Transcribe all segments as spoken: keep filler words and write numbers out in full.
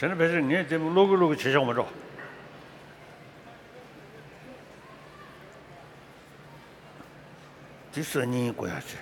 དེ་ནི་ཕལ་ཆེར་ངས་དེ་མོ་ཀློག་གི་ཀློག་གི་བྱེད་ཆོག་མ་འགྲོ། འདི་སང་ཉིན་དགོས་ཡ་ཆེ།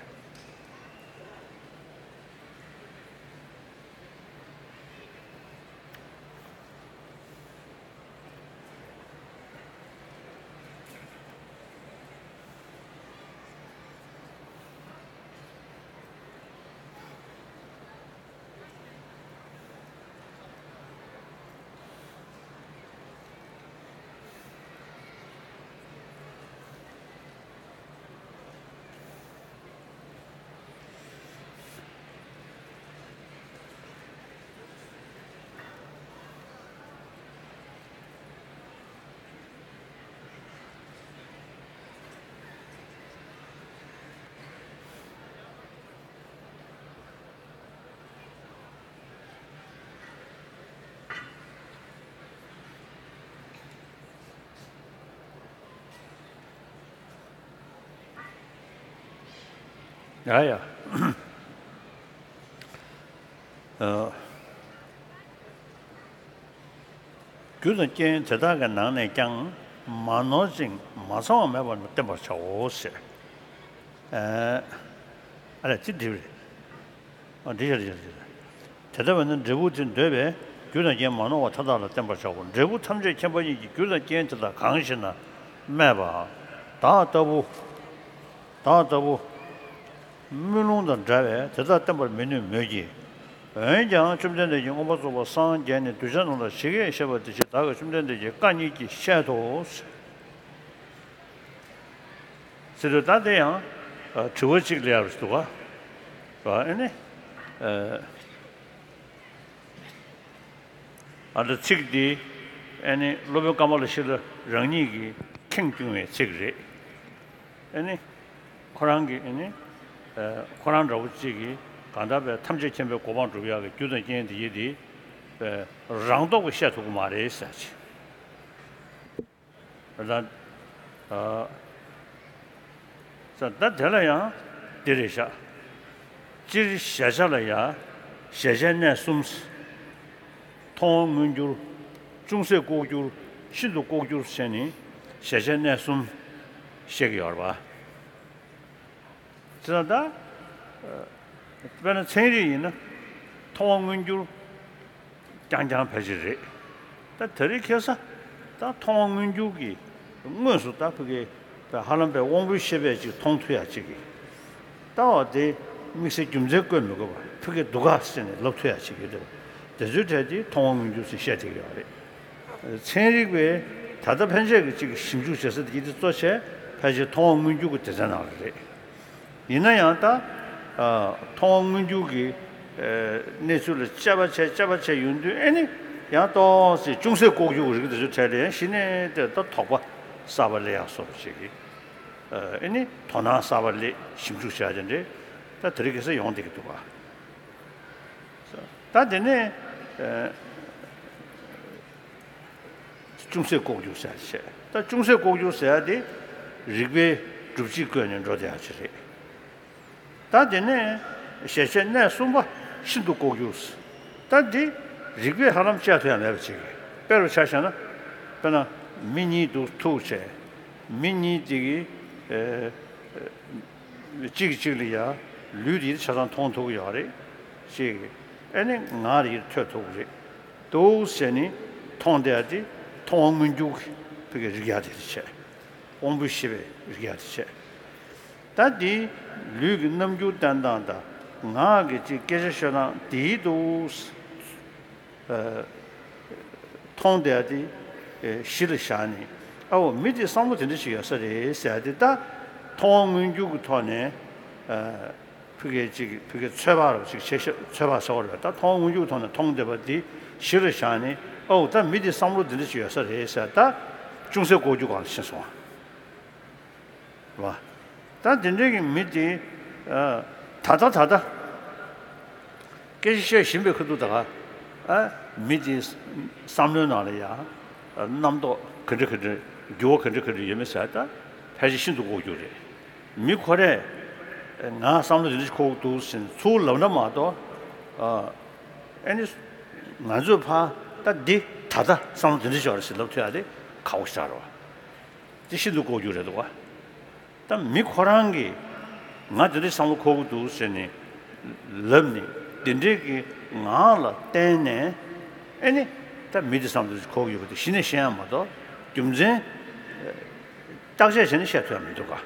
ཡ་ཡ། ཨ། རྒྱུ་དང་རྐྱེན་དེ་དག་གི་ནང་ནས་ཀྱང་མ་ནོར་ཅིང་མ་ཚང་བ་མེད་པར་བསྟེན་པར་བྱའོ་ཞེས། ཨ་ལས་ཅི་འགྲིག་རེད། ཨ་འགྲིག་ཤག་འགྲིག་ཤག་འགྲིག་ཤག་དེ་ལྟ་བས་ན་འབྲས་བུ་དེ་འདོད་པས་རྒྱུ་དང་རྐྱེན་མ་ནོར་བ་མཐའ་དག་ལ་བསྟེན་པར་བྱའོ། འབྲས་བུ་ཐམས་ཅད་མཁྱེན་པ་ཉིད་ཀྱིས་རྒྱུ་དང་རྐྱེན་དེ་དག་གང་ཞེ་ན། སྨྲས་པ། བདག་ལྟ་བུ། བདག་ལྟ་བུ། དམུས་ལོང་དང་འདྲ་བས་དེ་དག་བསྟེན་པར་མི་ནུས་མོད་ཀྱི། འོན་ཀྱང་བཅོམ་ལྡན་འདས་ཀྱིས་མངོན་པར་རྫོགས་པར་སངས་རྒྱས་ནས་གདུལ་བྱ་རྣམས་ལ་ཞིག་གེ་བཤད་པ་དེ་ཕྱིར་བདག་གིས་བཅོམ་ལྡན་འདས་ཀྱི་བཀའ་ཉིད་ཀྱིས་བཤད་དོ། ཟེར་དུས་ད་དེ་ཡང་དྲི་བ་གཅིག་སླེབས་ཡག་རེད་འདུག་ག་ཨ་ནི། ཨ་ད་ཚིག་འདི་ཨ་ནི་སློབ་དཔོན་ཀ་མ་ལ་ཤཱི་ལ་རང་ཉིད་ཀྱིས་ཁེངས་སྐྱུང་བའི་ཚིག་རེད། ཨ་ནི་ཁོ་རང་གིས་ཨ་ནི་ཁོ་རང་འདྲ་བོ་གཅིག་གིས་གང་ལྟར་བའི་ཐམས་ཅད་མཁྱེན་པའི་གོ་འཕང་སྒྲུབ་ཡག་གི་རྒྱུ་དང་རྐྱེན་འདི་ཡིན་ཏེ། རང་ལྡོག་པའི་བཤད་ཐུབ་ཀྱི་མ་རེད་ཟེར་ཅིག་ད་ཨ་ས་ད་དེ་ལ་ཡང་འདི་རེད་ཤག་སྤྱིར་གཞལ་བྱ་ལ་ཡང་གཞལ་བྱའི་གནས་གསུམ། མཐོང་བ་མངོན་གྱུར། ཅུང་ཟད་ལྐོག་གྱུར། ཤིན་ཏུ་ལྐོག་གྱུར་བྱས་ནས་གཞལ་བྱའི་གནས་གསུམ་བཤད་ཀྱི་ཡོད་རེད་པ། དེ་ལ་ད་དཔེར་ན་ཚན་རིག་ཡིན་ན་མཐོང་བ་མངོན་གྱུར་རྐྱང་རྐྱང་ཕལ་ཆེར་རེད། ད་དེ་རིང་ཁ་སང་ད་མཐོང་བ་མངོན་གྱུར་གྱི་དངོས་སུ་ད་ཕ་གི་ཧ་ལམ་པའི་དབང་པོའི་ཤེས་པས་ཅིག་མཐོང་ཐུབ་ཡག་ཅིག་གི་ལྟ་བ་དེ་དམིགས་བསལ་རྒྱུ་མཚན་བཀོད་མི་དགོས་པར་ཕ་གི་འདུག་ག་ཟེར་ནས་ལབ་ཐུབ་ཡག་ཅིག་ཡོད་དེ། དེ་ཚོའི་གྲས་དེ་མཐོང་བ་མངོན་གྱུར་ཟེར་བཤད་བསྡད་ཀྱི་ཡོད་རེད། ཚན་རིག་པས་ད་ལྟ་ཕན་ཆད་ཀྱི་གཅིག་གི་ཞིབ་འཇུག་བྱེད་ས་དེ་གི་དེ་གཙོ་ཆེ་ཕལ་ཆེར་མཐོང་བ་མངོན་གྱུར་གྱི་སྡེ་ཚན་ནང་ལ་རེད། ཡིན་ན་ཡང་ད་མཐོང་བ་མངོན་གྱུར་གྱི་གནས་ཚུལ་ལ་དཔྱད་པ་བྱས་དཔྱད་པ་བྱས་ཡོང་དུས་ཨེ་ནི་ཡང་ཏོག་ཙམ་ཅུང་ཟད་ལྐོག་གྱུར་གྱི་རིགས་དེ་ཚོའི་གྲས་ལ་ཡང་གཞི་ནས་དེ་ད་དོགས་པ་གསར་པ་སླེབས་ཡག་བཟོ་འདྲ་ཅིག་གི་ཨེ་ནི་དོ་སྣང་གསར་པ་སླེབས་ཞིབ་འཇུག་བྱས་དེ་འདྲའི་ད་དེ་རིང་ཁ་སང་ཡོང་བསྡད་ཀྱི་འདུག་ག་ད་དེ་ནས་ཨ་ཅུང་ཟད་ལྐོག་གྱུར་ཟེར་ཡ་བྱས། ད་ཅུང་ཟད་ལྐོག་གྱུར་ཟེར་ཡ་དེ་རིགས་པའི་སྒྲུབ་བྱེད་བཀོད་ནས་འགྲོ་བསྡད་ཡ་ཅིག་རེད། ད་དེ་ནས་གཞལ་བྱའི་གནས་གསུམ་པ་ཤིན་ཏུ་ལྐོག་གྱུར། ད་འདི་རིགས་པས་ཧ་ལམ་དཔྱད་ཐུབ་ཡ་མེད་པ་ཅིག་རེད། དཔེ་རུ་ཆ་བཞག་ན། དཔེར་ན་མི་གཉིས་འདུག་ཐུག་བྱས། མི་གཉིས་དེ་གི་ཨ་གཅིག་གིས་གཅིག་ལ་ཡ་ལུས་དེ་ཆ་ཚང་མཐོང་ཐུབ་ཀྱི་ཡོད་རེད། གཅིག་གིས་ཨ་ནི་ངག་དེ་ཐོས་ཐུབ་ཀྱི་རེད། འདུག་ཟེར་ནས་མཐོང་བསྡད་ཡ་དེ་མཐོང་བ་མངོན་གྱུར་གྱི་ཕ་གི་རིག་ཡ་དེ་བྱས། དབང་པོའི་ཤེས་པས་རིག་ཡ་དེ་བྱས། ད་དེ་ལུས་ཀྱི་རྣམ་འགྱུར་བསྟན་སྟངས་དང་ངག་གི་ཅིག་སྐད་ཆ་ཤོད་སྟངས་དེའི་འདུག་ཨ་མཐོང་བསྡད་ཡ་དེ་ཨ་གཞི་ལ་བཞག་ནས། ཨ་འོ་མི་དེ་བསམ་བློ་དེ་འདྲ་ཞིག་ཡོད་ས་རེད་ཟེར་ཡ་དེ་ད་མཐོང་བ་མངོན་གྱུར་གྱི་ཐོག་ནས་ཨ་ཕ་གི་ཅིག་ཕ་གི་ཚོད་དཔག་རོ་ཅིག་བྱེད་ཤེས་ཚོད་དཔག་ཟེར་བ་རེད། ད་མཐོང་བ་མངོན་གྱུར་གྱི་ཐོག་ནས་མཐོང་བསྡད་པ་དེ་གཞི་ལ་བཞག་ནས། ཨ་འོ་ད་མི་དེ་བསམ་བློ་དེ་འདྲ་ཞིག་ཡོད་ས་རེད་ཟེར་ད་ཅུང་ཟད་ལྐོག་གྱུར་སྒང་ལ་ཕྱིན་སོང་བ། ད་དེ་འདྲའི་གི་མི་དེ་ཨ་ད་ལྟ་ད་ལྟ་སྐད་ཆ་བཤད་བཞིན་པའི་ཁ་ཐུག་ད་ག་ཨ་མི་དེ་བསམ་བློའི་ནང་ལ་ཡ་རྣམ་རྟོག་ག་འདྲ་ག་འདྲ་འགྱུར་བ་ག་འདྲ་ག་འདྲ་ཡོད་མེད་ཟེར་ད་ཕལ་ཆེར་ཤིན་ཏུ་ལྐོག་གྱུར་རེད། མི་ཁོ་རས་ང་བསམ་བློ་དེ་འདྲ་ཞིག་འཁོར་གྱི་འདུག་ཟེར་ནས་ཚུར་ལབ་ན་མ་གཏོགས། ཨ་ཨ་ནི་ང་ཚོས་ཕ་ ད་འདི་ད་ལྟ་བསམ་བློ་དེ་འདྲ་ཞིག་ཡོད་རེད་ཟེར་ལབ་ཐུབ་ཡ་དེ་ཁག་པོ་ཞིག་རེད་བ། དེ་ཤིན་ཏུ་ལྐོག་གྱུར་རེད་འདུག་བ། ད་མི་ཁོ་རང་གིས་ང་དེ་འདྲ་བསམ་བློ་འཁོར་གྱི་འདུག་ཟེར་ནས་ལབ་ནས་དེ་འདྲའི་གི་ངང་ལ་བརྟེན་ནས། ཨེ་ནི་ད་མི་དེ་བསམ་བློ་འཁོར་གྱི་ཡོད་པ་དེ་གཞི་ནས་ཤེས་ཡ་མ་གཏོགས་རྒྱུ་མཚན་བརྟག་དཔྱད་བྱས་ནས་བཤད་ཐུབ་ཡ་མི་འདུག་ག།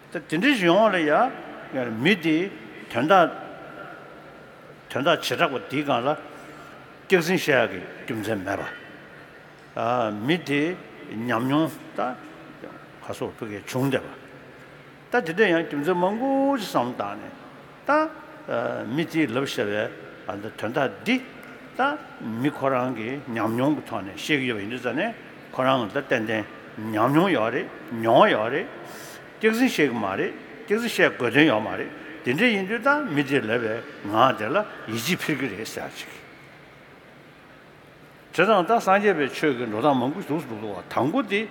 ད་དེ་འདྲ་ཞིག་ཡོང་བ་ལ་ཡ་མི་དེའི་དོན་དག་དོན་དག་བྱེ་བྲག་པ་དེའི་སྒང་ལ་སྐྱག་རྫུན་བཤད་ཡ་གི་རྒྱུ་མཚན་མེད་པ། ཨ། མི་དེའི་ཉམས་མྱོང་ད་ག་སོགས་ཕ་གིར་བྱུང་བསྡད་པ། ད་དེ་འདྲ་ཡང་རྒྱུ་མཚན་མང་པོ་ཞིག་བསམ་བློ་བཏང་ནས། ད་ཨ་མི་དེས་ལབ་བཞག་པའི་ཨ་ད་དོན་དག་འདི་ད་མི་ཁོ་རང་གི་ཉམས་མྱོང་གི་ཐོག་ནས་བཤད་ཀྱི་ཡོད་པ་ཡིན་དུས་ཙང་ནས། ཁོ་རང་ལ་ད་ཏན་ཏན་ཉམས་མྱོང་ཡོད་རེད། མྱོང་བ་ཡོད་རེད། སྐྱག་རྫུན་བཤད་ཀྱི་མ་རེད། སྐྱག་རྫུན་བཤད་དགོས་དོན་ཡོད་མ་རེད། དེ་འདྲ་ཡིན་དུས་ད་མི་དེས་ལབ་པའི་ངག་དེ་ལ་ཡིད་ཆེས་འཕེར་གྱི་རེད་ཟེར་ཅིག། བྱས་ཙང་ད་སངས་རྒྱས་པའི་ཆོས་ཀྱི་འགྲོ་སྟངས་མང་པོ་ཞིག་འདུག་འདུག་བ། དང་པོ་དེ་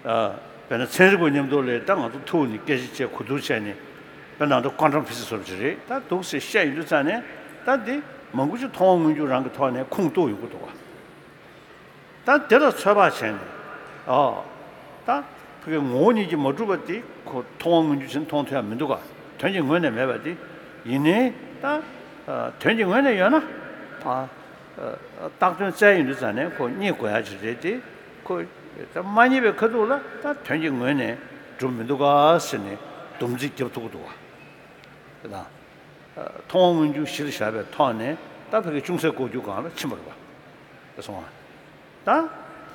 ཨ་དཔེར་ན་ཚན་རིག་པ་མཉམ་དུ་ལས་ད་ང་ཚོ་ཐུག་ནས་སྐད་ཆ་བཤད་གོ་བསྡུར་བྱས་ནས། དཔེར་ན་ད་ཀོན་ཊམ་ཕི་སི་སི་བཟོ་འདྲ་ཅིག་རེད། ད་འདུག་སེ་བཤད་ཡོང་དུས་ཙང་ནས། ད་དེ་མང་པོ་ཞིག་མཐོང་བ་མངོན་གྱུར་རང་གི་ཐོག་ནས་ཁུངས་གཏུགས་ཡོང་གི་འདུག་བ། ད་དེ་ལ་ཚོད་དཔག་བྱས་ནས། ཨོ། ད་ཕ་གི་ངོ་བོ་ཉིད་ཀྱིས་མ་གྲུབ་པ་དེ་ཁོ་མཐོང་བ་མངོན་གྱུར་ཅན་མཐོང་ཐུབ་ཡ་མི་འདུག་ག། དོན་གྱི་ངོས་ནས་མེད་པ་དེ་ཡིན་ནའི། ད་ཨ་དོན་གྱི་ངོས་ནས་ཡོད་ན། ཨ་ཨ་བཏགས་དོན་བཙལ་ཡོང་དུས་ཙང་ནས་ཁོ་རྙེད་དགོས་ཡ་ཅིག་རེད་དེ། ཁོ་ད་མ་རྙེད་པའི་ཁ་ཐུག་ལ་ད་དོན་གྱི་ངོས་ནས་གྲུབ་མི་འདུག་ག་ཟེར་ནས་སྡོམ་རྩིས་རྒྱབ་ཐུབ་ཀྱི་འདུག་ག། དེ་དང་། མཐོང་བ་མངོན་གྱུར་གཞིར་བཞག་པའི་ཐོག་ནས་ད་ཕ་གི་ཅུང་ཟད་ལྐོག་གྱུར་སྒང་ལ་ཕྱིན་པ་རེད་པ། དེ་སོང་ང་། ད་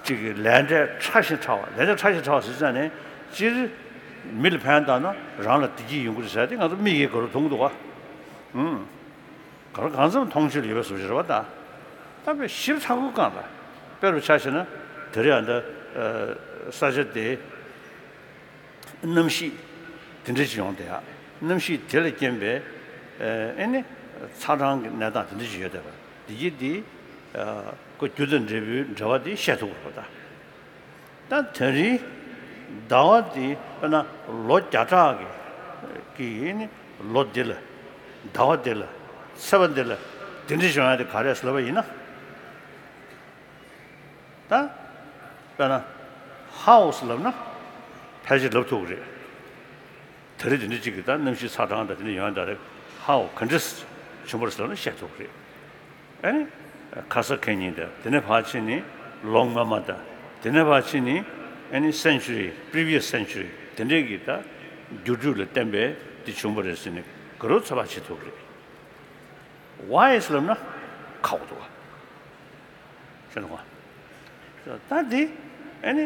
གཅིག་གི་ལས་འབྲས་ཕྲ་ཞིང་ཕྲ་བ། ལས་འབྲས་ཕྲ་ཞིང་ཕྲ་བ་ཟེར་ཙང་ནས། སྤྱིར་མི་ལ་ཕན་བཏགས་ན་རང་ལ་བདེ་སྐྱིད་ཡོང་གི་རེད་ཟེར་དེ་ང་ཚོ་མིག་གིས་ག་རེ་མཐོང་གི་འདུག་ག། ཨུམ། ག་རེ་གང་འཚམ་མཐོང་ཆོས་ལ་ཡོད་པའི་བཟོ་ཞིག་རེད་པ། ད་ད་དཔེ་ཞིབ་ཚགས་པོའི་སྒང་ལ། དཔེ་རུ་ཆ་བཞག་ན་དེ་རིང་ཨ་ད་ཨ་ས་ཆ་དེ། གནམ་གཤིས་དེ་འདྲ་ཞིག་ཡོང་བསྡད་ཡ། གནམ་གཤིས་དེ་ལ་རྐྱེན་པས་ཨེ་ནི་ཚ་གྲང་གི་གནས་སྟངས་དེ་འདྲ་ཞིག་ཡོད་བསྡད་པ། དེ་གྱིས་དེ་ཁོ་རྒྱུ་དང་འབྲས་བུའི་འབྲེལ་བ་དེ་བཤད་ཐུབ་པ་རེད་པ། ད་ད་དེ་རིང་ཟླ་བ་དེ་དཔེར་ན་ལོ་བརྒྱ་ཕྲག་གི་གི་ཨེ་ནི་ལོ་འདི་ལ། ཟླ་བ་འདི་ལ། ཚེས་པ་འདི་ལ་དེ་འདྲ་ཞིག་ཡོང་ཡ་དེ་ག་རེ་ཟེར་ལབ་པ་ཡིན་ན། ད་དཔེར་ན་ཧའོ་ཟེར་ལབ་ན་ཕལ་ཆེར་ལབ་ཐུབ་ཀྱི་རེད། ད་རེས་དེ་འདྲ་གཅིག་གིས་ད་གནམ་གཤིས་ཚ་གྲང་དང་དེ་འདྲ་ཡོང་ཡ་ད་རེས་ཧའོ་ག་འདྲ་བྱུང་བ་རེད་ཟེར་ལབ་ན་བཤད་ཐུབ་ཀྱི་རེད། ཨ་ནི་ཁ་ས་གད་སྙིགས་དང་། དེ་ནས་ཕར་ཕྱིན་ནི་ལོ་སྔོན་མ་དང་། དེ་ནས་ཕར་ཕྱིན་ནི་ཨ་ནི་སེན་ཅུ་རི། པི་རི་བི་ཡས་སེན་ཅུ་རི། དེ་འདྲས་ཀྱི་ད་འགྱུར་འགྲོས་ལ་བརྟེན་པས་དེ་བྱུང་བ་རེད་ཟེར་ནས་ག་རེ་ཚོད་དཔག་བྱེད་ཐུབ་ཀྱི་རེད། ཝའི་ཟེར་ལབ་ན་ཁག་པོ་འདུག་བ། ཤེས་སོང་ང་། ད་འདི་ཨ་ནི་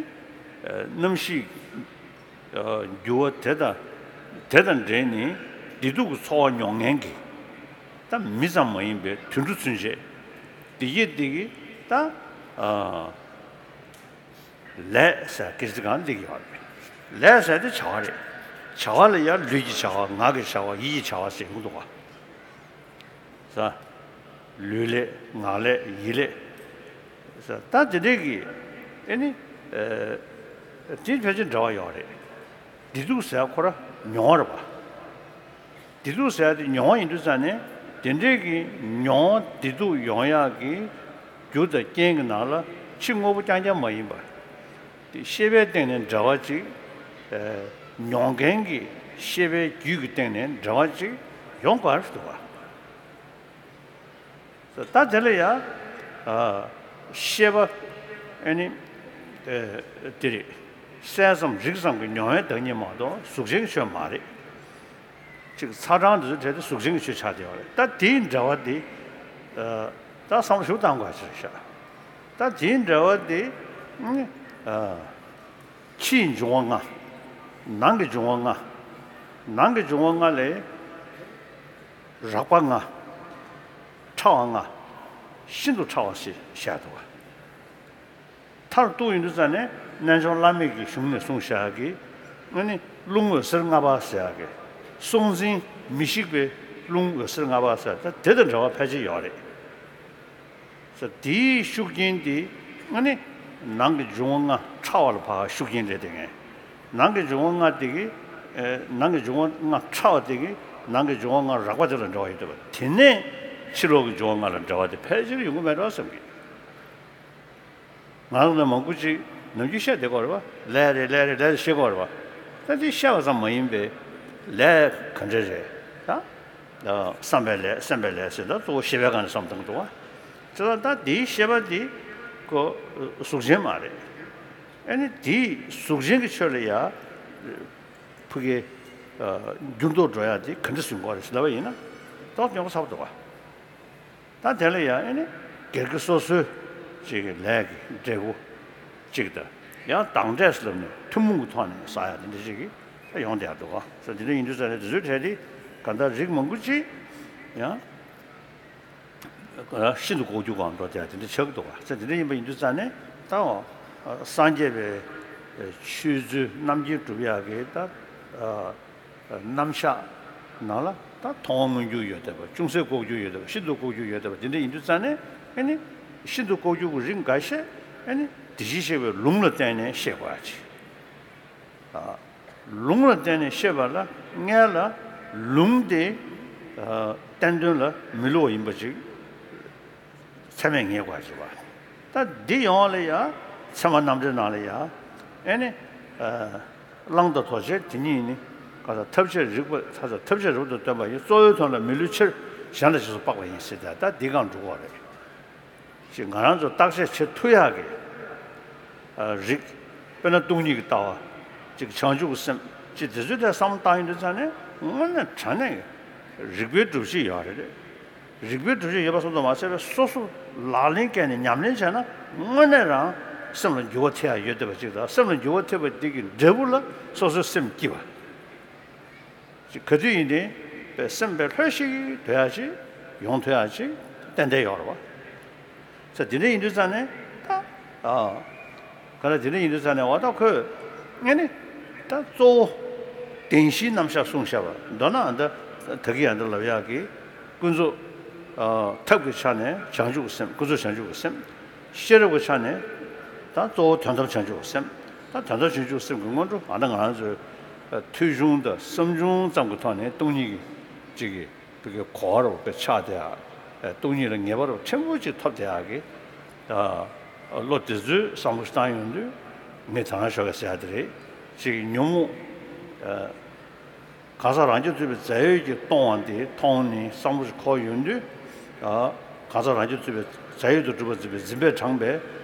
གནམ་གཤིས་འགྱུར་བ་དེ་དང་དེ་དང་འབྲེལ་ནས་བདེ་སྡུག་གི་ཚོར་བ་མྱོང་མཁན་གྱི་ད་མི་ཙམ་མ་ཡིན་པའི་དུད་འགྲོ་ཚུན་ཆད་བདེ་སྐྱིད་བདེ་སྐྱིད་ད་ལས་ཟེར་སྐད་ཆ་གང་འདི་གི་ཡོད་རེད། ལས་ཟེར་དེ་བྱ་བ་རེད། བྱ་བ་ལ་ཡང་ལུས་ཀྱི་བྱ་བ། ངག་གི་བྱ་བ། ཡིད་ཀྱི་བྱ་བ་ཟེར་ཡོང་འདུག་བ། ས། ལུས་ལས། ངག་ལས། ཡིད་ལས། ས། ད་དེ་འདྲའི་གི་ཨེ་ནི་ཨེ་དེ་ཕལ་ཆེར་འབྲེལ་བ་ཡོད་རེད། བདེ་སྡུག་ཟེར་ཁོ་ར་མྱོང་བ་རེད་པ། བདེ་སྡུག་ཟེར་དེ་མྱོང་བ་ཡིན་དུས་ཙང་ནས། དེ་འདྲའི་གི་མྱོང་བ་བདེ་སྡུག་ཡོང་ཡག་གི་རྒྱུ་དང་རྐྱེན་གྱི་ནང་ལ་ཕྱི་དངོས་པོ་རྐྱང་རྐྱང་མ་ཡིན་པ། དེ་ཤེས་པའི་སྟེང་ནས་འབྲེལ་བ་ཅིག་ཨེ་མྱོང་མཁན་གྱི་ཤེས་པའི་རྒྱུད་ཀྱི་སྟེང་ནས་འབྲེལ་བ་ཅིག་ཡོང་དགོས་རེད་འདུག་བ། ད་དེ་ལ་ཡང་ཨ་ཤེས་པ་ཨེ་ནི་ཨེ་དེ་རེད། སེམས་ཙམ་རིག་ཙམ་གྱི་མྱོང་བའི་བདག་ཉིད་མ་གཏོགས་གཟུགས་ཅན་གྱི་ཆོས་མ་རེད། ཅིག་ཚ་གྲང་འདི་ཚོ་གྲས་དེ་གཟུགས་ཅན་གྱི་ཆོས་ཆགས་བསྡད་ཡོད་རེད། ད་དེའི་འབྲེལ་བ་དེ་ཨ་ད་བསམ་བློ་ཞིབ་བཏང་དགོས་ཅིག་ཤག་ད་དེའི་འབྲེལ་བ་དེ་ཨ་ཕྱིའི་འབྱུང་བ་ལྔ། ནང་གི་འབྱུང་བ་ལྔ། ནང་གི་འབྱུང་བ་ལྔ་ལས་རགས་པ་ལྔ། ཕྲ་བ་ལྔ། ཤིན་ཏུ་ཕྲ་བ་ཞེས་བཤད་འདུག་བ། མཐར་གཏུགས་ཡིན་དུས་ཙང་ནས་རྣལ་འབྱོར་བླ་མེད་ཀྱི་གཞུང་ནས་གསུངས་བཞག་གི་ཨ་ནི་རླུང་འོད་ཟེར་ལྔ་པ་ཟེར་ཡག་གི་སྲོག་འཛིན་མི་ཤིགས་པའི་རླུང་འོད་ཟེར་ལྔ་པ་ཟེར། ད་དེ་དང་འབྲེལ་བ་ཕལ་ཆེར་ཡོད་རེད་ཟེར། དེའི་ཤུགས་རྐྱེན་དེ་ཨ་ནི་ནང་གི་འབྱུང་བ་ལྔ་ཕྲ་བ་ལ་ཕར་ཤུགས་རྐྱེན་སླེབས་བསྡད་མཁན། ནང་གི་འབྱུང་བ་ལྔ་དེ་གི་ཨེ་ནང་གི་འབྱུང་བ་ལྔ་ཕྲ་བ་དེ་གི་ནང་གི་འབྱུང་བ་ལྔ་རགས་པ་དེ་ལ་འབྲེལ་བ་ཡོད་བསྡད་པ། དེ་ནས་ཕྱི་ལོགས་ཀྱི་འབྱུང་བ་ལྔ་ལ་འབྲེལ་བ་དེ་ཕལ་ཆེར་ཡོང་གི་མེད་འགྲོ་བསམ་གི། ང་རང་ཚོ་ནང་མང་པོ་ཅིག་ནམ་རྒྱུན་བཤད་བསྡད་ཀྱི་ཡོད་རེད་པ། ལས་རེད་ལས་རེད་ལས་རེད་བཤད་ཀྱི་ཡོད་རེད་པ། ད་དེ་བཤད་པ་ཙམ་མ་ཡིན་པའི་ལས་ག་འདྲ་རེད་ད། བསམ་པའི་ལས་སེམས་པའི་ལས་ཟེར་ད་གཙོ་བོ་ཤེས་པའི་སྒང་ནས་བསམ་བཏང་གི་འདུག་བ། བྱས་ཙང་ད་དེའི་ཤེས་པ་དེ་ཁོ་གཟུགས་ཅན་མ་རེད། ཨ་ནི་དེའི་གཟུགས་ཅན་གྱི་ཆོས་ལ་ཡ། ཕ་གི་འགྱུར་ལྡོག་འགྲོ་ཡ་དེ་ག་འདྲ་སེ་འགྲོ་གི་རེད་ཟེར་ལབ་པ་ཡིན་ན། ཏོག་ཙམ་ཉོབ་པོ་ཚ་པོ་འདུག་བ། ད་དེ་ལ་ཡང་ཨ་ནི་སྒེར་གྱི་སོ་སོའི་ཅིག་གི་ལས་ཀྱི་འབྲས་བུ་ཅིག་དང་། ཡང་དང་འབྲས་ལབ་ནས་ཐུན་མོང་གི་ཐོག་ནས་བསགས་ཡ་དེ་འདྲ་ཅིག་གི་ད་ཡོང་བསྡད་ཡ་འདུག་ག། ས་དེ་འདྲ་ཡིན་དུས་ཙང་ནས་དེ་ཚོའི་གྲས་དེ་ག་ད་རིགས་མང་པོ་ཅིག་ཡང་ཤིན་ཏུ་ལྐོག་གྱུར་སྒང་འགྲོ་བསྡད་ཡ་དེ་འདྲ་ཆགས་ཀྱི་འདུག་ག། ས་དེ་འདྲ་ཡིན་པ་ཡིན་དུས་ཙང་ནས་ད་སངས་རྒྱས་པའི་ཆོས་ཚུལ་རྣམ་མཁྱེན་སྒྲུབ་ཡ་གི་ད། རྣམ་གཞག་ནང་ལ་ད་མཐོང་བ་མངོན་གྱུར་ཡོད་བསྡད་པ། ཅུང་ཟད་ལྐོག་གྱུར་ཡོད་བསྡད་པ། ཤིན་ཏུ་ལྐོག་གྱུར་ཡོད་བསྡད་པ། དེ་འདྲ་ཡིན་དུས་ཙང་ནས་ཨ་ནི་ཤིན་ཏུ་ལྐོག་གྱུར་གྱི་རིགས་འགའ་ཤས་ཨ་ནི་དེ་བཞིན་གཤེགས་པའི་ལུང་ལ་བརྟེན་ནས་ཤེས་དགོས་ཡ་ཅིག། ལུང་ལ་བརྟེན་ནས་ཤེས་པ་ལ་སྔོན་ལ་ལུང་དེ་བསྟན་དོན་ལ་མི་སླུ་བ་ཡིན་པ་ཅིག། ཚད་མས་ངེས་དགོས་ཅིག་བ། ད་འདི་ཡོང་བ་ལ་ཡ། ཚད་མ་རྣམ་འགྲེལ་ནང་ལ་ཡ། ཨེ་ནི། ཨ། གླང་དང་དོ་ཤལ་དེ་གཉིས་ནི། ག་ས་ཐབས་ཤེས་རིགས་པ་ཐ་ས་ཐབས་ཤེས་རབ་ཏུ་སྟོན་པ་ཡིས། གཙོ་བོའི་དོན་ལ་མི་སླུ་ཕྱིར། གཞན་ལ་རྗེས་སུ་དཔག་པ་ཡིན་ཟེར་ཏེ་ད་འདི་སྒང་འགྲོ་གི་རེད། ཅིག་ང་རང་ཚོ་བརྟག་དཔྱད་བྱེད་ཐུབ་ཡག་གི། ཨ། རིགས། དཔེར་ན་སྟོང་ཉིད་ཀྱི་ལྟ་བ། ཅིག་བྱང་ཆུབ་ཀྱི་སེམས། ཅིག་དེ་ཚོའི་ཐད་བསམ་བློ་བཏང་ཡོང་དུས་ཙང་ནས་དངོས་གནས་དྲང་གནས་རིགས་པའི་སྒྲུབ་བྱེད་ཡོད་རེད། རིགས་པའི་སྒྲུབ་བྱེད་ཡོད་པ་ཙམ་དུ་མ་ཟད་པའི་སོ་སོ་ལག་ལེན་བཀལ་ནས་ཉམས་ལེན་བྱས་ན་དངོས་གནས་རང་སེམས་ལ་འགྱུར་བ་ཐེབས་ཡ་ཡོད་བསྡད་པ་ཅིག་དང་། སེམས་ལ་འགྱུར་བ་ཐེབས་པ་དེ་གི་འབྲས་བུ་ལ་སོ་སོའི་སེམས་སྐྱིད་པ་ཅིག། ག་དུས་ཡིན་ནའི་པའི་སེམས་པའི་ལྷོད་ཤིག་སྡོད་ཡ་ཅིག་ཡོང་ཐུབ་ཡ་ཅིག་ཏན་ཏན་ཡོད་རེད་བ། ས་དེ་འདྲ་ཡིན་དུས་ཙང་ནས་ད། ཨ། ག་ལ་དེ་འདྲ་ཡིན་དུས་ཙང་ནས་འོ་ད་ཁོས་ངས་ནི་ད་གཙོ་བོ་བདེན་བཞིའི་རྣམ་གཞག་གསུངས་བཞག་པ། མདོར་ན་ཨ་ད་ད་གི་ཨ་ད་ལབ་ཡག་གི་ཀུན་རྫོབ། ཨ། ཐབས་ཀྱི་ཆ་ནས་བྱང་ཆུབ་ཀྱི་སེམས། ཀུན་རྫོབ་བྱང་ཆུབ་ཀྱི་སེམས། ཤེས་རབ་ཀྱི་ཆ་ནས་ད་གཙོ་བོ་དོན་དམ་བྱང་ཆུབ་ཀྱི་སེམས། ད་དོན་དམ་བྱང་ཆུབ་ཀྱི་སེམས་ཀྱི་སྔོན་འགྲོ་ཨ་ད་ང་རང་ཚོའི་ཐོས་བྱུང་དང་བསམ་བྱུང་ཙམ་གྱི་ཐོག་ནས་སྟོང་ཉིད་ཀྱི་ཅིག་གི། བོད་ཀྱི་གོ་བ་རུ་དཔེ་ཆགས་བསྡད་ཡ། སྟོང་ཉིད་ལ་ངེས་པ་རུ་ཕྲན་བུ་ཅིག་ཐོབ་བསྡད་ཡ་གི། ཨ། བློ་དེ་ཚོའི་བསམ་བློ་ཞིག་བཏང་ཡོང་དུས་ངས་དེ་རང་ཞོགས་ཀས་ཟེར་ཡ་དེ་རེད། ཅིག་ཉོན་མོངས། ཨ། གང་ཟག་རང་རྒྱུད་རྩོད་པའི་རྫས་ཡོད་ཀྱིས་སྟོང་བ་འདི་མཐོང་ནས་བསམ་བློ་ཞིག་འཁོར་ཡོང་དུས། ཨ། གང་ཟག་རང་རྒྱུད་རྩོད་པའི་རྫས་ཡོད་དུ་གྲུབ་པར་འཛིན་པའི་འཛིན་པས་དྲངས་པའི།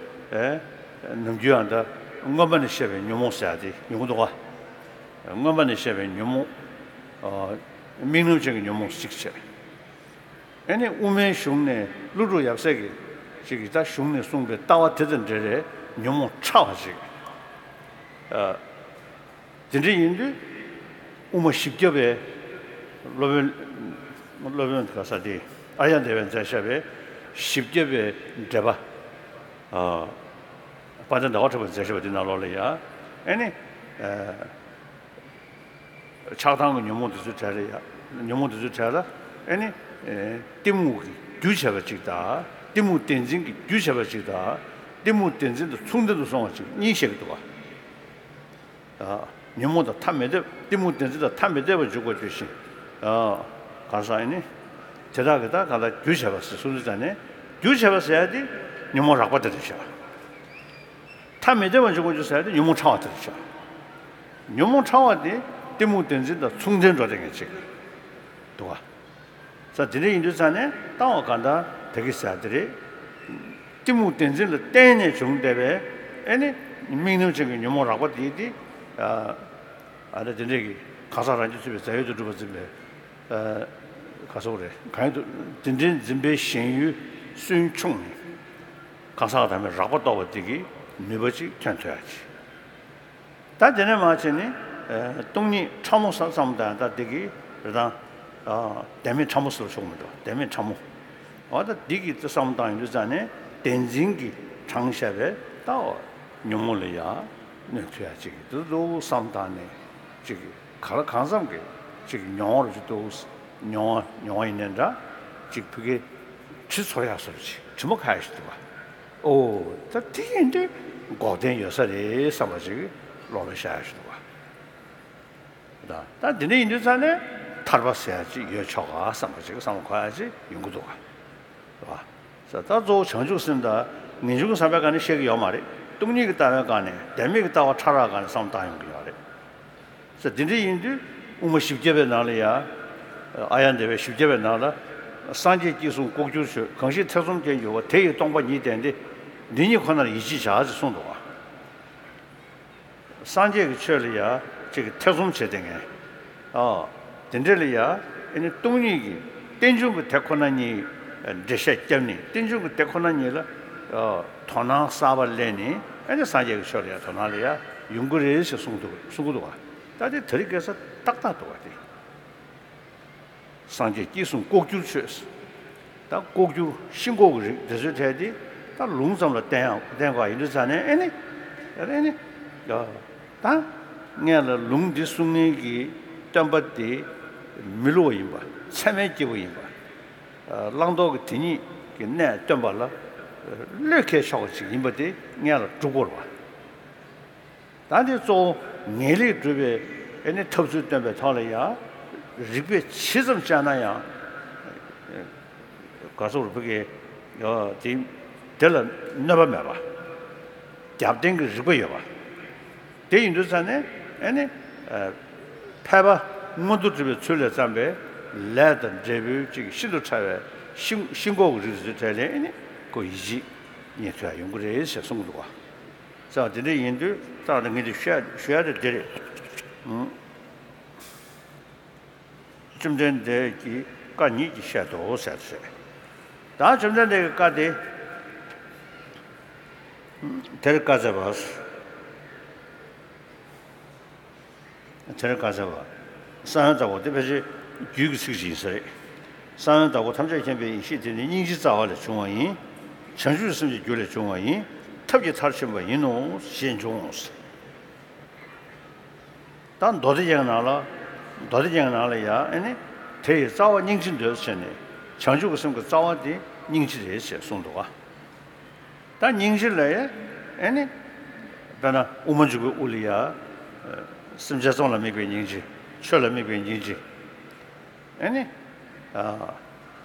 ཨེ། ནམ་རྒྱུན་ཡང་ད་མངོན་པ་ནས་བཤད་པའི་ཉོན་མོངས་ཟེར་ཡ་དེ་ཡོང་གི་འདུག་ག། མངོན་པ་ནས་བཤད་པའི་ཉོན་མོངས། ཨ། དམིགས་རྣམ་ཅན་གྱི་ཉོན་མོངས་གཅིག་བྱས། ཨེ་ནི་དབུ་མའི་གཞུང་ནས་ཀླུ་སྒྲུབ་ཡབ་སྲས་ཀྱི་ཅིག་གིས་ད་གཞུང་ནས་གསུངས་པའི་ལྟ་བ་དེ་དང་འབྲེལ་བའི་ཉོན་མོངས་ཕྲ་བ་ཅིག། ཨ། དེ་འདྲ་ཡིན་དུས་དབུ་མ་བཞི་བརྒྱ་པའི་སློབ་དཔོན། སློབ་དཔོན་ག་ས་དེ་ཨཱརྱ་དེ་བས་མཛད་བཞག་པའི་བཞི་བརྒྱ་པའི་འགྲེལ་པ། ཨ། དཔལ་ལྡན་ཟླ་བ་གྲགས་པས་མཛད་བཞག་པ་དེ་ནང་ལོགས་ལ་ཡ། ཨེ་ནི། ཨ། ཆགས་སྡང་གི་ཉོན་མོངས་དེ་ཚོའི་གྲས་ལ་ཡ། ཉོན་མོངས་དེ་ཚོའི་གྲས་ལ་ཨེ་ནི། ཨེ། གཏི་མུག་གི་རྒྱུ་བྱས་པ་ཅིག་དང་། གཏི་མུག་བདེན་འཛིན་གྱི་རྒྱུ་བྱས་པ་ཅིག་དང་། གཏི་མུག་བདེན་འཛིན་དང་མཚུངས་ལྡན་དུ་སོང་བ་ཅིག་གཉིས་བཤད་ཀྱི་འདུག་ག། ཨ། ཉོན་མོངས་དང་ཐ་མི་དད། གཏི་མུག་བདེན་འཛིན་དང་ཐ་མི་དད་པར་འཇུག་པར་གྱུར་ཞིང་། ཨ། ག་ས་ཨེ་ནི། དེ་དག་གི་ད་ག་ད་རྒྱུ་བྱས་པ་ཟེར་གསུངས་དུས་ཙང་ནས་རྒྱུ་བྱས་པ་ཟེར་ཡ་དེ་ཉོན་མོངས་རགས་པ་དེ་རེད་ཤག། ཐ་མི་དད་པར་འཇུག་པར་གྱུར་ཟེར་ཡ་དེ་ཉོན་མོངས་ཕྲ་བ་དེ་རེད་ཤག། ཉོན་མོངས་ཕྲ་བ་དེ་གཏི་མུག་བདེན་འཛིན་དང་མཚུངས་ལྡན་འགྲོ་བསྡད་མཁན་ཅིག་འདུག་ག། ས་དེ་འདྲ་ཡིན་དུས་ཙང་ནས་ལྟ་བ་ག་འདྲ་དེ་གི་ཟེར་དེ་རེད། གཏི་མུག་བདེན་འཛིན་ལ་བརྟེན་ནས་བྱུང་བསྡད་པའི་ཨེ་ནི་དམིགས་རྣམ་ཅན་གྱི་ཉོན་མོངས་རགས་པ་དེ་དེ། ཨ། ཨ་ནི་དེ་འདྲས་ཀྱི་གང་ཟག་རང་རྒྱུད་རྩོད་པའི་རྫས་ཡོད་དུ་གྲུབ་པར་འཛིན་པའི། ཨ། ག་སོགས་རེད། གང་ཡོད་དུ་དེ་འདྲའི་འཛིན་པའི་ཞེན་ཡུལ་སུན་ཕྱུང་ནས་གང་ཟག་དང་མི་རགས་པ་རྟོགས་པ་དེ་གི་ནུས་པ་ཅིག་ཐོན་ཐུབ་ཡ་ཅིག། ད་དེ་ནས་མར་བྱས་ནས། ཨ། སྟོང་ཉིད་ཕྲ་མོ་ས་བསམ་དང་ད་འདི་གི་རེད་དང་། ཨ། བདེན་མེད་ཕྲ་མོ་ཟེར་ཆོག་མི་འདུག། བདེན་མེད་ཕྲ་མོ། འོ་ད་འདི་གི་བསམ་བཏང་ཡོང་དུས་ཙང་ནས་བདེན་འཛིན་གྱིས་དྲངས་བཞག་པའི་ལྟ་བ་ཉོན་མོངས་ལ་ཡང་གནོད་ཐུབ་ཡ་ཅིག་འདུག་འདུག་བསམ་བཏང་ནས་ཅིག་ག་ལ་གང་འཚམ་གྱི་ཅིག་མྱོང་བ་རུ་ཅིག་འདུག། མྱོང་བ་མྱོང་བ་ཡིན་ནའི་འདྲ། ཅིག་ཕ་གི་དྲི་ཚོར་ཡག་བཟོ་འདྲ་ཅིག་དྲི་མ་ཁ་ཡག་ཞིག་འདུག་བ། ཨོ་ད་དེ་ཡིན་དུས་འགོག་བདེན་ཡོད་ས་རེད་བསམ་པ་ཅིག་བློ་ལ་ཤར་ཡག་ཞིག་འདུག་བ། ད་ད་དེ་འདྲ་ཡིན་དུས་ཙང་ནས་ཐར་པ་ཟེར་ཡག་ཅིག་ཡོད་ཆོག་ག་བསམ་པ་ཅིག་བསམ་བློ་འཁོར་ཡག་ཅིག་ཡོང་གི་འདུག་བ། རེད་བ། ད་གཙོ་བོ་བྱང་ཆུབ་སེམས་དང་ངེས་འབྱུང་གི་བསམ་པའི་སྒང་ནས་བཤད་ཀྱི་ཡོད་མ་རེད། སྟོང་ཉིད་ཀྱི་ལྟ་བའི་སྒང་ནས་བདེན་མེད་ཀྱི་ལྟ་བ་ཕྲ་རགས་སྒང་ནས་བསམ་བློ་བཏང་ཡོང་གི་ཡོད་རེད། ཟེར་དེ་འདྲ་ཡིན་དུས་དབུ་མ་བཞི་བརྒྱ་པའི་ནང་ལ་ཡ། ཨཱརྱ་དེ་བའི་བཞི་བརྒྱ་པའི་ནང་ལ། སངས་རྒྱས་སྐྱེས་གསུམ་ལྐོག་གྱུར་ཆོས། གང་ཞིག་ཐེ་ཚོམ་ཅན་གྱུར་པ། དེ་ཡི་སྟོང་པ་ཉིད་བསྟན་ཏེ། འདི་ཉིད་ཁོ་ནར་ཡིད་ཆེས་བྱ། ཞེས་གསུངས་འདུག་ག། སངས་རྒྱས་ཀྱི་ཆོས་ལ་ཡ་གཅིག་གི་ཐེ་ཚོམ་བྱེད་དེ་ངས། ཨ། དེ་འདྲ་ལ་ཡ། ཨེ་ནི་སྟོང་ཉིད་ཀྱི་རྟེན་འབྱུང་གི་དེ་ཁོ་ན་ཉིད་འགྲེལ་བཤད་བརྒྱབ་ནས། རྟེན་འབྱུང་གི་དེ་ཁོ་ན་ཉིད་ལ། ཨ། དོ་སྣང་གསར་པ་སླེབས་ནས། ཨེ་ནི་སངས་རྒྱས་ཀྱི་ཆོས་ལ་ཡ་དོ་སྣང་ལ་ཡ་ཡོང་གི་རེད་ཞེས་གསུངས་འདུག་གསུང་གི་འདུག་ག། ད་དེ་དེ་རིང་ཁ་སང་ཏག་ཏག་འདུག་ག་དེ། སངས་རྒྱས་སྐྱེས་གསུམ་ལྐོག་གྱུར་ཆོས། ད་ལྐོག་གྱུར་ཤིན་ལྐོག་གི་རིགས་དེ་ཚོའི་གྲས་དེ་ད་ལུང་ཙམ་ལ་བརྟེན་ཡང་བརྟེན་དགོས་ཡིན་དུས་ཙང་ནས། ཨེ་ནི། ཨེ་ནི། ད་ངས་ལ་ལུང་འདི་གསུང་མཁན་གྱི་སྟོན་པ་དེ་མི་བསླུ་བ་ཡིན་པ། ཚད་མའི་སྐྱེས་བུ་ཡིན་པ། བླང་དོར་གྱི་དེ་ཉིད་ཀྱི་གནས་སྟོན་པ་ལ་བློས་འཁེལ་ཆོག་པ་ཅིག་ཡིན་པ་དེ་ངས་ལ་སྒྲུབ་དགོས་རེད་པ། ད་འདི་གཙོ་བོ་ངེས་ལེགས་སྒྲུབ་པའི་ཨེ་ནི་ཐབས་ཚུལ་སྟོན་པའི་ཐོག་ལ་ཡང་། རིགས་པས་ཇི་ཙམ་དཔྱད་ན་ཡང་། ག་སོགས་རུ་བུ་གའི་དེ་དེ་ལ་གནོད་པ་མེད་པ། རྒྱབ་རྟེན་གྱི་རིགས་པ་ཡོད་པ། དེ་ཡིན་དུས་ཙང་ནས་ཨེ་ནི། ཕལ་པ་མངོན་མཐོ་གྲུབ་པའི་ཚུལ་ལས་བརྩམས་པའི་ལས་དང་འབྲས་བུ་གཅིག་ཤིན་ཏུ་ཕྲ་བའི་ཤིན་ཤིན་ལྐོག་གི་རིགས་སུ་གྲས་ལས། ཨེ་ནི་ཁོ་ཡིད་ཆེས་རྙེད་ཐུབ་ཡ་ཡོང་གི་རེད་ཞེས་གསུངས་འདུག་ག། ཙང་དེ་འདྲ་ཡིན་དུས་ཙང་ནས་ངས་འདི་ཞུ་ཡ་ཞུ་ཡ་དེ་འདི་རེད། ཨང་། བཅོམ་ལྡན་འདས་ཀྱིས་བཀའ་ཉིད་ཀྱིས་བཤད་དོ་ཟེར་ཟེར། ད་བཅོམ་ལྡན་འདས་ཀྱི་བཀའ་དེ། དེར་བཀའ་སྩལ་པ། དེར་བཀའ་སྩལ་པ། ས་བོན་ལྟ་བུ་དེ་ཕལ་ཆེར་རྒྱུད་ཀྱི་ཚིག་ཅིག་ཡིན་ས་རེད། ས་བོན་ལྟ་བུ་ཐམས་ཅད་མཁྱེན་པའི་ཡེ་ཤེས་དེ་ནི་སྙིང་རྗེའི་རྩ་བ་ལས་བྱུང་བ་ཡིན། བྱང་ཆུབ་སེམས་ཀྱི་རྒྱུ་ལས་བྱུང་བ་ཡིན། ཐབས་ཀྱི་མཐར་ཕྱིན་པ་ཡིན་ནོ་ཞེས་འབྱུང་ངོ་། ད་མདོ་སྡེ་རྒྱན་ནང་ལ། མདོ་སྡེ་རྒྱན་ནང་ལ་ཡང་ཨེ་ནི། དེ་ཡི་རྩ་བ་སྙིང་རྗེ་འདོད་བྱས་ནས། བྱང་ཆུབ་ཀྱི་སེམས་ཀྱི་རྩ་བ་དེ་སྙིང་རྗེ་རེད་ཅེས་གསུངས་འདུག་ག། ད་སྙིང་རྗེ་ལ་ཡང་ཨེ་ནི། དཔེར་ན་དབུ་མ་འཇུག་པའི་དབུ་ལ་ཡ། སེམས་ཅན་ཙམ་ལ་དམིགས་པའི་སྙིང་རྗེ། ཆོས་ལ་དམིགས་པའི་སྙིང་རྗེ། ཨེ་ནི། ཨ།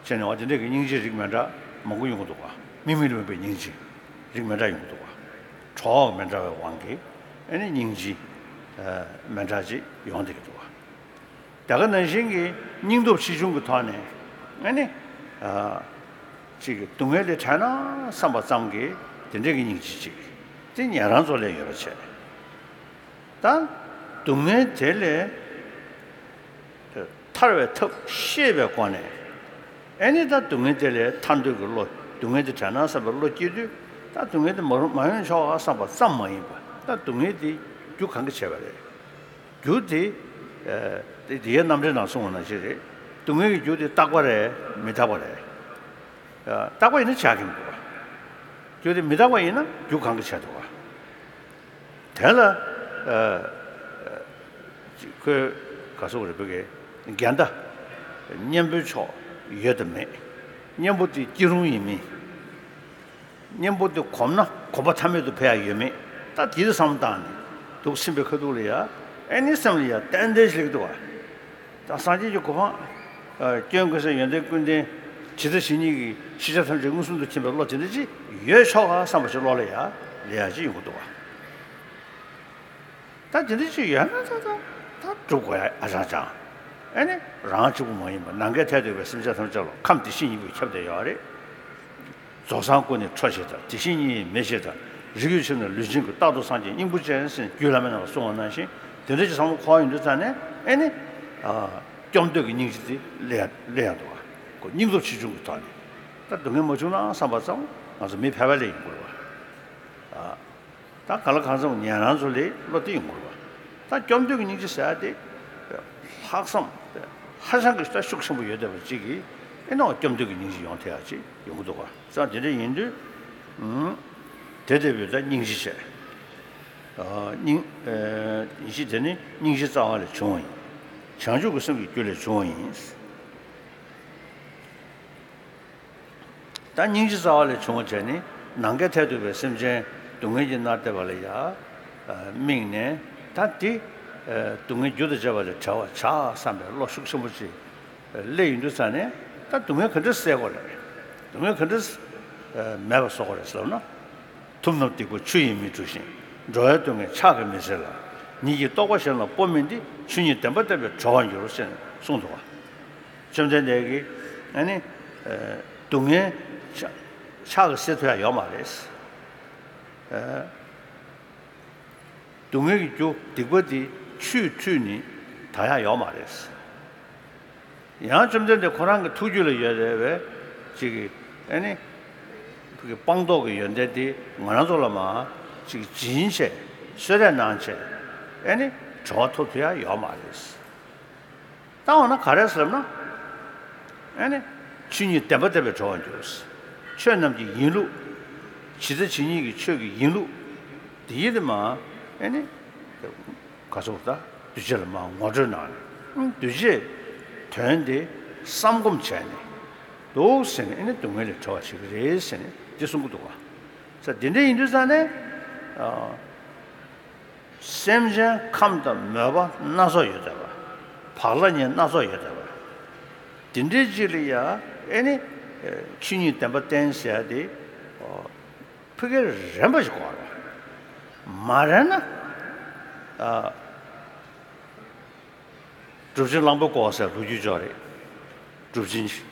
བྱས་ནས་འོ་དེ་འདྲ་གི་སྙིང་རྗེའི་རིགས་མི་འདྲ་མང་པོ་ཡོང་གི་འདུག་ག། དམིགས་མེད་ལ་དམིགས་པའི་སྙིང་རྗེ། རིགས་མི་འདྲ་ཡོང་གི་འདུག་ག། གྲོགས་མི་འདྲ་བའི་དབང་གིས་ཨེ་ནི་སྙིང་རྗེ། ཨ། མི་འདྲ་ཅིག་ཡོང་བསྡད་ཀྱི་འདུག་ག། དེ་ག་ནང་བཞིན་གྱི་སྙིང་སྟོབས་ཆེ་ཆུང་གི་ཐོག་ནས་ཨེ་ནི། ཨ། ཅིག་གི་སྡུག་བསྔལ་ལས་བྲལ་ན་བསམ་པ་ཙམ་གྱིས་དེ་འདྲ་གི་སྙིང་རྗེ་ཅིག་དེ་ཉན་རང་ཚོ་ལས་ཡོད་པ་བྱས། ད་སྡུག་བསྔལ་དེ་ལས་ཐར་བའི་ཐབས་ཤེས་པའི་སྒོ་ནས། ཨེ་ནི་ད་སྡུག་བསྔལ་དེ་ལས་ཐར་འདོད་ཀྱི་བློ། སྡུག་བསྔལ་དེ་བྲལ་ན་བསམ་པའི་བློ་སྐྱེས་དུས། ད་སྡུག་བསྔལ་དེ་མ་རུང་མ་ཡོང་ཆོག་ག་བསམ་པ་ཙམ་མ་ཡིན་པ། ད་སྡུག་བསྔལ་དེ་རྒྱུ་གང་གིས་བྱས་པ་རེད། རྒྱུ་དེ། ཨ། དེ་དེའི་རྣམ་འགྲེལ་ནང་གསུངས་པ་ནང་བཞིན་རེད། སྡུག་བསྔལ་གྱི་རྒྱུ་དེ་རྟག་པ་རེད། མི་རྟག་པ་རེད། ཨ། རྟག་པ་ཡིན་ན་བྱ་གི་མི་འདུག་ག། རྒྱུ་དེ་མི་རྟག་པ་ཡིན་ན་རྒྱུ་གང་གིས་བྱས་འདུག་ག། དེ་ལ། ཨ། ཁོས་ག་སོགས་རེད་པ་གི། འགལ་ཟླ། གཉེན་པོའི་ཕྱོགས་ཡོད་དམ་མེད། གཉེན་པོ་དེ་སྐྱིད་རུང་ཡིན་མིན། གཉེན་པོ་དེ་གོམས་ན་གོམས་པ་ཐ་མལ་དུ་འཕེལ་ཡ་ཡོད་མེད། ད་དེ་ཚོ་བསམ་བློ་བཏང་ནས་འདུག་སེམས་པའི་ཁ་ཐུག་ལ་ཡ། ཨེ་ནི་སེམས་ལ་ཡ་ཏན་ཏན་ཞིག་འདུག་ག། ད་སངས་རྒྱས་ཀྱི་གོ་འཕང་། ཨ། སྐྱོན་ཀུན་ཟད་ཡོན་ཏན་ཀུན་ལྡན། ཇི་ལྟ་ཇི་སྙེད་ཀྱི་ཤེས་བྱ་ཐམས་ཅད་མངོན་སུམ་དུ་མཁྱེན་པའི་བློ་དེ་འདྲ་ཅིག་ཡོད་ཆོག་ག་བསམ་པ་ཞིག་བློ་ལ་ཡ་སླེབས་ཡ་ཅིག་ཡོང་གི་འདུག་ག། ད་དེ་འདྲ་ཅིག་ཡོད་ན་ད་ད་ད་སྒྲུབ་དགོས་ཡ་ཨ་ཅང་ཅང་། ཨེ་ནི་རང་གཅིག་པུ་མ་ཡིན་པར་ནམ་མཁའི་མཐས་གཏུགས་པའི་སེམས་ཅན་ཐམས་ཅད་ལ་ཁམས་བདེ་གཤེགས་སྙིང་པོས་ཁྱབ་བསྡད་ཡོད་རེད། རྫོགས་སངས་སྐུ་ནི་འཕྲོ་ཞེས་དང་། དེ་བཞིན་ཉིད་ཡིན་མེད་ཅེས་དང་། རིགས་རྒྱུད་ཆེན་ནི་ལུས་ཅན་གྱི། རྟག་ཏུ་སངས་རྒྱས་སྙིང་པོ་ཅན་ཟེར་རྒྱུད་བླ་མའི་ནང་ལ་གསུངས་པ་ནང་བཞིན་དེ་འདྲ་ཅིག་བསམ་བློ་འཁོར་ཡོང་དུས་ཙང་ནས། ཨེ་ནི། ཨ། སྐྱོབ་འདོད་ཀྱི་སྙིང་རྗེ་དེ་སླེབས་སླེབས་ཡོང་འདུག་ག། ཁོ་སྙིང་སྟོབས་ཆེ་ཆུང་གི་ཐོག་ནས། ད་སྡུག་བསྔལ་མ་བྱུང་ན་བསམ་པ་ཙམ་ང་ཚོ་མི་ཕལ་པ་ལས་ཡོང་གི་རེད་པ། ཨ། ད་གང་ལ་གང་འཚམ་ཉན་རང་ཚོ་ལས་བློ་དེ་ཡོང་གི་རེད་པ། ད་སྐྱོབ་འདོད་ཀྱི་སྙིང་རྗེ་ཟེར་ཡ་དེ་ལྷག་བསམ་ཧ་ཅང་གི་ད་ཤུགས་ཆེན་པོ་ཡོད་བསྡད་པ་ཅིག་གིས། ཨེ་ནི་སྐྱོབ་འདོད་ཀྱི་སྙིང་རྗེ་ཡོང་ཐུབ་ཡ་ཅིག་ཡོང་གི་འདུག་ག། ཙང་དེ་འདྲ་ཡིན་དུས། ཨུམ། དེ་ལྟ་བུའི་ད་སྙིང་རྗེ་བྱས། ཨ། སྙིང་། ཨ། ཡེ་ཤེས་དེ་ནི་སྙིང་རྗེའི་རྩ་བ་ལས་བྱུང་བ་ཡིན། བྱང་ཆུབ་ཀྱི་སེམས་ཀྱི་རྒྱུ་ལས་བྱུང་བ་ཡིན། ད་སྙིང་རྗེའི་རྩ་བ་ལས་བྱུང་བ་བྱས་ནས་ནམ་མཁའི་མཐས་གཏུགས་པའི་སེམས་ཅན་སྡུག་བསྔལ་གྱིས་མནར་བསྡད་པ་ལ་ཡ། ཨ། དམིགས་ནས། ད་དེ། ཨ། སྡུག་བསྔལ་རྒྱུ་དང་བཅས་པ་ལས་བྲལ་བར་བྱ་བསམ་པའི་བློ་ཤུགས་ཆེན་པོ་ཅིག་སླེབས་ཡོང་དུས་ཙང་ནས། ད་སྡུག་བསྔལ་ག་འདྲ་སེལ་དགོས་རེད། སྡུག་བསྔལ་ག་འདྲ། ཨ། མེད་པར་བཟོ་དགོས་རེད་ཟེར་ལབ་ན། ཐུབ་རྣམས་སྡིག་པ་ཆུ་ཡིས་མི་འཁྲུ་ཞིང་། འགྲོ་བའི་སྡུག་བསྔལ་ཕྱག་གིས་མི་སེལ་ལ། ཉིད་ཀྱི་རྟོགས་པ་གཞན་ལ་སྤོ་མིན་ཏེ། ཆོས་ཉིད་བདེན་པ་བསྟན་པས་གྲོལ་བར་འགྱུར་ཞེས་གསུངས་འདུག་བ། བཅོམ་ལྡན་འདས་ཀྱིས་ཨ་ནི་སྡུག་བསྔལ་ཕྱག་གིས་སེལ་ཐུབ་ཡ་ཡོད་མ་རེད། སྡུག་བསྔལ་གྱི་རྒྱུ་སྡིག་པ་དེ་ཆུས་འཁྲུད་ནས་དག་ཡ་ཡོད་མ་རེད། ཡང་བཅོམ་ལྡན་འདས་ཁོ་རང་གི་ཐུགས་རྒྱུད་ལ་ཡོད་རེ་བའི་ཅིག་གི་ཨ་ནི་སྤངས་རྟོགས་ཀྱི་ཡོན་ཏན་དེ་ང་རང་ཚོ་ལ་མ་ཅིག་སྦྱིན་བྱས་གསོལ་རས་གནང་བྱས་ཨ་ནི་གྲོལ་བ་ཐོབ་ཐུབ་ཡ་ཡོད་མ་རེད། ད་འོ་ན་ག་རེ་ཟེར་ན། ཨ་ནི་ཆོས་ཉིད་བདེན་པ་བསྟན་པས་གྲོལ་བར་འགྱུར། ཆོས་རྣམས་ཀྱི་ཡིན་ལུགས། ཇི་ལྟ་ཇི་སྙེད་ཀྱི་ཆོས་ཀྱི་ཡིན་ལུགས། དེ་ཡིན་དེ་མ་ཨ་ནི་ག་ཚོད་ད་གདུལ་བྱ་ལ་མ་ངོ་སྤྲོད་གནང་ནས་གདུལ་བྱའི་དོན་དེ་བསམ་སྒོམ་བྱས་ནས་འདུག་ཟེར་ནས་ཨ་ནི་སྡུག་བསྔལ་ལས་གྲོལ་བ་བྱེད་ཀྱི་རེད་ཟེར་ནས་འདི་གསུང་གི་འདུག་བ། ས་དེ་འདྲ་ཡིན་དུས་ཙང་ནས། སེམས་ཅན་ཁམས་དང་མོས་པ་སྣ་ཚོགས་ཡོད་བསྡད་པ། བག་ལ་ཉལ་སྣ་ཚོགས་ཡོད་བསྡད་པ། དེ་འདྲའི་ཅིག་ལ་ཡ་ཨེ་ནི་ཆོས་ཉིད་བདེན་པ་བསྟན་ཟེར་ཡ་དེ་ཕ་གིར་རན་པ་ཞིག་དགོས་རེད། མ་རན་ན་གྲུབ་ཆེན་གླང་པོ་སྐོར་ཟེར་ལོ་རྒྱུས་ཅིག་ཡོད་རེད། གྲུབ་ཆེན་ཞིག་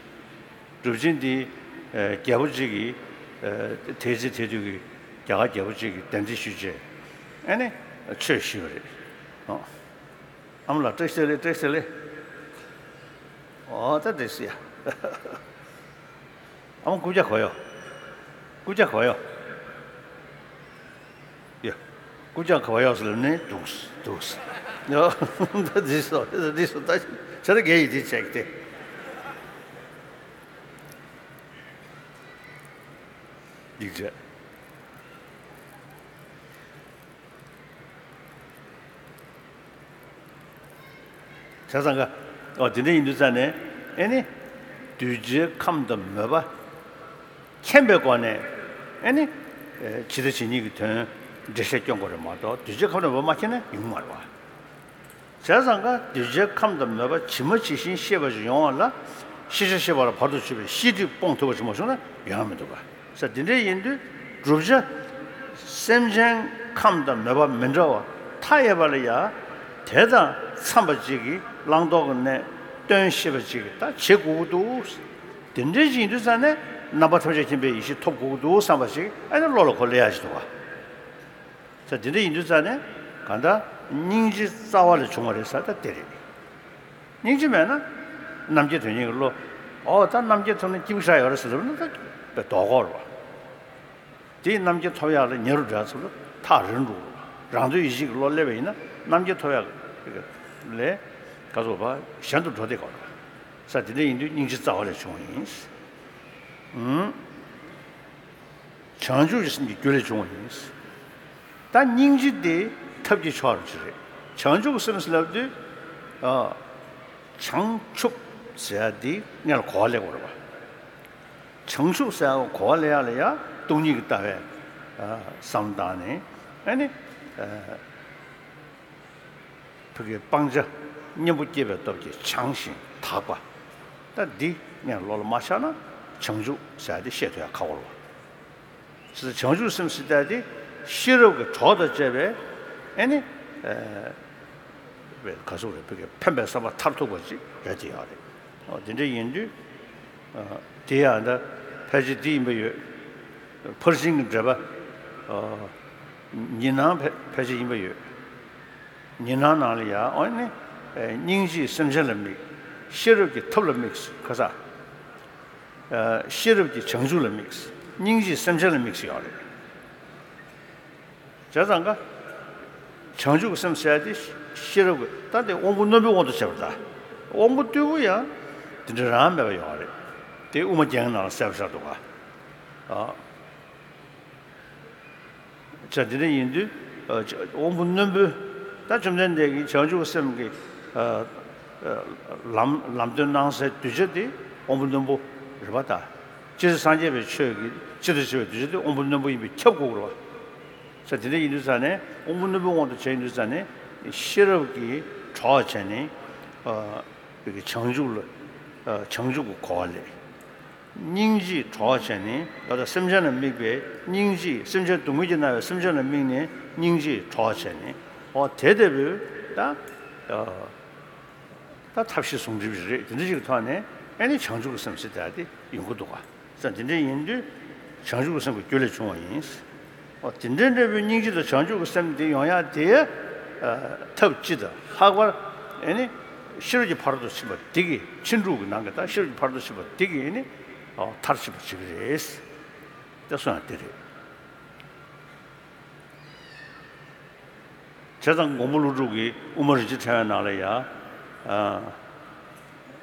གྲུབ་ཆེན་འདི་རྒྱལ་པོ་གཅིག་གིས་དེ་ཚེ་དེ་དུས་ཀྱི་རྒྱ་གར་རྒྱལ་པོ་གཅིག་གིས་གདན་འདྲེན་ཞུས་རྗེས་ཨ་ནི་ཆོས་ཞུས་པ་རེད། ཨ་མ་ལགས་བཀྲ་ཤིས་བདེ་ལེགས། བཀྲ་ཤིས་བདེ་ལེགས། ཨོ་ད་དེ་སི་ཡ། ཨ་མ་རྐུབ་བཀྱག་ག་པར་ཡོད། རྐུབ་བཀྱག་ག་པར་ཡོད། ཡ། རྐུབ་བཀྱག་ག་པར་ཡོད་ཟེར་ལབ་ནས་འདུག་འདུག་ཡ། ད་འདི་སོ་འདི་སོ་ད་ཆ་ད་རྒས་ཡིན་དེ་ཆེག་དེ། ཡིག་ཆ། བྱས་ཙང་ཀ། ཨོ་དེ་འདྲ་ཡིན་དུས་ཙང་ནས་ཨེ་ནི། གདུལ་བྱའི་ཁམས་དང་མོས་པ་མཁྱེན་པའི་སྒོ་ནས་ཨེ་ནི། ཇི་ལྟ་ཇི་སྙེད་ཀྱི་དོན་འགྲེལ་བཤད་སྐྱོན་དགོས་རེད་མ་གཏོགས་གདུལ་བྱའི་ཁམས་དང་མོས་པ་མ་མཁྱེན་ན་ཡོང་མ་རེད་བ། བྱས་ཙང་ཀ་གདུལ་བྱའི་ཁམས་དང་མོས་པ་ཇི་མ་ཇི་བཞིན་ཤེས་པ་ཞིག་ཡོང་བ་ལ་ཤེས་བྱ་ཤེས་པ་ལ་བར་དུ་གཅོད་པའི་ཤེས་སྒྲིབ་སྤོང་ཐུབ་པ་ཞིག་མ་བྱུང་ན་ཡོང་ཡ་མི་འདུག་ག་ས་དེ་འདྲ་ཡིན་དུས་བསྒྲུབ་བྱ་སེམས་ཅན་ཁམས་དང་མོས་པ་མི་འདྲ་བ་མཐའ་ཡས་པ་ལ་ཡ་དེ་དང་འཚམས་པ་ཅིག་གིས་བླང་དོར་གྱི་གནས་སྟོན་ཤེས་པ་ཅིག་གིས་ད་བྱེད་དགོས་ཀྱི་འདུག་དེ་འདྲ་ཅིག་ཡིན་དུས་ཙང་ནས་རྣམ་པ་ཐམས་ཅད་མཁྱེན་པའི་ཡེ་ཤེས་ཐོབ་དགོས་ཀྱི་འདུག་བསམ་པ་ཞིག་ཨ་ནི་བློ་ལ་འཁོར་སླེབས་ཡ་ཞིག་འདུག་ག་ས་དེ་འདྲ་ཡིན་དུས་ཙང་ནས་གང་ལྟར་སྙིང་རྗེ་རྩ་བ་ལས་བྱུང་བ་རེད་ཟེར་ད་དེ་རེད། སྙིང་རྗེ་མེད་ན་རྣམ་མཁྱེན་དོན་གཉེར་གྱི་བློ། ཨོ་ད་རྣམ་མཁྱེན་ཐོབ་ན་སྐྱིད་པོ་ཞེ་དྲག་ཡོད་རེད་ཟེར་ལབ་ན་ད་དཔེ་ལྡོག་གོ་རེད་བ། དེས་རྣམ་མཁྱེན་ཐོབ་ཡག་ལ་ཉེ་རུ་འགྲོ་ཡག་ཚུལ་ལ་ཐག་རིང་རུ་འགྲོ་བ། རང་དོན་ཡིད་བྱེད་ཀྱི་བློ་སླེབས་པ་ཡིན་ན་རྣམ་མཁྱེན་ཐོབ་ཡག་ལས་ག་ཚོད་བ་གཞན་དུ་འགྲོ་བདེ་གོ་རེད་བ། ས་དེ་འདྲ་ཡིན་དུས་སྙིང་རྗེ་རྩ་བ་ལས་བྱུང་བ་ཡིན། ཨུམ། བྱང་ཆུབ་ཀྱི་སེམས་ཀྱི་རྒྱུ་ལས་བྱུང་བ་ཡིན། ད་སྙིང་རྗེ་དེ་ཐབས་ཀྱི་མཆོག་རུ་ཅི་རེད། བྱང་ཆུབ་ཀྱི་སེམས་ཟེར་ལབ་དུས། ཨ། བྱང་ཆུབ་ཟེར་ཡ་དེ་སྔོན་ལ་གོ་བ་ལེན་དགོས་རེད་བ། བྱང་ཆུབ་ཟེར་ཡ་གོ་བ་ལེན་ཡ་ལ་ཡ་སྟོང་ཉིད་ཀྱི་ལྟ་བའི་བསམ་བཏང་ནས་ཨ་ནི། ཕ་གིའི་སྤང་བྱ་གཉེན་པོ་སྐྱེས་པའི་སྟོབས་ཀྱིས་བྱང་ཞིང་དག་པ། ད་འདི་ངས་བློ་ལ་མ་ཆགས་ན་བྱང་ཆུབ་ཟེར་ཡ་དེ་བཤད་ཐུབ་ཡ་ཁག་པོ་རེད་བ། ཟེར་བྱང་ཆུབ་སེམས་ཟེར་ཡ་དེ་ཤེས་རབ་ཀྱི་གྲོགས་དང་བཅས་པའི་ཨེ་ནི། ག་ཟུག་རེད་ཕ་གིའི་ཕན་པའི་བསམ་པ་མཐར་ཐུག་པ་ཅིག་རེད་དེ་ཡོད་རེད། འོ་དེ་འདྲ་ཡིན་དུས། དེ་ཡང་ད་ཕལ་ཆེར་འདི་ཡིན་པ་ཡོད། ཕར་ཕྱིན་གྱི་འབྲེལ་པ། ཉི་སྣང་ཕལ་ཕལ་ཆེར་ཡིན་པ་ཡོད། ཉི་སྣང་ནང་ལ་ཡང་འོ་ནི། སྙིང་རྗེས་སེམས་ཅན་ལ་དམིགས། ཤེས་རབ་ཀྱིས་ཐབས་ལ་དམིགས་ཁ་ས། ཤེས་རབ་ཀྱིས་བྱང་ཆུབ་ལ་དམིགས། སྙིང་རྗེས་སེམས་ཅན་ལ་དམིགས་ཡོད་རེད། བྱས་ཙང་ཀ། བྱང་ཆུབ་ཀྱི་སེམས་ཟེར་ཡ་དེ་ཤེས་རབ་ཀྱི་ད་དེ་དབང་པོ་རྣོན་པོའི་དབང་དུ་བྱས་པ་ད། དབང་པོ་རྟུལ་པོ་ཡང་དེ་འདྲ་རང་མེད་པ་ཡོད་རེད། དེ་དབུ་མ་རྒྱན་ནང་ལ་གསལ་པོ་ཤར་འདུག་ག་ཨ། བྱས་དེ་འདྲ་ཡིན་དུས། དབང་པོ་རྣོན་པོའི་ད་བཅོམ་ལྡན་འདས་ཀྱིས་བྱང་ཆུབ་སེམས་ཀྱི་ལམ་ལམ་སྟོན་གནང་སའི་གདུལ་བྱ་དེ་དབང་པོ་རྣོན་པོ་རེད་པ་ད། སྤྱིར་སངས་རྒྱས་པའི་ཆོས་ཀྱི་སྤྱི་དང་བྱེ་བའི་གདུལ་བྱ་དེ་དབང་པོ་རྣོན་པོ་ཡིན་པས་ཁྱབ་དགོས་རེད་པ། ས་དེ་འདྲ་ཡིན་དུས་ཙང་ནས་དབང་པོ་རྣོན་པོའི་དབང་དུ་བྱས་ཡིན་དུས་ཙང་ནས་ཤེས་རབ་ཀྱི་གྲོགས་བྱས་ནས་བྱང་ཆུབ་ལ་བྱང་ཆུབ་ཀྱི་གོ་བ་ལེན། སྙིང་རྗེས་གྲོགས་བྱས་ནས། ད་ལྟ་སེམས་ཅན་ལ་དམིགས་པའི་སྙིང་རྗེས། སེམས་ཅན་སྡུག་བསྔལ་གྱིས་མནར་བའི་སེམས་ཅན་ལ་དམིགས་ནས་སྙིང་རྗེས་གྲོགས་བྱས་ནས། འོ་དེ་ལྟ་བུའི་ད་ད་ཐབས་ཤེས་ཟུང་འབྲེལ་རེད། དེ་འདྲ་ཞིག་གི་ཐོག་ནས་ཨ་ནི་བྱང་ཆུབ་ཀྱི་སེམས་ཟེར་ཡ་དེ་ཡོང་གི་འདུག་ག་ས་དེ་འདྲ་ཡིན་དུས་བྱང་ཆུབ་ཀྱི་སེམས་ཀྱི་རྒྱུ་ལས་བྱུང་བ་ཡིན། འོ་དེ་འདྲའི་འབྲས་བུའི་སྙིང་རྗེ་དང་བྱང་ཆུབ་ཀྱི་སེམས་དེ་ཡོང་ཡ་དེ། ཨ། ཐབས་སྤྱི་དང་ལྷག་པར་ཨེ་ནི་ཤེས་རབ་ཀྱི་ཕ་རོལ་ཏུ་ཕྱིན་པ་དེ་གིས། ཕྱིན་དྲུག་གི་ནང་གི་ད་ཤེས་རབ་ཀྱི་ཕ་རོལ་ཏུ་ཕྱིན་པ་དེ་གིས་ཨེ་ནི། ཨ། མཐར་ཕྱིན་པར་བྱེད་ཀྱི་རེད། དེ་གསུངས་ཡ་དེ་རེད། བྱས་ཙང་མགོན་པོ་ཀླུ་སྒྲུབ་ཀྱིས་དབུ་མ་རིན་ཆེན་ཕྲེང་བའི་ནང་ལ་ཡ། ཨ།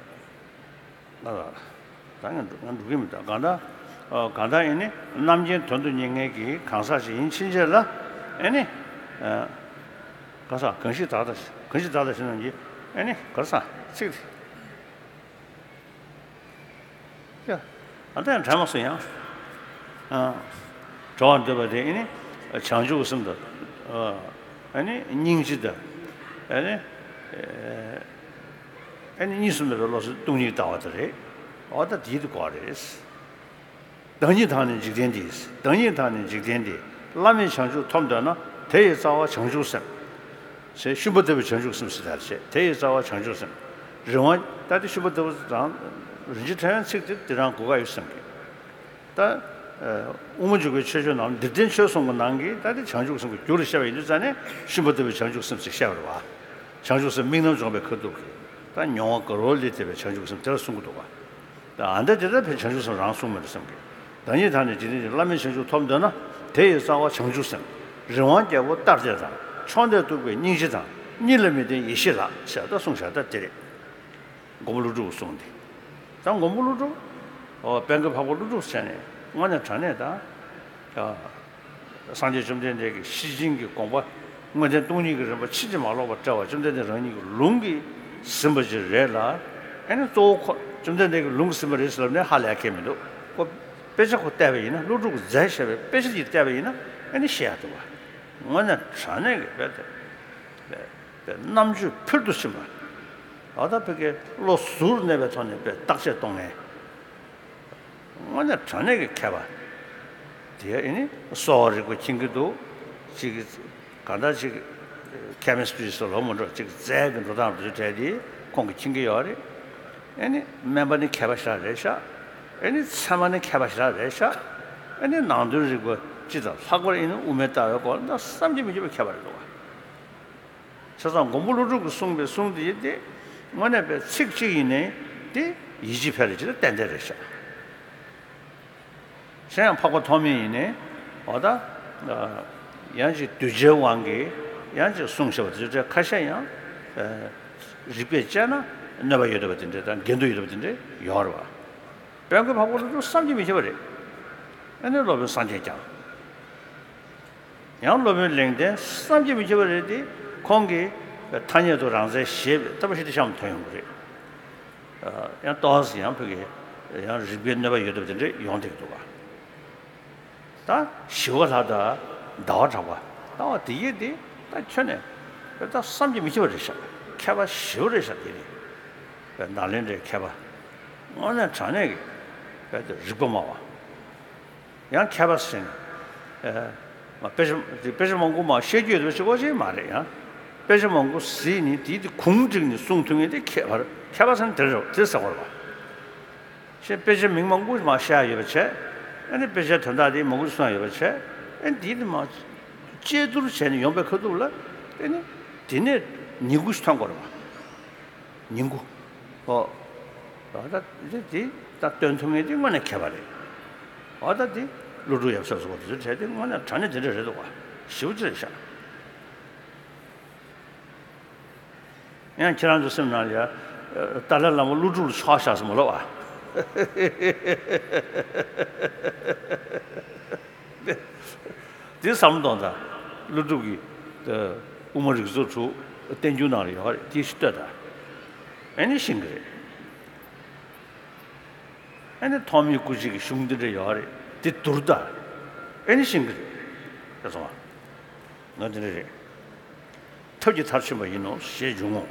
ད་ང་ང་འགྲོ་གི་མི་འདུག་གང་ལྟར། ཨ། གང་ལྟར་ཨེ་ནི་རྣམ་མཁྱེན་དོན་དུ་གཉེར་མཁན་གྱི་གང་ཟག་ཞིག་ཡིན་ཕྱིན་ཆད་ལ་ཨེ་ནི། ཨ། གང་ཟག་གང་ཞིག་བདག་ལྟ། གང་ཞིག་བདག་ལྟ་ཞེ་ན་གྱི་ཨེ་ནི་གང་ཟག་ཚིག་དེ། ཡ། ཨ། ད་ཡང་དྲན་མ་སོང་ཡང་། ཨ། གྲོགས་འདོད་པ་དེ་ཨེ་ནི་བྱང་ཆུབ་སེམས་དང་། ཨ། ཨེ་ནི་སྙིང་རྗེ་དང་། ཨེ་ནི། ཨེ་ནི་གཉིས་སུ་མེད་པའི་བློ་གསུམ་སྟོང་ཉིད་ལྟ་བ་དེ་རེད། འོ་ད་དེའི་དེ་གོ་རེད། བདག་ཉིད་དང་ནི་འཇིག་རྟེན་འདི། བདག་ཉིད་དང་ནི་འཇིག་རྟེན་འདི། བླ་མེད་བྱང་ཆུབ་ཐོབ་འདོད་ན། དེ་ཡི་རྩ་བ་བྱང་ཆུབ་སེམས། ཞེས་ཤུན་པ་ལྟ་བུའི་བྱང་ཆུབ་སེམས་ཟེར་ཡ་རེད། དེ་ཡི་རྩ་བ་བྱང་ཆུབ་སེམས། རིན་དབང་། ད་དེ་ཤུན་པ་ལྟ་བུ་རང་རིན་ཆེན་ཕྲེང་བའི་ཚིག་དེ་དེ་རང་གོ་ག་ཡོད་བསམ་གི། ད། ཨ། དབུ་མ་འཇུག་པའི་ཆོས་སྤྱོད་ནང་། འདིར་བསྟན་ཆོས་གསུམ་གྱི་ནང་གི་ད་དེ་བྱང་ཆུབ་སེམས་ཀྱི་རྒྱུ་རུ་བཤད་པ་ཡིན་དུས་ཙང་ནས་ཤུན་པ་ལྟ་བུའི་བྱང་ཆུབ་སེམས་ཟེར་བཤད་པ་རེད་བ། བྱང་ཆུབ་སེམས་དམིགས་རྣམ་སྦྱོང་བའི་ཁ་ཐུག་གི། ད་མྱོང་བ་དགའ་བ་ལས་འདས་པའི་བྱང་ཆུབ་སེམས་དེ་ལ་གསུང་གི་འདུག་ག་ད་ཨ་འདྲ་དེ་ལྟར་བས་བྱང་ཆུབ་སེམས་རང་གསུངས་མེད་དུ་བསམ་གི། བདག་ཉིད་དང་ནི་འཇིག་རྟེན་འདི། བླ་མེད་བྱང་ཆུབ་ཐོབ་འདོད་ན། དེ་ཡི་རྩ་བ་བྱང་ཆུབ་སེམས། རིན་དབང་རྒྱལ་པོ་ལྟར་དེ་དང་། མཆོག་འདས་སྟུག་པའི་སྙིང་རྗེ་དང་། གཉིས་ལ་མི་ལྡན་ཡེ་ཤེས་ལགས། ཞེས་ད་གསུངས་བཞག་ད་དེ་རེད། མགོན་པོ་ཀླུ་སྒྲུབ་གསུངས་ཏེ། ད་མགོན་པོ་ཀླུ་སྒྲུབ། ཨོ། དཔལ་མགོན་འཕགས་པ་ཀླུ་སྒྲུབ་ཟེར་ནས་དངོས་གནས་དྲང་གནས་ད། ཨ། སངས་རྒྱས་བཅོམ་ལྡན་འདས་ཀྱི་ཤེར་ཕྱིན་གྱི་དགོངས་པ་དངོས་བསྟན་སྟོང་ཉིད་ཀྱི་རིམ་པ་ཕྱིན་ཅི་མ་ལོག་པར་བཀྲལ་བ། བཅོམ་ལྡན་འདས་རང་ཉིད་ཀྱི་ལུང་གིས་ཟིན་པ་ཅིག་རེད་ལ། ཨ་ནི་གཙོ་བོ་ཁོ་བཅོམ་ལྡན་འདས་ཀྱི་ལུང་གིས་ཟིན་པ་རེད་ཟེར་ལབ་ནས་ཧ་ལས་ཁེལ་མི་འདུག་ཁོ་དཔེ་ཆ་ཁོ་བལྟས་པ་ཡིན་ན། ཀླུ་སྒྲུབ་ཀྱིས་མཛད་བཞག་པའི་དཔེ་ཆ་འདི་བལྟས་པ་ཡིན་ན་ཨ་ནི་ཤེས་ཡག་འདུག་བ། དངོས་གནས་དྲང་གནས་ཀྱི་དཔེ་དེ། པའི་རྣམ་དཔྱོད་ཕུལ་དུ་ཕྱིན་པ། ཨ། ད་ཕ་གིའི་བློ་གཟུར་གནས་པའི་ཐོག་ནས་པའི་བརྟག་དཔྱད་གཏོང་མཁན། དངོས་གནས་དྲང་གནས་ཀྱི་མཁས་པ། དེ་ཨེ་ནི་གསོ་བ་རིག་པ་མཁྱེན་གྱི་འདུག་ཅིག་གང་ལྟར་ཅིག་ཁེ་མི་སི་ཊི་རི་ཟེར་ལབ་མི་འགྲོ། ཅིག་རྫས་ཀྱི་འགྲོ་སྟངས་དེ་ཚོ་གྲས་དེ་ཁོང་གིས་མཁྱེན་གྱི་ཡོད་རེད། ཨེ་ནི་སྨན་པ་ནི་མཁས་པ་ཞེ་དྲག་རེད་ཤག་ཨེ་ནི་ཚད་མ་ནི་མཁས་པ་ཞེ་དྲག་རེད་ཤག་ཨེ་ནི་ནང་དོན་རིག་པ་སྤྱི་དང་། ལྷག་པར་ཨེ་ནི་དབུ་མའི་ལྟ་བའི་སྐོར་ལ་བསམ་གྱིས་མི་ཁྱབ་པའི་མཁས་པ་རེད་འདུག་བ། བྱས་ཙང་མགོན་པོ་ཀླུ་སྒྲུབ་ཀྱིས་གསུངས་པའི་གསུང་དེ་ཡིན་ཏེ། དངོས་གནས་པའི་ཚིག་གཅིག་ཡིན་ནའི་དེ་ཡིད་ཆེས་འཕེལ་རེ་ཅིག་ཏན་ཏན་རེད་ཤག་གཞན་ཡང་འཕགས་པ་ཐོགས་མེད་ཡིན་ནའི། འོ་ད། ཡང་ཅིག་གདུལ་བྱའི་དབང་གིས་ཡང་ཅིག་གསུངས་བཞག་པ་དེ་ཚོ་ཁ་ཤས་ཡང་། རིགས་པས་དཔྱད་ན་གནོད་པ་ཡོད་བསྡད་པ་དེ་འདྲ་དང་། འགལ་འདུ་ཡོད་བསྡད་པ་དེ་འདྲ་ཡོད་རེད་བ། དཔལ་མགོན་འཕགས་པ་ཀླུ་སྒྲུབ་བསམ་གྱིས་མི་ཁྱབ་པ་རེད། ཨ་ནི་སློབ་དཔོན་སངས་རྒྱས་ཀྱང་། ཡང་སློབ་དཔོན་ལེགས་ལྡན་བསམ་གྱིས་མི་ཁྱབ་པ་རེད་དེ། ཁོང་གིས་ཐ་སྙད་དུ་རང་མཚན་ཞེས་པའི་ལྟ་བ་ཞིག་ཏུ་གཤམ་ཐོན་ཡོང་གི་རེད། ཡང་ཏོག་ཙམ་ཡང་ཕ་གི་ཡང་རིགས་པའི་གནོད་པ་ཡོད་བསྡད་པ་དེ་འདྲ་ཡོང་བསྡད་ཀྱི་འདུག་ག་ད་ཞི་བ་ལྷ་དང་ཟླ་བ་གྲགས་པ་ལྟ་བ་དེ་ཡིན་དེ། ད་ཁྱོན་ནས་ད་བསམ་གྱིས་མི་ཁྱབ་པ་རེད་ཤག་མཁས་པ་ཞེ་པོ་རེད་ཤག་དེ་ནི་ནཱ་ལེནྡྲའི་མཁས་པ། དངོས་གནས་དྲང་གནས་ཀྱི་རིག་པ་སྨྲ་བ། ཡང་མཁས་པ་ཟེར་ནས། ཨ། མ་དཔེ་ཆ་དཔེ་ཆ་མང་པོ་མ་བཤད་རྒྱུ་ཡོད་པ་ཞིག་གོ་ཅིག་མ་རེད། ཡང་དཔེ་ཆ་མང་པོ་གཟིགས་ནས་དེའི་དེ་གུང་བསྒྲིགས་ནས་གསུང་ཐུབ་མཁན་དེ་མཁས་པ། མཁས་པ་ཟེར་ན་དེ་རེད། དེ་ཟེར་དགོས་རེད་པ། ཞེས་དཔེ་ཆ་མིང་མང་པོ་ཞིག་མ་བཤད་ཡ་ཡོད་པ་བྱས། ཨ་ནི་དཔེ་ཆའི་དོན་དག་དེ་མང་པོ་ཞིག་གསུང་ཡ་ཡོད་པ་བྱས། ཨ་ནི་དེའི་དེ་མ་དཔྱད་བསྡུར་བྱས་ནས་ཡོང་པའི་ཁ་ཐུག་ལ། ཨ་ནི་དེ་ནས་ཉིང་ཁུ་ཞིག་ཐོན་དགོས་རེད་པ། ཉིང་ཁུ། ཨོ། ཨ་ད་དེ་དེ་ད་སྟོན་ཐུབ་མཁན་དེ་དངོས་གནས་མཁས་པ་རེད། ཨ་ད་དེ་ཀླུ་སྒྲུབ་ཡབ་སྲས་སོགས་དེ་ཚོའི་གྲས་དེ་དངོས་གནས་དྲང་གནས་དེ་འདྲ་རེད་འདུག་པ། ཞེ་པོ་ཅིག་རེད་ཤག་ཡང་ཁྱེད་རང་ཚོའི་སེམས་ནང་ལ་ཡ། ཏཱ་ལའི་བླ་མ་ཀླུ་སྒྲུབ་ལ་ཆགས་བཞག་སོང་མ་ལབ་པ། འདི་བསམ་བློ་གཏོང་དང་། ཀླུ་སྒྲུབ་ཀྱི་དབུ་མ་རིགས་ཚོགས་དྲུག་བསྟན་འགྱུར་ནང་ལ་ཡོད་རེད། དེ་ཞིག་ལྟོས་དང་། ཨེ་ནི་ཤེས་ཀྱི་རེད། ཨེ་ནི་ཐོགས་མེད་སྐུ་མཆེད་ཀྱི་གཞུང་འདི་འདྲ་ཡོད་རེད། དེ་བསྡུར་དང་། ཨེ་ནི་ཤེས་ཀྱི་རེད། དེ་སོང་བ། ང་འདི་འདྲ་རེད། ཐབས་ཀྱི་མཐར་ཕྱིན་པ་ཡིན་ནོ་ཞེས་འབྱུང་ངོ་།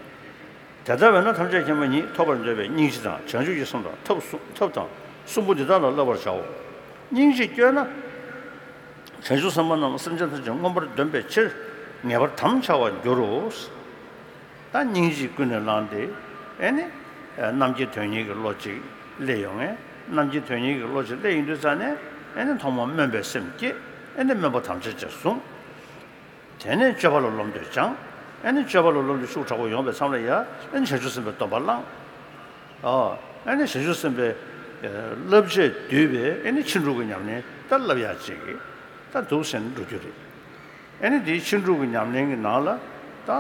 དེ་ལྟ་བས་ན་ཐམས་ཅད་མཁྱེན་པ་ཉིད། ཐོབ་པར་འདོད་པའི་སྙིང་རྗེ་དང་། བྱང་ཆུབ་ཀྱི་སེམས་དང་ཐབས་གསུམ། ཐབས་དང་ གསུམ་པོ་འདི་དག་ལ་བསླབ་པར་བྱའོ། སྙིང་རྗེས་བསྐྱོད་ན། བྱང་ཆུབ་སེམས་དཔའ་རྣམས་སེམས་ཅན་ཐམས་ཅད་མངོན་པར་འདོན་པའི་ཕྱིར་ངེས་པར་དམ་འཆའ་བར་འགྱུར་རོ། ད་སྙིང་རྗེ་ཀུན་ནས་བསླངས་ཏེ། ཨེ་ནི། རྣམ་མཁྱེན་དོན་གཉེར་གྱི་བློ་གཅིག་སླེབས་ཡོང་ངས། རྣམ་མཁྱེན་དོན་གཉེར་གྱི་བློ་གཅིག་སླེབས་ཡོང་དུས་ཙ་ནས། ཨེ་ནི་ཐོག་མར་སྨོན་པའི་སེམས་བསྐྱེད། ཨེ་ནི་སྨོན་པ་དམ་བཅའ་བཅས་བཟུང་། དེ་ནས་སྤྱོད་པ་ལ་སློབ་འདོད་བྱང་། ཨེ་ནི་སྤྱོད་པ་ལ་སློབ་འདོད་ཤུགས་དྲག་པོ་ཡོང་བའི་མཚམས་ལ་ཡ། ཨེ་ནི་བྱང་ཆུབ་སེམས་དཔའི་སྡོམ་པ་བླངས། ཨོ། ཨེ་ནི་བྱང་ཆུབ་སེམས་དཔའི་བསླབ་བྱས་བསྡུས་པའི་ཨེ་ནི་ཕྱིན་དྲུག་གི་ཉམས་ལེན་ད་བསླབ་ཡག་ཅིག་གི་ད་འདུག་ཟེར་ནས་འགྲོ་རྒྱུ་རེད། ཨེ་ནི་དེའི་ཕྱིན་དྲུག་གི་ཉམས་ལེན་གྱི་ནང་ལ་ད་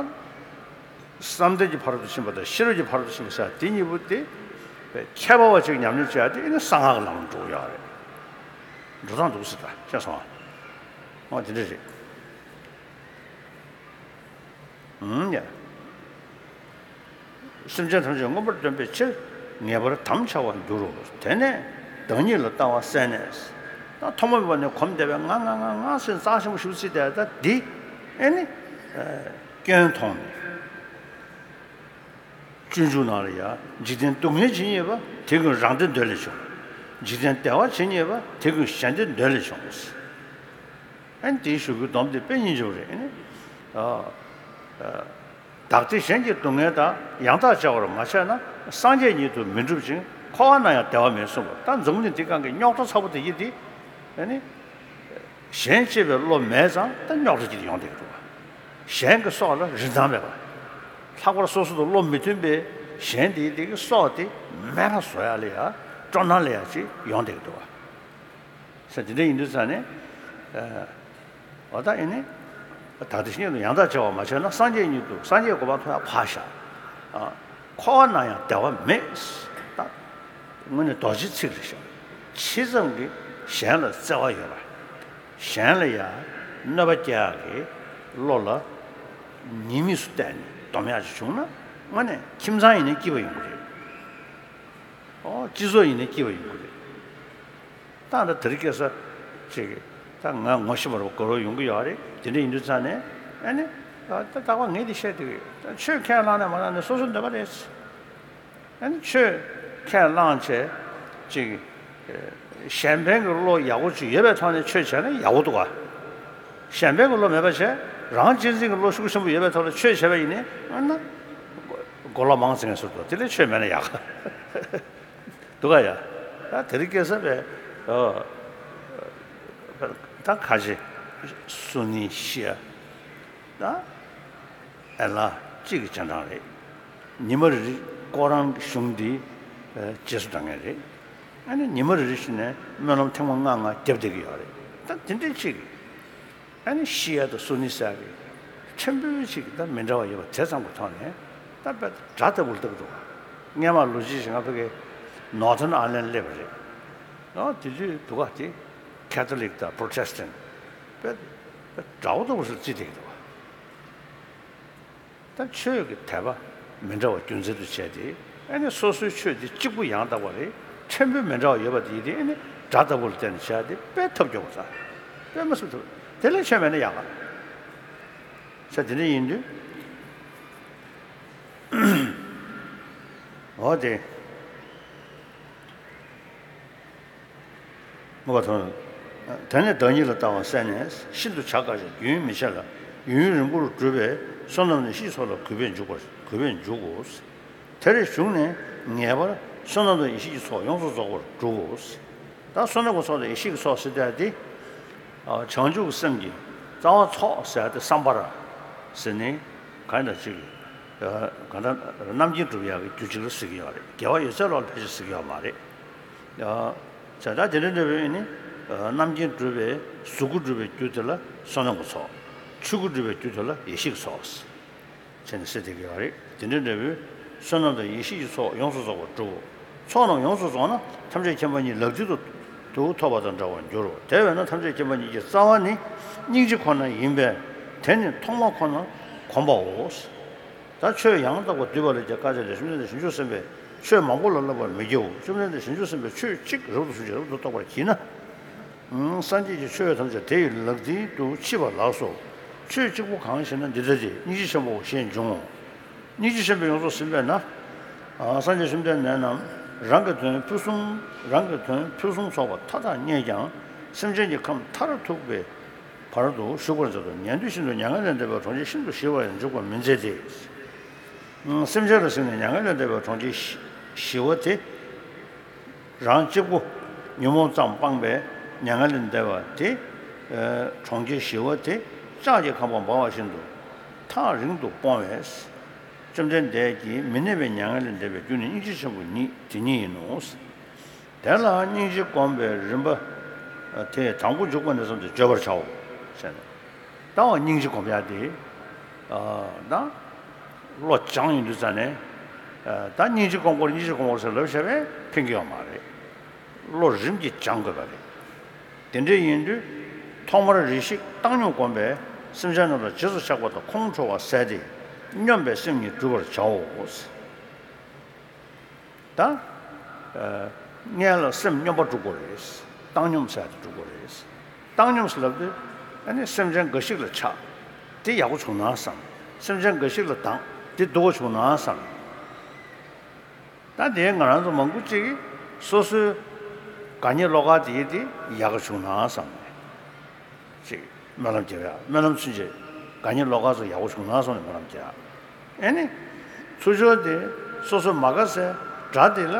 བསམ་གཏན་གྱི་ཕ་རོལ་ཏུ་ཕྱིན་པ་དང་ཤེས་རབ་ཀྱི་ཕ་རོལ་ཏུ་ཕྱིན་པ་ཟེར་དེ་གཉིས་པོ་དེ་ཁྱད་པར་བ་ཅིག་ཉམས་ལེན་བྱས་ཏེ་ཨེ་ནི་གསང་སྔགས་ཀྱི་ལམ་ལ་འགྲོ་གི་ཡོད་རེད། འགྲོ་སྟངས་འདུག་ཟེར་ད་ཤེས་སོང་ཨ། ཨོ་དེ་འདྲ་རེད། ཨུམ་ཡ། སེམས་ཅན་ཐམས་ཅད་མངོན་པར་འདོན་པའི་ཕྱིར་ངེས་པར་དམ་འཆའ་བར་འགྱུར་རོ། དེ་ནས་བདག་ཉིད་ལ་ལྟ་བ་གསལ་ནས། ད་ཐོག་མ་མེད་པ་ནས་གོམས་བསྡད་པའི་ང་ང་ང་ང་ཟེར་རྩ་ཆེན་པོ་ཞིག་བརྩིས་བསྡད་ད་འདི་ཨེ་ནི་སྐྱོན་མཐོང་ནས། སྤྱོད་འཇུག་ནང་ལ་ཡང་འཇིག་རྟེན་སྡུག་བསྔལ་ཇི་སྙེད་པ་དེ་ཀུན་རང་བདེ་འདོད་ལས་བྱུང་། འཇིག་རྟེན་བདེ་བ་ཇི་སྙེད་པ་དེ་ཀུན་གཞན་བདེ་འདོད་ལས་བྱུང་། ཨ་ནི་དེའི་གཞུག་གུའི་སྡོམ་དེ་དཔེ་སྙིང་རྗེ་པོ་རེད། ཨ་ནི། ཨ། ཨ། བདག་བདེ་གཞན་གྱི་སྡུག་བསྔལ་དང་ཡང་དག་བྱ་བར་མ་བྱས་ན་སངས་རྒྱས་ཉིད་དུ་མི་འགྲུབ་ཅིང་འཁོར་བ་ན་ཡང་བདེ་བ་མེད་གསུངས་པ། ད་འཛམ་བུ་གླིང་འདི་སྒང་གི་རྙོག་དྲ་ཚ་པོ་དེ་ཡི་དེ། ཨ་ནི། གཞན་གཅེས་པའི་བློ་མེད་ཙང་ད་རྙོག་དྲ་ཅིག་ཡོང་བསྡད་ཀྱི་འདུག་བ། གཞན་གྱི་སྲོག་ལ་རིན་ཐང་མེད་པ། ལྷག་པར་སོ་སོ་དང་བློ་མི་མཐུན་པའི་གཞན་དེའི་དེ་གི་སྲོག་དེ་མེད་པ་བཟོ་ཡ་ལ་ཡ་སྤྲོ་སྣང་ལ་ཡ་ཅིག་ཡོང་བསྡད་ཀྱི་འདུག་བ། ས་དེ་འདྲ་ཡིན་དུས་ཙང་ནས། ཨ། འོ་ད་ཨེ་ནི། བདག་བདེ་གཞན་གྱི་ཡང་དག་བྱ་བ་མ་བྱས་ན་སངས་རྒྱས་ཉིད་དུ་སངས་རྒྱས་གོ་འཕང་ཐོབ་ཡ་ཕར་བཞག། ཨ། འཁོར་བ་ན་ཡང་བདེ་བ་མེད། ད། དངོས་གནས་རྡོ་རྗེའི་ཚིག་རེད་ཤག། ཇི་ཙམ་གྱིས་གཞན་ལ་བརྩེ་བ་ཡོད་པ། གཞན་ལ་ཡང་གནོད་པ་སྐྱེལ་ཡག་གི་བློ་ལ་ཉེས་དམིགས་སུ་བལྟས་ནས་སྡོམ་ཡག་ཅིག་བྱུང་ན་དངོས་གནས་ཁྱིམ་ཚང་ཡིན་ན་སྐྱིད་པ་ཡོང་གི་རེད། ཨོ་སྤྱི་ཚོགས་ཡིན་ན་སྐྱིད་པ་ཡོང་གི་རེད། ད་ད་དེ་རིང་ཁ་སང་ཅིག་ད་ང་ངོ་ཤེས་པ་རེད་པ། དགའ་རབ་ཡོང་གི་ཡོད་རེད། དེ་འདྲ་ཡིན་དུས་ཙང་ནས་ཨ་ནི། ད་ད་ལྟ་བ་ངས་འདི་བཤད་དུས་ཆོས་ཁས་བླངས་ནས་མ་བླངས་ནས་སོ་སོའི་འདོད་པ་རེད། ཨ་ནི་ཆོས་ཁས་བླངས་བྱས་ཅིག་གཞན་ཕན་གྱི་བློ་ཡག་པོ་ཅིག་ཡོད་པའི་ཐོག་ནས་ཆོས་བྱས་ན་ཡག་པོ་འདུག་ག། གཞན་ཕན་གྱི་བློ་མེད་པ་བྱས་རང་གཅེས་འཛིན་གྱི་བློ་ཤུགས་ཆེན་པོ་ཡོད་པའི་ཐོག་ལ་ཆོས་བྱས་པ་ཡིན་ནའི་ཨ་ན། མགོ་ལོག་མང་ཙམ་ངས་ཟེར་འདུག། དེ་ལས་ཆོས་མེད་ན་ཡག་ག། འདུག་ག་ཡ། ད་དེ་རིང་ཁ་སང་བས། ཨོ། ད་ཁ་ཆེ། སུ་ནི་ཤི་ཡ། ད་ཨེ་ལ་གཅིག་གི་རྗེས་འབྲང་རེད། ཉི་མ་རེ་རེ་ཁོ་རང་གི་གཞུང་འདི་རྗེས་སུ་འབྲང་མཁན་རེད། ཨ་ནི་ཉི་མ་རེ་རེ་བཞིན་ནས་སྨོན་ལམ་ཐེངས་མ་ལྔ་ལྔ་བརྒྱབ་བསྡད་ཀྱི་ཡོད་རེད། ད་དེ་འདྲའི་གཅིག་གི་ཨ་ནི་ཤི་ཡ་དང་སུ་ནི་ཟེར་ཡ་གི་ཕྲན་བུ་གཅིག་གི་ད་མི་འདྲ་བ་ཡོད་པ་དེ་ཙམ་གྱི་ཐོག་ནས་ད་དཔེ་དགྲ་ལྟ་བུ་ལ་ལྟ་གི་འདུག། སྔན་མ་ལོ་གཅིག་ཞིག་ང་ཕ་གི་Northern Ireland སླེབས་པ་རེད། ཨ་དེ་དུས་འདུག་ག་དེ་Catholic དང་Protestant དཔེ་དཔེ་དགྲ་བོ་ལྟ་བུ་ཞིག་བརྩིས་བསྡད་ཀྱི་འདུག་ག། ད་ཆོས་ཀྱི་དད་པ་མི་འདྲ་བ་རྒྱུ་མཚན་དུ་བྱས་ཏེ་ཨ་ནི་སོ་སོའི་ཆོས་དེ་གཅིག་པུ་ཡང་དག་པ་རེད། ཕྲན་བུ་མི་འདྲ་བ་ཡོད་པ་དེ་དེ་ཨ་ནི་དགྲ་ལྟ་བུ་ལ་བལྟས་ནས་བྱས་ཏེ་དཔེ་ཐབས་སྐྱོ་བོ་ཚ། དཔེ་མ་སྲིད་ཐུབ། དེ་ལས་ཆོས་མེད་ན་ཡག་ག། ས་དེ་འདྲ་ཡིན་དུས། འོ་དེ། མངོན་པར་མཐོང་། དེ་ནས་བདག་ཉིད་ལ་ལྟ་བ་གསལ་ནས་ཤིན་ཏུ་བྱ་དཀའ་ཞིང་རྒྱུན་མི་ཆད་ལ་ཡུན་རིང་པོར་གྲུབ་པའི་བསོད་ནམས་དང་ཡེ་ཤེས་ཀྱི་ཚོགས་ལ་གུས་པས་འཇུག་པར་གུས་པས་འཇུག་གོ། དེར་ཞུགས་ནས་ངེས་པར་བསོད་ནམས་དང་ཡེ་ཤེས་ཀྱི་ཚོགས་ཡོངས་སུ་རྫོགས་པར་སྒྲུབ་བོ། ད་བསོད་ནམས་ཀྱི་ཚོགས་དང་ཡེ་ཤེས་ཀྱི་ཚོགས་ཟེར་ཡ་དེ། ཨ། བྱང་ཆུབ་ཀྱི་སེམས་ཀྱི་རྩ་བ་ཚོགས་ཟེར་ཡ་དེ་སམ་བྷ་ར་ཟེར་ནས་གང་ཡིན་ན་ཅིག། ཨ། གང་ལྟར་རྣམ་མཁྱེན་སྒྲུབ་ཡག་གི་རྒྱུ་གཅིག་ལ་ཟེར་གྱི་ཡོད་རེད། དགེ་བ་ཡོད་ཚད་ལོག་ལ་ཕལ་ཆེར་ཟེར་གྱི་ཡོད་མ་རེད། ཨ། བྱས་ཙང་དེ་འདྲ་འདྲ་བོའི་ནི། ཨ། རྣམ་མཁྱེན་སྒྲུབ་པའི་གཟུགས་སྐུ་སྒྲུབ་པའི་རྒྱུ་དེ་ལ་བསོད་ནམས་ཀྱི་ཚོགས། ཆོས་སྐུ་སྒྲུབ་པའི་རྒྱུ་དེ་ལ་ཡེ་ཤེས་ཀྱི་ཚོགས། བྱས་ནས་ཟེར་བསྡད་ཀྱི་ཡོད་རེད། དེ་འདྲའི་འབྲས་བུའི་བསོད་ནམས་དང་ཡེ་ཤེས་ཀྱི་ཚོགས་ཡོངས་སུ་རྫོགས་པར་སྒྲུབ། ཚོགས་རྣམས་ཡོངས་སུ་རྫོགས་ན་ཐམས་ཅད་མཁྱེན་པ་ཉིད་ལག་མཐིལ་དུ་དུ་ཐོབ་པ་དང་འདྲ་བར་འགྱུར་རོ། དེ་བས་ན་ཐམས་ཅད་མཁྱེན་པ་ཉིད་ཀྱི་རྩ་བ་ནི་སྙིང་རྗེ་ཁོ་ན་ཡིན་པས་དེ་ནི་ཐོག་མ་ཁོ་ན་གོམས་པའོ། ད་ཆོས་ཡང་དག་པར་བསྡུས་པ་ལ་ཀྱང་བཀའ་སྩལ་ཏེ། བཅོམ་ལྡན་འདས་བྱང་ཆུབ་སེམས་དཔས་ཆོས་མང་པོ་ལ་བསླབ་པར་མི་བགྱིའོ། བཅོམ་ལྡན་འདས་བྱང་ཆུབ་སེམས་དཔས་ཆོས་གཅིག་རབ་ཏུ་བཟུང་ཞིང་རབ་ཏུ་རྟོགས་པར་བགྱིས་ན། སངས་རྒྱས་ཀྱི་ཆོས་ཐམས་ཅད་དེ་ཡི་ལག་མཐིལ་དུ་མཆིས་པ་ལགས་སོ། ཆོས་གཅིག་པུ་གང་ཞེ་ན། འདི་ལྟ་སྟེ། སྙིང་རྗེ་ཆེན་པོ་ཞེས་འབྱུང་ངོ་། སྙིང་རྗེ་ཆེན་པོས་ཡོངས་སུ་ཟིན་པས་ན། ཨ། སངས་རྒྱས་བཅོམ་ལྡན་འདས་རྣམས་ རང་གི་དོན་ཕུན་སུམ་རང་གི་དོན་ཕུན་སུམ་ཚོགས་པ་མཐའ་དག་རྙེད་ཀྱང་སེམས་ཅན་གྱི་ཁམས་མཐར་ཐུག་པའི་བར་དུ་ཞུགས་པར་མཛད་དོ། ཉན་ཐོས་ཤིན་ཏུ་མྱ་ངན་ལས་འདས་པའི་གྲོང་ཁྱེར་ཤིན་ཏུ་ཞི་བར་འཇུག་པར་མི་མཛད་དེ། སེམས་ཅན་ལ་གཟིགས་ནས་མྱ་ངན་ལས་འདས་པའི་གྲོང་ཁྱེར་ཞི་བ་དེ། རང་གཅིག་པུ་ཉོན་མོངས་ཙམ་སྤངས་པས་མྱ་ངན་ལས་འདས་པ་དེ། གྲོང་ཁྱེར་ཞི་བ་དེ་ལྕགས་ཀྱི་ཁང་པ་འབར་བ་བཞིན་དུ་ཐག་རིང་དུ་སྤོང་བས། བཅོམ་ལྡན་འདས་ཀྱིས་མི་གནས་པའི་མྱ་ངན་ལས་འདས་པའི་རྒྱུ་ནི་སྙིང་རྗེ་ཆེན་པོ་ཉིད་དེ་ཉིད་ཡིན་ནོ། དེ་ལ་སྙིང་རྗེ་བསྒོམ་པའི་རིམ་པ་དེ་དང་པོ་འཇུག་པ་ནས་བཟུང་སྟེ་བརྗོད་པར་བྱའོ། ཞེས་ནས། ད་བ་སྙིང་རྗེ་སྒོམ་ཡ་དེ། ད་བློ་སྦྱངས་ཡིན་དུས་ཙ་ནས། ད་སྙིང་རྗེ་སྒོམ་དགོས་སྙིང་རྗེ་སྒོམ་དགོས་ཟེར་ལབ་བྱས་པས་ཕན་གྱི་ཡོད་མ་རེད། བློ་རིམ་གྱིས་སྦྱང་དགོས་པ་རེད། དེ་འདྲ་ཡིན་དུས་ཐོག་མར་རེ་ཞིག་བཏང་སྙོམས་བསྒོམས་པས་སེམས་ཅན་རྣམས་ལ་རྗེས་སུ་ཆགས་པ་དང་ཁོང་ཁྲོ་བ་བསལ་ཏེ་སྙོམས་པའི་སེམས་ཉིད་བསྒྲུབ་པར་བྱའོ། ད། སྔོན་ལ་སེམས་སྙོམས་པ་སྒྲུབ་དགོས་རེད། བཏང་སྙོམས་ཟེར་ཡ་དེ་སྒྲུབ་དགོས་རེད། བཏང་སྙོམས་ཟེར་ལབ་དུས་ཨ་ནི་སེམས་ཅན་འགའ་ཞིག་ལ་ཆགས། དེ་ཡག་པོ་བྱུང་ན་བསམ། སེམས་ཅན་འགའ་ཞིག་ལ་སྡང་། དེ་སྡུག་པོ་བྱུང་ན་བསམ། ད་དེ་ང་རང་ཚོ་མང་པོ་ཅིག་གིས་སོ་སོའི་དགའ་ཉེ་བློ་དགའ་དེ་དེ་ཡག་ག་བྱུང་ན་བསམ་ནས་ཅིག་སྨོན་ལམ་རྒྱབ་ཡ། སྨོན་ལམ་ཚུན་ཆད་དགའ་ཉེ་བློ་དགའ་ཚོ་ཡག་པོ་བྱུང་ན་བསམ་ནས་སྨོན་ལམ་རྒྱབ་ཡ། ཨེ་ནི། ཚུར་ཕྱོགས་དེ་སོ་སོ་མ་དགའ་སའི་དགྲ་དེ་ལ་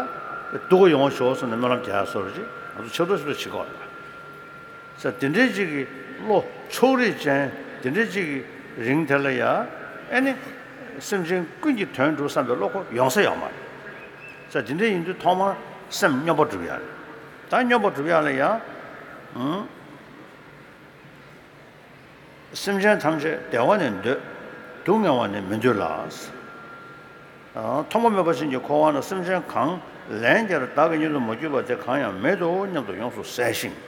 སྡུག་ག་ཡོང་བ་ཤོག་བསམ་ནས་སྨོན་ལམ་རྒྱག་ཡ་སོགས་ཅིག་ང་ཚོ་ཆབ་སྒྲིག་ཆབ་སྒྲིག་བྱེད་དགོས་རེད། ས་དེ་འདྲའི་ཅིག་གི་བློ་ཕྱོགས་རིས་ཅན་དེ་འདྲའི་ཅིག་གི་རིང་དེ་ལ་ཡ། ཨེ་ནི། སེམས་ཅན་ཀུན་གྱི་དོན་སྒྲུབ་བསམ་པའི་བློ་ཁོ་ཡོང་ས་ཡོད་མ་རེད། ས་དེ་འདྲ་ཡིན་དུས་ཐོག་མར་སེམས་སྙོམས་པ་སྒྲུབ་ཡ་རེད། ད་སྙོམས་པ་སྒྲུབ་ཡ་ལ་ཡ། ཨང་། སེམས་ཅན་ཐམས་ཅད་བདེ་བ་ནི་འདོད། སྡུག་བསྔལ་བ་ནི་མི་འདོད་ལ། ཨ། ཐོག་མ་མེད་པ་ཅན་གྱི་འཁོར་བ་ན་སེམས་ཅན་གང་ལན་ཀྱང་བདག་གིས་མྱུར་དུ་མ་གྱུར་པ་དེ་གང་ཡང་མེད་དོ་སྙམ་དུ་ཡོངས་སུ་ཟད་ཞིང་།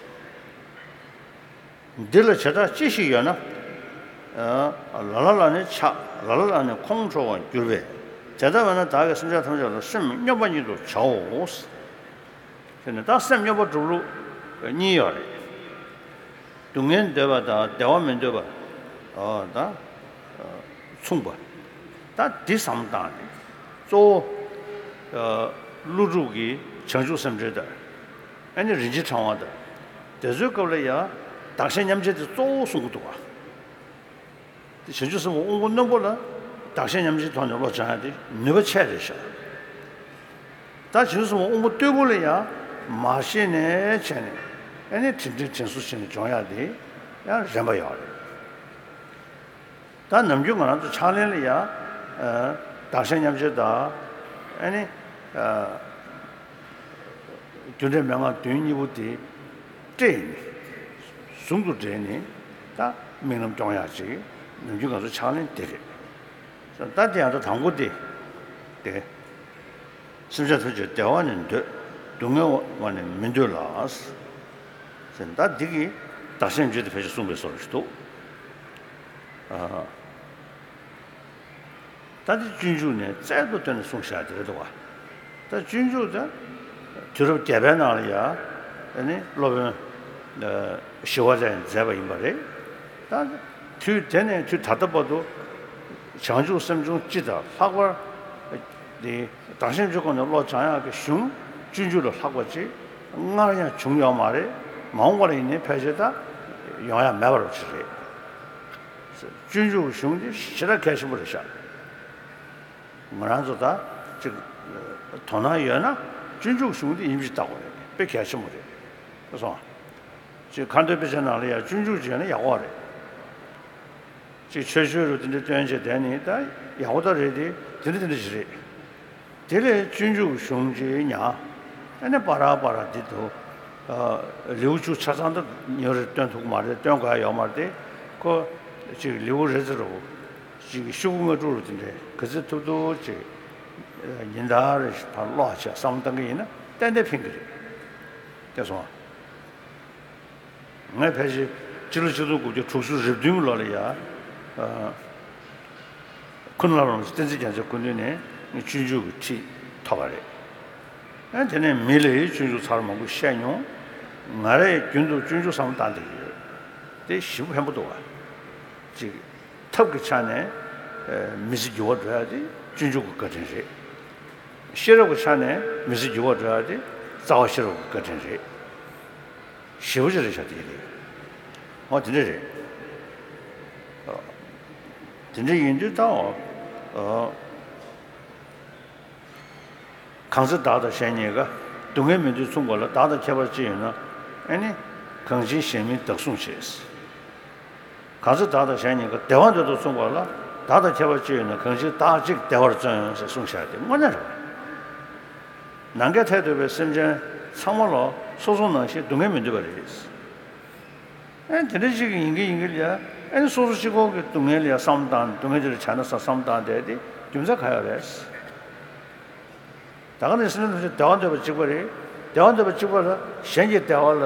འདི་ལ་བྱེ་བྲག་ཅི་ཞིག་ཡོད་ན། ཨ། ལ་ལ་ལ་ནི་ཆགས། ལ་ལ་ལ་ནི་ཁོང་ཁྲོ་བར་འགྱུར་བས། དེ་ལྟ་བས་ན་བདག་གིས་སེམས་ཅན་ཐམས་ཅད་ལ་སེམས་སྙོམས་པ་ཉིད་དུ་བྱའོ། དེ་ནི་ད་སེམས་སྙོམས་པ་སྒྲུབ་ལུགས་གཉིས་ཡོད་རེད། སྡུག་བསྔལ་འདོད་པ་དང་བདེ་བ་མི་འདོད་པ། ཨ། ད་མཚུངས་པ། ད་འདི་བསམ་བློ་བཏང་ནས་གཙོ་བོ། ཨ། ཀླུ་སྒྲུབ་ཀྱི་བྱང་ཆུབ་སེམས་འགྲེལ་དང་། ཨ་ནི་རིན་ཆེན་ཕྲེང་བ་དང་། དེ་ཚོའི་སྐབས་ལ་ཡང་བདག་གཞན་མཉམ་བརྗེ་དེ་གཙོ་བོ་གསུང་གི་འདུག་བ། དེ་བྱང་ཆུབ་སེམས་དཔའ་དབང་པོ་རྣོན་པོ་ལ་བདག་གཞན་མཉམ་བརྗེའི་ཐོག་ནས་བློ་སྦྱང་ཡ་དེ་ནུས་པ་ཆེ་རེད་ཤག་ད་བྱང་ཆུབ་སེམས་དཔའ་དབང་པོ་རྟུལ་པོ་ལ་ཡང་མ་ཤེས་ནས་བྱས་ནས་ཨ་ནི་དྲན་དྲན་དྲན་གསོ་བྱས་ནས་སྦྱོང་ཡ་དེ་ཡང་རན་པ་ཡོད་རེད། ད་ནམ་རྒྱུན་ང་རང་ཚོ་ཕྱག་ལེན་ལ་ཡང་། ཨ། བདག་གཞན་མཉམ་བརྗེ་དང་། ཨ་ནི། ཨ། རྒྱུ་འབྲས་མན་ངག་བདུན་གཉིས་པོ་དེ་སྤྲད་ནས། ཟུང་དུ་འབྲེལ་ནས་ད་དམིགས་རྣམ་སྐྱོང་ཡག་ཅིག་ནམ་རྒྱུན་ང་ཚོ་ཕྱག་ལེན་དེ་རེད། ད་དེ་ཡང་ད་དང་པོ་དེ་དེ། སེམས་ཅན་ཐམས་ཅད་བདེ་བ་ནི་འདོད། སྡུག་བསྔལ་བ་ནི་མི་འདོད་ལ། ཟེར་ད་འདི་གིས་བདག་གཞན་བརྗོད་དེ་ཕལ་ཆེར་གསུངས་པའི་བཟོ་འདྲ་ཞིག་འདུག་ཨ། ད་འདི་སྤྱོད་འཇུག་ནས་རྩལ་དུ་བཏོན་ནས་གསུངས་བཞག་དེ་རེད་འདུག་བ། ད་སྤྱོད་འཇུག་ད་དུས་རབས་བརྒྱད་པའི་ནང་ལ་ཡ། ཨ་ནི་སློབ་དཔོན་ཞི་བ་ལྷས་མཛད་པ་ཡིན་པ་རེད། ད་དུས་དེ་ནས་དུས་ད་ལྟ་བར་དུ་བྱང་ཆུབ་སེམས་བྱུང་སྤྱི་དང་ལྷག་པར་དེ་བདག་གཞན་བརྗོད་སྒོ་ནས་བློ་སྦྱང་ཡག་གི་གཞུང་སྤྱོད་འཇུག་ལ་ལྷག་པ་ཅིག་སྔར་ཡང་བྱུང་ཡོད་མ་རེད། མ་འོངས་པ་ལ་ཡིན་ནའི་ཕལ་ཆེར་ད་ཡོང་ཡ་མེད་པ་རུ་ཅིག་རེད། སྤྱོད་འཇུག་གི་གཞུང་འདི་ཞེ་དྲག་གལ་ཆེན་པོ་རེད་ཤག་ང་རང་ཚོ་ད་ཅིག་དོ་སྣང་ཡོད་ན་སྤྱོད་འཇུག་གི་གཞུང་འདི་ཡིན་གཅིག་ལྟ་དགོས་རེད། དཔེ་གལ་ཆེན་པོ་རེད། ཨེ་སོང་། ཅིག་ཁ་འདོན་དཔེ་ཆ་ནང་ལ་ཡང་སྤྱོད་འཇུག་བྱས་ན་ཡག་པོ་རེད། ཅིག་ཆོས་ཆོས་རུ་དེ་འདྲ་སྟོན་བྱས་བསྡད་ནི་ད་ཡག་པོ་ད་རེད་དེ། དེ་འདྲ་དེ་འདྲ་ཞིག་རེད། དེ་ལས་སྤྱོད་འཇུག་གཞུང་ཅིག་ཉར། ཨ་ནི་པ་ར་པ་ར་འདི་དུ། ཨ། ལེའུ་བཅུ་ཆ་ཚང་ད་ཉེ་རེ་སྟོན་ཐུབ་ཀྱི་མ་རེད། སྟོན་དགོས་ཡ་ཡོད་མ་རེད་དེ། ཁོ་ཅིག་ལེའུ་རེ་ཟེར་རོ། ཅིག་ཤོག་གུ་ལྔ་དྲུག་རུ་དེ་འདྲས་ག་ཚོད་ཐུབ་ཐུབ་ཅིག་ཉིན་ལྟར་རེ་ཕར་ཀློག་བྱས་བསམ་བློ་བཏང་གི་ཡིན་ན་ཏན་ཏན་ཕན་གྱི་རེད། དེ་སོང་། ངས་ཕལ་ཆེར་སྤྱི་ལོ་ཆིག་སྟོང་དགུ་བརྒྱ་དྲུག་ཅུ་རེ་བདུན་ལོ་ལ་ཡ། ཨ། ཁུ་ནུ་ལྷ་རམས་པ་བསྟན་འཛིན་རྒྱལ་མཚན་སྐུ་མདུན་ནས་ངས་སྤྱོད་འཇུག་གི་ཁྲིད་ཐོབ་པ་རེད། ཨ། དེ་ནས་མི་ལ་ཡི་སྤྱོད་འཇུག་ཚར་མང་པོ་བཤད་མྱོང་། ང་རས་རྒྱུན་དུ་སྤྱོད་འཇུག་བསམ་བློ་བཏང་བསྡད་ཀྱི་ཡོད། དེ་ཞེ་པོ་ཕན་པོ་འདུག་བ། ཅིག་ཐབས་ཀྱི་ཆ་ནས། ཨ། མི་ཚེ་འགྱུར་བ་འགྲོ་ཡ་དེ་སྤྱོད་འཇུག་གི་བཀའ་དྲིན་རེད། ཤེས་རབ་ཀྱི་ཆ་ནས་མི་ཚེ་འགྱུར་བ་འགྲོ་ཡ་དེ་རྩ་བ་ཤེས་རབ་ཀྱི་བཀའ་དྲིན་རེད། ཞེ་པོ་ཅིག་རེད་ཤག་དེ་རེད། འོ་དེ་འདྲ་རེད། དེ་འདྲ་ཡིན་དུས་ད་འོ། གང་ཚེ་བདག་དང་གཞན་གཉིས་ཀ་སྡུག་བསྔལ་མི་འདོད་མཚུངས་པ་ལ། བདག་དང་ཁྱད་པར་ཅི་ཡོད་ན། ཨེ་ནི། གང་ཕྱིར་གཞན་མིན་བདག་བསྲུང་བྱེད། གང་ཚེ་བདག་དང་གཞན་གཉིས་ཀ་བདེ་བ་འདོད་དོ་གསུངས་པ་ལ། བདག་དང་ཁྱད་པར་ཅི་ཡོད་ན། གང་ཕྱིར་བདག་གཅིག་བདེ་བར་བརྩོན་ཟེར་གསུངས་བཞག་དེ་དངོས་གནས་རེད་བ། ནམ་མཁའི་མཐས་གཏུགས་པའི་སེམས་ཅན་ཚང་མ་ལོ་སོ་སོ་ནང་བཞིན་སྡུག་བསྔལ་མི་འདོད་པ་རེད། ཨེ་དེ་འདྲ་ཞིག་ཡིན་གྱི་ཡིན་གྱི་ལ། ཨེ་སོ་སོ་གཅིག་པོ་གི་སྡུག་བསྔལ་ལ་བསམ་བཏང་། སྡུག་བསྔལ་དེ་ལ་བྱས་ན་ས་བསམ་བཏང་བསྡད་དེ་རྒྱུ་མཚན་ག་ཡོད་རེད། ད་ག་ནས་སེམས་ཅན་ཐམས་ཅད་བདེ་བ་འདོད་པ་གཅིག་པ་རེད། བདེ་བ་འདོད་པ་གཅིག་པ་ལ་གཞན་གྱི་བདེ་བ་ལ་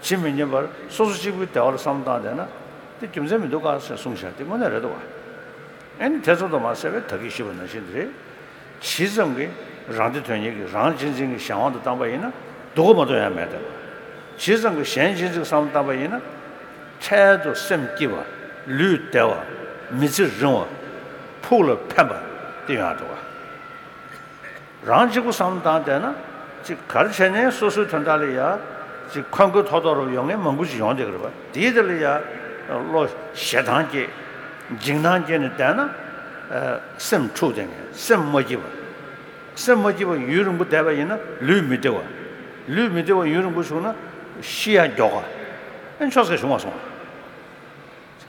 ཇི་མི་སྙམ་པར་སོ་སོ་གཅིག་པུའི་བདེ་བ་ལ་བསམ་བཏང་བསྡད་ན་དེ་རྒྱུ་མཚན་མི་འདུག་ག་ཟེར་གསུངས་བཞག་དེ་དངོས་གནས་རེད་འདུག་བ། ཨེ་ནི་དེ་ཚོ་དང་མ་ཟད་པའི་ད་གིན་ཞུས་པ་ནང་བཞིན་དེ་རེད། ཇི་ཙམ་གྱིས་རང་བདེ་དོན་གཉེར་གྱི་རང་གཅེས་འཛིན་གྱི་གཞན་དབང་དུ་བཏང་པ་ཡིན་ན་སྡུག་གུ་མ་གཏོགས་ཡང་མེད་དེ། ཇི་ཙམ་གྱིས་གཞན་གཅེས་འཛིན་བསམ་བཏང་པ་ཡིན་ན་འཕྲལ་དུ་སེམས་སྐྱིད་པ། ལུས་བདེ་བ། མི་ཚེ་རིང་བ། ཕུགས་ལ་ཕན་པ་དེ་ཡོང་ཡ་འདུག་བ། རང་གཅིག་པུ་བསམ་བཏང་བསྡད་ན་ཅིག་ག་རེ་བྱས་ནས་སོ་སོའི་དོན་དག་ལ་ཡ་ཅིག་འཁོན་འཁོན་ཐོག་ཐོག་རུ་ཡོང་མཁན་མང་པོ་ཅིག་ཡོང་བསྡད་ཀྱི་རེད་བ། དེའི་དེ་ལ་ཡ་བློ་ཞེ་སྡང་སྐྱེ། འཇིགས་སྣང་སྐྱེ་ནས་བསྡད་ན་སེམས་འཁྲུགས་བསྡད་མཁན། སེམས་མ་སྐྱིད་པ། སེམས་མ་སྐྱིད་པ་ཡུན་རིང་པོ་བསྡད་པ་ཡིན་ན་ལུས་མི་བདེ་བ། ལུས་མི་བདེ་བ་ཡུན་རིང་པོ་བྱུང་ན་ཤི་ཡ་མགྱོགས་པ། ཨེ་ཆོག་ཟེར་བྱུང་བ་སོང་བ།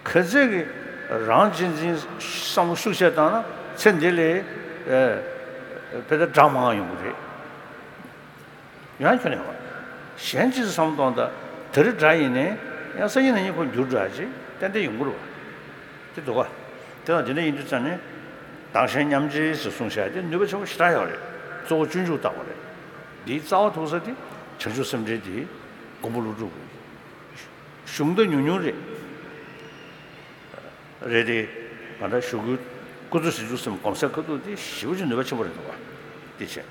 ག་ཚད་ཀྱིས་རང་གཅེས་འཛིན་བསམ་བློ་ཤུགས་ཆེ་བཏང་ན་ཚེ་འདི་ལས་ཨེ་དཔེ་ད་དགྲ་མང་ཡོང་གི་རེད། ཡང་ཁྱོན་ནས་བ། གཞན་གཅེས་བསམ་གཏོང་ད་དེ་རིང་དགྲ་ཡིན་ནའི་ཡང་སང་ཉིན་གནངས་ཉིན་ཁོ་འགྱུར་འགྲོ་ཡ་ཅིག་ཏན་ཏན་ཡོང་གི་རེད་བ། དེ་འདུག་ག་དེ་དང་དེ་འདྲ་ཡིན་དུས་ཙང་ནས་བདག་གཞན་མཉམ་བརྗེ་ཟེར་གསུངས་བཞག་དེ་ནུས་པ་ཆེན་པོ་ཞེ་དྲག་ཡོད་རེད། གཙོ་བོ་སྤྱོད་འཇུག་ལྟ་བུ་རེད། འདིའི་རྩ་བ་ཐུག་ས་དེ་བྱང་ཆུབ་སེམས་འགྲེལ་དེ་མགོན་པོ་ཀླུ་སྒྲུབ་ཀྱི་གཞུང་ད་ཉུང་ཉུང་རེད། རེད་དེ། ང་འདྲ་ཞུ་སྐུལ་སྐུ་ཚེ་ཟིན་ཆུག་སེམས་གོམས་སེལ་ཁ་ཐུག་དེ་ཞེ་པོ་ཅིག་ནུས་པ་ཆེན་པོ་རེད་འདུག་བ། དེ་བྱས།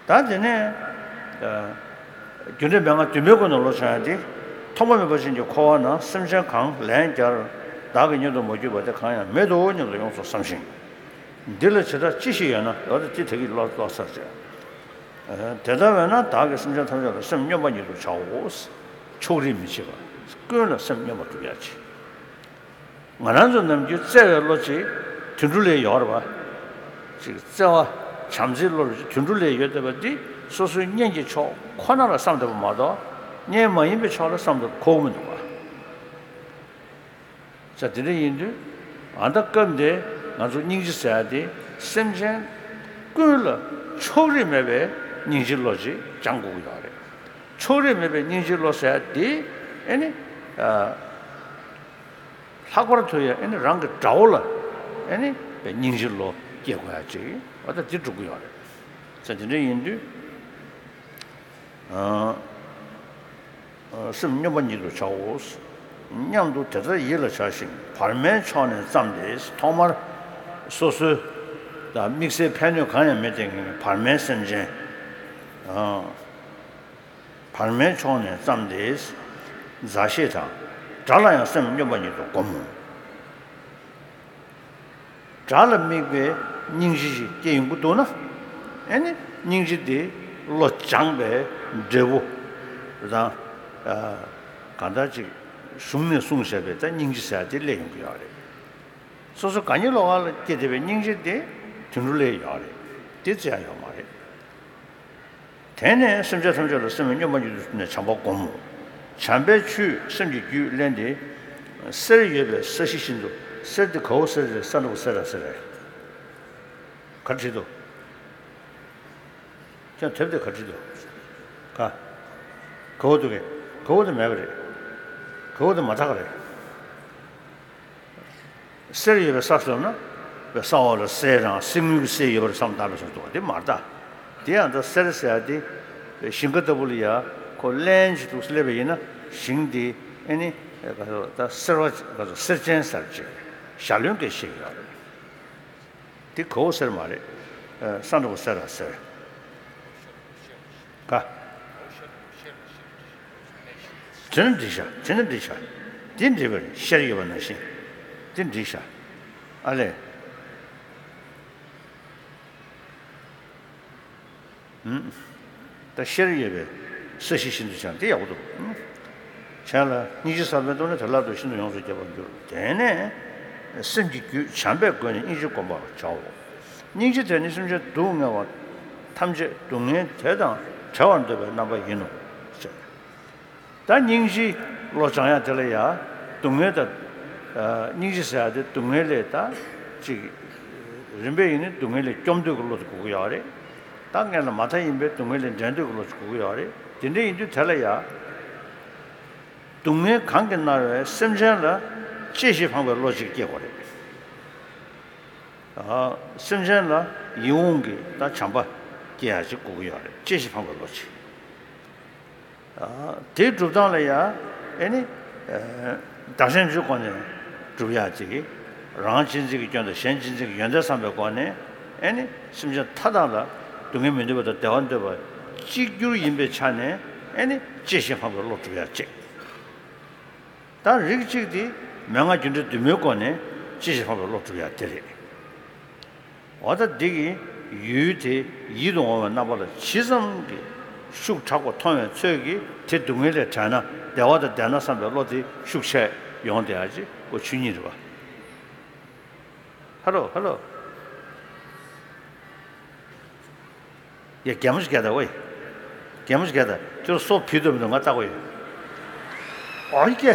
ད་དེ་ནས་ཨ། རྒྱུ་འབྲས་མན་ངག་བདུན་པའི་སྒོ་ནས་ལོ་བྱུང་ཡ་དེ། ཐོག་མ་མེད་པ་ཅན་གྱི་འཁོར་བ་ན་སེམས་ཅན་གང་ལན་བརྒྱར་བདག་གིས་མཉམ་དུ་མ་གྱུར་པ་དེ་གང་ཡང་མེད་དོ་སྙམ་དུ་ཡོངས་སུ་བསམ་ཞིང་། འདི་ལ་བྱེ་བྲག་ཅི་ཞིག་ཡོད་ན། འོ་ད་ཅི་དེ་གི་བློ་བློ་གསལ་བྱས། དེ་ལྟ་བས་ན་བདག་གིས་སེམས་ཅན་ཐམས་ཅད་ལ་སེམས་སྙོམས་པ་ཉིད་དུ་བྱའོ། ཕྱོགས་རིས་མི་བྱེད་པ། ཀུན་ལ་སེམས་སྙོམས་པར་སྒྲུབ་ཡ་གྱིས། ང་རང་ཚོ་ནམ་རྒྱུན་བརྩེ་བའི་བློ་ཅིག་དུད་འགྲོ་ལ་ཡོད་རེད་པ། ཅིག་བརྩེ་བ་བྱམས་བརྩེའི་བློ་ཅིག་དུད་འགྲོ་ལ་ཡོད་བསྡད་པ་འདི་སོ་སོའི་གཉེན་གྱི་ཕྱོགས་ཁོ་ན་ལ་བསམ་བསྡད་པ་མ་གཏོགས་གཉེན་མ་ཡིན་པའི་ཕྱོགས་ལ་བསམ་བསྡད་ཁོ་མི་འདུག་པ། ས་དེ་འདྲ་ཡིན་དུས་ཨ་ད་སྐབས་འདིར་ང་ཚོ་སྙིང་རྗེ་ཟེར་ཡ་དེ་སེམས་ཅན་ཀུན་ལ་ཕྱོགས་རིས་མེད་པའི་སྙིང་རྗེའི་བློ་ཅིག་སྦྱང་དགོས་ཀྱི་ཡོད་རེད། ཕྱོགས་རིས་མེད་པའི་སྙིང་རྗེའི་བློ་ཟེར་ཡ་དེ་ཨེ་ནི་ཨ། ལྷག་པར་དུ་ཡང་ཨེ་ནི་རང་གི་དགྲ་བོ་ལ་ཨེ་ནི་སྙིང་རྗེའི་བློ་སྐྱེ་དགོས་ཡ་ཅིག་འོ་ད་འདི་སྒྲུབ་ཀྱི་ཡོད་རེད། ས་དེ་འདྲ་ཡིན་དུས་ཨ། སེམས་སྙོམས་པ་ཉིད་དུ་བྱའོ། སྙམ་དུ་དེ་ལྟར་ཡིད་ལ་བྱ་ཞིང་བར་མའི་ཕྱོགས་ནས་བརྩམས་ཏེ། ཐོག་མར་སོ་སོའི་ད་དམིགས་བསལ་ཕན་གནོད་གང་ཡང་མི་བསྟེན་མཁན་གྱི་བར་མའི་སེམས་ཅན། ཨ། བར་མའི་ཕྱོགས་ནས་བརྩམས་ཏེ། མཛའ་བཤེས་དང་དགྲ་ལ་ཡང་སེམས་སྙོམས་པ་ཉིད་དུ་བསྒོམ། དགྲ་ལ་དམིགས་པའི་སྙིང་རྗེ་ཞིག་སྐྱེ་ཡོང་གི་འདུག་ན། ཨེ་ནི་སྙིང་རྗེ་དེ་བློ་སྦྱངས་པའི་འབྲས་བུ་དང་། ཨ། གང་ལྟར་ཅིག་གཞུང་ནས་གསུངས་བཞག་པའི་ད་སྙིང་རྗེ་ཟེར་ཡ་དེ་སླེབས་ཡོང་གི་ཡོད་རེད། སོ་སོ་གང་ཉིད་ལོགས་ཀ་ལ་སྐྱེས་བསྡད་པའི་སྙིང་རྗེ་དེ་དུད་འགྲོ་ལ་ཡོད་རེད། དེ་བཙལ་ཡ་ཡོད་མ་རེད། དེ་ནས་སེམས་ཅན་ཐམས་ཅད་ལ་སེམས་སྙོམས་པ་ཉིད་དུ་ནས་བྱམས་པ་བསྒོམ། བྱམས་པའི་ཆུས་སེམས་ཀྱི་རྒྱུད་བརླན་ཏེ། གསེར་ཡོད་པའི་ས་གཞི་བཞིན་དུ། གསེར་དེ་ག་བོ་གསེར་རེད། ས་འདྲ་བོ་གསེར་ར་གསེར་རེད། ག་བྲིས་འདུག་ཁྱོད་དེབ་དེ་ག་བྲིས་འདུག་ག་ག་བོ་འདུག་གས། ག་བོ་དེ་མེད་པ་རེད། ག་བོ་དེ་མ་དག་པ་རེད། གསེར་ཡོད་པའི་ས་ཟེར་ན། པའི་ས་འོག་ལ་གསེར་རང་གསེར་དངུལ་གྱི་གསེར་ཡོད་པར་བསམ་བཏང་བའི་སོ་འདུག་པ་དེ་མ་རེད་ད། དེ་ཡང་ད་གསེར་ཟེར་ཡ་དེ། ཞིང་ཁ་ལྟ་བུ་ལ་ཡ་ཁོ་བརླན་ཅིག་འདུག་སླེབས་པ་ཡིན་ན་ཞིང་དེ་ཨེ་ནི་ག་ཚོད་ད་གསེར་བ་ག་ཚོད་གསེར་ཅན་ཟེར་ཅིག་ཞལ་འདོན་སྐད་བཤད་ཀྱི་ཡོད་རེད། དེ་ག་བོ་གསེར་མ་རེད། ས་འདྲ་བོ་གསེར་ར་གསེར། ག་དེ་ནི་འགྲིག་ཤག་དེ་ནི་འགྲིག་ཤག་དེ་འགྲིག་པ་རེད། ཤར་ཡོད་པ་ནང་བཞིན། དེ་འགྲིག་ཤག་ཨ་ལས། ད་ཤེས་རབ་ཡོད་པའི་ས་གཞི་ཤིན་ཏུ་བྱམས་དེ་ཡག་པོ་འདུག་གཞན་ལ་སྙིང་རྗེ་ཟབ་པའི་སྟོབས་ནི། དེ་ལ་ལྟོས་ཤིན་ཏུ་ཡོངས་སུ་རྒྱས་པར་འགྱུར། དེ་ནས་སེམས་ཀྱི་རྒྱུད་བྱམས་པའི་སྒོ་ནས་སྙིང་རྗེ་བསྒོམ་པར་བྱའོ། སྙིང་རྗེ་དེ་ནི་སེམས་ཅན་སྡུག་བསྔལ་བ་ཐམས་ཅད་སྡུག་བསྔལ་དེ་དང་བྲལ་བར་འདོད་པའི་རྣམ་པ་ཡིན་ནོ། ད་སྙིང་རྗེའི་བློ་སྦྱང་ཡ་དེ་ལ་ཡ་སྡུག་བསྔལ་དང་། ཨ། སྙིང་རྗེ་ཟེར་ཡ་དེ་སྡུག་བསྔལ་ལས་ད་ཅིག་རིམ་པས་ཡིན་ནི་སྡུག་བསྔལ་ལས་སྐྱོབ་འདོད་ཀྱི་བློ་དེ་དགོས་ཀྱི་ཡོད་རེད། ད་སྔོན་ལ་མ་མཐའ་ཡིན་པའི་སྡུག་བསྔལ་ལས་འདྲེན་འདོད་ཀྱི་བློ་ཅིག་དགོས་ཀྱི་ཡོད་རེད། དེ་འདྲ་ཡིན་དུས་དེ་ལ་ཡ་སྡུག་བསྔལ་གང་གིས་མནར་བའི་སེམས་ཅན་ལ་གཅེས་ཤིང་ཕངས་པའི་བློ་ཅིག་སྐྱེ་དགོས་རེད། ཨ། སེམས་ཅན་ལ་ཡིད་འོང་གི་ད་བྱམས་པ་སྐྱེ་ཡ་ཅིག་དགོས་ཀྱི་ཡོད་རེད། གཅེས་ཤིང་ཕངས་པའི་བློ་ཅིག་ཨ། དེའི་སྒྲུབ་སྟངས་ལ་ཡ། ཨེ་ནི། ཨ། བདག་གཞན་མཆོག་སྒོ་ནས་སྒྲུབ་ཡ་ཅིག་རང་གཅེས་འཛིན་གྱི་སྐྱོན་དང་གཞན་གཅེས་འཛིན་གྱི་ཡོན་ཏན་བསམ་པའི་སྒོ་ནས། ཨེ་ནི། སེམས་ཅན་མཐའ་དག་ལ་སྡུག་བསྔལ་མི་འདོད་པ་དང་བདེ་བ་འདོད་པ་གཅིག་གྱུར་ཡིན་པའི་ཆ་ནས། ཨེ་ནི། གཅེས་ཤིང་ཕངས་པའི་བློ་སྒྲུབ་ཡ་གཅིག་ད་རིགས་གཅིག་དེ་མན་ངག་རྒྱུ་འབྲས་བདུན་མའི་སྒོ་ནས་གཅེས་ཤིང་ཕངས་པའི་བློ་སྒྲུབ་ཡ་དེ་རེད། འོ་ད་འདི་གི་ཡུལ་དེ་ཡིད་དུ་འོང་བའི་རྣམ་པ་ལ་ཇི་ཙམ་གྱིས་ཤུགས་དྲག་པོ་མཐོང་བའི་ཚོད་ཀྱིས། དེ་སྡུག་བསྔལ་ལས་བྲལ་ན་བདེ་བ་དང་ལྡན་ན་བསམ་པའི་བློ་དེ་ཤུགས་ཆེ་ཡོང་བསྡད་ཡ་ཅིག་ཁོ་ཆོས་ཉིད་རེད་པ། ཧ་ལོ། ཧ་ལོ། ཡ། གད་མོ་ཞིག་བགད་དང་ཝེ། གད་མོ་ཞིག་བགད་དང་། ཁྱོད་སོ་བི་འདུག་མི་འདུག་ང་ལྟ་དགོས་ཡོད། ཨོ་ཀེ།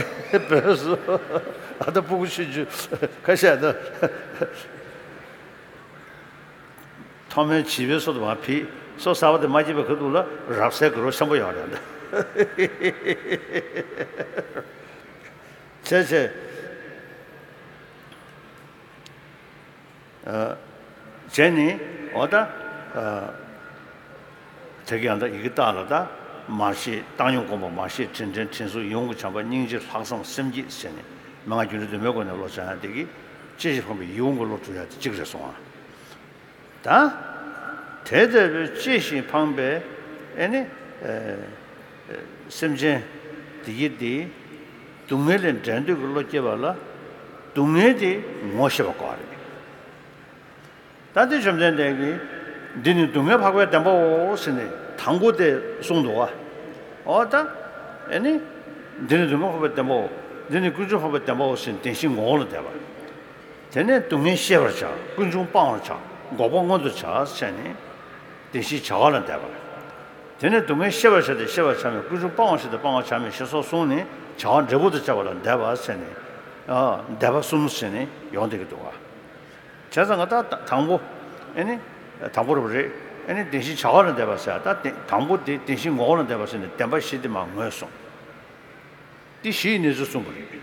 བོས་སོ། ཨ། ད་སྤུ་གུ་ཆུང་ཆུང་ཁ་ཤས་ད། ཐོག་མའི་བྱིས་པའི་སོ་དུ་མ་བི། སོ་གསར་པ་དེ་མ་སྐྱེས་པའི་ཁ་ཐུག་ལ་རབ་གསལ་གི་རོ་ཆེན་པོ་ཡོད་རེད་ད། བྱས་བྱས། ཨ། བྱས་ནས། འོ་ད། ཨ། དེ་གི་ཡང་ད་ཡི་གེ་རྟགས་ལ་ད། མར་ཤེས་བཏང་སྙོམས་སྒོམ་པ། མར་ཤེས་དྲིན་དྲན། དྲིན་གཟོ་ཡིད་འོང་གི་བྱམས་པ། སྙིང་རྗེ་ལྷག་བསམ་སེམས་བསྐྱེད་ཟེར་ནས་མན་ངག་རྒྱུ་འབྲས་བདུན་མའི་སྒོ་ནས་བློ་སྦྱང་ཡ་དེ་གིས་གཅེས་ཤིང་ཕངས་པའི་ཡིད་འོང་གི་བློ་སྒྲུབ་ཡ་དེ་གཅིག་རེད་སོང་ཨ། ད་དེ་ལྟ་བུའི་གཅེས་ཤིང་ཕངས་པའི། ཨེ་ནི། ཨེ། སེམས་ཅན་དེ་གི་དེ་སྡུག་བསྔལ་ལས་འདྲེན་འདོད་ཀྱི་བློ་སྐྱེས་པ་ལ་སྡུག་བསྔལ་དེ་ངོ་ཤེས་པ་དགོས་རེད། ད་དེ་བཅོམ་ལྡན་འདས་ཀྱིས་འདི་ནི་སྡུག་བསྔལ་འཕགས་པའི་བདེན་པའོ་ཟེར་ནས་དང་པོ་དེ་གསུངས་འདུག་བ། འོ་ད། ཨེ་ནི། འདི་ནི་སྡུག་བསྔལ་འཕགས་པའི་བདེན་པའོ། འདི་ནི་ཀུན་འབྱུང་འཕགས་པའི་བདེན་པའོ་ཟེར་ནས་བདེན་བཞིའི་ངོ་བོ་ལ་བསྡད་པ། དེ་ནས་སྡུག་བསྔལ་ཤེས་པར་བྱ། ཀུན་འབྱུང་སྤང་བར་བྱ། འགོག་པ་མངོན་དུ་བྱ་ཟེར་ནས་བདེན་བཞིའི་བྱ་བ་ལ་བསྡད་པ། དེ་ནས་སྡུག་བསྔལ་ཤེས་པར་བྱ་སྟེ་ཤེས་པར་བྱ་མིན། ཀུན་འབྱུང་སྤང་བར་བྱ་སྟེ་སྤང་བར་བྱ་མིན་ཞེས་སོགས་གསུངས་ནས་བྱ་བ་འབྲས་བུ་དང་བཅས་པ་ལ་བསྡད་པ་ཟེར་ནས། ཨ། བསྡད་པ་གསུམ་ཟེར་ནས་ཡོང་བསྡད་ཀྱི་འདུག་བ། བྱས་ཙང་ང་ད་དང་པོ། ཨེ་ནི། དང་པོ་རེད་པ་རེད། ཨེ་ནི་བདེན་བཞིའི་བྱ་བ་ལ་བསྡད་པ་ཟེར། ད་དེ་དང་པོ་དེ་བདེན་བཞིའི་ངོ་བོ་ལ་བསྡད་པ་ཟེར་ནས་བདེན་པ་བཞི་དེ་མར་ངོས་བཟུང་། དེ་གཞི་ཡི་གནས་ཚུལ་གསུངས་པ་རེད།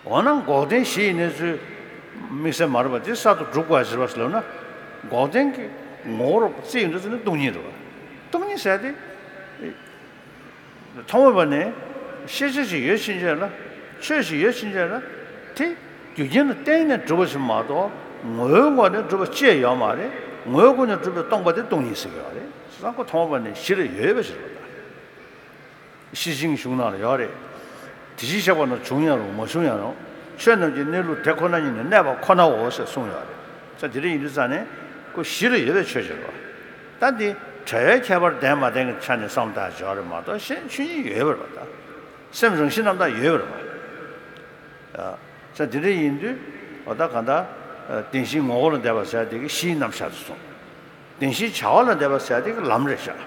འོ་ན་འགོག་བདེན་གཞི་ཡི་གནས་ཚུལ་དམིགས་བསལ་མ་རེད་པ་དེ་གསར་དུ་སྒྲུབ་དགོས་ཡ་ཟེར་བ་ཟེར་ལབ་ན། འགོག་བདེན་གྱི་ངོ་བོར་བརྩི་ཡོང་དུས་ཙམ་ནས་སྟོང་ཉིད་རེད་པ། སྟོང་ཉིད་ཟེར་དེ། མཐོང་བ་ནི་ཤེས་བྱ་ཞིག་ཡོད་ཕྱིན་ཆད་ལ། ཆོས་ཤིག་ཡོད་ཕྱིན་ཆད་ལ། དེ་རྒྱུ་རྐྱེན་ལ་བརྟེན་ནས་གྲུབ་པ་ཞིག་མ་གཏོགས་ངོ་བོའི་སྒོ་ནས་གྲུབ་པ་ཅིག་ཡོད་མ་རེད། ངོ་བོའི་སྒོ་ནས་གྲུབ་པའི་སྟོང་པ་དེ་སྟོང་ཉིད་ཟེར་གྱི་ཡོད་རེད། བྱས་ཙང་ཁོ་མཐོང་བ་ནི་གཞི་ལ་ཡོད་པའི་ཕྱིར་རོ། ད་ཤེར་ཕྱིན་གཞུང་ནང་ལ་ཡོད་རེད། དེ་བཞིན་གཤེགས་པ་རྣམས་བྱུང་ཡང་རུང་མ་བྱུང་ཡང་རུང་། ཆོས་རྣམས་ཀྱི་གནས་ལུགས་དེ་ཁོ་ན་ཉིད་ནི་གནས་པ་ཁོ་ནའོ་ཞེས་གསུངས་ཡོད་རེད། ས་དེ་འདྲ་ཡིན་དུས་ཙང་ནས་ཁོ་གཞི་ལ་ཡོད་པའི་ཆོས་ཅིག་རེད་པ། ད་འདི་བྲལ་བའི་ཁྱད་པར་ལྡན་མ་ལྡན་གྱི་ཆ་ནས་བསམ་བློ་བཏང་ཡག་ཅིག་ཡོད་རེད་མ་གཏོགས་གཞན་ཆོས་ཉིད་ཡོད་པ་རེད་པ། ད་སེམས་རང་བཞིན་རྣམ་དག་ཡོད་པ་རེད་པ། ས་དེ་འདྲ་ཡིན་དུས་འོ་ད་གང་ལྟར། བདེན་བཞིའི་ངོ་བོ་ལ་བསྡད་པ་ཟེར་དེ་གི་གཞིའི་རྣམ་གཞག་ཏུ་སོང་། བདེན་བཞིའི་བྱ་བ་ལ་བསྡད་པ་ཟེར་དེ་གི་ལམ་རེད་ཤག་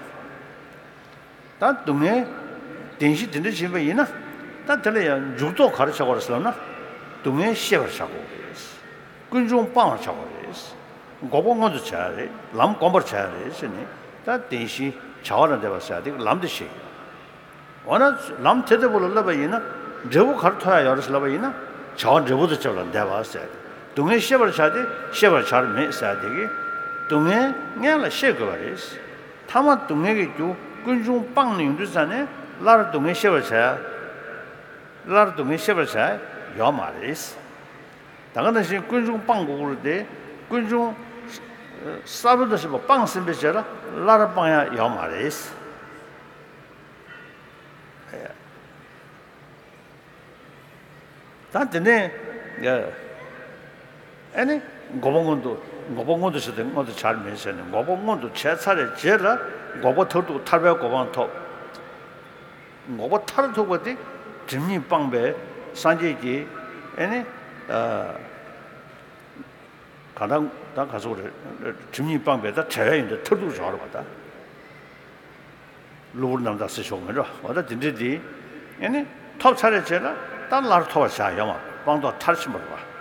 ད་སྡུག་བསྔལ་བདེན་བཞི་དེ་འདྲ་བྱེད་པ་ཡིན་ན། ད་དེ་ལ་ཡང་འཇུག་ལྡོག་ག་རེ་བྱ་དགོས་རེད་ཟེར་ལབ་ན། སྡུག་བསྔལ་ཤེས་པར་བྱ་དགོས་རེད། ཀུན་འབྱུང་སྤང་བར་བྱ་དགོས་རེད། འགོག་པ་མངོན་དུ་བྱ་ཡ་རེད། ལམ་བསྒོམ་པར་བྱ་ཡ་རེད་ཟེར་ནས། ད་བདེན་བཞིའི་བྱ་བ་ལ་བསྡད་པ་ཟེར་ཡ་དེ་ལམ་དེ་ཤེས་ཡོད། འོ་ན་ལམ་དེ་ལྟ་བུ་ལ་བསླབ་པ་ཡིན་ན་འབྲས་བུ་ག་རེ་ཐོབ་ཡ་ཡོད་རེད་ཟེར་ལབ་པ་ཡིན་ན། བྱ་བ་འབྲས་བུ་དང་བཅས་པ་ལ་བསྡད་པ་ཟེར་ཡ་དེ། སྡུག་བསྔལ་ཤེས་པར་བྱ་སྟེ་ཤེས་པར་བྱར་མེད་ཟེར་ཡ་དེ་གིས། སྡུག་བསྔལ་སྔོན་ལ་ཤེས་དགོས་པ་རེད། ཐ་མ་སྡུག་བསྔལ་གྱི་རྒྱུ་ཀུན་འབྱུང་སྤངས་ནས་ཡོང་དུས་ཙང་ནས་སླར་སྡུག་བསྔལ་ཤེས་པར་བྱ་ཡ། སླར་སྡུག་བསྔལ་ཤེས་པར་བྱ་ཡ་ཡོད་མ་རེད། ད་ག་ནང་བཞིན་ཀུན་འབྱུང་སྤང་དགོས་ཀྱི་རེད་དེ། ཀུན་འབྱུང་གསར་བུ་དང་བཞིན་པ་སྤངས་ཟིན་པའི་རྗེས་ལ་སླར་སྤང་ཡ་ཡོད་མ་རེད། ད་དེ་ནས། ཨེ་ནི། འགོག་པ་མངོན་དུ་ འགོག་པ་མངོན་དུ་བྱས་ཏེ་མངོན་དུ་བྱར་མེད་ཟེར་ནས། འགོག་པ་མངོན་དུ་བྱས་ཚར་བའི་རྗེས་ལ་འགོག་པ་མཐར་ཐུག་ཐར་པའི་གོ་འཕང་ཐོབ། འགོག་པ་མཐར་ཐུག་པ་དེ་སྒྲིབ་གཉིས་སྤངས་པའི་སངས་རྒྱས་ཀྱི་ཨེ་ནི། ཨ། གང་ལྟར་ད་ག་ཚོད་རེད། སྒྲིབ་གཉིས་སྤངས་པའི་ད་བྲལ་བའི་ཡོན་ཏན་མཐར་ཐུག་སྦྱོར་བ་ད། གློ་བུར་རྣམ་དག་ཟེར་ཆོག་མེད་འགྲོ། འོ་ད་དེ་འདྲ་དེ་ཨེ་ནི་ཐོབ་ཚར་བའི་རྗེས་ལ་ད་སླར་ཐོབ་པར་བྱ་ཡོང་བ་སྤངས་རྟོགས་མཐར་ཕྱིན་པ་རེད་པ།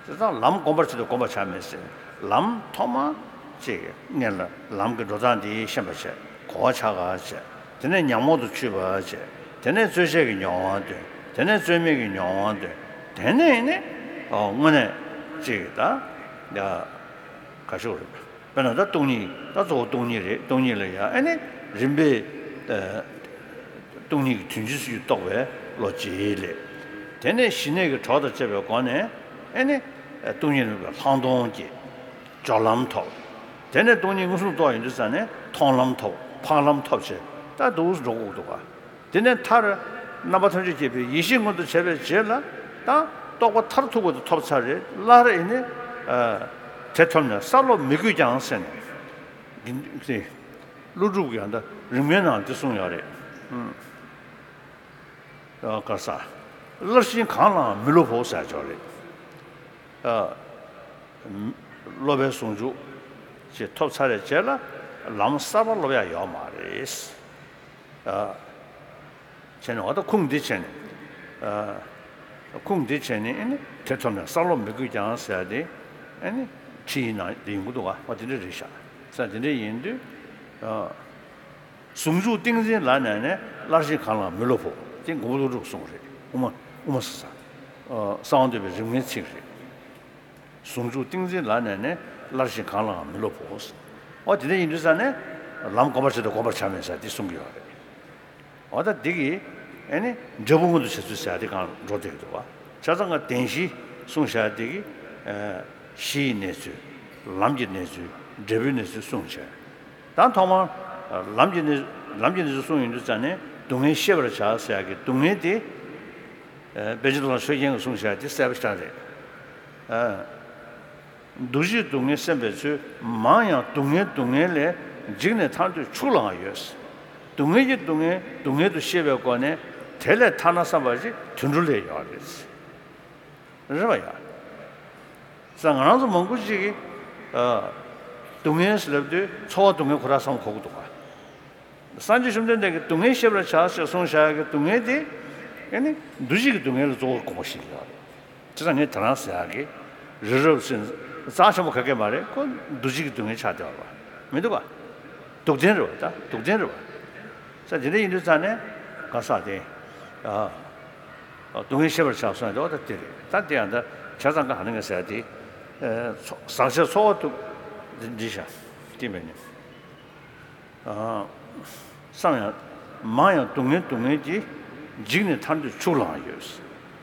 དེ་དང་ལམ་བསྒོམ་པར་བྱེད་དུ་བསྒོམ་པར་བྱ་མེད་ཟེར། ལམ་ཐོག་མ་ཅིག་སྔོན་ལ་ལམ་གྱི་འགྲོ་སྟངས་འདི་ཤེས་པར་བྱས། གོ་བ་ཆགས་པར་བྱས། དེ་ནས་ཉོན་མོངས་སུ་ཆུད་པར་བྱས། དེ་ནས་རྩོལ་བཅས་ཀྱི་མྱོང་བ་སྟོན། དེ་ནས་རྩོལ་མེད་ཀྱི་མྱོང་བ་སྟོན། དེ་ནས་ནི་ཨོ་དངོས་གནས་ཅིག་ད་ཡ་ག་ཤོག་རེད། དཔེར་ན་ད་སྟོང་ཉིད། ད་གཙོ་བོ་སྟོང་ཉིད་རེད། སྟོང་ཉིད་ལ་ཡ་ཨེ་ནི་རིམ་པས་ཨ་སྟོང་ཉིད་ཀྱི་དོན་སྤྱི་སུ་རྟོགས་པའི་བློ་བྱེད་ལས། དེ་ནས་ཞི་གནས་ཀྱི་གྲོགས་དང་བཅས་པའི་སྒོ་ནས་ཨེ་ནི་སྟོང་ཉིད་རིག་པའི་ལྷག་མཐོང་སྐྱེ། སྦྱོར་ལམ་ཐོབ། དེ་ནས་སྟོང་ཉིད་མངོན་སུམ་རྟོགས་ཡོང་དུས་ཙ་ནས་མཐོང་ལམ་ཐོབ། འཕགས་ལམ་ཐོབ་བྱས་ད་འདུག་འགྲོ་དགོས་འདུག་ག། དེ་ནས་མཐར་རྣམ་པ་ཐམས་ཅད་མཁྱེན་པའི་ཡེ་ཤེས་མངོན་དུ་བྱས་པའི་རྗེས་ལ་ད་རྟོགས་པ་མཐར་ཐུག་པ་དེ་ཐོབ་ཚར་རེད། སླར་ཨེ་ནི་ཨ་དེ་ཐོབ་ནས་གསར་སློབ་མི་དགོས་ཀྱང་ཟེར་ནས། འདི་ཀླུ་སྒྲུབ་ཀྱིས་ཡང་ད་རིམ་ལྔའི་ནང་འདི་གསུངས་ཡོད་རེད། ཨ་ག་ས། སླར་ཞིང་གང་ལའང་མི་སློབ་བོ་ཟེར་ཅོག་རེད། ཨ། སློབ་པའི་ཟུང་འཇུག་ཅེས་ཐོབ་ཚར་བའི་རྗེས་ལ་ལམ་གསར་པ་སློབ་ཡ་ཡོད་མ་རེད། ཨ། བྱས་ནས་འོ་ད་ཁུངས་འདི་བྱས་ནས། ཨ། ཁུངས་འདི་བྱས་ནས་ཨེ་ནི་དེ་ཐོབ་ནས་གསར་སློབ་མི་དགོས་ཀྱང་ཟེར་ཡ་དེ་ཨེ་ནི་ཁྲིད་ཡིག་ནང་དེ་ཡོང་གི་འདུག་ག། འོ་དེ་འདྲ་རེད་ཤག་ས། དེ་འདྲ་ཡིན་དུས། ཨ། ཟུང་འཇུག་ཏིང་འཛིན་ལ་གནས་ནས་སླར་ཞིང་གང་ལའང་མི་སློབ་བོ། དེ་མགོན་པོ་ཀླུ་སྒྲུབ་གསུངས་རེད། དབུ་མ་དབུ་མ་ས་ས། ཨ། གསང་བ་འདུས་པའི་རིམ་ལྔའི་ཚིག་རེད། ཟུང་འཇུག་ཏིང་འཛིན་ལ་གནས་ནས་སླར་ཞིང་གང་ལའང་མི་སློབ་བོ། འོ་དེ་འདྲ་ཡིན་དུས་ཙ་ནས་ལམ་བསྒོམ་པར་བྱེད་དུ་བསྒོམ་པར་བྱ་མིན་ཟེར་འདི་གསུང་གི་ཡོད་རེད། འོ་ད་འདི་གིས་ཨེ་ནི་འབྲས་བུ་མངོན་དུ་བྱེད་ཚུལ་ཟེར་ཡ་དེ་གང་འགྲོ་བསྡད་ཀྱི་འདུག་བ། བྱས་ཙང་ཀ་བདེན་བཞི་གསུངས་བཞག་དེ་གིས། ཨ། གཞི་ཡི་གནས་ཚུལ། ལམ་གྱི་གནས་ཚུལ། འབྲས་བུའི་གནས་ཚུལ་གསུངས་བྱས། ད་ཐོག་མར་ལམ་གྱི་གནས་ལམ་གྱི་གནས་ཚུལ་གསུངས་ཡོང་དུས་ཙ་ནས་སྡུག་བསྔལ་ཤེས་པར་བྱ་ཟེར་ཡག་གི་སྡུག་བསྔལ་དེ། ཨ། པཎ་ཆེན་རྡོ་རྗེ་ཆོས་རྒྱན་གྱིས་གསུངས་བཞག་དེ་གསལ་པོ་ཞེ་དྲག་རེད། ཨ། འདུ་བྱེད་སྡུག་བསྔལ་སེམས་པའི་ཚུལ། མང་ཡང་སྡུག་བསྔལ་སྡུག་བསྔལ་ལས། འཇིགས་ནས་ཐར་འདོད་ཕྱུག་ལའང་ཡོད། སྡུག་བསྔལ་གྱི་སྡུག་བསྔལ་སྡུག་བསྔལ་དུ་ཤེས་པའི་སྒོ་ནས་དེ་ལས་ཐར་ན་བསམ་པ་ཞིག་དུད་འགྲོ་ལས་ཡོད་རེད། རེད་བ་ཡ། ས་ང་རང་ཚོ་མང་པོ་ཅིག་གིས། ཨ། སྡུག་བསྔལ་ཟེར་ལབ་དུས་ཚོར་བ་སྡུག་བསྔལ་ཁོ་རང་བསམ་གོ་གི་འདུག་ག། སངས་རྒྱས་བཅོམ་ལྡན་འདས་ཀྱིས་སྡུག་བསྔལ་ཤེས་པར་བྱ་ཞེས་གསུངས་བཞག་གི་སྡུག་བསྔལ་དེ། ཨེ་ནི་འདུ་བྱེད་ཀྱི་སྡུག་བསྔལ་ལ་གཙོ་བོ་དགོངས་པ་ཞིག་ཡོད་རེད། དེ་ཙང་ངས་དེ་རང་ཟེར་ཡག་གི་རི་རབ་ཟེར་རྩ་ཆེན་པོ་ག་གེ་མ་རེད། ཁོ་འདུ་བྱེད་ཀྱི་སྡུག་བསྔལ་ཆགས་བསྡད་པ་མི་འདུག་ག། སྡུག་བདེན་རེད་བ། ད་སྡུག་བདེན་རེད་བ། ས་དེ་འདྲ་ཡིན་དུས་ཙ་ནས་ག་ས་དེ། ཨ། སྡུག་བསྔལ་ཤེས་པར་བྱ་གསུངས་ཡག་དེ་བ་ད་དེ་རེད། ད་དེ་ཡང་ད་བྱས་ཙང་ཀ་ཧ་ནི་ངས་ཟེར་ཡག་དེ། ཨ། ཚོ་ཟག་བཅས་ཚོར་བ་སྡུག་འདི་འདི་བྱ། དེ་མེད་ནི། ཨ། བསམ་ཡང་། མང་ཡང་སྡུག་བསྔལ་སྡུག་བསྔལ་གྱིས། འཇིགས་ནས་ཐར་འདོད་ཕྱུག་ལའང་ཡོད།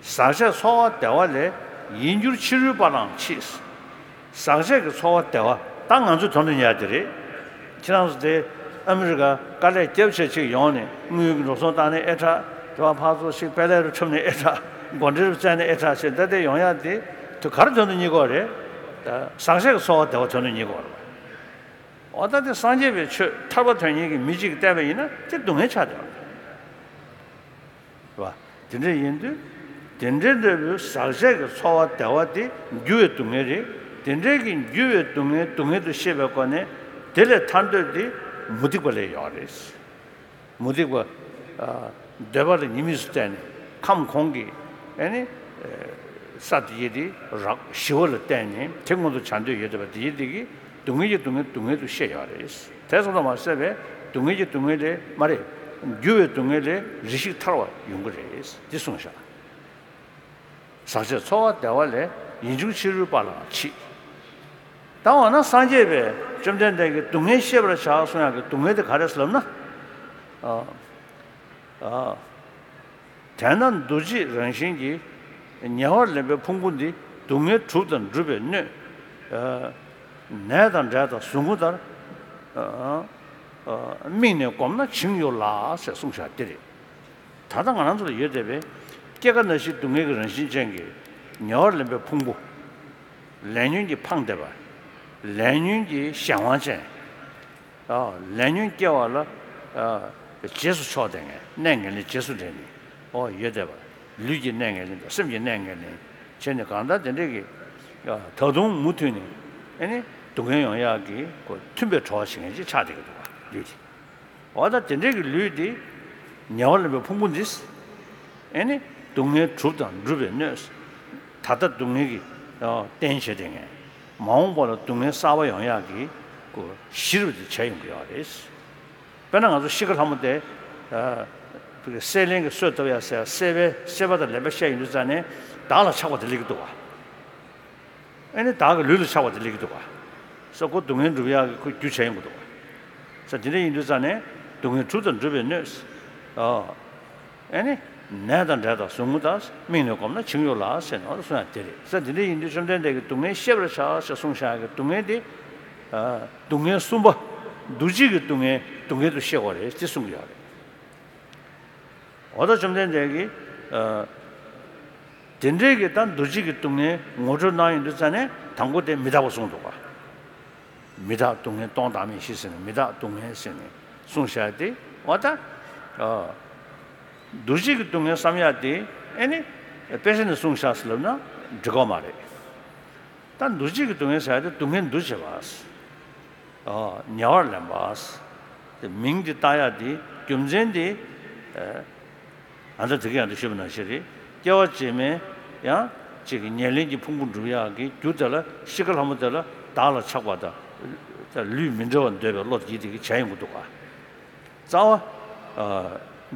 ཟག་བཅས་ཚོར་བ་བདེ་བ་ལས། ཡིད་འགྱུར་ཕྱི་རོལ་པ་ལའང་མཆིས། ཟག་བཅས་ཀྱི་ཚོར་བ་བདེ་བ་ད་ང་ཚོས་དོན་དུ་གཉེར་ཡག་དེ་རེད། ཁྱེད་རང་ཚོ་དེ་ཨ་མི་རི་ཀ་དཀའ་ལས་རྒྱབ་བྱས་ཅིག་ཡོང་ནས་དངུལ་གྱི་འགྲོ་སོང་བཏང་ནས་ཨེ་དྲག་དེ་བ་ཕར་ཚུར་ཞིག་པེ་ལེ་རུ་འཁྲབ་ནས་ཨེ་དྲག་སྒོ་འགྲེལ་རུ་བཙལ་ནས་ཨེ་དྲག་ཞེས་ད་དེ་ཡོང་ཡག་དེ་དུ་ག་རེ་དོན་དུ་གཉེར་དགོས་རེད། ཟག་བཅས་ཀྱི་ཚོར་བ་བདེ་བ་དོན་དུ་གཉེར་དགོས་རེད། འོ་ད་དེ་སངས་རྒྱས་པའི་ཆོས་ཐར་པ་དོན་གཉེར་གྱི་མི་གཅིག་གིས་བལྟས་པ་ཡིན་ན་དེ་སྡུག་བསྔལ་ཆགས་བསྡད་པ་རེད། རེད་བ། དེ་འདྲ་ཡིན་དུས། དེ་འདྲའི་འདོད་པའི་ཟག་བཅས་ཀྱི་ཚོར་བ་བདེ་བ་དེ་འགྱུར་བའི་སྡུག་བསྔལ་རེད། དེ་འདྲའི་གི་འགྱུར་བའི་སྡུག་བསྔལ་སྡུག་བསྔལ་དུ་ཤེས་པའི་སྒོ་ནས་དེ་ལས་ཐར་འདོད་དེ་མུ་སྟེགས་པ་ལས་ཡོད་རེད། མུ་སྟེགས་པ། ཨ། འདོད་པ་ལ་ཉེས་དམིགས་སུ་བལྟས་ནས་ཁམས་གོང་གི་ཨེ་ནི་ས་དེ་ཡི་དེ་རགས་ཞི་བ་ལ་བརྟེན་ནས་དེ་མངོན་དུ་བྱ་འདོད་ཡོད་བསྡད་པ་དེ་ཡི་དེ་གིས་སྡུག་བསྔལ་གྱི་སྡུག་བསྔལ་སྡུག་བསྔལ་དུ་ཤེས་ཡོད་རེད། དེ་ཙམ་དུ་མ་ཟད་པའི་སྡུག་བསྔལ་གྱི་སྡུག་བསྔལ་ལས་མ་རེད། འགྱུར་བའི་སྡུག་བསྔལ་ལས་རེ་ཞིག་ཐར་བ་ཡོང་གི་རེད། འདི་གསུངས་བཞག་ཟག་བཅས་ཚོར་བ་བདེ་བ་ལས། ཡིད་འགྱུར་ཕྱི་རོལ་པ་ལའང་མཆིས། ད་འོ་ན་སངས་རྒྱས་པས་བཅོམ་ལྡན་འདས་ཀྱིས་སྡུག་བསྔལ་ཤེས་པར་བྱ་གསུང་ཡག་གི་སྡུག་བསྔལ་དེ་ག་རེ་ཟེར་ལབ་ན། ཨ། ཨ། དེས་ན་འདུ་བྱེད་རང་བཞིན་གྱིས། ཉེ་བར་ལེན་པའི་ཕུང་པོ་འདི། སྡུག་བསྔལ་གྲུབ་དང་འགྲུབ་པའི་སྣོད། ཨ། ནས་དང་འབྲས་དང་གཟུགས་ཀུན་ལྟར། ཨ། ཨ། དམིགས་ནས་བསྒོམས་ན་བྱིང་འགྱུར་ལ་ཟེར་གསུངས་བཞག་འདི་རེད། ད་ལྟ་ང་རང་ཚོ་ལ་ཡོད་བསྡད་པའི་སྐྱེ་རྒ་ན་འཆིའི་སྡུག་བསྔལ་གྱི་རང་བཞིན་ཅན་གྱི་ཉེ་བར་ལེན་པའི་ཕུང་པོ། ལས་ཉོན་གྱིས་འཕངས་བསྡད་པ། ལས་ཉོན་གྱི་གཞན་དབང་ཅན། ཨ། ལས་ཉོན་སྐྱེ་བ་ལ། ཨ། རྗེས་སུ་ཕྱོགས་ཏེ་ངས་གནས་ངན་ལེན་རྗེས་སུ་འབྲངས་ནས། ཨོ། ཡོད་བསྡད་པ། ལུས་ཀྱི་གནས་ངན་ལེན་དང་སེམས་ཀྱི་གནས་ངན་ལེན་བྱས་ནས། གང་ལྟར་དེ་འདྲས་ཀྱི། ཨ། ད་དུང་མུ་མཐུད་ནས། ཨེ་ནི། སྡུག་བསྔལ་ཡོང་ཡག་གི་ཁོ་མཐུན་པའི་གྲོགས་བྱེད་མཁན་ཅིག་ཆགས་བསྡད་ཀྱི་འདུག་པ། ལུས་དེ། འོ་ད་དེ་འདྲའི་གི་ལུས་འདི། ཉེ་བར་ལེན་པའི་ཕུང་པོ་འདི། ཨེ་ནི། སྡུག་བསྔལ་གྲུབ་དང་འགྲུབ་པའི་སྣོད། ད་ལྟ་སྡུག་བསྔལ་གྱི། ཨ། རྟེན་བྱེད་དེ་ངས། མ་འོངས་པ་ལ་སྡུག་བསྔལ་གསར་པ་ཡོང་ཡག་གི་ཁོ་གཞི་རུ་དེ་བྱས་ཡོང་གི་ཡོད་རེད། དཔེར་ན་ང་ཚོ་ཤི་ཁ་ལྷ་མོ་དེ། ཨ། བི་གི་སྲེད་ལེན་གྱི་གསོས་བཏབ་ཡ་ཟེར་ཡ། སྲེད་པའི་སྲེད་པ་དང་ལེན་པ་བཤད་ཡོང་དུས་ཙ་ནས། བདག་ལ་ཆགས་པ་དེ་སླེབས་ཀྱི་འདུག་པ། ཨེ་ནི་བདག་གི་ལུས་ལ་ཆགས་པ་དེ་སླེབས་ཀྱི་འདུག་ག། ས་ཁོ་སྡུག་བསྔལ་འགྲུབ་ཡག་གི་ཁོ་རྒྱུ་བྱས་ཡོང་གི་འདུག་ག། ས་དེ་འདྲ་ཡིན་དུས་ཙ་ནས་སྡུག་བསྔལ་གྲུབ་དང་འགྲུབ་པའི་སྣོད། ཨ། ཨེ་ནི། ནད་དང་འབྲས་དང་ཟུག་རྔུ་དག། དམིགས་ནས་བསྒོམས་ན་འཆིང་གཡོ་ལ་ཟེར་ནས་འོ་གསུང་ཡག་དེ་རེད། ས་དེ་འདྲ་ཡིན་དུས་བཅོམ་ལྡན་འདས་ཀྱིས་སྡུག་བསྔལ་ཤེས་པར་བྱ་ཞེས་གསུངས་བཞག་གི་སྡུག་བསྔལ་དེ། ཨ། སྡུག་བསྔལ་གསུམ་པ། འདུ་བྱེད་ཀྱི་སྡུག་བསྔལ་སྡུག་བསྔལ་དུ་ཤེས་དགོས་རེད་ཅེས་གསུང་གི་ཡོད་རེད། འོ་ད་བཅོམ་ལྡན་འདས་ཀྱིས། ཨ། དེ་འདྲའི་གི་ད་འདུ་བྱེད་ཀྱི་སྡུག་བསྔལ་ངོ་སྤྲོད་གནང་ཡོང་དུས་ཙ་ནས། དང་པོ་དེ་མི་རྟག་པ་གསུངས་འདུག་ག། མི་རྟག་སྡུག་བསྔལ་སྟོང་བདག་མེད་བཞི་ཟེར་ནས། མི་རྟག་སྡུག་བསྔལ་ཟེར་ནས་གསུངས་བཞག་དེ། འོ་ད། ཨ། འདུ་བྱེད་ཀྱི་སྡུག་བསྔལ་བསམ་ཡག་དེ། ཨེ་ནི། དཔེ་ཆ་ནས་གསུངས་བཞག་ཟེར་ལབ་ན་འགྲིག་གི་མ་རེད། ད་འདུ་བྱེད་ཀྱི་སྡུག་བསྔལ་ཟེར་ཡག་དེ་སྡུག་བསྔལ་འདུ་བྱེད་པ། ཨ། ཉེ་བར་ལེན་པ། དེ་མིང་དེ་བཏགས་ཡག་དེ་རྒྱུ་མཚན་དེ། ཨ། ད་དེ་ག་ཡང་དུ་ཞུས་པ་ནང་བཞིན་རེད། སྐྱེ་བ་རྗེས་མའི་ཡང་ཅིག་གི་ཉེར་ལེན་གྱི་ཕུང་པོ་འགྲུབ་ཡག་གི་རྒྱུ་དེ་ལ། ཤི་ཁ་ལྷ་མོ་དེ་ལ་བདག་ལ་ཆགས་པ་དང་། ད་ལུས་མི་འབྲལ་བར་འདོད་པའི་བློ་དེ་གིས་བྱས་ཡོང་གི་འདུག་ག། རྩ་བ། ཨ།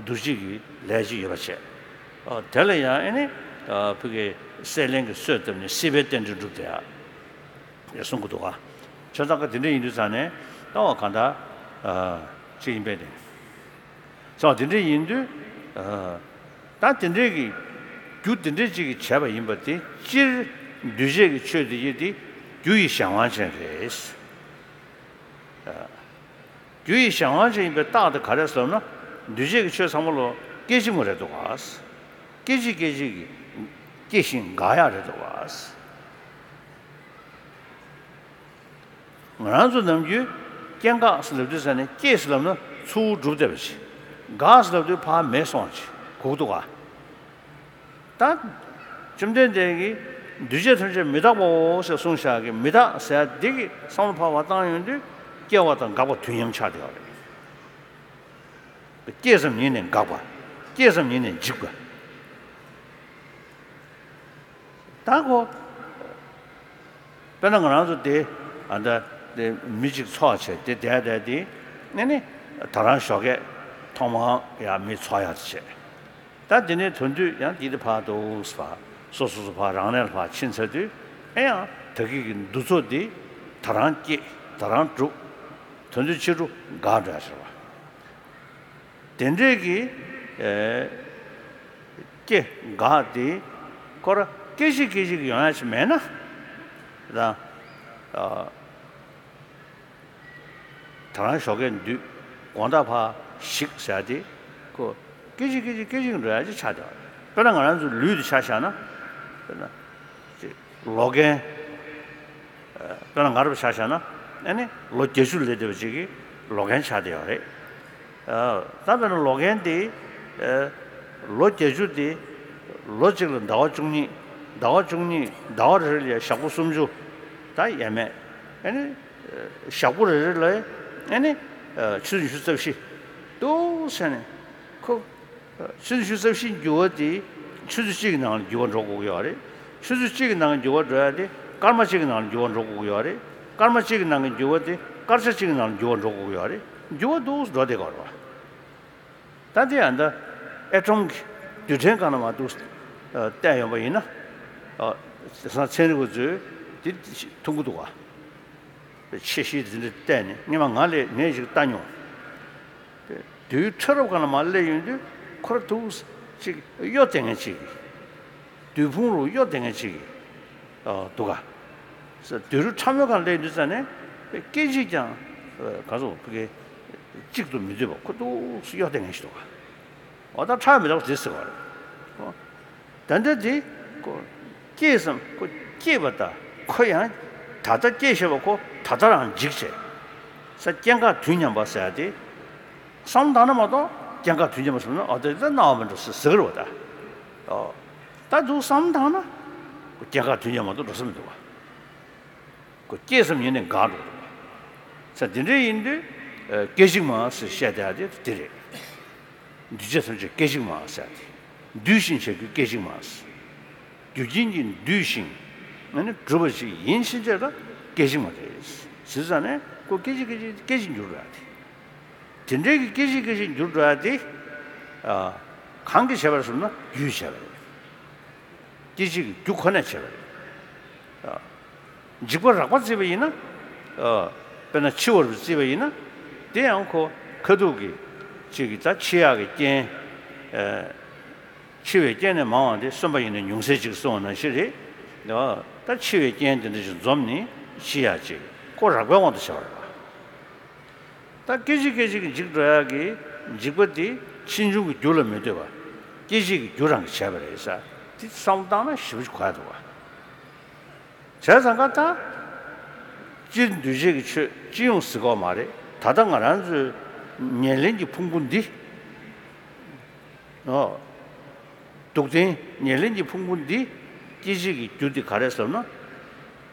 འདུ་བྱེད་ཀྱི་ལས་ཅིག་ཡོད་པ་བྱས། ཨ། དེ་ལ་ཡང་ཨེ་ནི། ཨ། ཕ་གི་སྲེད་ལེན་གྱི་གསོས་བཏབ་ནས་སྲིད་པའི་རྟེན་འབྲེལ་འགྲུབ་བསྡད་ཡག་ཡང་གསུང་གི་འདུག་ག། བྱས་ཙང་ཀ་དེ་འདྲ་ཡིན་དུས་ཙ་ནས་ལྟ་བ་གང་ལྟར། ཨ། ཅིག་ཡིན་པས་ཏེ། ཙང་དེ་འདྲ་ཡིན་དུས། ཨ། ད་དེ་འདྲའི་གི་རྒྱུ་དེ་འདྲའི་ཅིག་གིས་བྱས་པ་ཡིན་པ་དེ། སྤྱིར་འདུས་བྱས་ཀྱི་ཆོས་དེ་ཡི་དེ་རྒྱུ་ཡི་གཞན་དབང་ཅན་རེད། ཨ། རྒྱུ་ཡི་གཞན་དབང་ཅན་ཡིན་པའི་རྟགས་དེ་ག་རེ་ཟེར་ན། འདུས་བྱས་ཀྱི་ཆོས་ཚང་མ་ལོ་སྐྱེ་འཆི་དངོས་རེད་འདུག་ག། སྐྱེ་འཆི་སྐྱེ་འཆི་གི་སྐྱེ་ཞིང་འགག་ཡག་རེད་འདུག་ག། ང་རང་ཚོ་ནམ་རྒྱུན་སྐྱེ་འགག་ཟེར་ལབ་དུས་ཙ་ནས། སྐྱེ་ཟེར་ལབ་ན་ཚུར་འགྲུབ་བསྡད་པ་ཅིག། འགག་ཟེར་ལབ་དུས་ཕར་མེད་སོང་བ་ཅིག་གོ་གི་འདུག་ག། ད་བཅོམ་ལྡན་འདས་ཀྱིས་འདུས་བྱས་ཐམས་ཅད་མི་རྟག་པའོ་ཞེས་གསུངས་བཞག་གི། མི་རྟག་ཟེར་ཡག་འདི་གི་བསམ་བློ་ཕར་བ་བཏང་ཡོང་དུས། སྐྱེ་བ་དང་འགག་པ་དུས་མཉམ་ཆགས་བསྡད་ཡོད་རེད། སྐྱེས་ཙམ་ཉིད་ནས་འགག་པ། སྐྱེས་ཙམ་ཉིད་ནས་འཇིག་པ། ད་ཁོ། དཔེར་ན་ང་རང་ཚོ་དེ། ཨ། ད་དེ་མི་གཅིག་འཚོ་བ་བྱས་དེ་བསྡད་བསྡད་དེ། ཨེ་ནི། ད་རང་ཞོགས་ཀས་ཐོག་མར་ཡར་མི་འཚོ་ཡག་དེ་བྱས། ད་དེ་ནས་དོན་དུས་ཡང་འདི་དེ་ཕར་འདུག་ཕར་སོ་སོ་སོ་ཕར་རང་གནས་ལ་ཕར་ཕྱིན་ཚར་དུས། ཨེ་ཡང་ད་གི་གི་འདུ་ཚོགས་འདི་ད་རང་སྐྱེ། ད་རང་འགྲུབ། དོན་དུས་ཕྱི་དྲོ་འགག་འགྲོ་ཡག་ཟེར་བ། དེ་འདྲས་ཀྱི། ཨེ། སྐྱེ་འགག་དེ་ཁོ་རང་སྐད་ཅིག་སྐད་ཅིག་ཡོང་ཡག་ཅིག་མེད་ན། ད། ཨ། ད་རང་ཞོགས་ཀས་འདུས། དགོང་དག་ཕར་ཞིག་ཟེར་ཡག་དེ་ཁོ་སྐད་ཅིག་སྐད་ཅིག་སྐད་ཅིག་འགྲོ་ཡག་ཅིག་ཆགས་བསྡད་པ་རེད། དཔེར་ན་ང་རང་ཚོའི་ལུས་དེ་ཆ་བཞག་ན། དཔེར་ན། ཅིག་ལོ་རྒན། ཨ། དཔེར་ན་ང་རང་ཆ་བཞག་ན། ཨ་ནི་ལོ་བརྒྱད་ཅུ་སླེབས་བསྡད་པ་ཅིག་གི་ལོ་རྒན་ཆགས་བསྡད་ཡོད་རེད། ཨ། ད་དཔེར་ན་ལོ་རྒན་དེ། ཨ། ལོ་བརྒྱད་ཅུ་དེ་ལོ་གཅིག་ལ་ཟླ་བ་བཅུ་གཉིས། ཟླ་བ་བཅུ་གཉིས། ཟླ་བ་རེ་རེ་ལ་ཞག་པོ་སུམ་ཅུ། ད་ཡས་མས། ཨ་ནི་ཞག་པོ་རེ་རེ་ལ། ཨ་ནི་ཆུ་ཚོད་ཉི་ཤུ་རྩ་བཞི་འདུག་ཟེར་ནས་ཁོ། ཆུ་ཚོད་ཉི་ཤུ་རྩ་བཞིའི་འགྱུར་བ་དེ་ཆུ་ཚོད་གཅིག་གི་ནང་ལ་འགྱུར་བ་འགྲོ་དགོས་ཀྱི་ཡོད་རེད། ཆུ་ཚོད་གཅིག་གི་ནང་གི་འགྱུར་བ་འགྲོ་ཡ་དེ་སྐར་མ་གཅིག་གི་ནང་ལ་འགྱུར་བ་འགྲོ་དགོས་ཀྱི་ཡོད་རེད། སྐར་མ་གཅིག་གི་ནང་གི་འགྱུར་བ་དེ་སྐར་ཆ་གཅིག་གི་ནང་ལ་འགྱུར་བ་འགྲོ་དགོས་ཀྱི་ཡོད་རེད། འགྱུར་བ་འདུག་སེ་འགྲོ་བསྡད་ཀྱི་ཡོད་རེད་པ། ད་དེ་ཡང་ད་ཨེ་ཊོམ་གྱི་རྡུལ་ཕྲན་སྒང་ལ་མར་འདུག་སེ་བལྟས་ཡོང་པ་ཡིན་ན། ཨ། དེང་སང་ཚན་རིག་པ་ཚོས་དེ་མཐོང་གི་འདུག་ག། ཆེ་བཞི་འདི་འདྲ་བལྟས་ནས། སྔོན་མ་ང་ལ་ངས་ཅིག་བལྟས་མྱོང་། རྡུལ་ཕྲ་རབ་སྒང་ལ་མར་སླེབས་ཡོང་དུས་ཁོ་རང་འདུག་སེ་ཅིག་གཡོ་བསྡད་མཁན་ཅིག་གི། རྡུལ་ཕུང་རུ་གཡོ་བསྡད་མཁན་ཅིག་གི། ཨ། འདུག་ག། རྡུལ་ཕྲ་མོའི་སྒང་སླེབས་དུས་ཙ་ནས་སྐད་ཅིག་ཀྱང་། ཨ། ག་ཚོད་ཕ་གི་གཅིག་ཏུ་མི་སྡུད་པ། ཁོ་འདུག་སེ་གཡོ་བསྡད་མཁན་ཞིག་འདུག་ག། འོ་ད་ཕྲ་མི་ལོག་དེ་ཟེར་བ་རེད། ད་ལྟ་དེ་ཁོ་སྐྱེས་སམ། ཁོ་སྐྱེས་པ་དང་ཁོ་ཡང་ ད་ལྟ་སྐྱེས་ཞེས་པ་ཁོ་ད་ལྟ་རང་འཇིག་བྱས། ས་སྐྱེ་འགག་དུས་མཉམ་པ་ཟེར་ཡ་དེ། བསམ་བློ་བཏང་ན་མ་གཏོགས་སྐྱེ་འགག་དུས་མཉམ་པ་ཟེར་ན་ཨ་དེ་ད་སྣང་བ་མི་འགྲོ་ཟེར་ཟེར་གི་རེད་པ་ད། ཨོ། ད་འདུག་བསམ་བློ་བཏང་ན། སྐྱེ་འགག་དུས་མཉམ་མ་གཏོགས་འགྲོ་ས་མི་འདུག་པ། ཁོ་སྐྱེས་ཙམ་ཉིད་ནས་འགག་འགྲོ་འདུག་པ། ས་དེ་འདྲ་ཡིན་དུས། སྐད་ཅིག་མ་ཟེར་བཤད་བསྡད་ཡ་དེ་དེ་རེད། འདུས་བྱས་ཐམས་ཅད་སྐད་ཅིག་མ་ཟེར་ཏེ། འདུས་ཤིང་བྱ་རྒྱུ་སྐད་ཅིག་མ་ཟེར། རྒྱུ་རྐྱེན་གྱིས་འདུས་ཤིང་། ཨ་ནི་གྲུབ་པ་ཞིག་ཡིན་ཕྱིན་ཆད་ལ་སྐད་ཅིག་མ་རེད། ཟེར་ཙང་ནས་ཁོ་སྐད་ཅིག་སྐད་ཅིག་སྐད་ཅིག་འགྱུར་འགྲོ་ཡ་དེ། དེ་འདྲའི་གི་སྐད་ཅིག་སྐད་ཅིག་འགྱུར་འགྲོ་ཡ་དེ། ཨ། གང་གིས་བྱས་པ་རེད་ཟེར་ན་རྒྱུས་བྱས་པ་རེད། སྐད་ཅིག་གི་རྒྱུ་ཁོ་ནས་བྱས་པ་རེད། ཨ། འཇིག་པ་རགས་པ་བརྩིས་པ་ཡིན་ན། ཨ། དཔེར་ན་འཆི་བ་རུ་བརྩིས་པ་ཡིན་ན། དེ་ཡང་ཁོ་ཁ་ཐུག་གི་གཅིག་གི་ད་འཆི་ཡག་གི་རྐྱེན། ཨ། འཆི་བའི་རྐྱེན་ནི་མང་བ་དེ་གསོན་པ་ཡིན་ན་ཉུང་ཟད་ཅིག་གསུངས་པ་ནང་བཞིན་རེད། ཨ། ད་འཆི་བའི་རྐྱེན་དེ་འདྲ་ཞིག་འཛོམས་ནས་འཆི་ཡག་ཅིག་ཁོ་རགས་པའི་དབང་དུ་བྱས་པ་རེད་པ། ད་སྐད་ཅིག་སྐད་ཅིག་གིས་འཇིག་འགྲོ་ཡག་གི་འཇིག་པ་དེ་ཕྱིས་འབྱུང་གི་རྒྱུ་ལ་མི་ལྟོས་པར་སྐད་ཅིག་གི་རྒྱུ་རང་གིས་བྱས་པ་རེད་ཟེར་དེ་བསམ་བློ་བཏང་ན་ཞེ་པོ་ཅིག་གོ་ཡག་འདུག་པ། བྱས་ཙང་ཀ་ད། སྤྱིར་འདུས་བྱས་ཀྱི་ཆོས་སྤྱི་ཡོངས་ཟེར་གོ་མ་རེད། ད་ལྟ་ང་རང་ཚོའི་ཉེར་ལེན་གྱི་ཕུང་པོ་འདི། ཨོ། སྡུག་བདེན་ཉེར་ལེན་གྱི་ཕུང་པོ་འདི། སྐྱེ་འཆི་གི་རྒྱུ་འདི་ག་རེ་ཟེར་ན།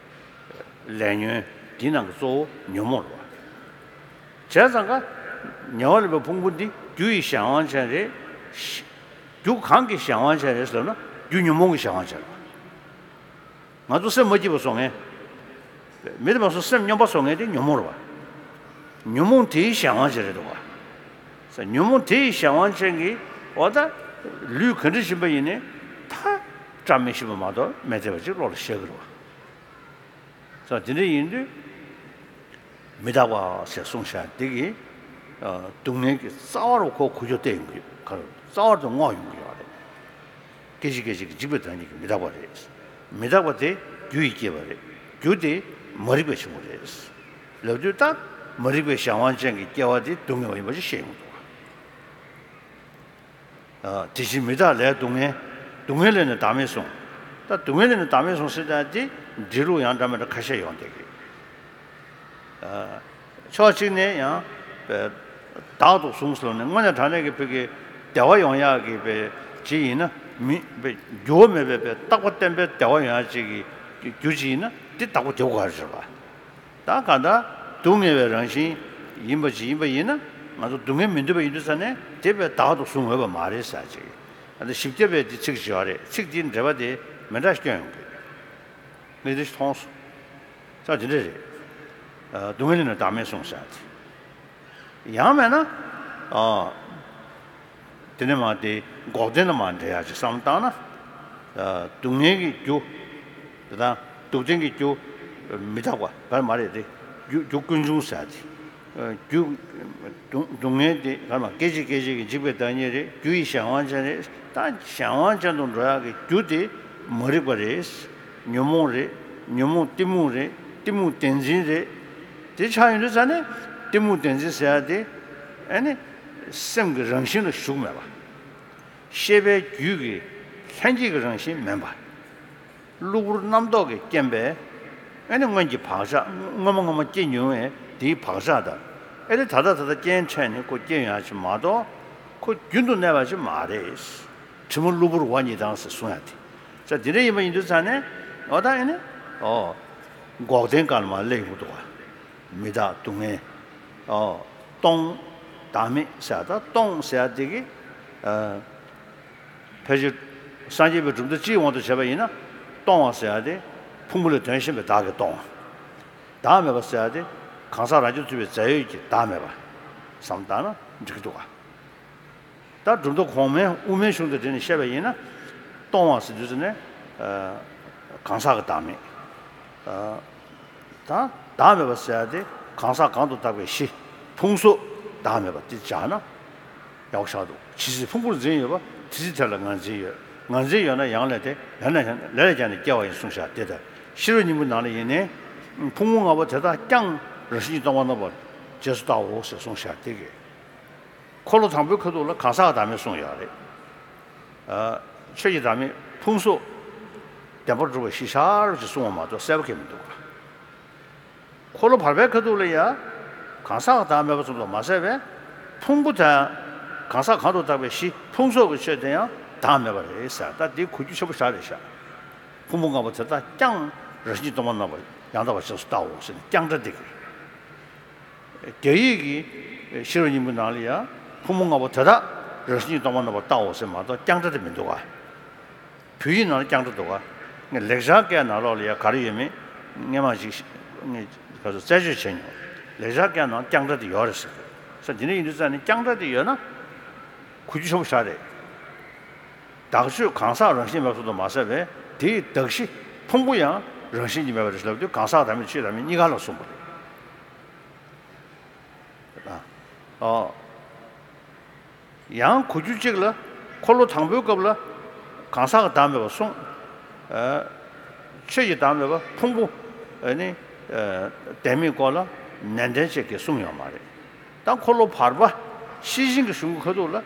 ལས་ཉོན་འདི་ནང་གི་གཙོ་བོ་ཉོན་མོངས་རེད་པ། བྱས་ཙང་ཀ་ཉེ་བར་ལེན་པའི་ཕུང་པོ་འདི་རྒྱུ་ཡི་གཞན་དབང་ཅན་རེད། རྒྱུ་གང་གི་གཞན་དབང་ཅན་རེད་ཟེར་ན་རྒྱུ་ཉོན་མོངས་ཀྱི་གཞན་དབང་ཅན་རེད་པ། ང་ཚོ་སེམས་མ་སྐྱིད་པ་བཟོ་མཁན། མི་དེ་མ་སོང་སེམས་སྙོམས་པ་བཟོ་མཁན་དེ་ཉོན་མོངས་རེད་པ། ཉོན་མོངས་དེའི་གཞན་དབང་ཅན་རེད་འདུག་པ། ས་ཉོན་མོངས་དེའི་གཞན་དབང་ཅན་གྱི་འོ་ད་ལུས་ག་འདྲ་ཞིག་ཡིན་པ་ཡིན་ནའི་ད་བཀྲ་མི་ཤིས་པ་མ་གཏོགས་མི་བདེ་བ་ཅིག་བློ་ལ་ཤར་གི་རེད་པ། ས་དེ་འདྲ་ཡིན་དུས་མི་རྟག་པ་ཞེས་གསུངས་བཞག་འདི་གིས་ཨ་སྡུག་བསྔལ་གྱི་རྩ་བ་རུ་ཁོ་ཁུ་ཁྱོག་བལྟས་ཡོང་གི་ཡོད། ག་རེ་རྩ་བ་རུ་བསྔོགས་ཡོང་གི་ཡོད་རེད། སྐད་ཅིག་སྐད་ཅིག་གིས་འཇིག་པའི་བདག་ཉིད་ཀྱིས་མི་རྟག་པ་རེད། མི་རྟག་པ་དེ་རྒྱུ་ཡིས་བསྐྱེད་པ་རེད། རྒྱུ་དེ་མ་རིག་པའི་ཆེན་པོ་རེད། ལབ་དུས་ད་མ་རིག་པའི་གཞན་དབང་ཅན་གྱི་སྐྱེ་བ་དེ་སྡུག་བསྔལ་བ་ཡིན་པ་ཞིག་བཤད་ཡོང་འདུག་ཨ། དེ་བཞིན་མི་རྟག་ལས་སྡུག་བསྔལ། སྡུག་བསྔལ་ལས་ནི་བདག་མེད་གསུངས། ད་སྡུག་བསྔལ་ལས་ནི་བདག་མེད་གསུངས་ཟེར་ཡག་དེ་འབྲི་ལུགས་ཡང་འདྲ་མི་འདྲ་ཁ་ཤས་ཡོང་བསྡད་ཀྱི་ཡོད། ཨ། ཕྱོགས་གཅིག་ནས་ཡང་བདག་ཏུ་བཟུང་ཟེར་ནས་དངོས་གནས་དྲང་གནས་ཀྱི་བོད་ཀྱི་བདེ་བ་ཡོང་ཡག་གི་བའི་ཅིག་ཡིན་ན་མི་བའི་འགྱུར་བ་མེད་པའི་བའི་རྟག་པ་བརྟན་པའི་བདེ་བ་ཡོང་ཡག་ཅིག་གི་རྒྱུ་ཅིག་ཡིན་ན་དེ་བདག་པོ་དེ་ག་རེ་རེད་པ། ད་གང་ལྟར་སྡུག་བསྔལ་བའི་རང་བཞིན་ཡིན་པ་ཅིག་ཡིན་པ་ཡིན་ན་ང་ཚོ་སྡུག་བསྔལ་མི་འདོད་པ་ཡིན་དུས་ཙང་ནས་དེ་བའི་བདག་ཏུ་བཟུང་འོས་པ་མ་རེད་ཟེར་ཅིག་ཨ་ནི་ཞིབ་རྒྱས་པའི་དེ་ཚིག་ཅིག་ཡོད་རེད། ཚིག་དེའི་འགྲེལ་པ་དེ་མི་འདྲ་ཞིག་སྐྱོན་ཡོང་གི་ངས་དེ་ཞིག་མཐོང་སོང་། ས་དེ་འདྲ་རེད། ཨ། སྡུག་བསྔལ་ལས་ནི་བདག་མེད་གསུངས་ཟེར་ཏེ། ཡང་མེད་ན། ཨ། དེ་ནས་མར་དེ་འགོག་བདེན་ལ་མར་འགྲེལ་ཡག་ཅིག་བསམ་བཏང་ན། ཨ། སྡུག་བསྔལ་གྱི་རྒྱུ། དེ་དང་སྡུག་བདེན་གྱི་རྒྱུ། མི་རྟག་པ་ག་རེ་མ་རེད་དེ། རྒྱུ་རྒྱུ་ཀུན་འབྱུང་ཟེར་ཏེ། རྒྱུ། སྡུག་སྡུག་བསྔལ་དེ་ག་རེ་མ་སྐད་ཅིག་སྐད་ཅིག་གིས་འཇིག་པའི་བདག་ཉིད་རེད། རྒྱུ་ཡི་གཞན་དབང་ཅན་རེད། ད་གཞན་དབང་ཅན་དུ་འགྲོ་ཡག་གི་རྒྱུ་དེ་མ་རིག་པ་རེད། ཉོན་མོངས་རེད། ཉོན་མོངས་གཏི་མུག་རེད། གཏི་མུག་བདེན་འཛིན་རེད། དེ་ཆགས་ཡོང་དུས་ཙང་ནས་གཏི་མུག་བདེན་འཛིན་ཟེར་ཡག་དེ་ཨ་ནི་སེམས་ཀྱི་རང་བཞིན་ལ་ཞུགས་མེད་པ། ཤེས་པའི་རྒྱུད་ཀྱི་ལྷན་སྐྱེས་ཀྱི་རང་བཞིན་མིན་པ། གློ་བུར་རྣམ་རྟོག་གི་རྐྱེན་པས་ཨེ་ནི་སྔོན་གྱི་བག་ཆགས་སྔོན་མ་སྔོན་མ་སྐྱེ་མྱོང་བའི་དེའི་བག་ཆགས་དང་ཨེ་ནི་ད་ལྟ་ད་ལྟ་རྐྱེན་འཕྲད་ནས་ཁོ་སྐྱེ་ཡོང་ཡག་ཅིག་མ་གཏོགས་ཁོ་རྒྱུན་དུ་གནས་པ་ཅིག་མ་རེད། གྲི་མོ་གློ་བུར་བ་ཉིད་དང་ཟེར་གསུང་ཡག་དེ། ས་དེ་འདྲ་ཡིན་པ་ཡིན་དུས་ཙང་ནས་འོ་ད་ཨེ་ནི་ཨོ་འགོག་བདེན་སྒང་ལ་མར་སླེབས་ཡོང་གི་འདུག་ག་མི་རྟག་སྡུག་བསྔལ། ཨོ། སྟོང་། བདག་མེད་ཟེར་ཡག་ད་སྟོང་ཟེར་ཡག་དེ་གི། ཨ། ཕལ་ཆེར་སངས་རྒྱས་པའི་གྲུབ་མཐའ་སྤྱིའི་དབང་དུ་བྱས་པ་ཡིན་ན། སྟོང་བ་ཟེར་ཡག་དེ་ཕུང་པོ་ལས་དོན་གཞན་པའི་བདག་གིས་སྟོང་བ། བདག་མེད་པ་ཟེར་ཡག་དེ་གང་ཟག་རང་རྐྱ་ཐུབ་པའི་རྫས་ཡོད་ཀྱི་བདག་མེད་པ་བསམ་བཏང་ན་འགྲིག་གི་འདུག་ག་ད་གྲུབ་མཐའ་གོང་མའི་དབུ་མའི་གཞུང་དང་འབྲེལ་ནས་བཤད་པ་ཡིན་ན། སྟོང་བ་ཟེར་དུས་ཙམ་ནས། ཨ། གང་ཟག་གི་བདག་མེད། ཨ། ད་བདག་མེད་པ་ཟེར་ཡག་དེ་གང་ཟག་གང་དུ་བཏགས་པའི་གཞི། ཕུང་སོགས་བདག་མེད་པ་དེ་སྦྱར་ན་ཡག་པོ་ཆགས་འདུག་ཇི་སྲིད་ཕུང་པོར་འཛིན་ཡོད་པ། དེ་སྲིད་དེ་ལ་ངར་འཛིན་ཡོད། ངར་འཛིན་ཡོད་ན་ཡང་ལས་དེ་ལས་ལ་ལས་ལ་སྦྱར་ནས་སྐྱེ་བ་ཡིན་གསུངས་བཞག་དེ་ལྟར་ཤེས་རབ་སྙིང་པོའི་ནང་ལ་ཡིན་ནའི། ཕུང་པོ་ལྔ་པོ་དེ་དག་ཀྱང་རང་བཞིན་གྱིས་སྟོང་པར་རྣམ་པར་རྗེས་སུ་བལྟའོ་ཞེས་གསུངས་བཞག་དེ་གས། འཁོར་ལོ་དང་པོའི་ཁ་ཐུག་ལ་གང་ཟག་གི་བདག་མེད་གསུངས་ཡོད་རེད། ཨ། ཆོས་ཀྱི་བདག་མེད་ཕུང་སོགས་བདེན་པར་གྲུབ་པ་ཞེས་ཤར་གྱིས་གསུངས་པ་མ་གཏོགས་གསལ་པོ་གང་ཡང་མི་འདུག་ག་འཁོར་ལོ་བར་པའི་ཁ་ཐུག་ལ་ཡང་གང་ཟག་བདག་མེད་པ་ཙམ་དུ་མ་ཟད་པའི་ཕུང་པོ་དང་གང་ཟག་གང་དུ་བཏགས་པའི་གཞི་ཕུང་སོགས་ཀྱི་ཆོས་དེ་ཡང་བདག་མེད་པ་རེད་ཟེར། ད་འདི་གོ་རྒྱུ་ཆེན་པོ་ཞེ་དྲག་རེད་ཤག་ཕུང་པོ་ལྔ་པོ་དེ་དག་ཀྱང་རང་བཞིན་གྱིས་སྟོང་པ་རྣམ་པར་ཡང་དག་པར་རྗེས་སུ་བལྟའོ་ཟེར་ནས་རྐྱང་སྒྲ་འདི་གིས། རྒྱ་ཡིག་གི་ཤེས་རབ་སྙིང་པོའི་ནང་ལ་ཡང་ཕུང་པོ་ལྔ་པོ་དེ་དག་རང་བཞིན་གྱིས་སྟོང་པ་རྣམ་པར་བལྟའོ་ཟེར་མ་གཏོགས་རྐྱང་སྒྲ་དེ་མི་འདུག་ག་བོད་ཡིག་ནང་ལ་རྐྱང་སྒྲ་འདུག་ག་ངས་ལེགས་སྦྱར་སྐད་ནང་ལོགས་ལ་ཡང་ག་རེ་ཡོད་མེད་སྔོན་མ་ཞིག་ངས་ག་ཚོད་རྩད་གཅོད་བྱས་མྱོང་། ལེགས་སྦྱར་སྐད་ནང་རྐྱང་སྒྲ་དེ་ཡོད་རེད་ཟེར་གྱི་ས། འདི་འདྲ་ཡིན་དུས་ཙང་ནས་རྐྱང་སྒྲ་དེ་ཡོད་ན་གོ་རྒྱུ་ཆེན་པོ་ཞེ་དྲག་རེད། བདག་ཆོས་གང་ཟག་རང་བཞིན་མེད་པ་ཙམ་དུ་མ་ཟད་པའི་དེའི་གདགས་གཞི་ཕུང་པོ་ཡང་རང་བཞིན་གྱིས་མེད་པ་རེད་ལབ་དུས་གང་ཟག་བདག་མེད་ཆོས་བདག་མེད་གཉིས་ཀ་ལ་གསུངས་པ་རེད། ཨ། ཨོ། ཡང་གོ་རྒྱུ་གཅིག་ལ་འཁོར་ལོ་དང་པོའི་སྐབས་ལ་གང་ཟག་གི་བདག་མེད་པ་གསུངས། ཨ། ཆོས་ཀྱི་བདག་མེད་པ་ཕུང་པོ་ཨ་ནི་ཨ་བདག་མེད་སྐོར་ལ་ནན་ཏན་བཅས་ཀྱིས་གསུངས་ཡོད་མ་རེད། ད་འཁོར་ལོ་བར་པ་ཤེར་ཕྱིན་གྱི་གཞུང་གི་ཁ་ཐུག་ལ་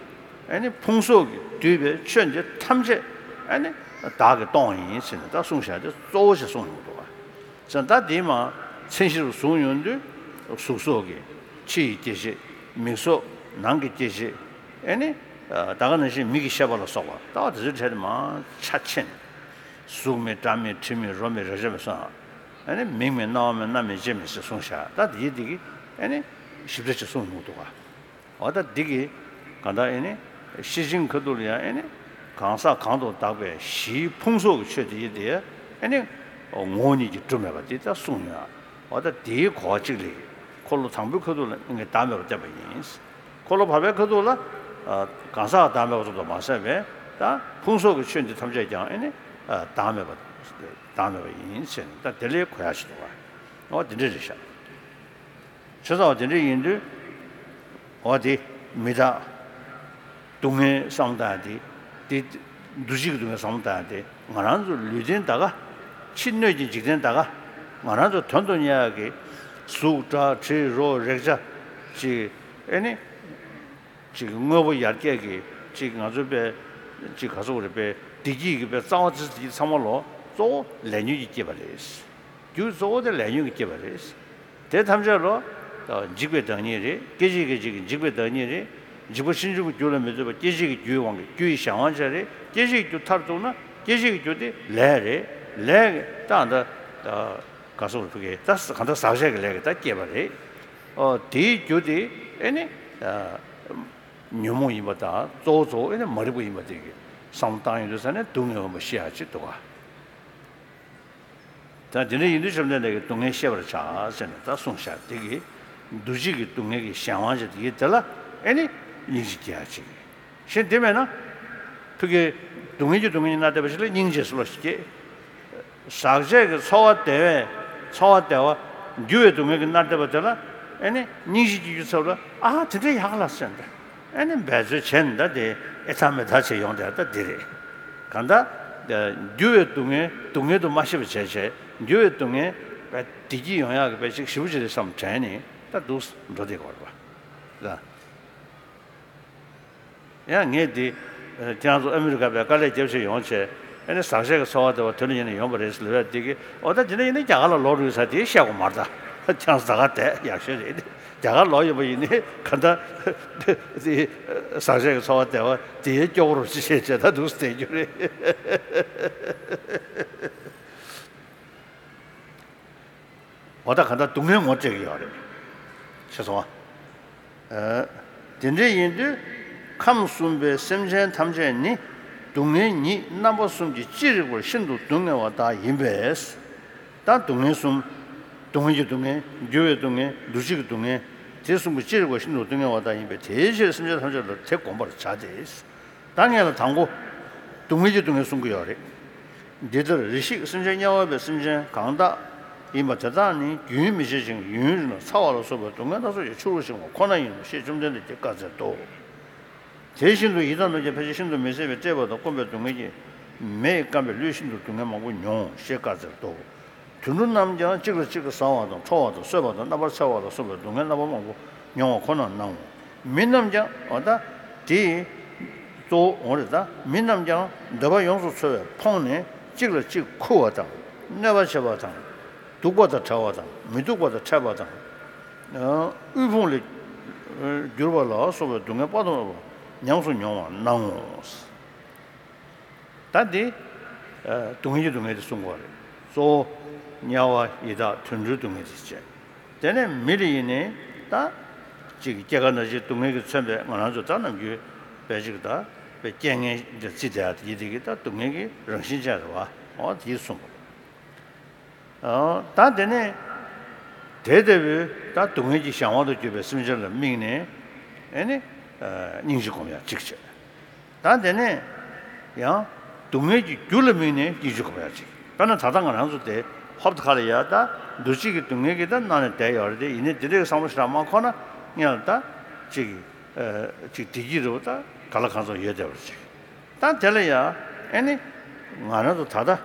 ཨ་ནི་ཕུང་སོགས་ཀྱིས་བསྡུས་པའི་ཆོས་འདི་ཐམས་ཅད་ཨ་ནི་བདག་གིས་སྟོང་ཡིན་ཟེར་ནས་ད་གསུངས་བཞག་དེ་གཙོ་བོ་ཞིག་གསུངས་ཡོང་འདུག་ག་ཙང་ད་དེའི་མ་མཚན་གཞིར་བཟུང་ཡོང་དུས་གཟུགས་སོགས་ཀྱི་ཕྱི་ཡི་སྐྱེ་མཆེད། མིག་སོགས་ནང་གི་སྐྱེ་མཆེད། ཨེ་ནི། ད་ག་ནང་བཞིན་མིག་གི་ཤེས་པ་ལ་སོགས་པ་ད་དེ་ཚོའི་གྲས་དེ་མ་ཆ་ཆེན། གཟུགས་མེད་སྒྲ་མེད་དྲི་མེད་རོ་མེད་རེག་བྱ་མེད་སོགས། ཨེ་ནི་མིག་མེད་རྣ་བ་མེད་རྣ་མེད་ལྕེ་མེད་ཟེར་གསུངས་བཞག་ད་དེའི་དེ་གི་ཨེ་ནི་ཞིབ་ཕྲ་ཅིག་གསུངས་ཡོང་འདུག་ག་འོ་ད་འདི་གི་གང་ལྟར་ཨེ་ནི་ཤེར་ཕྱིན་ཁ་ཐུག་ལ་ཡང་ཨེ་ནི་གང་ཟག་གང་དུ་བཏགས་པའི་གཞིའི་ཕུང་སོགས་ཀྱི་ཆོས་དེ་ཡི་དེ་ཨེ་ནི་ངོ་བོ་ཉིད་ཀྱིས་གྲུབ་མེད་པ་འདི་ལྟར་གསུངས་ཡོད། འོ་ད་དེའི་གོ་བ་གཅིག་ལས་འཁོར་ལོ་དང་པོའི་ཁ་ཐུག་ལ་ཨེ་ནི་བདག་མེད་པར་བསྟན་པ་ཡིན། འཁོར་ལོ་བར་པའི་ཁ་ཐུག་ལ་གང་ཟག་བདག་མེད་པ་ཙམ་དུ་མ་ཟད་པའི་ད་ཕུང་སོགས་ཀྱི་ཆོས་འདི་ཐམས་ཅད་ཀྱང་ཨེ་ནི་བདག་མེད་པ་བདག་མེད་པ་ཡིན་ཟེར་ནས་ད་དེ་ལས་གོ་ཡ་ཞིག་འདུག་བ། འོ་དེ་འདྲ་རེད་ཤག་བྱས་ཙང་དེ་འདྲ་ཡིན་དུས། འོ་དེ་མི་རྟག་སྡུག་བསྔལ་བསམ་བཏང་དེ། དེ་འདུ་བྱེད་ཀྱི་སྡུག་བསྔལ་བསམ་བཏང་དེ་ང་རང་ཚོ་ལུས་རྟེན་ད་ག་ཕྱི་སྣོད་ཀྱི་འཇིག་རྟེན་ད་ག་ང་རང་ཚོ་དོན་དུ་གཉེར་ཡག་གི་གཟུགས་སྒྲ་དྲི་རོ་རེག་བྱ་ཅིག་ཨེ་ནི་ཅིག་དངོས་པོ་ཡར་རྒྱས་ཀྱི་ཅིག་ང་ཚོ་པའི་ཅིག་ག་ཚོད་རེད་པའི་བདེ་སྐྱིད་ཀྱི་པའི་རྩ་བ་ཙི་ཙི་ཚང་མ་ལོ་གཙོ་བོ་ལས་ཉོན་གྱིས་བསྐྱེད་པ་རེད། རྒྱུ་གཙོ་བོ་དེ་ལས་ཉོན་གྱིས་བསྐྱེད་པ་རེད། དེ་ཐམས་ཅད་ལོ། འཇིག་པའི་བདག་ཉིད་རེད། སྐྱེ་མཆེད་ཀྱི་འཇིག་འཇིག་པའི་བདག་ཉིད་རེད། འཇིག་པ་ཕྱིན་ཅི་ལོག་གི་རྒྱུ་ལ་མི་ལྟོས་པར་སྐྱེ་མཆེད་ཀྱི་རྒྱུའི་དབང་གིས་རྒྱུ་ཡི་གཞན་དབང་ཅན་རེད། སྐྱེ་མཆེད་ཀྱི་རྒྱུ་མཐར་གཏུགས་ན་སྐྱེ་མཆེད་ཀྱི་རྒྱུ་དེ་ལས་རེད། ལས་ཀྱི་རྟགས་འདི། ག་སོགས་ཕུག་གི་ད་གང་ལྟར་ཟག་བཅས་ཀྱི་ལས་ཀྱིས་ད་སྐྱེས་པ་རེད། ཨོ་དེའི་རྒྱུ་དེ་ཨེ་ནི། ཉོན་མོངས་ཡིན་པ་དང་གཙོ་བོ་གཙོ་བོ་ཨེ་ནི་མ་རིག་པ་ཡིན་པ་དེ་གི་བསམ་བློ་བཏང་ཡོང་དུས་ས་ནས་སྡུག་བསྔལ་བ་མ་ཤི་ཡག་ཅིག་འདུག་ག་ད་དེ་འདྲ་ཡིན་དུས་བཅོམ་ལྡན་འདས་ཀྱིས་སྡུག་བསྔལ་ཤེས་པར་བྱ་ཟེར་ནས་ད་གསུངས་བཞག་དེ་གི་འདུ་བྱེད་ཀྱི་སྡུག་བསྔལ་གྱི་གཞན་དབང་ཅན་དེ་གི་དེ་ལ་ཨེ་ནི་སྙིང་རྗེ་སྐྱེ་ཡག་ཅིག་གཞན་དེ་མེད་ན། ཕ་གི་སྡུག་བསྔལ་གྱི་སྡུག་བསྔལ་གྱི་སྣ་བརྟན་པ་ཞིག་ལ་སྙིང་རྗེ་ཟེར་བ་ཞིག་སྐྱེ། ཟག་བཅས་ཀྱི་ཚོར་བ་བདེ་བས་ཚོར་བ་བདེ་བ། འགྱུར་བའི་སྡུག་བསྔལ་གྱི་སྣ་བརྟན་པ་དེ་ལ་ཨེ་ནི་སྙིང་རྗེ་སྐྱེ་རྒྱུ་ཚབ་ལ་ཨ་དེ་འདྲ་ཡག་ལ་ཟེར་འདྲ། ཨེ་ནི་འབད་རྩོལ་བྱས་ནས་ད་དེ་ཨེ་ཐ་མེ་ཐ་བྱས་ཡོང་དེ་ད་འདི་རེད། གང་ལྟར། འགྱུར་བའི་སྡུག་བསྔལ་སྡུག་བསྔལ་དུ་མ་ཤེས་པ་བྱས་བྱས་འགྱུར་བའི་སྡུག་བསྔལ་བདེ་སྐྱིད་ཡོང་ཡག་གི་དཔེ་ཅིག་ཞིབ་པོ་བྱས་ཏེ་བསམ་དྲན་ནས་ད་འདུག་འགྲོ་བསྡད་དགོས་རེད་པ། ལ། ཡང་ངས་འདི། ཁྱེད་རང་ཚོ་ཨ་མི་རི་ཀ་པའི་དཀའ་ལས་རྒྱབ་བྱས་ཡོང་བྱས། ཨ་ནི་ཟག་བཅས་ཀྱི་ཚོར་བ་དེ་བ་དོན་ཡིན་ནས་ཡོང་པ་རེད་ཟེར་ལབ་ཡ་འདི་གི་འོ་ད་དེ་འདྲ་ཡིན་ན་རྒྱ་གར་ལ་ལོག་རུང་ས་དེ་བཤད་དགོས་མ་རེད་ད། ཁྱེད་རང་ཚོ་ད་ག་བསྡད་ཡག་ཤོས་རེད། རྒྱ་གར་ལོག་ཡོད་པ་ཡིན་ནའི་ག་ད། དེ་ཟག་བཅས་ཀྱི་ཚོར་བ་དེ་བ་དེའི་སྐྱོ་བོ་རུ་ཅི་བྱས་བྱས་ད་འདུག་སེ་བསྡད་རྒྱུ་རེད། འོ་ད་ག་ད་སྡུག་བསྔལ་ངོ་སྤྲད་ཀྱི་ཡོད་རེད། ཤེས་སོང་ཨ། དེ་འདྲ་ཡིན་དུས། ཁམས་གསུམ་པའི་སེམས་ཅན་ཐམས་ཅད་ནི། སྡུག་བསྔལ་ཉིད་རྣམ་པ་གསུམ་གྱིས་ཅི་རིགས་པར་ཤིན་ཏུ་སྡུག་བསྔལ་བ་དག་ཡིན་པས། ད་སྡུག་བསྔལ་གསུམ། སྡུག་བསྔལ་གྱི་སྡུག་བསྔལ། འགྱུར་བའི་སྡུག་བསྔལ། འདུ་བྱེད་ཀྱི་སྡུག་བསྔལ། དེ་གསུམ་གྱིས་ཅི་རིགས་པར་ཤིན་ཏུ་སྡུག་བསྔལ་བ་དག་ཡིན་པས་དེའི་ཕྱིར་སེམས་ཅན་ཐམས་ཅད་ལ་དེ་བསྒོམ་པར་བྱ་སྟེ། ད་ངས་ལ་དང་པོ། སྡུག་བསྔལ་གྱི་སྡུག་བསྔལ་གསུང་གི་ཡོད་རེད། འདི་ལྟར་རེ་ཞིག་སེམས་ཅན་དམྱལ་བ་པའི་སེམས་ཅན་གང་དག་ཡིན་པ་དེ་དག་ནི་རྒྱུན་མི་ཆད་ཅིང་ཡུན་རིང་ལ་ཚ་བ་ལ་སོགས་པའི་སྡུག་བསྔལ་སྣ་ཚོགས་ཀྱི་ཆུ་བུར་བཞིན་པ་ཁོ་ན་ཡིན་ནོ་ཞེས་བཅོམ་ལྡན་འདས་ཀྱིས་བཀའ་སྩལ་ཏོ། དེ་བཞིན་དུ་ཡི་དྭགས་རྣམས་ཀྱང་ཕལ་ཆེར་ཤིན་ཏུ་མི་བཟད་པའི་བཀྲེས་པ་དང་སྐོམ་པའི་སྡུག་བསྔལ་གྱིས་མེས་བསྐམས་པའི་ལུས་ཤིན་ཏུ་སྡུག་བསྔལ་མང་པོ་མྱོང་ཞེས་བཀའ་སྩལ་ཏོ། དུད་འགྲོ་རྣམས་ཀྱང་གཅིག་ལ་གཅིག་གིས་ཟ་བ་དང་འཕྲོག་པ་དང་གསོད་པ་དང་རྣམ་པར་འཚེ་བ་ལ་སོགས་པའི་སྡུག་བསྔལ་རྣམ་པ་མང་པོ་མྱོང་བ་ཁོ་ནར་སྣང་ངོ་། མི་རྣམས་ཀྱང་འོ་ད་དེ་གཙོ་བོ་འོང་རེད་ད། མི་རྣམས་ཀྱང་འདོད་པ་ཡོངས་སུ་ཚོལ་བས་ཕོངས་ནས་གཅིག་ལ་གཅིག་འཁུ་བ་དང་གནོད་པ་བྱེད་པ་དང་ སྡུག་པ་དང་བྲལ་བ་དང་མི་སྡུག་པ་དང་ཕྲད་པ་དང་། དབུལ་ཕོངས་ལས་གྱུར་པ་ལ་སོགས་པའི་སྡུག་བསྔལ་དཔག་ཏུ་མེད་པ་ཉམས་སུ་མྱོང་བར་སྣང་ངོ་། ད་འདི་སྡུག་བསྔལ་གྱི་སྡུག་བསྔལ་དེ་གསུང་གི་ཡོད་རེད། གཙོ་བོ་དམྱལ་བ་ཡི་དྭགས་དུད་འགྲོའི་སྡུག་བསྔལ་དེ་བྱས། དེ་ནས་མི་ལ་ཡིན་ནའི་ད་ཅིག་སྐྱེ་རྒ་ན་འཆིའི་སྡུག་བསྔལ་གྱིས་མཚོན་པའི་ང་རང་ཚོ་ད་ནམ་རྒྱུན་དཔེ་ཅིག་ད་དཔེ་རྐྱེན་ངན་འདི་རྩིས་བསྡད་ཡ་དེ་ཡིན་དེ་གི་ད་སྡུག་བསྔལ་གྱི་རང་བཞིན་ཅན་རེད་བ། འོ་དེ་གསུངས་པ་རེད། ཨ། ད་དེ་ནས་དེ་ལྟ་བུའི་ད་སྡུག་བསྔལ་གྱི་གཞན་དབང་དུ་གྱུར་པའི་སེམས་ཅན་ལ་དམིགས་ནས་ཨེ་ནི་ཨ་སྙིང་རྗེ་སྒོམ་ཡག་གཅིག་བྱས། ད་དེ་ནས་ཡང་སྡུག་བསྔལ་གྱི་རྒྱུ་ལ་དམིགས་ནས་སྙིང་རྗེ་སྒོམ་ཡག་གཅིག་དཔེར་ན་ད་ལྟ་ང་རང་ཚོ་དེ་ཧོབ་ཏེ་ཁ་ལ་ཡ་ད་འདུ་བྱེད་ཀྱི་སྡུག་བསྔལ་གྱི་ད་ནང་ནས་བསྡད་ཡོད་རེད་དེ། ཡིན་ནའི་དེ་འདྲའི་བསམ་བློ་ཞེ་དྲག་མ་འཁོར་ན་སྔོན་ལ་ད་ཅིག་ཨ་ཅིག་བདེ་སྐྱིད་རེད་བ། ད་ག་ལ་གང་འཚམ་ཡོད་བསྡད་པ་རེད་ཅིག་ད་དེ་ལ་ཡང་ཨེ་ནི་ང་རང་ཚོ་ད་ལྟ་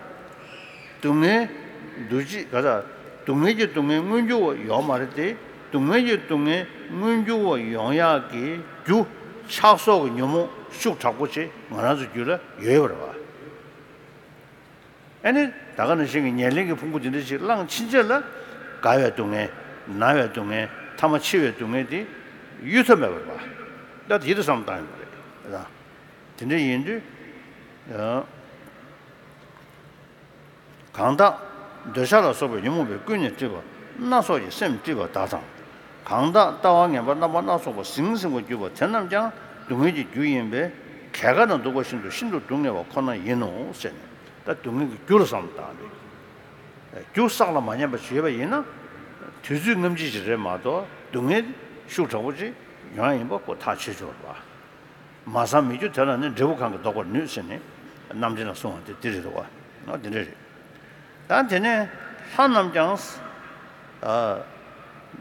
སྡུག་བསྔལ་འདུ་བྱེད་ག་ད་སྡུག་བསྔལ་གྱི་སྡུག་བསྔལ་མངོན་གྱུར་བ་ཡོད་མ་རེད་དེ། སྡུག་བསྔལ་གྱི་སྡུག་བསྔལ་མངོན་གྱུར་བ་ཡོང་ཡག་གི་རྒྱུ་ཆགས་སོགས་ཀྱི་ཉོན་མོངས་ཤུགས་དྲག་པོ་ཅིག་ང་རང་ཚོ་རྒྱུད་ལ་ཡོད་པ་རེད་བ། ཨེ་ནི་ད་ག་ནང་བཞིན་གྱི་ཉེར་ལེན་གྱི་ཕུང་པོ་འདི་འདྲ་ཞིག་བླངས་ཕྱིན་ཆད་ལ་རྒ་བའི་སྡུག་བསྔལ། ན་བའི་སྡུག་བསྔལ། ཐ་མ་འཆི་བའི་སྡུག་བསྔལ་དེ་གཡོལ་ཐབས་མེད་པ་རེད་བ། ད་དེ་ཡིད་དུ་བསམ་བློ་བཏང་ཡོང་གི་རེད། དེ་འདྲ་ཡིན་དུས་ཡང་། གང་དག་འདོད་ཆགས་ལ་སོགས་པའི་ཉོན་མོངས་པས་ཀུན་ནས་དཀྲིས་པ་སྣ་ཚོགས་ཀྱིས་སེམས་དཀྲིས་པ་དག་དང་། གང་དག་ལྟ་བ་ངན་པ་རྣམ་པ་སྣ་ཚོགས་པ་ཟིང་ཟིང་བར་གྱུར་པ་དེ་རྣམས་ཀྱང་སྡུག་བསྔལ་གྱི་རྒྱུ་ཡིན་པས། གས་ཁ་དང་བདུག་པ་བཞིན་དུ་ཤིན་ཏུ་སྡུག་བསྔལ་བ་ཁོ་ན་ཡིན་ནོ་ཟེར་ནས། ད་སྡུག་བསྔལ་གྱི་རྒྱུ་ལ་བསམ་བློ་བཏང་ནས། རྒྱུ་བསགས་ལ་མ་ཉམས་པ་ཞིག་ཡོད་པ་ཡིན་ན། དུས་ཚོད་སྔ་ཕྱི་ཞིག་རེད་མ་གཏོགས་སྡུག་བསྔལ་ཤུགས་དྲག་པོ་ཅིག་ཡོང་ཡ་ཡིན་པ་ཁོ་ཐག་ཆོད་ཆོད་རེད་བ། མ་བསམ་མི་རྒྱུ་དེ་ལ་ནི་འབྲས་བུ་གང་གིས་བཟློག་པར་ནུས་ཟེར་ནས་རྣམ་འགྲེལ་ལ་གསུངས་པ་དེ་འདི་རེད་འདུག་བ། འོ་འདི་འདྲ་རེད། ད་དེ་ནས་ལྷ་རྣམས་ཀྱང་། ཨ།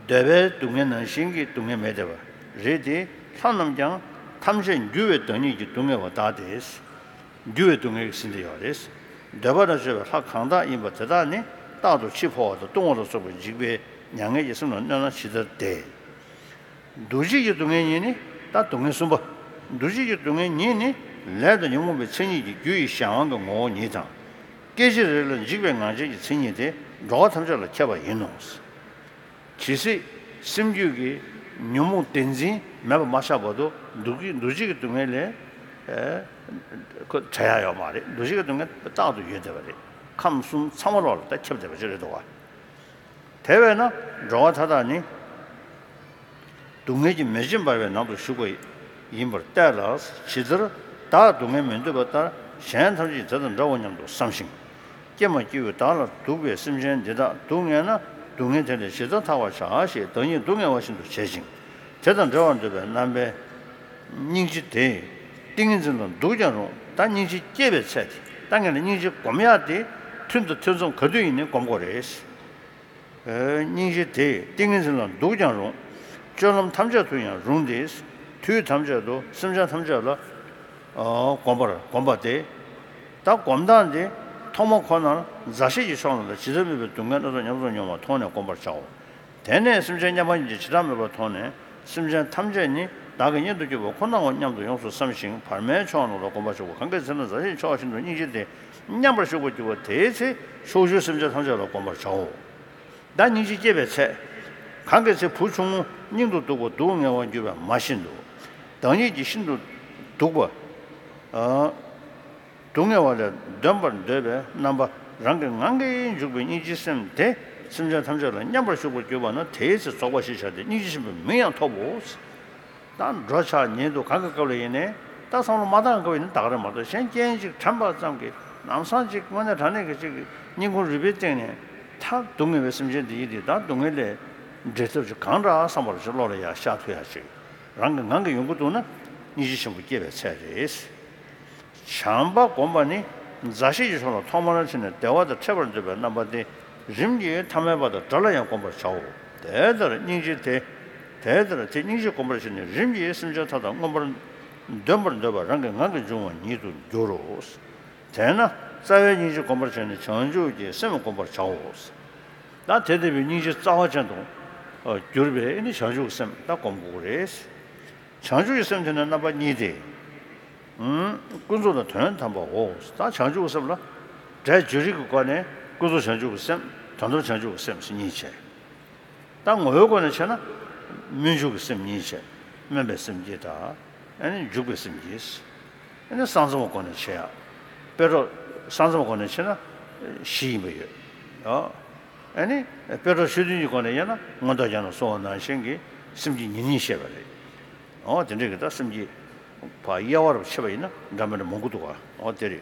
འདོད་པའི་སྡུག་བསྔལ་ནང་བཞིན་གྱི་སྡུག་བསྔལ་མེད་བསྡད་པ་རེད་དེ། ལྷ་རྣམས་ཀྱང་ཐམས་ཅད་འགྱུར་བའི་བདག་ཉིད་ཀྱིས་སྡུག་བསྔལ་བ་དག་སྟེ། འགྱུར་བའི་སྡུག་བསྔལ་གྱིས་ཟིན་ཏེ་ཡོད་རེད། འདོད་པ་དང་བཅས་པའི་ལྷ་གང་དག་ཡིན་པ་དེ་དག་ནི་རྟག་ཏུ་འཆི་འཕོ་བ་དང་ལྟུང་བ་ལ་སོགས་པའི་འཇིགས་པའི་མྱ་ངན་གྱིས་སེམས་ལ་གནོད་ན་ཇི་ལྟར་བདེ། འདུ་བྱེད་ཀྱི་སྡུག་བསྔལ་ཉིད་ནི། ད་སྡུག་བསྔལ་གསུམ་པ། འདུ་བྱེད་ཀྱི་སྡུག་བསྔལ་ཉིད་ནི་ལས་དང་ཉོན་མོངས་པའི་མཚན་ཉིད་ཀྱི་རྒྱུ་ཡི་གཞན་དབང་གི་ངོ་བོ་ཉིད་དང་། སྐད་ཅིག་རེ་ལ་འཇིག་པའི་ངང་ཚུལ་གྱི་མཚན་ཉིད་དེ་འགྲོ་བ་ཐམས་ཅད་ལ་ཁྱབ་པ་ཡིན་ནོ། ཇི་སྲིད་སེམས་རྒྱུད་ཀྱི་ཉོན་མོངས་བདེན་འཛིན་མེད་པར་མ་ཆགས་བར་དུ་འདུ་བྱེད་འདུ་བྱེད་ཀྱི་སྡུག་བསྔལ་ལས་ཨེ་ཁོ་བྲལ་ཡ་ཡོད་མ་རེད། འདུ་བྱེད་ཀྱི་སྡུག་བསྔལ་རྟག་ཏུ་ཡོད་བསྡད་པ་རེད། ཁམས་གསུམ་ཚང་མ་ལོག་ལ་ད་ཁྱབ་བསྡད་པ་ཅིག་རེད་འདུག་བ། དེ་བས་ན་འགྲོ་བ་མཐའ་དག་ནི། སྡུག་བསྔལ་གྱིས་མེ་ལྕེ་འབར་བའི་ནང་དུ་ཞུགས་པ་ཡིན་པར་ལྟོས་ལ། ཇི་ལྟར་བདག་སྡུག་བསྔལ་མི་འདོད་པ་ལྟར་གཞན་ཐམས་ཅད་དེ་དང་འདྲའོ་སྙམ་དུ་བསམ་ཞིང་། སྐྱེ་མ་སྐྱེ་བའི་བདག་ལ་སྡུག་པའི་སེམས་ཅན་འདི་དག་སྡུག་བསྔལ་ན་སྡུག་བསྔལ་དེ་ལས་ཇི་ལྟར་ཐར་བར་བྱ་ཞེས་བདག་ཉིད་སྡུག་བསྔལ་བ་བཞིན་དུ་བྱེད་ཅིང་། དེ་དང་འབྲལ་བར་འདོད་པའི་རྣམ་པའི་སྙིང་རྗེ་དེས་ཏིང་ངེ་འཛིན་ལ་སྡུག་ཀྱང་རུང་། ད་སྙིང་རྗེ་སྐྱེས་པའི་ཚེ་དེ་ད་ངས་ལ་སྙིང་རྗེ་སྒོམ་ཡག་དེ་ཐུན་དང་ཐུན་མཚམས་ག་དུས་ཡིན་ནའི་སྒོམ་དགོས་རེད། སྙིང་རྗེ་དེས་ཏིང་ངེ་འཛིན་ལ་སྡུག་ཀྱང་རུང་། སྤྱོད་ལམ་ཐམས་ཅད་དུ་ཡང་རུང་སྟེ། དུས་ཐམས་ཅད་དུ་སེམས་ཅན་ཐམས་ཅད་ལ་གོམས་པར་གོམས་པ་སྟེ། ད་སྒོམ་སྟངས་དེ་ཐོག་མ་ཁོ་ནར་མཛའ་བཤེས་ཀྱི་ཕྱོགས་རྣམས་ལ་ཇི་ལྟར་མོས་པའི་སྡུག་བསྔལ་སྣ་ཚོགས་ཉམས་སུ་མྱོང་བ་མཐོང་ནས་སྒོམ་པར་བྱའོ། དེ་ནས་སེམས་ཅན་མཉམ་པ་ཉིད་ཀྱིས་ཇི་ལྟར་མོས་པ་མཐོང་ནས། སེམས་ཅན་ཐམས་ཅད་ནི་བདག་གི་གཉེན་དུ་གྱུར་པ་ཁོ་ནའོ་སྙམ་དུ་ཡོངས་སུ་བསམ་ཞིང་བར་མའི་ཕྱོགས་རྣམས་ལ་སྒོམ་པར་བྱའོ། གང་གི་ཚེ་ན་མཛའ་བཤེས་ཕྱོགས་བཞིན་དུ་སྙིང་རྗེ་དེ་མཉམ་པར་ཞུགས་པར་གྱུར་པ་དེའི་ཚེ་ཕྱོགས་བཅུའི་སེམས་ཅན་ཐམས་ཅད་ལ་སྒོམ་པར་བྱའོ། བདག་སྙིང་རྗེ་སྐྱེས་པའི་ཚེ། གང་གི་ཚེ་བུ་ཆུང་ངུ་སྙིང་དུ་སྡུག་པ་སྡུག་བསྔལ་བར་གྱུར་པ་མ་ཤེས་འདུག་བདག་ཉིད་ཀྱིས་ཤིན་ཏུ་སྡུག་པ། སྡུག་བསྔལ་བ་ལས་འདོན་པར་འདོད་པའི་རྣམ་པ་རང་གི་ངང་གིས་འཇུག་པའི་སྙིང་རྗེའི་སེམས་དེ་སེམས་ཅན་ཐམས་ཅད་ལ་མཉམ་པར་ཞུགས་པར་གྱུར་པ་ན་དེའི་ཚེ་རྫོགས་པ་ཞེས་བྱ་སྟེ་སྙིང་རྗེ་ཆེན་པོའི་མིང་ཡང་ཐོབ་བོ། ད་འགྲོ་འཆག་ཉལ་འདུག་གང་གི་སྐབས་ལ་ཡིན་ནའི་ད་བསམ་བློ་མ་བཏང་སྐབས་ཡིན་ན་ད་ག་རེ་མ་གཏོགས་གཞན་རྐྱེན་ཅིག་དྲན་པ་ཙམ་གྱིས་ལམ་སང་ཅིག་དངོས་གནས་དྲང་གནས་ཀྱི་ཅིག་སྙིང་ཁུང་རུས་པའི་གཏིང་ནས་ད་སྡུག་བསྔལ་བའི་སེམས་ཅན་འདི་ཡིན་ཏེ་ད་སྡུག་བསྔལ་ལས་འབྲལ་ཐབས་ཅིག་གང་འདྲ་བསམ་པར་ཅིག་བློ་ལ་ཡར་ཤར་ཐུབ་ཡ་ཅིག་རང་གི་ངང་གིས་ཡོང་གི་འདུག་ན་སྙིང་རྗེ་ཆེན་པོ་སྐྱེས་པའི་ཚད་རེད། བྱམས་པ་སྒོམ་པ་ནི་མཛའ་བཤེས་ཀྱི་ཕྱོགས་ལ་ཐོག་མར་ཕྱིན་ནས་བདེ་བ་དང་འཕྲད་པར་འདོད་པའི་རྣམ་པ་སྟེ། རིམ་གྱིས་ཐ་མལ་པ་དང་དགྲ་ལ་ཡང་སྒོམ་པར་བྱའོ། དེ་ལྟར་སྙིང་རྗེ་དེ། དེ་ལྟར་དེ་སྙིང་རྗེ་སྒོམ་པར་བྱས་ནས་རིམ་གྱིས་སེམས་ཅན་མཐའ་དག་མངོན་པར་འདོན་པར་འདོད་པ་རང་གི་ངང་གིས་འབྱུང་བ་ཉིད་དུ་འགྱུར་རོ། དེས་ན་རྩ་བའི་སྙིང་རྗེ་སྒོམ་པར་བྱས་ནས་བྱང་ཆུབ་ཀྱི་སེམས་སྒོམ་པར་བྱའོ། ད་དེ་ལྟ་བུའི་སྙིང་རྗེ་རྩ་བ་ཅན་དུ་གྱུར་པའི་ནི་བྱང་ཆུབ་ཀྱི་སེམས་ད་སྒོམ་དགོས་རེད། བྱང་ཆུབ་ཀྱི་སེམས་དེ་ནི་རྣམ་པ་གཉིས་ཏེ། ཀུན་རྫོབ་དང་དོན་དམ་པའོ། ད་བྱང་ཆུབ་ཀྱི་སེམས་ལ་སྒྲ་བརྗོད་རིགས་ཀྱི་སྒོ་ནས་ཀུན་རྫོབ་བྱང་ཆུབ་ཀྱི་སེམས། དོན་དམ་བྱང་ཆུབ་ཀྱི་སེམས་གཉིས་བྱས། ད་ངོ་བོའི་སྒོ་ནས་བྱས་ན། སྨོན་འཇུག་གི་སེམས་གཉིས་བྱས། སྨོན་པའི་སེམས་བསྐྱེད་དང་། ཨ་ནི་འཇུག་པའི་སེམས་བསྐྱེད། ཨ་ནི་གསང་གསུམ་གྱི་སྒོ་ནས་བྱེད་ཡ། དཔེ་གྲོགས་གསང་གསུམ་གྱི་སྒོ་ནས་བྱེད་ན་བཞི་ཡིན་པ་ཡོད། ཨོ། ཨ་ནི་དཔེ་གྲོགས་ཆོས་མཐུན་གྱི་སྒོ་ནས་ཡིན་ན་མངོན་རྟོགས་རྒྱན་དུ་གསུངས་པ་ནང་བཞིན་གྱི་སེམས་བསྐྱེད་ཉེར་གཉིས་བཤད་པ་རེད། ཨོ་དེ་འདྲ་གི་ད་སེམས་བསྐྱེད་ཕར་དབྱེ་བ་རུ་ཕྱེ་བ་ཡིན་ན་འདྲ་མི་འདྲ་མང་པོ་འདུག་ག་ཨོ་དེ་རེད།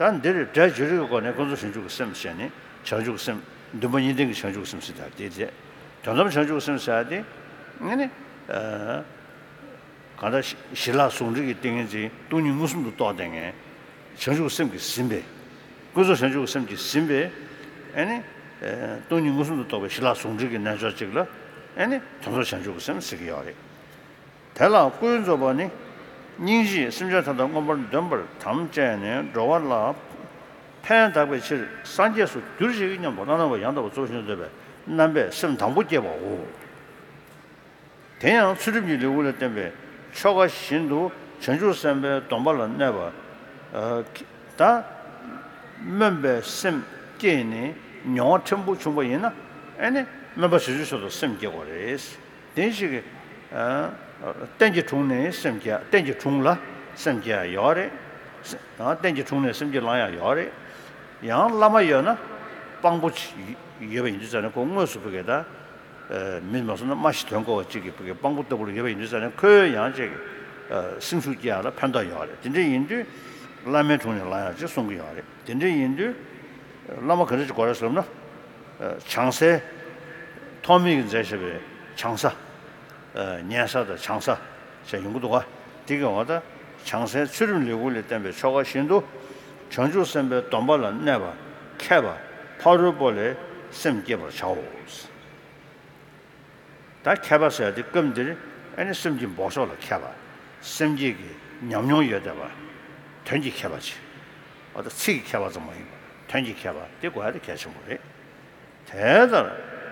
ད་འདིར་སྒྲ་བརྗོད་རིགས་ཀྱི་སྒོ་ནས་ཀུན་རྫོབ་བྱང་ཆུབ་ཀྱི་སེམས་བཤད་ནས་བྱང་ཆུབ་ཀྱི་སེམས། འདུན་པ་གཉིས་ལྡན་གྱི་བྱང་ཆུབ་ཀྱི་སེམས་ཟེར་ཡ་དེ་རེད། དོན་དམ་བྱང་ཆུབ་ཀྱི་སེམས་ཟེར་ཡ་དེ། ཨ་ནི། གང་ལྟར་ཞི་ལྷག་ཟུང་འབྲེལ་གྱི་ཏིང་ངེ་འཛིན་སྟོང་ཉིད་མངོན་སུམ་དུ་རྟོགས་བསྡད་མཁན། བྱང་ཆུབ་སེམས་ཀྱིས་ཟིན་པའི། ཀུན་རྫོབ་བྱང་ཆུབ་སེམས་ཀྱིས་ཟིན་པའི། ཨ་ནི། སྟོང་ཉིད་མངོན་སུམ་དུ་རྟོགས་པའི་ཞི་ལྷག་ཟུང་འབྲེལ་གྱི་རྣལ་འབྱོར་ཅིག་ལ། ཨ་ནི་དོན་དམ་བྱང་ཆུབ་ཀྱི་སེམས་ཟེར་གྱི་ཡོད་རེད། དེ་ལ་ཀུན་རྫོབ་པ་ནི། སྙིང་རྗེས་སེམས་ཅན་ཐམས་ཅད་མངོན་པར་འདོན་པར་དམ་བཅས་ནས་འགྲོ་བ་ལ་ཕན་གདགས་པའི་ཕྱིར་སངས་རྒྱས་སུ་གྱུར་ཅིག་སྙམ་དུ་བླ་ན་མེད་པ་ཡང་དག་པར་རྫོགས་པའི་ཕྱིར་འདོད་པའི་རྣམ་པས་སེམས་དང་པོ་བསྐྱེད་པའོ། དེ་ཡང་ཚུལ་ཁྲིམས་ཀྱི་ལེའུ་ལས་བསྟན་པའི་ཆོ་ག་བཞིན་དུ་བྱང་ཆུབ་སེམས་དཔའི་སྡོམ་པ་ལ་གནས་པ། ད་སྨོན་པའི་སེམས་བསྐྱེད་ནས་མྱོང་བ་ཕྲན་བུ་བྱུང་བ་ཡིན་ན། ཨ་ནི་སྨོན་པ་བྱང་ཆུབ་མཆོག་ཏུ་སེམས་བསྐྱེད་དགོས་རེད། དེ་ཞིག་གིས། ཨ། རྟེན་གྱི་དྲུང་ནས་སེམས་བསྐྱེད། རྟེན་གྱི་དྲུང་ལ་སེམས་བསྐྱེད་ཡ་ཡོད་རེད། ཨ། རྟེན་གྱི་དྲུང་ནས་སེམས་བསྐྱེད་བླང་ཡ་ཡོད་རེད། ཡང་བླ་མ་ཡོད་ན་དཔང་པོ་ཅིག་ཡོད་པ་ཡིན་དུས་ཙང་ནས་ཁོ་དངོས་སུ་ཕ་གི་ད། ཨ། མི་མ་སོང་ན་རྨ་ཞིག་དོན་གོ་བ་ཅིག་གི་ཕ་གི་དཔང་པོ་ལྟ་བུ་ལ་ཡོད་པ་ཡིན་དུས་ཙང་ནས་ཁོས་ཡང་ཅིག་གི། ཨ། སེམས་ཤུགས་སྐྱེ་ཡ་ལ་ཕན་ཐོགས་ཡོད་རེད། དེ་འདྲ་ཡིན་དུས་བླ་མའི་དྲུང་ནས་བླང་ཡ་ཅིག་གསུང་གི་ཡོད་རེད། དེ་འདྲ་ཡིན་དུས། བླ་མ་ག་འདྲ་ཅིག་དགོས་རེད་ཟེར་ན། བྱང་སའི་ཐོགས་མེད་ཀྱིས་མཛད་བཞག་པའི་བྱང་ས། ཉན་ས་དང་བྱང་ས་ཞེས་ཡོང་གི་འདུག་ག་དེ་གི་འོག་ད་བྱང་སའི་ཚུལ་ཁྲིམས་ལེའུ་ལས་བསྟན་པའི་ཆོ་ག་བཞིན་དུ་བྱང་ཆུབ་སེམས་དཔའི་སྡོམ་པ་ལ་གནས་པ་མཁས་པ་ཕ་རོལ་པོ་ལས་སེམས་བསྐྱེད་པར་བྱའོ། ད་མཁས་པ་ཟེར་ཡ་དེ་སྐབས་འདིར་ཨ་ནི་སེམས་ཀྱི་འབོགས་ཆོག་ལ་མཁས་པ། སེམས་བསྐྱེད་ཀྱི་ཉམས་མྱོང་ཡོད་བསྡད་པ། དོན་གྱི་མཁས་པ་ཅིག་འོ་ད་ཚིག་གི་མཁས་པ་ཙམ་མ་ཡིན་པ་དོན་གྱི་མཁས་པ་དེ་དགོས་ཡ་དེ་གལ་ཆེན་པོ་རེད། དེ་ལྟར་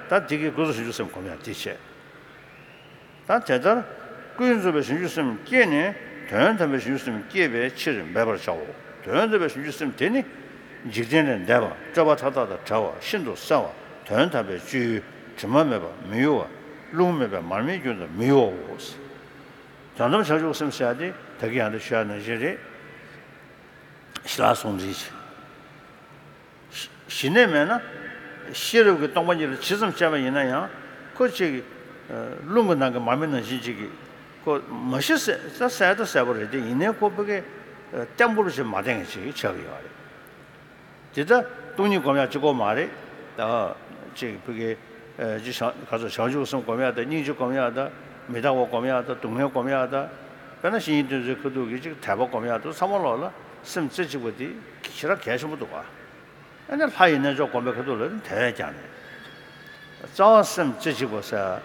ད་དེ་གི་ཀུན་རྫོབ་བྱང་ཆུབ་སེམས་སྒོམ་ཡ་དེ་བྱས། ད་དེ་ལྟར་ཀུན་རྫོབ་པའི་བྱང་ཆུབ་སེམས་བསྐྱེད་ནས་དོན་དམ་པའི་བྱང་ཆུབ་སེམས་བསྐྱེད་པའི་ཕྱིར་འབད་པར་བྱའོ། དོན་དམ་པའི་བྱང་ཆུབ་སེམས་དེ་ནི་འཇིག་རྟེན་ལས་འདས་པ་སྤྲོས་པ་མཐའ་དག་དང་བྲལ་བ་ཤིན་ཏུ་གསལ་བ་དོན་དམ་པའི་སྤྱོད་ཡུལ་དྲི་མ་མེད་པ་མི་གཡོ་བ་རླུང་མེད་པའི་མར་མེའི་རྒྱུན་དུ་མི་གཡོའོ། དོན་དམ་བྱང་ཆུབ་སེམས་ཟེར་ཡ་དེ་ད་གིན་ཡང་དེ་ཞུ་ཡ་ནང་བཞིན་རེད། ཞི་ལྷག་ཟུང་འབྲེལ་གྱི། ཞི་གནས་མེད་ན། ཤེས་རབ་ཀྱིས་སྟོང་པ་ཉིད་ལ་ཇི་ཙམ་དཔྱད་པ་ཡིན་ན་ཡང་ཁོ་ཅིག་རླུང་གི་ནང་གི་མར་མེ་ནང་བཞིན་ཅིག་གིས་ཁོ་མ་ཤི་ཟེར་ད་ཟེར་ད་ཟེར་བ་རེད་དེ་ཡིན་ནའི་ཁོ་ཕ་གི་བརྟན་པོར་ཅིག་མ་བརྟན་ཅིག་ཆགས་ཀྱི་ཡོད་རེད། དེ་ལྟ་སྟོང་ཉིད་སྒོམ་ཡག་གཅིག་པོ་མ་རེད། ད་ཅིག་ཕ་གི་ཅིག་བྱང་ག་ཚོད་བྱང་ཆུབ་སེམས་སྒོམ་ཡག་དང་སྙིང་རྗེ་སྒོམ་ཡག་དང་མི་རྟག་པ་སྒོམ་ཡག་དང་སྡུག་བསྔལ་སྒོམ་ཡག་དང་། དཔེར་ན་བཤེས་གཉེན་བསྟེན་ཚུལ་ཁ་ཐུག་གི་ཅིག་དད་པ་སྒོམ་ཡག་དང་ཚང་མ་ལོག་ལ་སེམས་རྩེ་གཅིག་པ་དེ་ཞེ་དྲག་གལ་ཆེན་པོ་འདུག་ག་ཨ་ནི་ལྷ་ཡི་རྣལ་འབྱོར་སྒོམ་པའི་ཁ་ཐུག་ལ་དེ་བས་ཀྱང་རེད། རྩ་བ་སེམས་རྩེ་གཅིག་པ་ཟེར་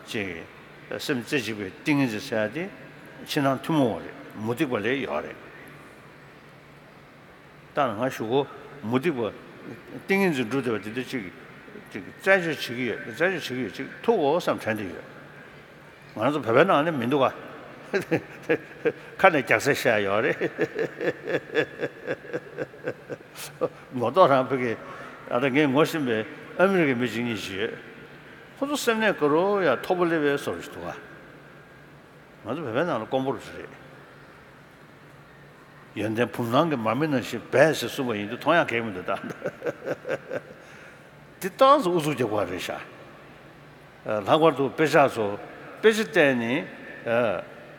ཅིག་སེམས་རྩེ་གཅིག་པའི་ཏིང་ངེ་འཛིན་ཟེར་ཡ་དེ་ཕྱི་ནང་ཐུན་མོང་བ་རེད། མུ་སྟེགས་པ་ལ་ཡོད་རེད། ད་ང་ཞུ་གོ་མུ་སྟེགས་པ་ཏིང་ངེ་འཛིན་སྒྲུབ་བསྡད་པ་དེ་འདྲ་ཅིག་ཅིག་རྩད་གཅོད་བྱེད་ཀྱི་ཡོད། རྩད་གཅོད་བྱེད་ཀྱི་ཡོད། ཅིག་ཐུག་གོ་བསམ་དྲན་གྱི་ཡོད། ང་ཚོ་བོད་པའི་ནང་ནས་མི་འདུག་ག་ཁ་ནས་རྒྱག་ས་བཤད་ཡོད་རེད། ངོ་ཐོག་རང་ཕ་གི་ཨ་ད་ངས་ངོ་ཤེས་པའི་ཨ་མི་རི་ཀའི་མི་གཅིག་གཉིས་ཤིག་ཡོད། ཁོ་ཚོ་སེམས་ནས་དགའ་རོགས་ཡ་མཐོ་པོ་སླེབས་པའི་བཟོ་འདྲ་ཞིག་འདུག་ག་ང་ཚོ་བོད་པའི་ནང་ལ་དཀོན་པོ་རེད། ཡོན་ཏན་བུམ་ནང་གི་མར་མེ་ནང་བཞིན་སྦས་ཟེར་གསུངས་པ་ཡིན་དུས་མཐོང་ཡག་གང་ཡང་མི་འདུག་ད་འདི་ཏོག་ཙམ་ཨུ་ཚུགས་རྒྱག་དགོས་རེད་ཤག་ལྷག་པར་དུ་དཔེ་ཆ་ཚོ་དཔེ་ཆ་བལྟས་ནས་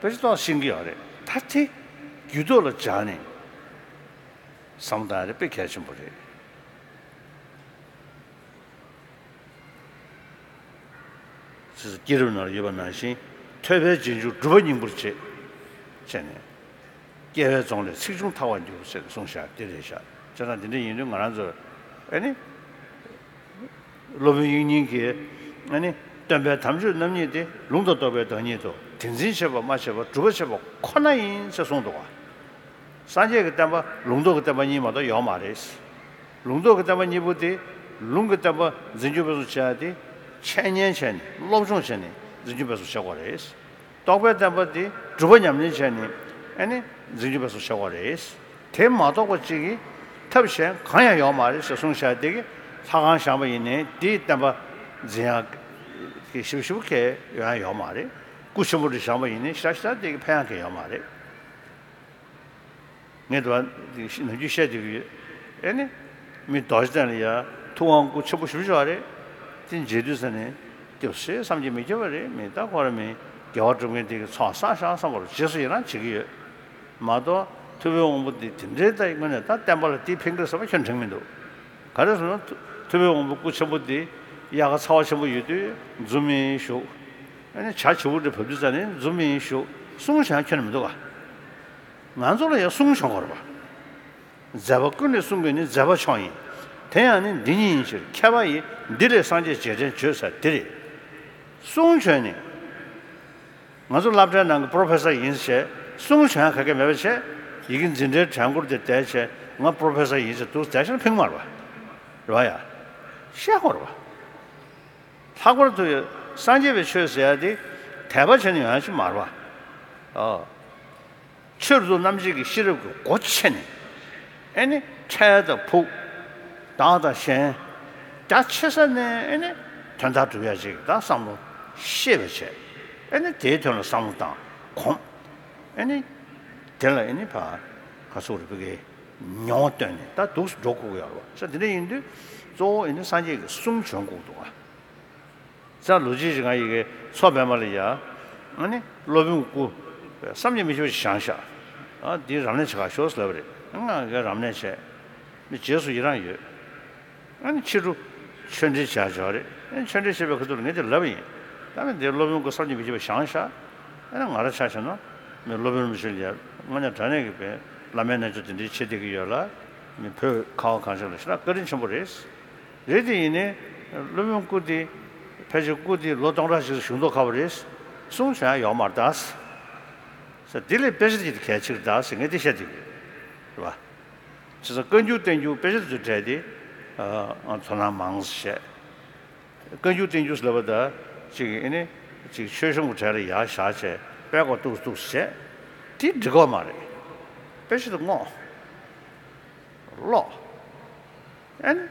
དཔེ་ཆ་ཏོག་ཤེས་ཀྱི་ཡོད་རེད། ད་དེ་རྒྱུད་ཐོག་ལ་སྦྱར་ནས་བསམ་བློ་བཏང་ཡ་དེ་དཔེ་གལ་ཆེན་པོ་རེད། སྐྱེས་རབས་ནང་ལ་ཡོད་པ་ནང་བཞིན་ཐོས་པས་རྗེས་འཇུག་སྒྲུབ་པ་སྙིང་པོར་བྱེད། བྱས་ནས་སྐྱེ་བའི་རྫོང་ལས་ཚེགས་ཆུང་ཐར་བར་འགྱུར་ཟེར་གསུངས་བཞག་དེ་རེད་བཞག་བྱས་ཙང་དེ་འདྲ་ཡིན་དུས་ང་རང་ཚོ་ཨ་ནི་སློབ་དཔོན་དབྱིག་གཉེན་གྱིས་ཨ་ནི་སྟོན་པའི་དམ་ཆོས་རྣམ་གཉིས་ཏེ་ལུང་དང་རྟོགས་པའི་བདག་ཉིད་དོ། དེ་འཛིན་བྱེད་པ་སྨྲ་བྱེད་པ་སྒྲུབ་པ་བྱེད་པ་ཁོ་ན་ཡིན་ཟེར་གསུངས་འདུག་བ། སངས་རྒྱས་ཀྱི་བསྟན་པ་ལུང་རྟོགས་ཀྱི་བསྟན་པ་གཉིས་མ་གཏོགས་ཡོད་མ་རེད། ལུང་རྟོགས་ཀྱི་བསྟན་པ་གཉིས་པོ་དེ་ལུང་གི་བསྟན་པ་འཛིན་སྐྱོང་སྤེལ་གསུམ་བྱེད་ཡ་དེ་འཆད་ཉན་བྱས་ནས་སློབ་སྦྱོང་བྱས་ནས་འཛིན་སྐྱོང་སྤེལ་གསུམ་བྱེད་དགོས་རེད། རྟོགས་པའི་བསྟན་པ་དེ་སྒྲུབ་པ་ཉམས་ལེན་བྱས་ནས་ཨ་ནི་འཛིན་སྐྱོང་སྤེལ་གསུམ་བྱེད་དགོས་རེད། དེ་མ་གཏོགས་པ་གཅིག་གིས་ཐབས་གཞན་གང་ཡང་ཡོད་མ་རེད་ཟེར་གསུངས་བཞག་དེ་གི་ ལྷ་ཁང་བཞེངས་པ་ཡིན་ནའི་དེའི་བསྟན་པ་འཛིན་ཡག་གི་ཞིབ་ཞིབ་གལ་ཡོང་ཡ་ཡོད་མ་རེད། སྐུ་ཆེན་པོ་འདི་བཞེངས་པ་ཡིན་ནའི་ཤ་ཤ་དེ་གི་ཕན་ཡག་གལ་ཡོད་མ་རེད། ངས་དུ་བ་ནམ་རྒྱུན་བཤད་བསྡད་ཀྱི་ཡོད། ཨེ་ནི། མི་རྡོ་རྗེ་གདན་ལ་ཡ་ཐུབ་དབང་སྐུ་ཆེན་པོ་ཞེ་པོ་ཅིག་ཡོད་རེད། དེ་མཇལ་དུས་ཙ་ནས་སྐྱབས་སུ་བསམ་གྱིས་མི་ཁྱབ་པ་རེད། མི་ད་ཁོ་ར་མི་དགེ་བ་སྒྲུབ་མཁན་དེ་གི་ཚོགས་བསགས་བཞག་བསམ་པ་རེད། རྗེས་སུ་ཡི་རང་བྱེད་ཀྱི་ཡོད་མ་གཏོགས། ཐུབ་པའི་དབང་པོ་འདི་དེ་འདྲའི་ད་དངོས་གནས་ད་བསྟན་པ་ལ་དེ་ཕན་གི་རེད་བསམ་པ་ཁྱོན་དྲན་གྱི་མི་འདུག་ག་རེ་ཟེར་ན། ཐུབ་པའི་དབང་པོ་སྐུ་ཆེན་པོ་འདི་དབྱར་ཁ་ཚ་བ་ཆེན་པོ་ཡོད་དུས་འཛུམ་མིན་བཞུགས། ཨ་ནི་བྱ་བྱིའུ་འདྲ་བབས་དུས་ཙ་ནས་འཛུམ་མིན་བཞུགས་གསུང་བྱས་ན་ཁྱོན་ནས་མི་འདུག་ག་ང་ཚོ་ལ་ཡང་གསུང་བྱུང་བ་རེད་པ། མཛད་པ་ཀུན་ལས་གསུང་གི་ནི། མཛད་པ་མཆོག་ཡིན། དེ་ཡང་ནི་འདི་ཉིད་ཡིན་ཕྱིར། མཁས་པ་ཡིས་འདི་ལས་སངས་རྒྱས་རྗེས་དྲན་བྱོས་ཟེར་འདི་རེད། གསུང་བྱོན་ནས། ང་ཚོ་སློབ་གྲྭའི་ནང་གི་པྲོ་ཕེ་སར་ཡིན་ཟེར་བྱས་གསུང་བྱོན་ཡ་ག་གེ་མེད་པ་བྱས། ཡི་གེ་འཛིན་གྲྭའི་གྲལ་མགོར་དེ་བསྡད་བྱས་ང་པྲོ་ཕེ་སར་ཡིན་ཟེར་འདུག་བསྡད་ཤེར་ཕིང་མ་རེད་པ། རེད་པ་ཡ། བཤད་དགོས་རེད་པ། ལྷག་པར་དུ་སངས་རྒྱས་པའི་ཆོས་ཟེར་ཡ་དེ་དད་པ་བྱས་ནས་ཡོང་ཡ་ཅིག་མ་རེད་པ། ཨོ། ཆོས་རབ་ཏུ་རྣམ་འབྱེད་ཀྱི་ཤེས་རབ་ཀྱི་སྒོ་ཕྱེ་ནས། ཨེ་ནི་འཕྲལ་དང་ཕུགས། བདག་དང་གཞན། རྒྱ་ཆེ་ས་ནས་ཨེ་ནི་དོན་དག་སྒྲུབ་ཡ་ཅིག་ད་བསམ་བློ་ཤེས་པ་བྱས། ཨེ་ནི་དེའི་དོན་ལ་བསམ་བློ་བཏང་གོམས། ཨེ་ནི་དེ་ལ་ཨེ་ནི་ཕ་ག་ཚོད་རེད་པ་གི་མྱོང་བ་བཏོན་ནས་ད་འདུག་སེ་འགྲོ་དགོས་ཀྱི་ཡོད་རེད་པ། ས་དེ་འདྲ་ཡིན་དུས་གཙོ་བོ་ཨེ་ནི་སངས་རྒྱས་ཀྱི་གསུང་བྱོན་དགོས་འདུག་ག་ས་ལོ་རྒྱུས་ཤིག་ང་ཡི་གེ་མཚོ་པདྨ་ལ་ཡ། ཨ་ནི་སློབ་དཔོན་སྐུ། བསམ་གྱིས་མི་ཁྱབ་པ་ཞིག་བཞེངས་ཤག་ཨ་འདི་རབ་གནས་བྱེད་ག་ཤོག་ཟེར་ལབ་པ་རེད། ང་གིས་རབ་གནས་བྱས། མི་རྗེས་སུ་ཡི་རང་ཡོད། ཨ་ནི་ཕྱི་དྲོ་ཆོས་འབྲེལ་བྱས་བྱས་པ་རེད། ཨ་ནི་ཆོས་འབྲེལ་བྱས་པའི་ཁ་ཐུག་ལ་ངས་དེ་ལབ་པ་ཡིན། ད་ནི་འདིར་སློབ་དཔོན་སྐུ་བསམ་གྱིས་མི་ཁྱབ་པ་བཞེངས་ཤག་ཨ་ནི་ང་རང་ཆ་བཞག་ན། མི་སློབ་དཔོན་རིན་པོ་ཆེ་ལ་ཡ་དངོས་གནས་དྲང་གནས་ཀྱི་བའི་བླ་མའི་རྣལ་འབྱོར་དེ་འདྲའི་བྱེད་བསྡད་ཀྱི་ཡོད་ལ། མི་བོད་ཁ་བ་གངས་ཅན་ལ་ཞེ་དྲག་བཀའ་དྲིན་ཆེན་པོ་རེད། རེད་དེ་ཡིན་ནའི། སློབ་དཔོན་སྐུ་དེ། ཕལ་ཆེར་སྐུ་དེ་ལོ་སྟོང་ཕྲག་ཞིག་བཞུགས་མདོག་ཁ་པོ་རེད། གསུང་བྱ་ཡ་ཡོག་མ་རེད་ད། ས་དེ་ལས་དཔེ་ཆ་དེ་གལ་ཆེ་གི་རེད་ད་ཟེར་ངས་དེ་བཤད་བསྡད་ཀྱི་ཡོད། རེད་པ། བྱས་ཙང་བཀའ་འགྱུར་བསྟན་འགྱུར་དཔེ་ཆ་དེ་ཚོའི་གྲས་དེ། ཨ་ཚོར་སྣང་མང་ཙམ་བཤད། བཀའ་འགྱུར་བསྟན་འགྱུར་ཟེར་ལབ་པ་ད། ཅིག་ཨེ་ནི། ཅིག་མཆོད་གཤོམ་གྱི་གྲས་ལ་ཡར་བཞག་བྱས་དཔེ་ཀོ་ཏུག་ཏུག་བྱས། དེ་འགྲིག་གི་མ་རེད། དཔེ་ཆ་དེ་བསྔོག་ཀློག་ཨ་ནི།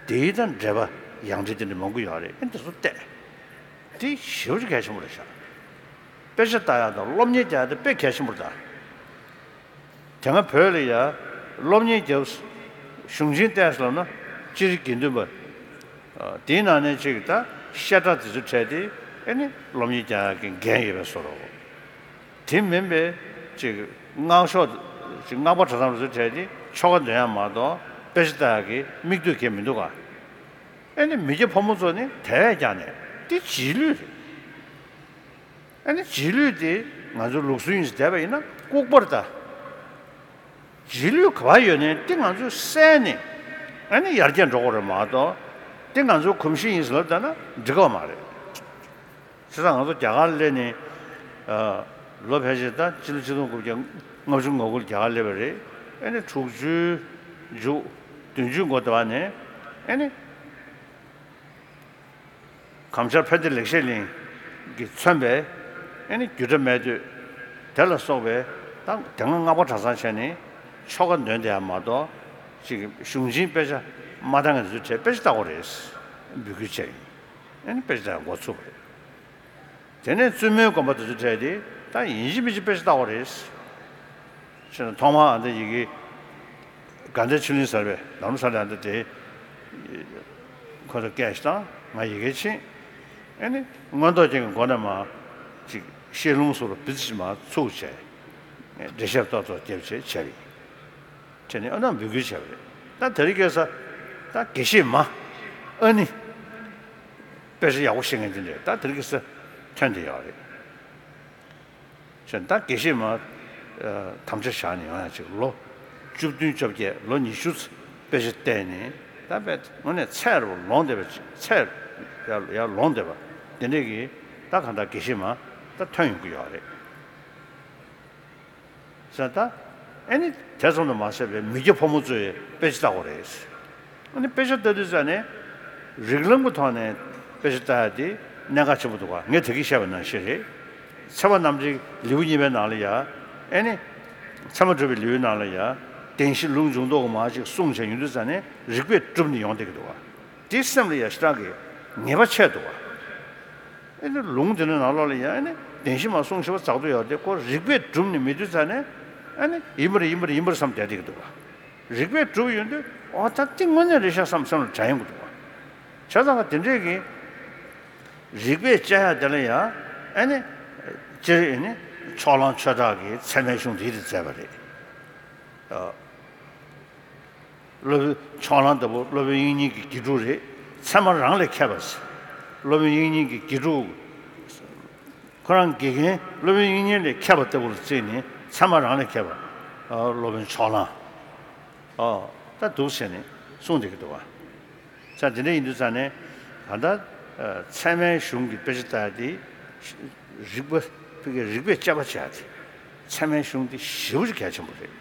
དེའི་དང་འབྲེལ་བ་ཡང་ཁྲིད་དེ་འདྲ་མང་པོ་ཡོད་རེད། ཨ་ནི་དེ་ཚོ་བལྟས། དེ་ཞེ་པོ་ཅིག་གལ་ཆེན་པོ་རེད་ཤག་དཔེ་ཆ་ལྟ་ཡག་དང་སློབ་གཉེར་རྒྱག་ཡག་དེ་དཔེ་གལ་ཆེན་པོ་རེད་ད། དེ་སྔ་བོད་ལ་ཡ་སློབ་གཉེར་རྒྱབ། གཞུང་ཆེན་བལྟས་ལབ་ན་སྤྱིར་དགེ་འདུན་པ། ཨ་དེའི་ནང་ནས་ཅིག་ད་བཤད་གྲྭ་དེ་ཚོ་གྲས་དེ་ཨེ་ནི་སློབ་གཉེར་རྒྱག་ཡག་གི་འགན་ཡོད་པའི་བཟོ་འདྲ། དེ་མིན་པའི་ཅིག་སྔགས་ཤོག་ཅིག་སྔགས་པ་གྲྭ་ཚང་དེ་ཚོ་གྲས་དེ་ཆོ་ག་འདོན་ཡག་མ་གཏོགས་དཔེ་ཆ་ལྟ་ཡག་གི་མིག་ལྟོས་གང་ཡང་མི་འདུག་ག་ཨེ་ནི་མི་སྐྱ་ཕོ་མོ་ཚོ་ནི་དལ་བས་ཀྱང་ནས་དེ་རྗེས་ལུས་རེད། ཨ་ནི་རྗེས་ལུས་དེ་ང་ཚོའི་ལུགས་སྲོལ་ཡིན་ཟེར་བསྡད་པ་ཡིན་ན་ལྐུགས་པ་རེད་ད། རྗེས་ལུས་ག་པར་ཡོད་ནའི་དེ་ང་ཚོས་བསལ་ནས་ཨ་ནི་ཡར་རྒྱས་འགྲོ་དགོས་རེད་མ་གཏོགས། དེ་ང་ཚོའི་གོམས་གཤིས་ཡིན་ཟེར་ལབ་བསྡད་ན་འགྲིག་གི་མ་རེད། བྱས་ཙང་ང་ཚོ་རྒྱ་གར་སླེབས་ནས། ཨ་ལོ་ཕལ་ཆེར་ད་སྤྱི་ལོ་ཆིག་སྟོང་དགུ་བརྒྱ་ལྔ་བཅུ་ང་དགུ་ལ་རྒྱ་གར་སླེབས་པ་རེད། ཨ་ནི་དྲུག་ཅུའི་མཇུག་བདུན་ཅུའི་འགོ་དེ་བ་ནས་ཨ་ནི། གམ་ཤར་ཕན་བདེ་ལེགས་བཤད་གླིང་གིས་མཚོན་པའི་ཨེ་ནི་རྒྱུད་གྲྭ་སྨད་སྟོད་དེ་ལ་སོགས་པའི་ད་དེ་སྔ་སྔགས་པ་གྲྭ་ཚང་བྱས་ནས་ཆོ་ག་འདོན་བསྡད་ཡག་མ་གཏོགས་ཅིག་གཞུང་ཆེན་དཔེ་ཆ་མ་བཏང་མཁན་ཚོའི་གྲས་དཔེ་ཆ་ལྟ་དགོས་རེད། འབོད་སྐུལ་བྱས་ཡིན། ཨེ་ནི་དཔེ་ཆ་ལྟ་ཡག་འགོ་ཚུགས་པ་རེད། དེ་ནས་བཙུན་མོའི་དགོན་པ་དེ་ཚོའི་གྲས་དེ་ད་ཡིན་གཅིག་མིན་གཅིག་དཔེ་ཆ་ལྟ་དགོས་རེད། ཕྱིན་ན་ཐོག་མར་ཨ་འདི་ཡི་གེ་དགའ་ལྡན་ཆོས་གླིང་ཟེར་བའི་ལམ་ས་ལ་ཨ་འདི་དེ་ཁོ་ཚོ་སྐད་ཞིག་བཏང་། ང་ཡི་གེ་ཕྱིན། ཨེ་ནི་མངོན་རྟོགས་རྒྱན་གྱི་སྒོ་ནས་མར་ཅིག་ཤེལ་རླུང་སོགས་ལ་བི་ཙི་ཅིག་མར་ཚུགས་བྱས། འགྲེལ་བཤད་ཏོག་ཙམ་བརྒྱབ་བྱས་བྱས་པ་ཡིན། བྱས་ནས་ཨ་ནི་འབོད་སྐུལ་བྱས་པ་རེད། ད་དེ་རིང་ཁ་སང་ད་དགེ་བཤེས་མ་ཨ་ནི་དཔེ་ཆ་ཡག་པོ་ཤེས་མཁན་དེ་འདྲས་ད་དེ་རིང་ཁ་སང་ཐོན་བསྡད་ཡོད་རེད། བྱས་ད་དགེ་བཤེས་མ། ཨ་དམ་བཅའ་བཞག་ནས་ཡོང་ཡ་ཅིག་ལོ་བཅུ་བདུན་བཅོ་བརྒྱད་ལོ་ཉི་ཤུ་དཔེ་ཆ་བལྟས་ནས་ད་དཔེ་དངོས་གནས་ཚད་རུ་ལོངས་བསྡད་པ་ཅིག་ཚད་ཡར་ཡར་ལོངས་བསྡད་པ་དེ་འདྲས་ཀྱི་ད་གང་ལྟར་དགེ་བཤེས་མ་ད་ཐོན་ཡོང་གི་ཡོད་རེད། ཟེར་ད། ཨེ་ནི་དེ་ཙམ་དུ་མ་ཟད་པའི་མི་སྐྱ་ཕོ་མོ་ཚོས་དཔེ་ཆ་ལྟ་དགོས་རེད། ཨ་ནི་དཔེ་ཆ་ལྟ་དུས་ཙ་ནས་རིགས་ལམ་གྱི་ཐོག་ནས་དཔེ་ཆ་ལྟ་ཡ་དེ་གནད་འགག་ཆེན་པོ་འདུག་ག་ངས་དེ་གིས་བཤད་པ་ནང་བཞིན་རེད། ཚེ་དཔག་རྣམ་འགྲེལ་ལེའུ་གཉིས་པའི་ནང་ལ་ཡ། ཨེ་ནི། ཚད་མ་སྒྲུབ་པའི་ལེའུའི་ནང་ལ་ཡ། བདེན་བཞི་ལུགས་འབྱུང་ལྡོག་གི་མར་ཅིག་གསུངས་བྱས་ཡོང་དུས་ཙ་ནས་རིགས་པས་གྲུབ་ནས་ཡོང་བསྡད་ཀྱི་འདུག་ག་དེ་སེམས་ལ་ཡང་ཞེ་དྲག་གི་ངེས་པ་ཆད་འདུག་བ། ཨེ་ནི་ལུང་དེ་འདྲ་ནང་ལོགས་ལ་ཡང་ཨེ་ནི་བདེན་བཞི་མ་གསུངས་ཤེས་པ་ཙག་ཏུ་ཡོད་དེ་ཁོ་རིགས་པས་གྲུབ་ནས་མེད་དུས་ཙ་ནས་ཨེ་ནི་ཡིན་པ་རེད་ཡིན་པ་རེད་ཡིན་པ་རེད་བསམ་བསྡད་བསྡད་ཀྱི་འདུག་བ། རིགས་པས་གྲུབ་ཡོང་དུས་ཨོ་ད་དེ་དངོས་གནས་རེད་ཤག་བསམ་བསམ་ལ་དྲན་ཡོང་གི་འདུག་བ། བྱས་ཙང་ཀ་དེ་འདྲས་ཀྱི་རིགས་པས་དཔྱད་ཡ་དེ་ལ་ཡང་ཨེ་ནི་སྤྱིར་ཨེ་ནི་ཕྱོགས་གླང་ཆོས་གྲགས་ཀྱིས་ཚད་མའི་གཞུང་འདི་རེད་མཛད་པ་རེད། སློབ་དཔོན་ཕྱོགས་གླང་ལྟ་བུ་སློབ་དཔོན་དབྱིག་གཉེན་གྱི་དགེ་ཕྲུག་རེད། ཚད་མ་རང་ལས་མཁས་པ། སློབ་དཔོན་དབྱིག་གཉེན་གྱི་དགེ་ཕྲུག་ཁོ་རང་དགེ་རྒན་སློབ་དཔོན་དབྱིག་གཉེན་ལས་མཁས་པ་ལྟ་བུ་ལ་བརྩིས་ནས་ཚད་མ་རང་ལས་མཁས་པ། སློབ་དཔོན་ཕྱོགས་གླང་ད་འདུག་ཟེར་ནས་གསུངས་བསྡད་ཀྱི་འདུག་བ། ས་དེ་འདྲ་ཡིན་དུས་ཙང་ནས་ད་ལྟ་ཚད་མའི་གཞུང་གི་དཔེ་ཆ་ལྟ་ཡ་དེ་རིགས་པ་ཕ་གི་རིགས་པས་དཔྱད་པ་བྱེད་ཡ་དེ་ཚད་མའི་གཞུང་དེ་ཞེ་པོ་ཅིག་གལ་ཆེན་པོ་རེད།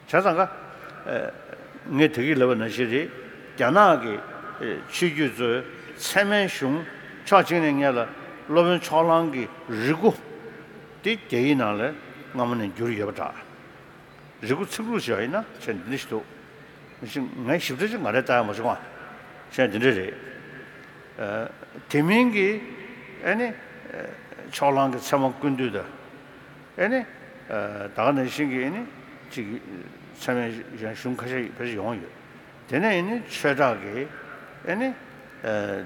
བྱས་ཙང་ཀ་ངས་དེ་གི་ལབ་པ་ནང་བཞིན་རེད། རྒྱ་ནག་གི་ཆོས་བརྒྱུད་ཚོས་ཚད་མའི་གཞུང་ཕྱོགས་གཅིག་ནས་ངས་ལ་སློབ་དཔོན་ཕྱོགས་གླང་གི་རིགས་སྒོ་དེ་རྒྱ་ཡིག་ནང་ལ་སྔ་མོ་ནས་བསྒྱུར་ཡོད་པ་འདྲ། རིགས་སྒོ་ཚིག་ལྷུག་ཞིག་ཡོད་ཡིན་ན་བྱས་འདི་འདྲ་ཞིག་འདུག་ངས་ཞིབ་ཕྲ་ཅིག་ང་རས་ལྟ་ཡ་མ་བྱུང་བ། བྱས་འདི་འདྲ་རེད། དེ་མིན་གྱི་ཨེ་ནི་ཕྱོགས་གླང་གི་ཚད་མ་ཀུན་བཏུས་དང་། ཨེ་ནི། ད་ག་ནང་བཞིན་གྱི་ཨེ་ནི། ཅིག་ཚད་མའི་གཞུང་ཁ་ཤས་ཕལ་ཆེར་ཡོང་ཡོད། དེ་ནས་ཨེ་ནི་ཆོས་གྲགས་ཀྱིས་ཨེ་ནི།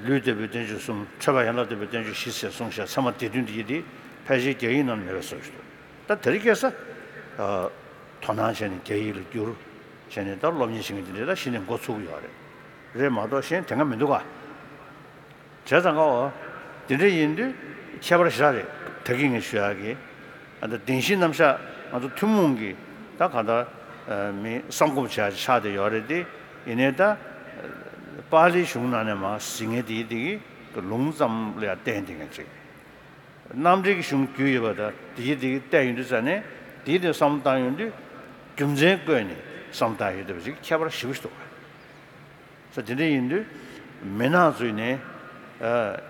ལུས་བདེ་བའི་བསྟན་བཅོས་གསུམ་ཁྲོས་པ་ཡན་ལག་བདེ་བའི་བསྟན་བཅོས་བཞི་ཟེར་གསུངས་ཤག་ཚད་མ་སྡེ་བདུན་འདི་ཡི་དེ་ཕལ་ཆེར་རྒྱ་ཡིག་ནང་མེད་པའི་བཟོ་ཞིག་འདུག་ད་དེ་རིང་ཁ་སང་། དོ་སྣང་བྱས་ནས་རྒྱ་ཡིག་ལ་བསྒྱུར། བྱས་ནས་ད་སློབ་གཉེར་བྱེད་མཁན་དེ་འདྲ་ད་གཞི་ནས་འགོ་ཚུགས་ཀྱི་ཡོད་རེད། རེད་མ་གཏོགས་གཞན་དེ་སྔ་མི་འདུག་ག་བྱས་ཙང་ཀ་འོ། དེ་འདྲ་ཡིན་དུས་ཁྱད་པར་ཞེ་དྲག་རེད། ད་གིན་ངས་ཞུ་ཡག་གི་ཨ་ད་བདེན་བཞིའི་རྣམ་གཞག་ང་ཚོ་ཐུན་མོང་གི་ད་གང་ལྟར་མི་བསམ་སྒོམ་བྱེད་ཡག་ཆགས་བསྡད་ཡོད་རེད་དེ། ཡིན་ནའི་ད་པཱ་ལིའི་གཞུང་ནང་ནས་མར་གཟིགས་མཁན་དེ་དེ་གི་ལུང་ཙམ་ལ་ཡང་བརྟེན་བསྡད་མཁན་ཅིག་རྣམ་འགྲེལ་གྱི་གཞུང་བརྒྱུད་ཡོད་པ་དང་དེ་དེ་གི་བལྟས་ཡོང་དུས་ཙ་ནས་དེ་དེ་བསམ་བློ་བཏང་ཡོང་དུས་རྒྱུ་མཚན་བཀོད་ནས་བསམ་བློ་བཏང་ཡོད་བསྡད་པ་ཅིག་ཁྱད་པར་ཞེ་པོ་ཞིག་འདུག་ས་དེ་འདྲ་ཡིན་དུས་མི་ནག་ཚོས་ནས་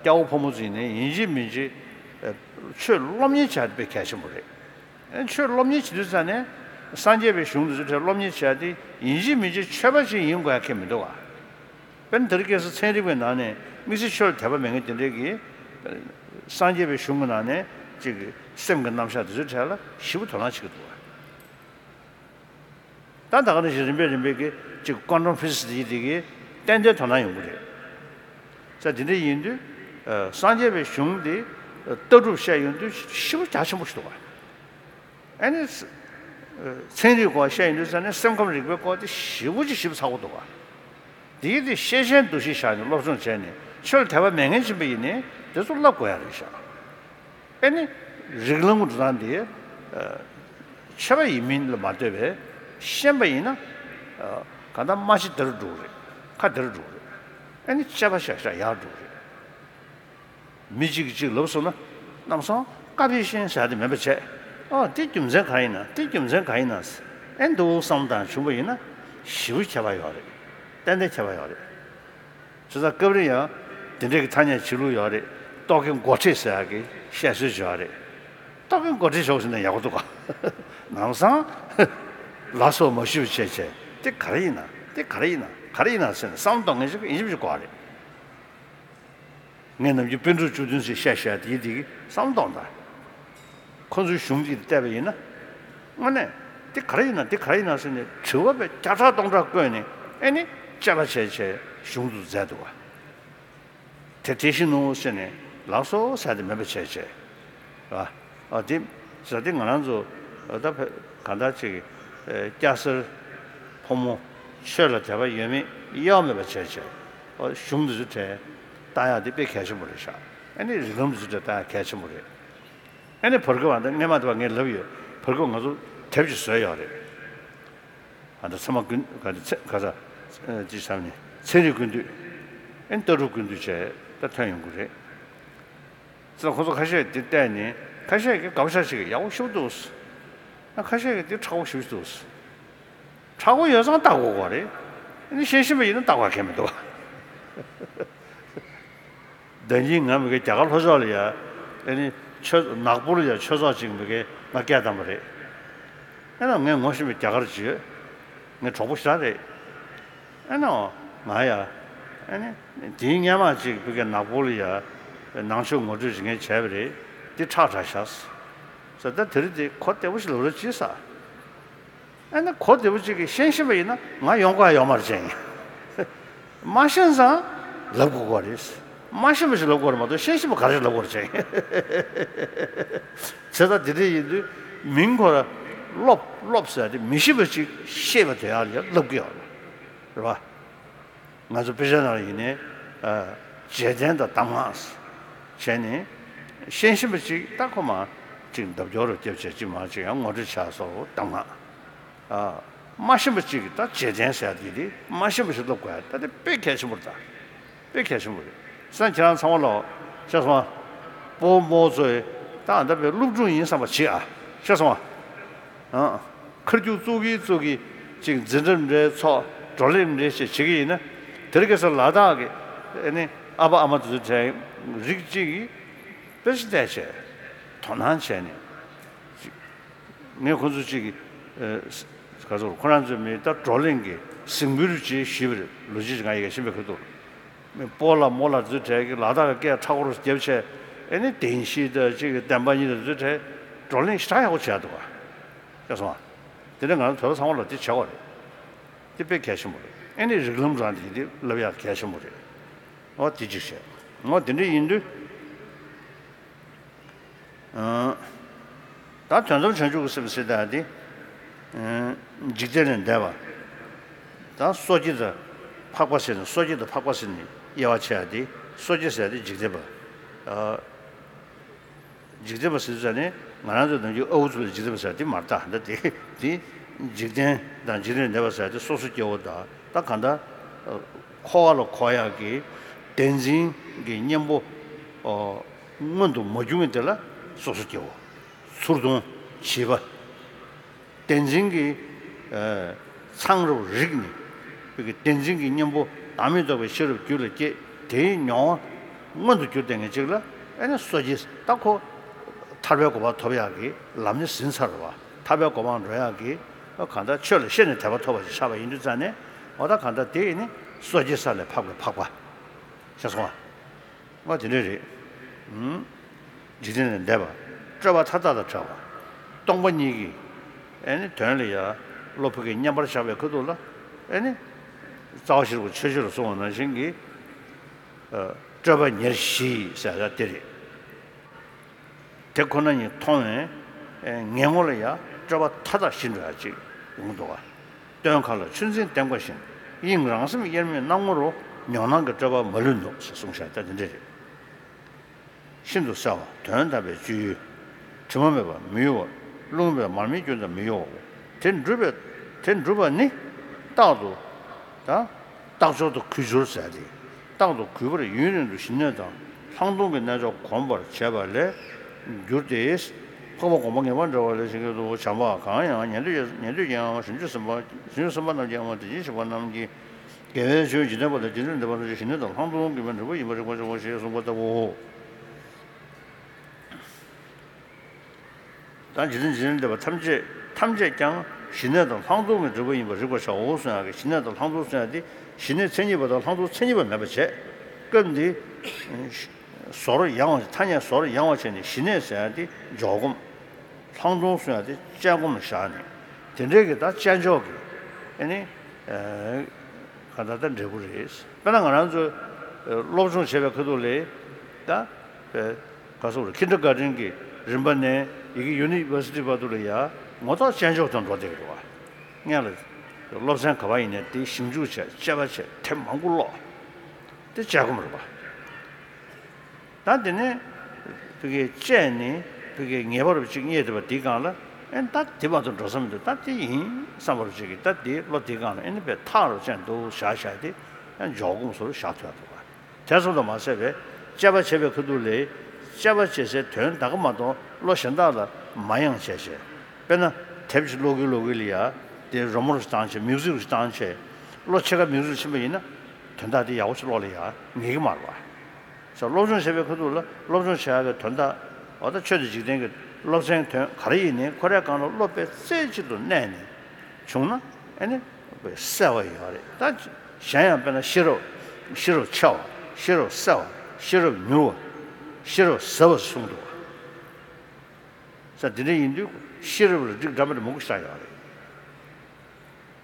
སྐྱ་བོ་ཕོ་མོ་ཚོས་ནས་ཡིན་གཅིག་མིན་གཅིག་ཆོས་སློབ་གཉེར་བྱ་དཔེ་གལ་ཆེན་པོ་རེད། ཆོས་སློབ་གཉེར་བྱེད་དུས་ཙ་ནས་སངས་རྒྱས་པའི་གཞུང་འདི་ཚོ་གྲས་སློབ་གཉེར་བྱ་དེ་ཡིན་གཅིག་མིན་གཅིག་ཆོས་པ་ཅིག་ཡིན་དགོས་ཡ་ཁྱད་མི་འདུག་ག་དཔེར་ན་དེ་རིང་ཁ་སང་ཚན་རིག་པའི་ནང་ནས་དམིགས་བསལ་ཆོས་ལ་དད་པ་མེད་མཁན་དེ་འདྲས་ཀྱིས་སངས་རྒྱས་པའི་གཞུང་གི་ནང་ནས་ཅིག་སེམས་ཀྱི་རྣམ་གཞག་དེ་ཚོའི་གྲས་ལ་ཞིབ་པོ་དོ་སྣང་བྱེད་ཀྱི་འདུག་ག་ད་ད་ག་ནང་བཞིན་རིམ་པས་རིམ་པས་ཀྱི་ཅིག་ཀོན་ཊམ་ཕི་སི་དེ་ཡི་དེ་གི་ཏན་ཏན་དོ་སྣང་ཡོང་གི་རེད། ས་དེ་འདྲ་ཡིན་དུས་སངས་རྒྱས་པའི་གཞུང་དེ་ལྟ་གྲུབ་བཤད་ཡོང་དུས་ཞེ་པོ་རྒྱ་ཆེན་པོ་ཞིག་འདུག་ག་ཨ་ནི། ཚན་རིག་སྐོར་བཤད་ཡོང་དུས་ས་ནས་སེམས་ཁམས་རིག་པའི་སྐོར་དེ་ཞེ་པོ་ཅིག་ཞིབ་ཚགས་པོ་འདུག་ག་དེའི་དེ་ཤེས་བྱའི་འདུ་ཤེས་བཞག་ནས་སློབ་སྦྱོང་བྱས་ནས་ཆོས་ལ་དད་པ་མེད་མཁན་ཕྱིན་པ་ཡིན་ནའི་དེ་ཚོ་བསླབ་དགོས་ཡ་རེད་ཤག་ཨ་ནི། རིགས་ལམ་འགྲོ་སྟངས་དེ། ཆོས་པ་ཡིན་མིན་ལ་མ་ལྟོས་པའི་ཤེས་པ་ཡིན་ན། གང་ལྟར་མ་ཕྱི་དེར་འགྲོ་གི་རེད། ཁ་དེར་འགྲོ་གི་རེད། ཨ་ནི་དཔྱད་པ་བྱ་བྱ་ཡར་འགྲོ་གི་རེད། མི་གཅིག་གིས་གཅིག་ལབ་སོང་ན་ལམ་སང་ཀ་པི་ཤན་ཟེར་དེ་མེད་པ་བྱས། ཨོ་དེ་རྒྱུ་མཚན་གང་ཡིན་ན་དེ་རྒྱུ་མཚན་གང་ཡིན་ན། ཨེ་འདུག་བསམ་བཏང་བྱུང་བ་ཡིན་ན་ཞེ་པོ་ཁྱད་པར་ཡོད་རེད། ཏན་ཏན་ཁྱད་པར་ཡོད་རེད། བྱས་ཙང་སྐབས་རེ་ཡང་དེ་འདྲའི་གི་ཐ་སྙད་བྱེད་ལུགས་ཡོད་རེད། རྟོག་གེ་མགོ་ཁྲིད་ཟེར་ཡག་གི་བཤད་སྲོལ་ཅིག་ཡོད་རེད། རྟོག་གེ་མགོ་ཁྲིད་ཞོག་ཟེར་ན་ཡག་པོ་འདུག་ག་ལམ་སང་ལ་སོགས་མ་ཞུས་པ་བྱས་བྱས་དེ་ག་རེ་ཡིན་ན་དེ་ག་རེ་ཡིན་ན་ག་རེ་ཡིན་ན་ཟེར་ནས་བསམ་བློ་གཏོང་མཁན་ཞིག་ཡིན་གཅིག་མིན་གཅིག་དགོས་པ་རེད། ངས་ནམ་རྒྱུན་པཎ་གྲུབ་བཅུ་བདུན་ཟེར་བཤད་བཤད་དེའི་དེ་གི་བསམ་བློ་གཏོང་དང་། ཁོ་ཚོའི་གཞུང་གཅིག་ཏུ་བལྟས་པ་ཡིན་ན། དངོས་གནས་འདི་ག་རེ་ཡིན་ན་འདི་ག་རེ་ཡིན་ན་ཟེར་ནས་དྲི་བ་བས་བརྒྱ་ཕྲག་སྟོང་ཕྲག་བཀོད་ནས་ཨེ་ནི་དཔྱད་པ་བྱས་བྱས་གཞུང་དུ་མཛད་འདུག་བ། དེ་དེ་བཞིན་ནོ་ཟེར་ནས་ལགས་སོ་ཟེར་དེ་མེད་པ་བྱས་བྱས། ཨ་ཨ་དེ་ཟེར་དེ་ང་རང་ཚོ་ད་ཕ་གང་ལྟར་ཅིག་སྐྱ་སེར་ཕོ་མོ་ཆོས་ལ་དད་པ་ཡོད་མེད་དབྱེ་བ་མེད་པ་བྱས་བྱས་གཞུང་འདི་ཚོ་གྲས་ལྟ་ཡག་དེ་དཔེ་གལ་ཆེན་པོ་རེད་ཤག་ཨ་ནི་རིགས་ལམ་འདི་ཚོ་གྲས་ལྟ་ཡག་གལ་ཆེན་པོ་རེད། ཨ་ནི་བར་སྐབས་ཨ་ད་སྔས་མ་དེ་བ་ངས་ལབ་ཡོད། བར་སྐབས་ང་ཚོ་དེབ་ཅིག་བཟོས་ཡོད་རེད། ཨ་ད་ཚད་མ་ཀུན་ག་ད་ཚད་ག་ས་ཅི་བསམ་ནས་ཚན་རིག་ཀུན་བཏུས། ཨ་ནི་ལྟ་གྲུབ་ཀུན་བཏུས་བྱས་ད་ཐོན་ཡོང་གི་རེད། ཚེ་ལ་ཁོ་ཚོ་ཁ་ཤས་དེ་བལྟས་ནས་ཁ་ཤས་ཀྱིས་དགའ་པོ་ཤ་ཞིག་ཡག་པོ་ཤོར་འདུག་ཨ་ཁ་ཤས་ཀྱིས་དེ་ཁྲ་བོ་ཞིག་འདུག་ཁྲ་བོ་ཡོད་ཙང་ལྟ་དགོས་པ་རེད། ཨ་ནི་ཤེས་བཞིན་པ་ཡིན་ན་ལྟ་དགོས་གལ་མི་འདུག་ད་གིན་ང་མི་གའི་རྒྱ་གར་ལྷོ་ཕྱོགས་ལ་ཡ་ཨ་ནི་ཆོས་ནག་པོ་ལ་ཡ་ཆོས་ཚོགས་ཅིག་མི་གའི་ང་སྐད་བཏང་པ་རེད། ཨ་ནི་ངས་ངོ་ཤེས་པའི་རྒྱ་གར་ཅིག་ཡོད། ངའི་གྲོགས་པོ་ཞེ་དྲག་རེད། ཨ་ནི། ང་ཡ། ཨ་ནི། དེའི་སྔོན་མ་ཅིག་བོད་ཀྱི་ནག་པོ་ལ་ཡ། ནང་ཆོས་ངོ་སྤྲོད་བྱེད་མཁན་བྱས་པ་རེད། དེ་ཁྲག་དྲག་ཤག་ཟེར། ད་དེ་རིང་དེ་གོ་བདེ་པོ་ཞིག་ལབ་རོགས་གྱིས་ཟེར། ཨ་ནི་གོ་བདེ་པོ་ཅིག་གིས་ཤེས་བཞིན་པ་ཡིན་ན་ང་ཡོང་དགོས་ཡོད་མ་རེད་ཅེས་ཡིན། མ་ཤེས་ཙང་ལབ་དགོས་ཀྱི་རེད། མ་ཤེས་པ་ཞིག་ལབ་དགོས་རེད་མ་གཏོགས་ཤེས་བཞིན་པ་ག་རེ་ལབ་དགོས་རེད་ཅེས་ཡིན། བྱས་ཙང་དེ་འདྲ་ཡིན་དུས་མིང་ཁོ་ར་སློབ་སློབ་ཟེར་དེ་མི་ཤེས་པ་ཅིག་ཤེས་པ་དེ་ཡག་ལ་ལབ་ཀྱི་ཡོད་རེད་པ། ང་ཚོ་དཔེ་ཆ་ནང་ཡིན་ནའི། ཨ། རྗེས་བསྟན་དང་གདམས་ངག་བྱས་ནས། ཤེས་བཞིན་པ་ཅིག་ད་ཁོ་མ་ཅིག་ལྡབ་སྐྱོར་རུ་རྒྱབ་བྱས་ཅིག་མ་ཅིག་ཡང་ངོ་སྤྲོད་བྱས་སོ་གདམས་ངག་ཨ། མ་ཤེས་པ་ཅིག་ད་རྗེས་བསྟན་ཟེར་ཡ་དེ་དེ་མ་ཤེས་པ་ཞིག་སློབ་དགོས་ཡ་ད་དེ་དཔེ་གལ་ཆེན་པོ་རེད་ད། དཔེ་གལ་ཆེན་པོ་རེད། སང་ཁྱེད་རང་ཚང་མ་ལ་ཤེས་སོང་ཨ། སྤོ་བོ་མོ་ཚོས་ད་ཨ་ད་དཔེ་སློབ་ཕྲུག་ཡིན་བསམ་པ་བྱེད་ཨ། ཤེས་སོང་ཨ། ཨ། ཁ་རྒྱུག་བཙུགས་ཀྱིན་བཙུགས་ཀྱིན་ཅིག་འཛིན་གྲྭ་འདྲའི་ཚོགས་བགྲོ་གླེང་འདྲ་ཞིག་བྱེད་ཀྱི་ཡིན་ན། དེར་སྐད་ས་ལ་དྭགས་ཀྱི་ཨ་ནི་ཨ་ཕ་ཨ་མ་དེ་ཚོ་གྲས་རིགས་གཅིག་གིས་དཔེ་ཆ་བལྟས་བྱས་དོ་སྣང་བྱས་ནས་ཅིག་ངས་ཁོ་ཚོ་གཅིག་གིས་ག་ཚོད་ཁོ་རང་ཚོའི་མི་ད་བགྲོ་གླེང་གི་གཟིགས་འབུལ་ཅིག་ཞུས་པ་རེད། ལོ་རྒྱུས་ཅིག་ང་ཡི་གེ་ཤེས་པའི་ཁུལ་དུ། མི་སྤོ་ལ་མོ་ལ་དེ་ཚོ་གྲས་ཀྱིས་ལ་དྭགས་ཀྱི་སྐད་མཁྲེགས་པོ་རྒྱབ་བྱས་ཨེ་ནི་བདེན་བཞི་དང་གཅིག་གི་བདེན་པ་གཉིས་དང་དེ་ཚོའི་གྲས་བགྲོ་གླེང་ཞེ་དྲག་ཡག་པོ་བྱས་འདུག་ག་ཤེས་སོང་ཨ། དེ་ནས་ང་ཚོ་བོད་པ་ཚང་མ་ལ་དེ་བྱེད་དགོས་རེད། དེ་དཔེ་གལ་ཆེན་པོ་རེད། ཨེ་ནི་རིགས་ལམ་རང་དེ་དེ་བསླབ་ཡག་གལ་ཆེན་པོ་རེད། འོ་དེ་གཅིག་བྱས། འོ་དེ་འདྲ་ཡིན་དུས། ཨང་། ད་དོན་དམ་བྱང་ཆུབ་ཀྱི་སེམས་ཟེར་ཡག་དེ། ཨང་། འཇིག་རྟེན་ལས་འདས་པ། ད་སོ་སྐྱེ་དང་འཕགས་པ་ཟེར་ནས་སོ་སྐྱེ་དང་འཕགས་པ་ཟེར་ནས་དབྱེ་བ་ཕྱེ་ཡག་དེ། སོ་སྐྱེ་ཟེར་ཡག་དེ་འཇིག་རྟེན་པ། ཨ། འཇིག་རྟེན་པ་ཟེར་ཙ་ནས་ང་རང་ཚོ་ནམ་རྒྱུན་ཨ་ཁུ་ཚོ་ལ་འཇིག་རྟེན་པ་ཟེར་ཡག་དེ་མ་རེད་ད། ད་དེ་དེ་འཇིག་རྟེན་དང་འཇིག་རྟེན་ལས་འདས་པ་ཟེར་ཡག་དེ་སོ་སོ་སྐྱེ་བོ་དང་ད་གང་ལྟར། འཁོར་བ་ལ་འཁོར་ཡག་གི་བདེན་འཛིན་གྱི་གཉེན་པོ། ཨོ། མངོན་དུ་མ་གྱུར་མཁན་དེ་ལ་སོ་སོ་སྐྱེ་བོ། ཚུར་མཐོང་བྱིས་པ། བདེན་འཛིན་གྱི། ཨ། ཚང་རབ་རིག་ནས། བོད་ཀྱི་བདེན་འཛིན་གྱི་གཉེན་པོ་བདག་མེད་རྟོགས་པའི་ཤེས་རབ་རྒྱུད་ལ་སྐྱེས། དེའི་མྱོང་བ་མངོན་དུ་གྱུར་བསྡད་མཁན་ཅིག་ལ་ཨེ་ནི་སོ་སྐྱེ་ད་ཁོ། ཐར་པའི་གོ་འཕང་ཐོབ་ཡག་གི་ལམ་སྣེ་ཟིན་ཚར་བ། ཐར་པའི་གོ་འཕང་འགྲོ་ཡག་གི་གང་ལྟར་ཆོས་ལ་ཤེས་ནས་དད་པ་ཐོབ་པ་ཞིག་ཆགས་པ་ཡིན་དུས་ཙ་ནས་འོ་ད་གང་ལྟར་དེ་ཨེ་ནི་སོ་སྐྱེ་ས་ལས་འཕགས་པའི་འཕགས་པ། ཤེས་སོང་ཨ། ང་དེ་འདྲ་རེད། ཨུམ། འཇིག་རྟེན་ལས་འདས་པ། སྤྲོས་པ་མཐའ་དག་དང་བྲལ་བ། སྟོང་པ་ཉིད་ཀྱི། ཨེ་ནི་དོན་ལ་ཡ། བློ་ཕུགས་ཀྱི་བརྙན་པར་བཞག་པའི་ཁ་ཐུག་ལ། ཨེ་ནི། རྩ་བ་ཤེས་རབ་ཀྱི་ཆོས་སྤྱོད་ལ་གསུངས་པ་ནང་བཞིན་གྱི། ཨ། སྤྲོས་པ་ཉེར་ཞི་ཟེར་ཡ་དེ་རེད། དེ་ཁོ་ན་ཉིད་མཐོང་བས། ངས་ངོ་ལ་ཡ་སྤྲོས་པ་མཐའ་དག་ཞི་འགྲོ་ཡ་ཅིག་ཡོང་གི་འདུག་བ། སྟོན་ཁ་ལ་ཆུ་འཛིན་ལྡེམ་ཀ་བཞིན། དབྱིངས་རང་སེམས་དབྱེར་མེད་སྣང་ངོ་རུ། མྱོང་སྣང་གི་སྤྲོས་པ་མ་ལུས་ནུབ་ཟེར་གསུངས་བཞག་ད་དེ་འདྲ་རེད། ཤིན་ཏུ་གསལ་བ་དོན་དམ་པའི་སྤྱོད་ཡུལ། དྲི་མ་མེད་པ་མི་གཡོ་བ། རླུང་པས་མར་མེ་གྱུར་ཏེ་མི་གཡོ་བ། དེ་འགྲུབ་པའི་དེ་འགྲུབ་པ་ནི། རྟག་ཏུ། ད། རྟག་སྦྱོར་དུ་གུས་སྦྱོར་ཟེར་ཏེ། རྟག་ཏུ་གུས་པར་ཡུན་རིང་དུ་ཞི་གནས་དང་ལྷག་མཐོང་གི་རྣལ་འབྱོར་གོམས་པར་བྱས་པ་ལས་གྱུར་ཏེ། འཕགས་པ་གོང་མ་ངེས་པར་འབྲེལ་བ་ལས་བྱེད་ཀྱི་དུ་བྱམས་པ་གང་ཡང་ཉན་ཐོས་ཉན་ཐོས་ཀྱི་ཡང་བྱང་ཆུབ་སེམས་དཔའ་བྱང་ཆུབ་སེམས་དཔའ་རྣམས་ཀྱི་ཡང་དེ་བཞིན་གཤེགས་པ་རྣམས་ཀྱིས། དགེ་བའི་ཆོས་འཇིག་རྟེན་པ་དང་འཇིག་རྟེན་འདས་པ་རྣམས་ཀྱི་ཞི་གནས་དང་ལྷག་མཐོང་གི་མི་འབྲས་བུ་ཡིན་པར་རིག་པར་བྱའོ་ཞེས་གསུངས་པ་ལྟ་བུའོ། ད་འཇིག་རྟེན་འཇིག་རྟེན་འདས་པ་ཐམས་ཅད་ཐམས་ཅད་ཀྱང་ཞི་གནས་དང་ལྷག་མཐོང་གི་འབྲས་བུ་ཡིན་པར་རིག་པར་བྱའོ་གསུངས་ཡག་གི་ཞི་གནས་དང་ལྷག་མཐོང་གསུངས་ཡག་དེ་ཞི་གནས་མཚན་ཉིད་པ་དང་ལྷག་མཐོང་མཚན་ཉིད་པ་མེད་པར་བྱས། སྐབས་འདི་ཟོར་ཡང་བ་ཐ་སྙད་ཟོར་ཡང་བ་བྱས་ནས་ཞི་གནས་ཟེར་ཡག་དེ་འཇོག་སྒོམ། ལྷག་མཐོང་གསུངས་ཡག་དེ་དཔྱད་སྒོམ་ལ་བཞག་ནས་དེ་འདྲའི་གི་ད་དཔྱད་འཇོག་གི་ཨེ་ནི། ག་ད་ལྟ་འབྲས་བུ་རེད། དཔེར་ན་ང་རང་ཚོ་སློབ་སྦྱོང་བྱེད་པའི་ཁ་ཐུག་ལས་ད་ག་སོགས་རེད། ཁིན་ཌར་གྷར་ཌེན་གྱི་རིམ་པ་ནས་ཡི་གེ་ཡུ་ནི་ཝར་སི་ཊི་བར་དུ་ལ་ཡ་ངོ་ཐོག་དཔྱད་འཇོག་དང་འགྲོ་བསྡད་ཀྱི་འདུག་བ། སྔོན་ལ་སློབ་ཚན་ག་པར་ཡིན་ནའི་དེ་ཞིབ་འཇུག་བྱས་དཔྱད་པ་བྱས་དེབ་མང་པོ་ཀློག་དེ་དཔྱད་སྒོམ་རེད་པ། ད་དེ་ནས་ཕ་གིའི་དཔྱད་ནས་ཕ་གིའི་ངེས་པ་རུ་གཅིག་རྙེད་ཐུབ་པ་དེའི་སྒང་ལ་ཨེ་ད་དེ་མ་གཏོགས་འགྲོ་ས་མི་འདུག་ད་དེ་ཡིན་བསམ་པ་རུ་གཅིག་གིས་ད་དེའི་བློ་དེའི་སྒང་ལ་ཨེ་ནི་དཔེ་ཐག་རུ་བཅད་འདུག་བཞག་བཞག་དེ་ཡང་འཇོག་སྒོམ་སོགས་རུ་བཞག་ཐུབ་ཡ་འདུག་ག་དེ་ཙམ་དུ་མ་ཟད་པའི་དཔྱད་པ་བྱེད་པའི་ཁ་ཐུག་ལས་དཔྱད་པ་བྱེད་སའི་དོན་དག་ག་མ་གཏོགས་བློ་གཞན་དག་ལ་མ་ཡེངས་བྱས་བྱས། དཔེར་ན་དེབ་ཅིག་ཀློག་གིན་ཀློག་གིན་ལ་ཡ་དེ་རོལ་མོ་རུ་བཏང་བྱས་མིའུ་ཟིག་རུ་བཏང་བྱས་བློ་ཕྱེད་ཀ་མིའུ་ཟིག་རུ་ཕྱིན་པ་ཡིན་ན་དོན་དག་དེ་ཡག་པོ་ཞིག་ཀློག་ལ་ཡ་ངེས་ཀྱི་མ་རེད་པ། ས་སློབ་སྦྱོང་བྱེད་པའི་ཁ་ཐུག་ལ་སློབ་སྦྱོང་བྱེད་ཡག་གི་དོན་དག་འོ་ད་ཆོས་དང་འཇིག་རྟེན་གྱི་སློབ་ཚན་དོན་ག་རེ་ཡིན་ནའི་ཁོ་རའི་སྒང་ལ་བློ་དཔེ་རྩེ་གཅིག་ཏུ་གནས་ནས་བྱུང་ན་ཨེ་ནི་དཔེ་གསལ་བ་ཡོད་རེད་ད། གཞན་ཡང་དཔེར་ན་ཤེས་རབ། ཤེས་རབ་ཆེ་བ། ཤེས་རབ་གསལ་བ། ཤེས་རབ་མྱུར་བ། ཤེས་རབ་ཟབ་པ་གསུངས་འདུག་བ། ས་འདི་འདྲ་ཡིན་དུས་ཤེས་རབ་ལ་རིགས་འདྲ་མི་འདྲ་མང་པོ་ཤར་ཡོད་རེད།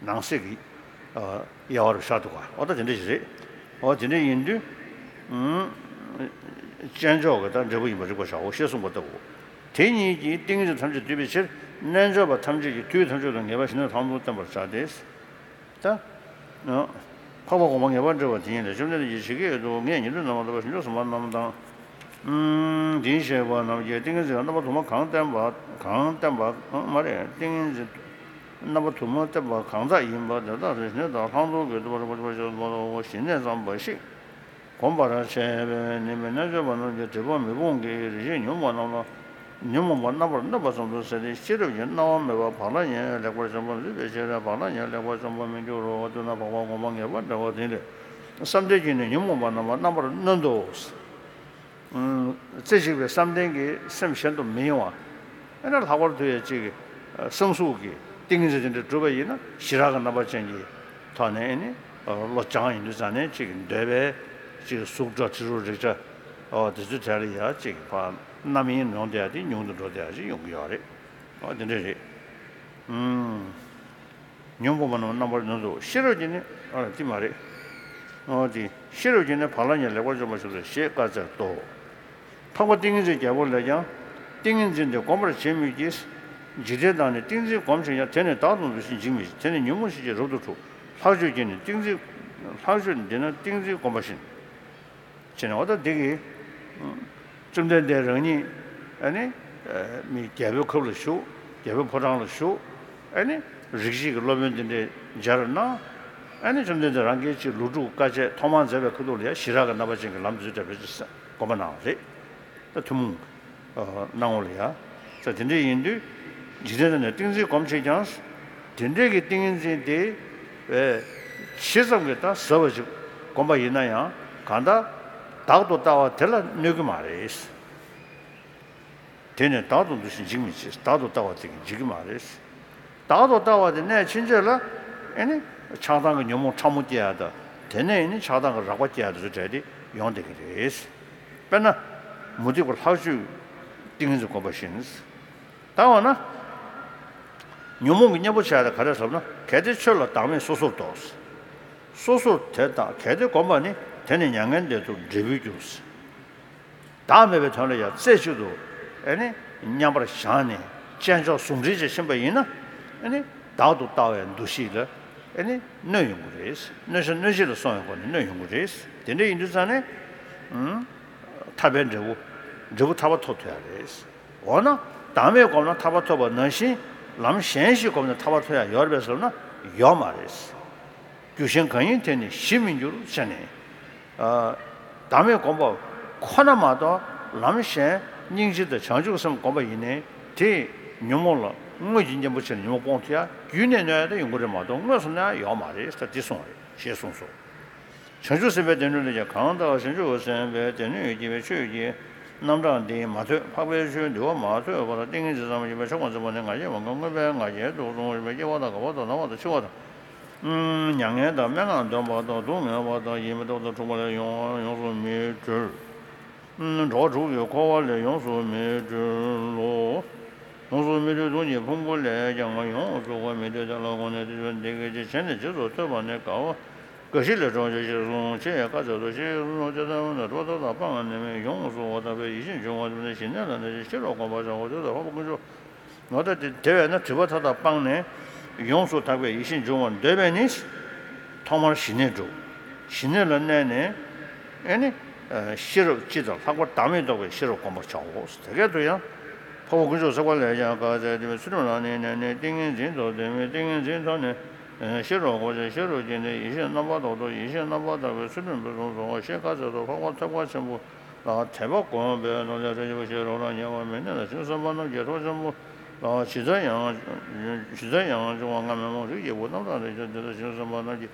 ནང་གསེས་ཀྱི་ཨ་དབྱེ་བ་རུ་ཤར་འདུག་ག་འོ་ད་དེ་འདྲ་ཞིག་རེད། འོ་དེ་འདྲ་ཡིན་དུས་ཨུམ། དཔྱད་འཇོག་གི་ད་འབྲས་བུ་ཡིན་པར་རིག་པར་བྱའོ་ཞེས་གསུངས་པ་ལྟ་བུ། དེ་ཉིད་ཀྱིས་ཏིང་ངེ་འཛིན་ཐམས་ཅད་བསྡུས་པའི་ཕྱིར་རྣལ་འབྱོར་པ་ཐམས་ཅད་ཀྱིས་དུས་ཐམས་ཅད་དུ་ངེས་པར་ཞི་གནས་ལྷག་མཐོང་བསྟན་པར་བྱ་སྟེ། ད། འཕགས་པ་གོང་མ་ངེས་པར་འབྲེལ་བ་དེ་ཉིད་ལས་བཅོམ་ལྡན་འདས་ཀྱིས་ཇི་སྐད་དུ། ངས་ཉན་ཐོས་རྣམས་ལ་བསྟན་པ་ཞིང་སྐྱོང་སྲུང་མ་རྣམས་དང་། ཨུམ། དེ་བཞིན་གཤེགས་པ་རྣམས་ཀྱིས་ཏིང་ངེ་འཛིན་ལ་རྣམ་པ་དུ་མ་གང་བསྟན་པ་གང་བསྟན་པ་གང་མ་རེད། ཏིང་ངེ་འཛིན་རྣམ་པ་དུ་མ་བསྟན་པ་གང་དག་ཡིན་པ་དེ་དག་ཏུ་ཞི་གནས་དང་ལྷག་མཐོང་གི་བསྡུ་བ་རིམ་པ་བཞིན་དུ་ཞི་གནས་བརྩམས་པ་ཞིག་བསྒོམ་པར་བྱས་པས་ནི་རྣལ་འབྱོར་པ་རྣམས་ཀྱི་སྒྲིབ་པ་མེ་དཔུང་གིས་རེ་ཞིག་ཉོན་མོངས་པ་རྣམས་ལ། ཉོན་མོངས་པ་རྣམ་པར་གནོན་པ་ཙམ་དུ་ཟད་དེ་ཤེས་རབ་ཀྱི་སྣང་བ་མེད་པར་བག་ལ་ཉལ་ལེགས་པར་བཅོམ་པར་འཛིན་པའི་ཕྱིར་བག་ལ་ཉལ་ལེགས་པར་བཅོམ་པར་མི་འགྱུར་རོ། དེས་ན་འཕགས་པ་གོང་མ་ངེས་པར་འབྲེལ་བ་དེ་ལས། བསམ་གཏན་གྱིས་ནི་ཉོན་མོངས་པ་རྣམས་ལ་རྣམ་པར་གནོན་ཏོ། རྩེ་གཅིག་པའི་བསམ་གཏན་གྱིས་སེམས་གཞན་དུ་མི་གཡེང་བ། ཨེ་ན་ལྷག་པར་དུ་ཡང་གཅིག་གི་བསམ་གཟུགས་ཀྱི་ཏིང་ངེ་འཛིན་དེ་འདྲ་གྲུབ་པ་ཡིན་ན་ཞི་རགས་ཀྱི་རྣམ་པ་ཅན་གྱི་ཐོག་ནས་ཨེ་ནི་བློ་སྦྱངས་ཡིན་དུས་ཙང་ནས་གཅིག་གི་འདོད་པའི་གཅིག་གི་གཟུགས་སྒྲ་དྲི་རོ་རེག་བྱ་འོ་དེ་ཚོའི་གྲས་ལ་ཡང་གཅིག་གི་ཕར་རྣམ་གཡེང་ཡོང་བསྡད་ཡ་དེ་ཉུང་དུ་འགྲོ་བསྡད་ཡ་ཅིག་ཡོང་གི་ཡོད་རེད། འོ་དེ་འདྲ་རེད། ཨུམ། ཉོན་མོངས་པ་རྣམས་རྣམ་པར་གནོན་ཏོ། ཤེས་རབ་ཀྱིས་ནི་ཨ་དེ་མ་རེད། འོ་དེ་ཤེས་རབ་ཀྱིས་ནི་བག་ལ་ཉལ་ལེགས་པར་བཅོམ་པར་ཤོག་ཟེར་ཞེས་བཀའ་སྩལ་ཏོ། འཕགས་པ་ཏིང་ངེ་འཛིན་རྒྱལ་པོ་ལས་ཀྱང་། ཏིང་ངེ་འཛིན་དེ་བསྒོམ་པར་བྱེད་མོད་ཀྱི། འཇིག་རྟེན་དག་ནི་ཏིང་འཛིན་བསྒོམ་ཞིང་ཀྱང་། དེ་ནི་བདག་ཏུ་འདུ་ཞིང་འཇིག་མི་འཇིག་དེ་ནི་ཉོན་མོངས་ཤེས་བྱ་རབ་ཏུ་འཁྲུག་ལྷག་སྤྱོད་ཀྱིས་ནི་ཏིང་འཛིན། ལྷག་སྤྱོད་འདི་ནི་ཏིང་འཛིན་བསྒོམ་པ་བཞིན། བྱས་ནས་འོ་ད་འདི་གི། བཅོམ་ལྡན་འདས་རང་ཉིད་ཨ་ནི་མི་རྒྱལ་པོའི་ཁབ་ལ་བཞུགས། རྒྱལ་པོའི་ཕོ་བྲང་ལ་བཞུགས། ཨ་ནི་རིགས་བཞི་གི་སློབ་དཔོན་འདི་འདྲའི་མཇལ་གནང་། ཨ་ནི་བཅོམ་ལྡན་འདས་རང་གིས་ཅིག་ལོ་དྲུག་དཀའ་སྤྱད་ཐོག་མར་མཛད་པའི་ཁ་ཐུག་ལ་ཡང་ཞི་རགས་ཀྱི་རྣམ་པ་ཅན་གྱི་ལམ་འདི་ཚོ་འདྲ་བོ་ཅིག་བསྒོམ་པ་གནང་བ་རེད། ད་ཐུན་མོང་གི་སྣང་ངོ་ལ་ཡ། ས་དེ་འདྲ་ཡིན་དུས། འཇིག་རྟེན་འདི་ནི་ཏིང་འཛིན་བསྒོམ་བྱེད་ཀྱང་། དེ་འདྲའི་གི་ཏིང་ངེ་འཛིན་དེ། ཇི་ཙམ་གྱིས་ད་ཟབ་པ་ཞིག་བསྒོམ་པ་ཡིན་ན་ཡང་གང་ལྟར། བདག་ཏུ་ལྟ་བ་དེ་ལ་གནོད་ཀྱི་མ་རེད། དེ་ནི་བདག་ཏུ་འདུ་ཞིང་འཇིག་མི་བྱེད། བདག་ཏུ་ལྟ་བ་དེ་གིས་འཇིག་གི་མ་རེད། བདག་ཏུ་ལྟ་བ་དེ་གནས་ཕྱིན་ཆད་ལ་ཨེ་ནི་ཆགས་སྡང་གི་ཉོན་མོངས་ཕྲ་མོ་སྐྱེ་ཡ་དང་དེ་ནས་ཨེ་ནི་ཆགས་སྡང་གི་རགས་པ་སྐྱེ་ཡ་དེ་ཚོ་གྲས་དེ་ཡོང་བསྡད་ཀྱི་རེད། དཔེར་ན། མུ་སྟེགས་པ་ལྷག་སྤྱོད་ཏིང་ངེ་འཛིན་བསྒོམ་པ་བཞིན། ད་འོ་ན། ཉོན་མོངས་ཀྱི་གཉེན་པོ་བྱ་ཡ་དེ་ག་རེ་ཟེར་ན་གལ་ཏེ་ཆོས་ལ་བདག་མེད་སོ་སོར་རྟོག་སོ་སོར་དེ་དང་གལ་ཏེ་བསྒོམས་པ་ནི་དེ་ནི་མྱ་ངན་འདས་རྟོགས་འབྲས་བུར་འགྱུར། བདག་མེད་པའི་དོན་ལ་ཡང་རྩེ་གཅིག་ཏུ་ཨེ་ནི་མཉམ་པར་བཞག་ནས་དཔྱད་འཇོག་ཟུང་འབྲེལ་བྱས་ཕྱིན་པ་ཡིན་ན་ཨེ་ནི་བདག་ཏུ་ལྟ་བའི་འདུ་ཤེས་ལ་ཨེ་ནི་གནོད་ཡོང་གི་རེད། གནོད་བྱ་གནོད་བྱེད་ལ་སོང་བའི་སྒོ་ནས་གནོད་ཡོང་གི་རེད། དེ་འདྲ་ཡིན་དུས་ཙང་ནས་ཨུམ། ཐར་པའི་འབྲས་བུ། འབྲས་བུ་ཐར་པ་ཐོབ་ཐུབ་ཡ་རེད། འོ་ན་བདག་མེད་བསྒོམས་ན་ཐར་པ་ཐོབ་པ་ནང་བཞིན་ལམ་གཞན་ཞིག་བསྒོམས་ནས་ཐར་པ་ཐོབ་ཡ་ཡོད་རེད་པས་ཟེར་ན་ཡོད་མ་རེད། རྒྱུ་གཞན་གང་ཡིན་དེ་ནི་ཞི་མི་འགྱུར་ཟེར་ནས། ཨ། བདག་མེད་བསྒོམ་པ་ཁོ་ན་མ་གཏོགས་ལམ་གཞན་སྙིང་རྗེ་དང་བྱང་ཆུབ་སེམས་བསྒོམ་པ་ཡིན་ནའི་དེས་ཉོན་མོངས་ལ་དངོས་ཀྱི་གཉེན་པོ་བྱས་ནས་ཉོན་མོངས་སྤོང་ཐུབ་ཡ་རྒྱུད་ནས་གནོད་ཡ་དེ་ཡོང་གི་རེད་མ་གཏོགས་དངོས་སུ་གནོད་ཡ་ཡོད་མ་རེད་ཟེར་འདི་གསུངས་པ་རེད་ཞེས་གསུངས་སོ། བྱང་ཆུབ་སེམས་དཔའི་སྡེ་སྣོད་ལས་ཀྱང་གང་དག་བྱང་ཆུབ་སེམས་དཔའི་སྡེ་སྣོད་ཀྱི་ཆོས་ཀྱི་རྣམ་གྲངས་འདི་མ་ཐོས། འཕགས་པའི་ཆོས་འདུལ་བ་མ་ཐོས་པར་ཏིང་ངེ་འཛིན་ཙམ་ཡིན་པས་ཆོག་མ་ཚུགས་པ་ནི་ང་རྒྱལ་མ་འགགས་མངོན་པའི་ང་རྒྱལ་དུ་གསུངས་པས་སྐྱེ་བ་དང་རྒ་བ་དང་ན་བ་དང་འཆི་བ་དང་། མྱ་ངན་དང་སྨྲེ་སྔགས་འདོན་པ་དང་སྡུག་བསྔལ་བ་དང་ཡིད་མི་རྟག་པ་དང་འཁྲུག་པ་ལས་ཡོངས་ཡོངས་སུ་མི་གྲོལ། འགྲོ་བ་དྲུག་གི་འཁོར་བ་ལས་ཡོངས་སུ་མི་གྲོལ་ལོ། ཡོངས་སུ་མི་གྲོལ་དུག་གི་ཕུང་པོ་ལས་ཀྱང་ཡོངས་སུ་འགོག་མི་འདོད་དེ་ལ་དགོངས་ནས་དེ་ཆོས་འདི་སྐད་ཅེས་བྱས་ནས་རྗེས་སུ་ཐོས་པ་ནི་དགའ་བ་དགའ་བཞི་ལས་གྲོལ་ཕྱིར་ཞེས་གསུངས། ཆེས་བཀའ་སྩལ་ཏོ། ཞེས་གསུངས་སོ། ཅི་ལྟར་ན་གྲུབ་པ་ཐོབ་དང་སྤངས་ནས་མི་ཡོངས་སུ་འགོག་ཐར་པའི་ཡིད་བཞིན་འབྱུང་བ་དེ་ནི་ཞི་གནས་ལ་གནས་ཤིང་ཤེས་རབ་བསྒོམ་པར་བྱའོ། དེ་ལ་འཕགས་པ་དཀོན་མཆོག་འོ་དེ་ལ་འཕགས་པ་དཀོན་མཆོག་འོ་ད་དེ་དེ་བས་ན་གྲུབ་པ་ཐོབ་དང་སྤངས་ནས་ཡོངས་སུ་དག་པའི་ཡིད་བཞིན་འབྱུང་བར་འདོད་པས་ནི། ཐོག་མར་ཞི་གནས་སྒྲུབ། ཞི་གནས་ལ་གནས་ནས། ཨེ་ནི། ཤེས་རབ་སྤྱི་དང་ལྷག་པར་བདག་མེད་རྟོགས་པའི་ཤེས་རབ་བསྒོམ་པར་བྱའོ། དེ་སྐད་དུ་ཡང་། འཕགས་པ་དཀོན་མཆོག་ཚིག་པ་ལས་ཀྱང་བཀའ་སྩལ་ཏེ། ཚུལ་ཁྲིམས་ལ་གནས་ནས་ནི་ཏིང་ངེ་འཛིན་ཐོབ་སྟེ། མི་ཏིང་ངེ་འཛིན་ཐོབ་ནས་ཤེས་རབ་བསྒོམ་ཞིང་ཤེས་རབ་ཀྱིས་ནི་ཡེ་ཤེས་རྣམ་པར་དག་ཏོ། ཡེ་ཤེས་རྣམ་པར་དག་པའི་ཚུལ་ཁྲིམས་ཕུན་སུམ་ཚོགས་པ་ཞེས་བཀའ་སྩལ་ཏོ། འཕགས་པ་ཐེག་པ་ཆེན་པོ་ལ་དད་པ་བསྒོམས་པས་ནོར་ལས་ཐོས་ཕྱིན་པ་ཞེས་རབ་ལ་ཉེ་བར་མི་གནས་ལ་བྱང་སེམས་དཔའ་རྣམས་ཀྱིས་ཐེག་པ་ཆེན་པོ་ལ་ཇི་ལྟར་ཡང་ཇི་ལྟར་ཡང་འབྱུང་བ་ལྔ་མེད་མོངས་རིགས་བརྒྱད་པོ་རྣམ་གྲངས་ལས་ཀྱང་དེ་ལྟར་བྱང་སེམས་དཔའ་རྣམས་ཀྱིས་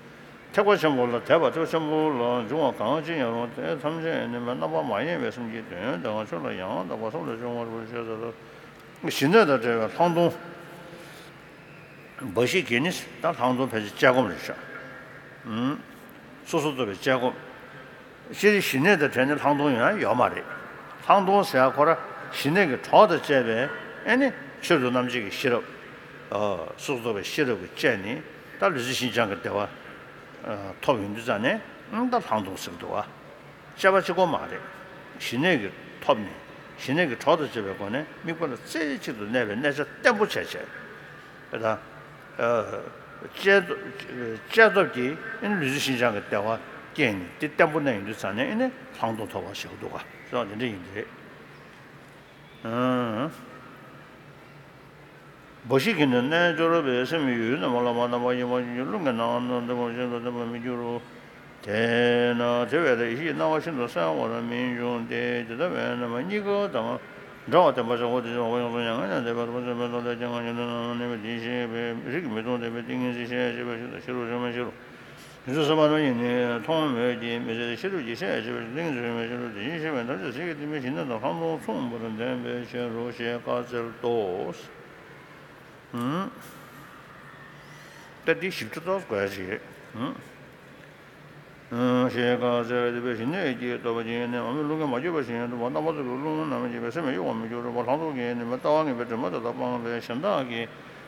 ཐེག་པ་ཆེན་པོ་ལ་དད་པ་ཐེག་པ་ཆེན་པོ་ལ་འབྱུང་བ་གང་ཅི་ཡང་རུང་དེ་ཐམས་ཅད་ནི་མེད་རྣམ་པར་མ་ཡེངས་པའི་སེམས་ཀྱིས་དོན་དང་ཆོས་ལ་ཡང་དག་པར་སེམས་ལ་སྦྱོང་བར་བྱེད་ཟེར་ཏོ། ཞི་གནས་དང་བྲལ་བའི་ལྷག་མཐོང་འབའ་ཞིག་གིས་ནི་ད་ལྷག་མཐོང་ཕལ་ཆེར་དཔྱད་སྒོམ་རེད་ཤག་ཨུམ། སོ་སོར་རྟོག་པའི་དཔྱད་སྒོམ། སྤྱིར་ཞི་གནས་དང་བྲལ་ནས་ལྷག་མཐོང་ཡང་ཡོད་མ་རེད། ལྷག་མཐོང་ཟེར་ཡ་ཁོ་ར་ཞི་གནས་ཀྱི་གྲོགས་དང་བཅས་པའི་ཨེ་ནི་ཆོས་རྡོ་རྣམ་འབྱེད་ཀྱི་ཤེས་རབ། ཨ། སོ་སོར་རྟོག་པའི་ཤེས་རབ་ཀྱིས་དཔྱད་ནས་ད་ལུས་རྩལ་ཤིན་སྦྱངས་ཀྱི་བདེ་བ། ཨ། ཐོབ་ཡོང་དུས་ཙང་ནས་ཨང་ད་ལྷག་མཐོང་ཟེར་གྱི་འདུག་བ། དཔྱད་པ་གཅིག་པོ་མ་རེད། ཞི་གནས་ཀྱི་ཐོབ་ནས་ཞི་གནས་ཀྱི་གྲོགས་དང་བཅས་པའི་སྒོ་ནས་དམིགས་པ་ལ་རྩེ་གཅིག་ཏུ་གནས་པའི་གནས་ཆ་བརྟན་པོ་བྱས་བྱས། དེ་དང་། ཨ། བཅད་བཅད་སྟོབས་ཀྱིས་ཨེ་ནི་ལུས་རྩལ་ཤིན་སྦྱངས་ཀྱི་བདེ་བ་སྐྱེས་ནས་དེ་བརྟན་པོ་གནས་ཡོང་དུས་ཙང་ནས་ཨེ་ནི་ལྷག་མཐོང་ཐོབ་པ་ཞིག་འདུག་ག། སོ་དེ་འདྲ་ཡིན་དེ་རེད། ཨང་། འབའ་ཞིག་གིས་ནི་རྣལ་འབྱོར་པའི་སེམས་ཡུལ་རྣམ་པ་ལ་མ་བརྟེན་པར་ཡེངས་པར་འགྱུར་ཏེ་རླུང་གི་ནང་ན་འདུ་བ་བཞིན་དུ་བརྟན་པར་མི་འགྱུར་རོ། དེས་ན་དེ་བས་ན་ཡེ་ཤེས་སྣང་བ་ཤིན་ཏུ་གསལ་བར་མི་འབྱུང་སྟེ། དེ་ལྟ་བས་ན་མ་གཉིས་ཀ་དང་འདྲ་བར་བསྟན་པ་བྱ་བ་དེ་བྱ་བ་ཡོངས་སུ་མྱ་ངན་ལས་འདས་པའི་རིན་པོ་ཆེ་མེ་ཏོག་ལྟར་སྤྱན་སྔར་ཉོན་མོངས་པ་མེད་པ་དེ་ཤེས་པའི་རིགས་ཀྱིས་མི་གཏོང་བརྟན་པའི་ཏིང་ངེ་འཛིན་ཤེས་ཡང་ཤེས་པར་ཤེས་དང་ཤེས་རབ་ཤེས་མ་ཤེས་རབ། ཡུལ་ཚོལ་བསམ་པ་རྣམས་ཀྱིས་ནི་མཐོང་མོད་ཀྱི་མི་ཚེ་ཤེས་རབ་ཀྱིས་ཤེས་ཡང་ཤེས་པར་ཤེས་ཏིང་ངེ་འཛིན་ཤེས་མ་ཤེས་རབ་དེ་ཤེས་པའི་ཐམས་ཅད་ཟིལ་གྱིས་གཏིང་པའི་ཞི་གནས་དང་ལྷག་མཐོང་མཚུངས་པར་ལྡན་པའི་ཕྱིར་རོ་ཞེས་བཀའ་སྩལ་ཏོ། ད་འདི་ཞིབ་ཕྲ་ཏོག་ཙམ་གོ་ཡ་ཞིག་རེད། ཞེས་བཀའ་སྩལ་ཏེ། དཔེར་ཞི་གནས་ཀྱི་སྟོབས་ཀྱིས་ནི་འོ་མའི་རླུང་གིས་མ་གོས་པ་བཞིན་དུ་མ་རྣམ་པ་ཐོབ་པའི་རླུང་རྣམས་ཀྱིས་སེམས་གཡོ་བར་མི་འགྱུར་རོ། ལྷག་མཐོང་གིས་ནི་མི་ལྟ་བ་ངན་པའི་དྲི་མ་དེ་དག་སྤངས་པས་གཞན་དག་གི་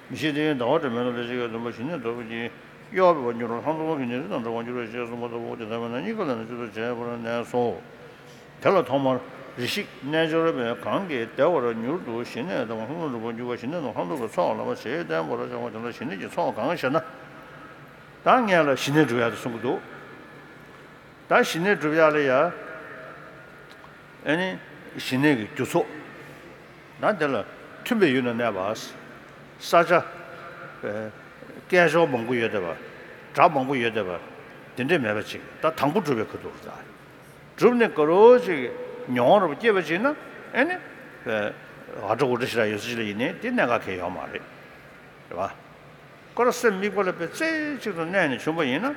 མི་ཤེས་ཏེ་ཟླ་བ་དྲི་མེད་ལ་ལས་བྱེད་ཀྱི་སྡོམ་པ་ཞི་གནས་སྟོབས་ཀྱིས་གཡོ་བར་མི་འགྱུར་རོ། ལྷག་མཐོང་གིས་ནི་རི་དང་འདྲ་བར་འགྱུར་རོ་ཞེས་གསུངས་པ་ལྟ་བུ། དེ་ལྟ་བས་ན་གཉིས་ཀ་ལ་ནི་སྤྱོད་ཚུལ་བྱེད་པར་གནས་སོ། དེ་ལ་ཐོག་མར་རེ་ཞིག་རྣལ་འབྱོར་པས་གང་གིས་བདེ་བར་མྱུར་དུ་ཞི་གནས་དང་ལྷག་མཐོང་གྲུབ་པར་འགྱུར་བ་ཞི་གནས་དང་ལྷག་མཐོང་གི་ཚོགས་ལ་བ་ཞེས་བསྟན་པར་བྱ་བ་དེ་ལ་ཞི་གནས་ཀྱི་ཚོགས་གང་ཞེ་ན། ད་སྔོན་ལ་ཞི་གནས་སྒྲུབ་ཡག་དེ་གསུང་གི་འདུག་ད་ཞི་གནས་སྒྲུབ་ཡག་ལ་ཡ། ཨེ་ནི་ཞི་གནས་ཀྱི་རྒྱུ་ཚོགས། ད་དེ་ལ་མཐུན་པའི་ཡུལ་ན་གནས་པ། ས་ཆ། ཨེ། སྐད་ཤོར་མང་པོ་ཡོད་བསྡད་པ། སྒྲ་མང་པོ་ཡོད་བསྡད་པ། དེ་འདྲས་མེད་པ་ཅིག་ད་དང་པོ་སྒྲུབ་པའི་ཁུལ་དུ་རེད་ད། སྒྲུབ་ནས་ག་རོ་ཅིག་མྱོང་བ་རབ་སྐྱེས་པ་ཅིག་ན་ཨེ་ནི། ཨེ། ཨ་འདྲ་འོ་འདྲ་ཞིག་ལ་ཡོད་ས་ཅིག་ལ་ཡིན་ནའི་དེ་གནད་འགག་གང་ཡང་ཡོད་མ་རེད། རེད་བ། ཁོ་རང་སེམས་དམིགས་པ་ལ་དཔེ་རྩེ་གཅིག་ཏུ་གནས་ནས་བྱུང་པ་ཡིན་ན།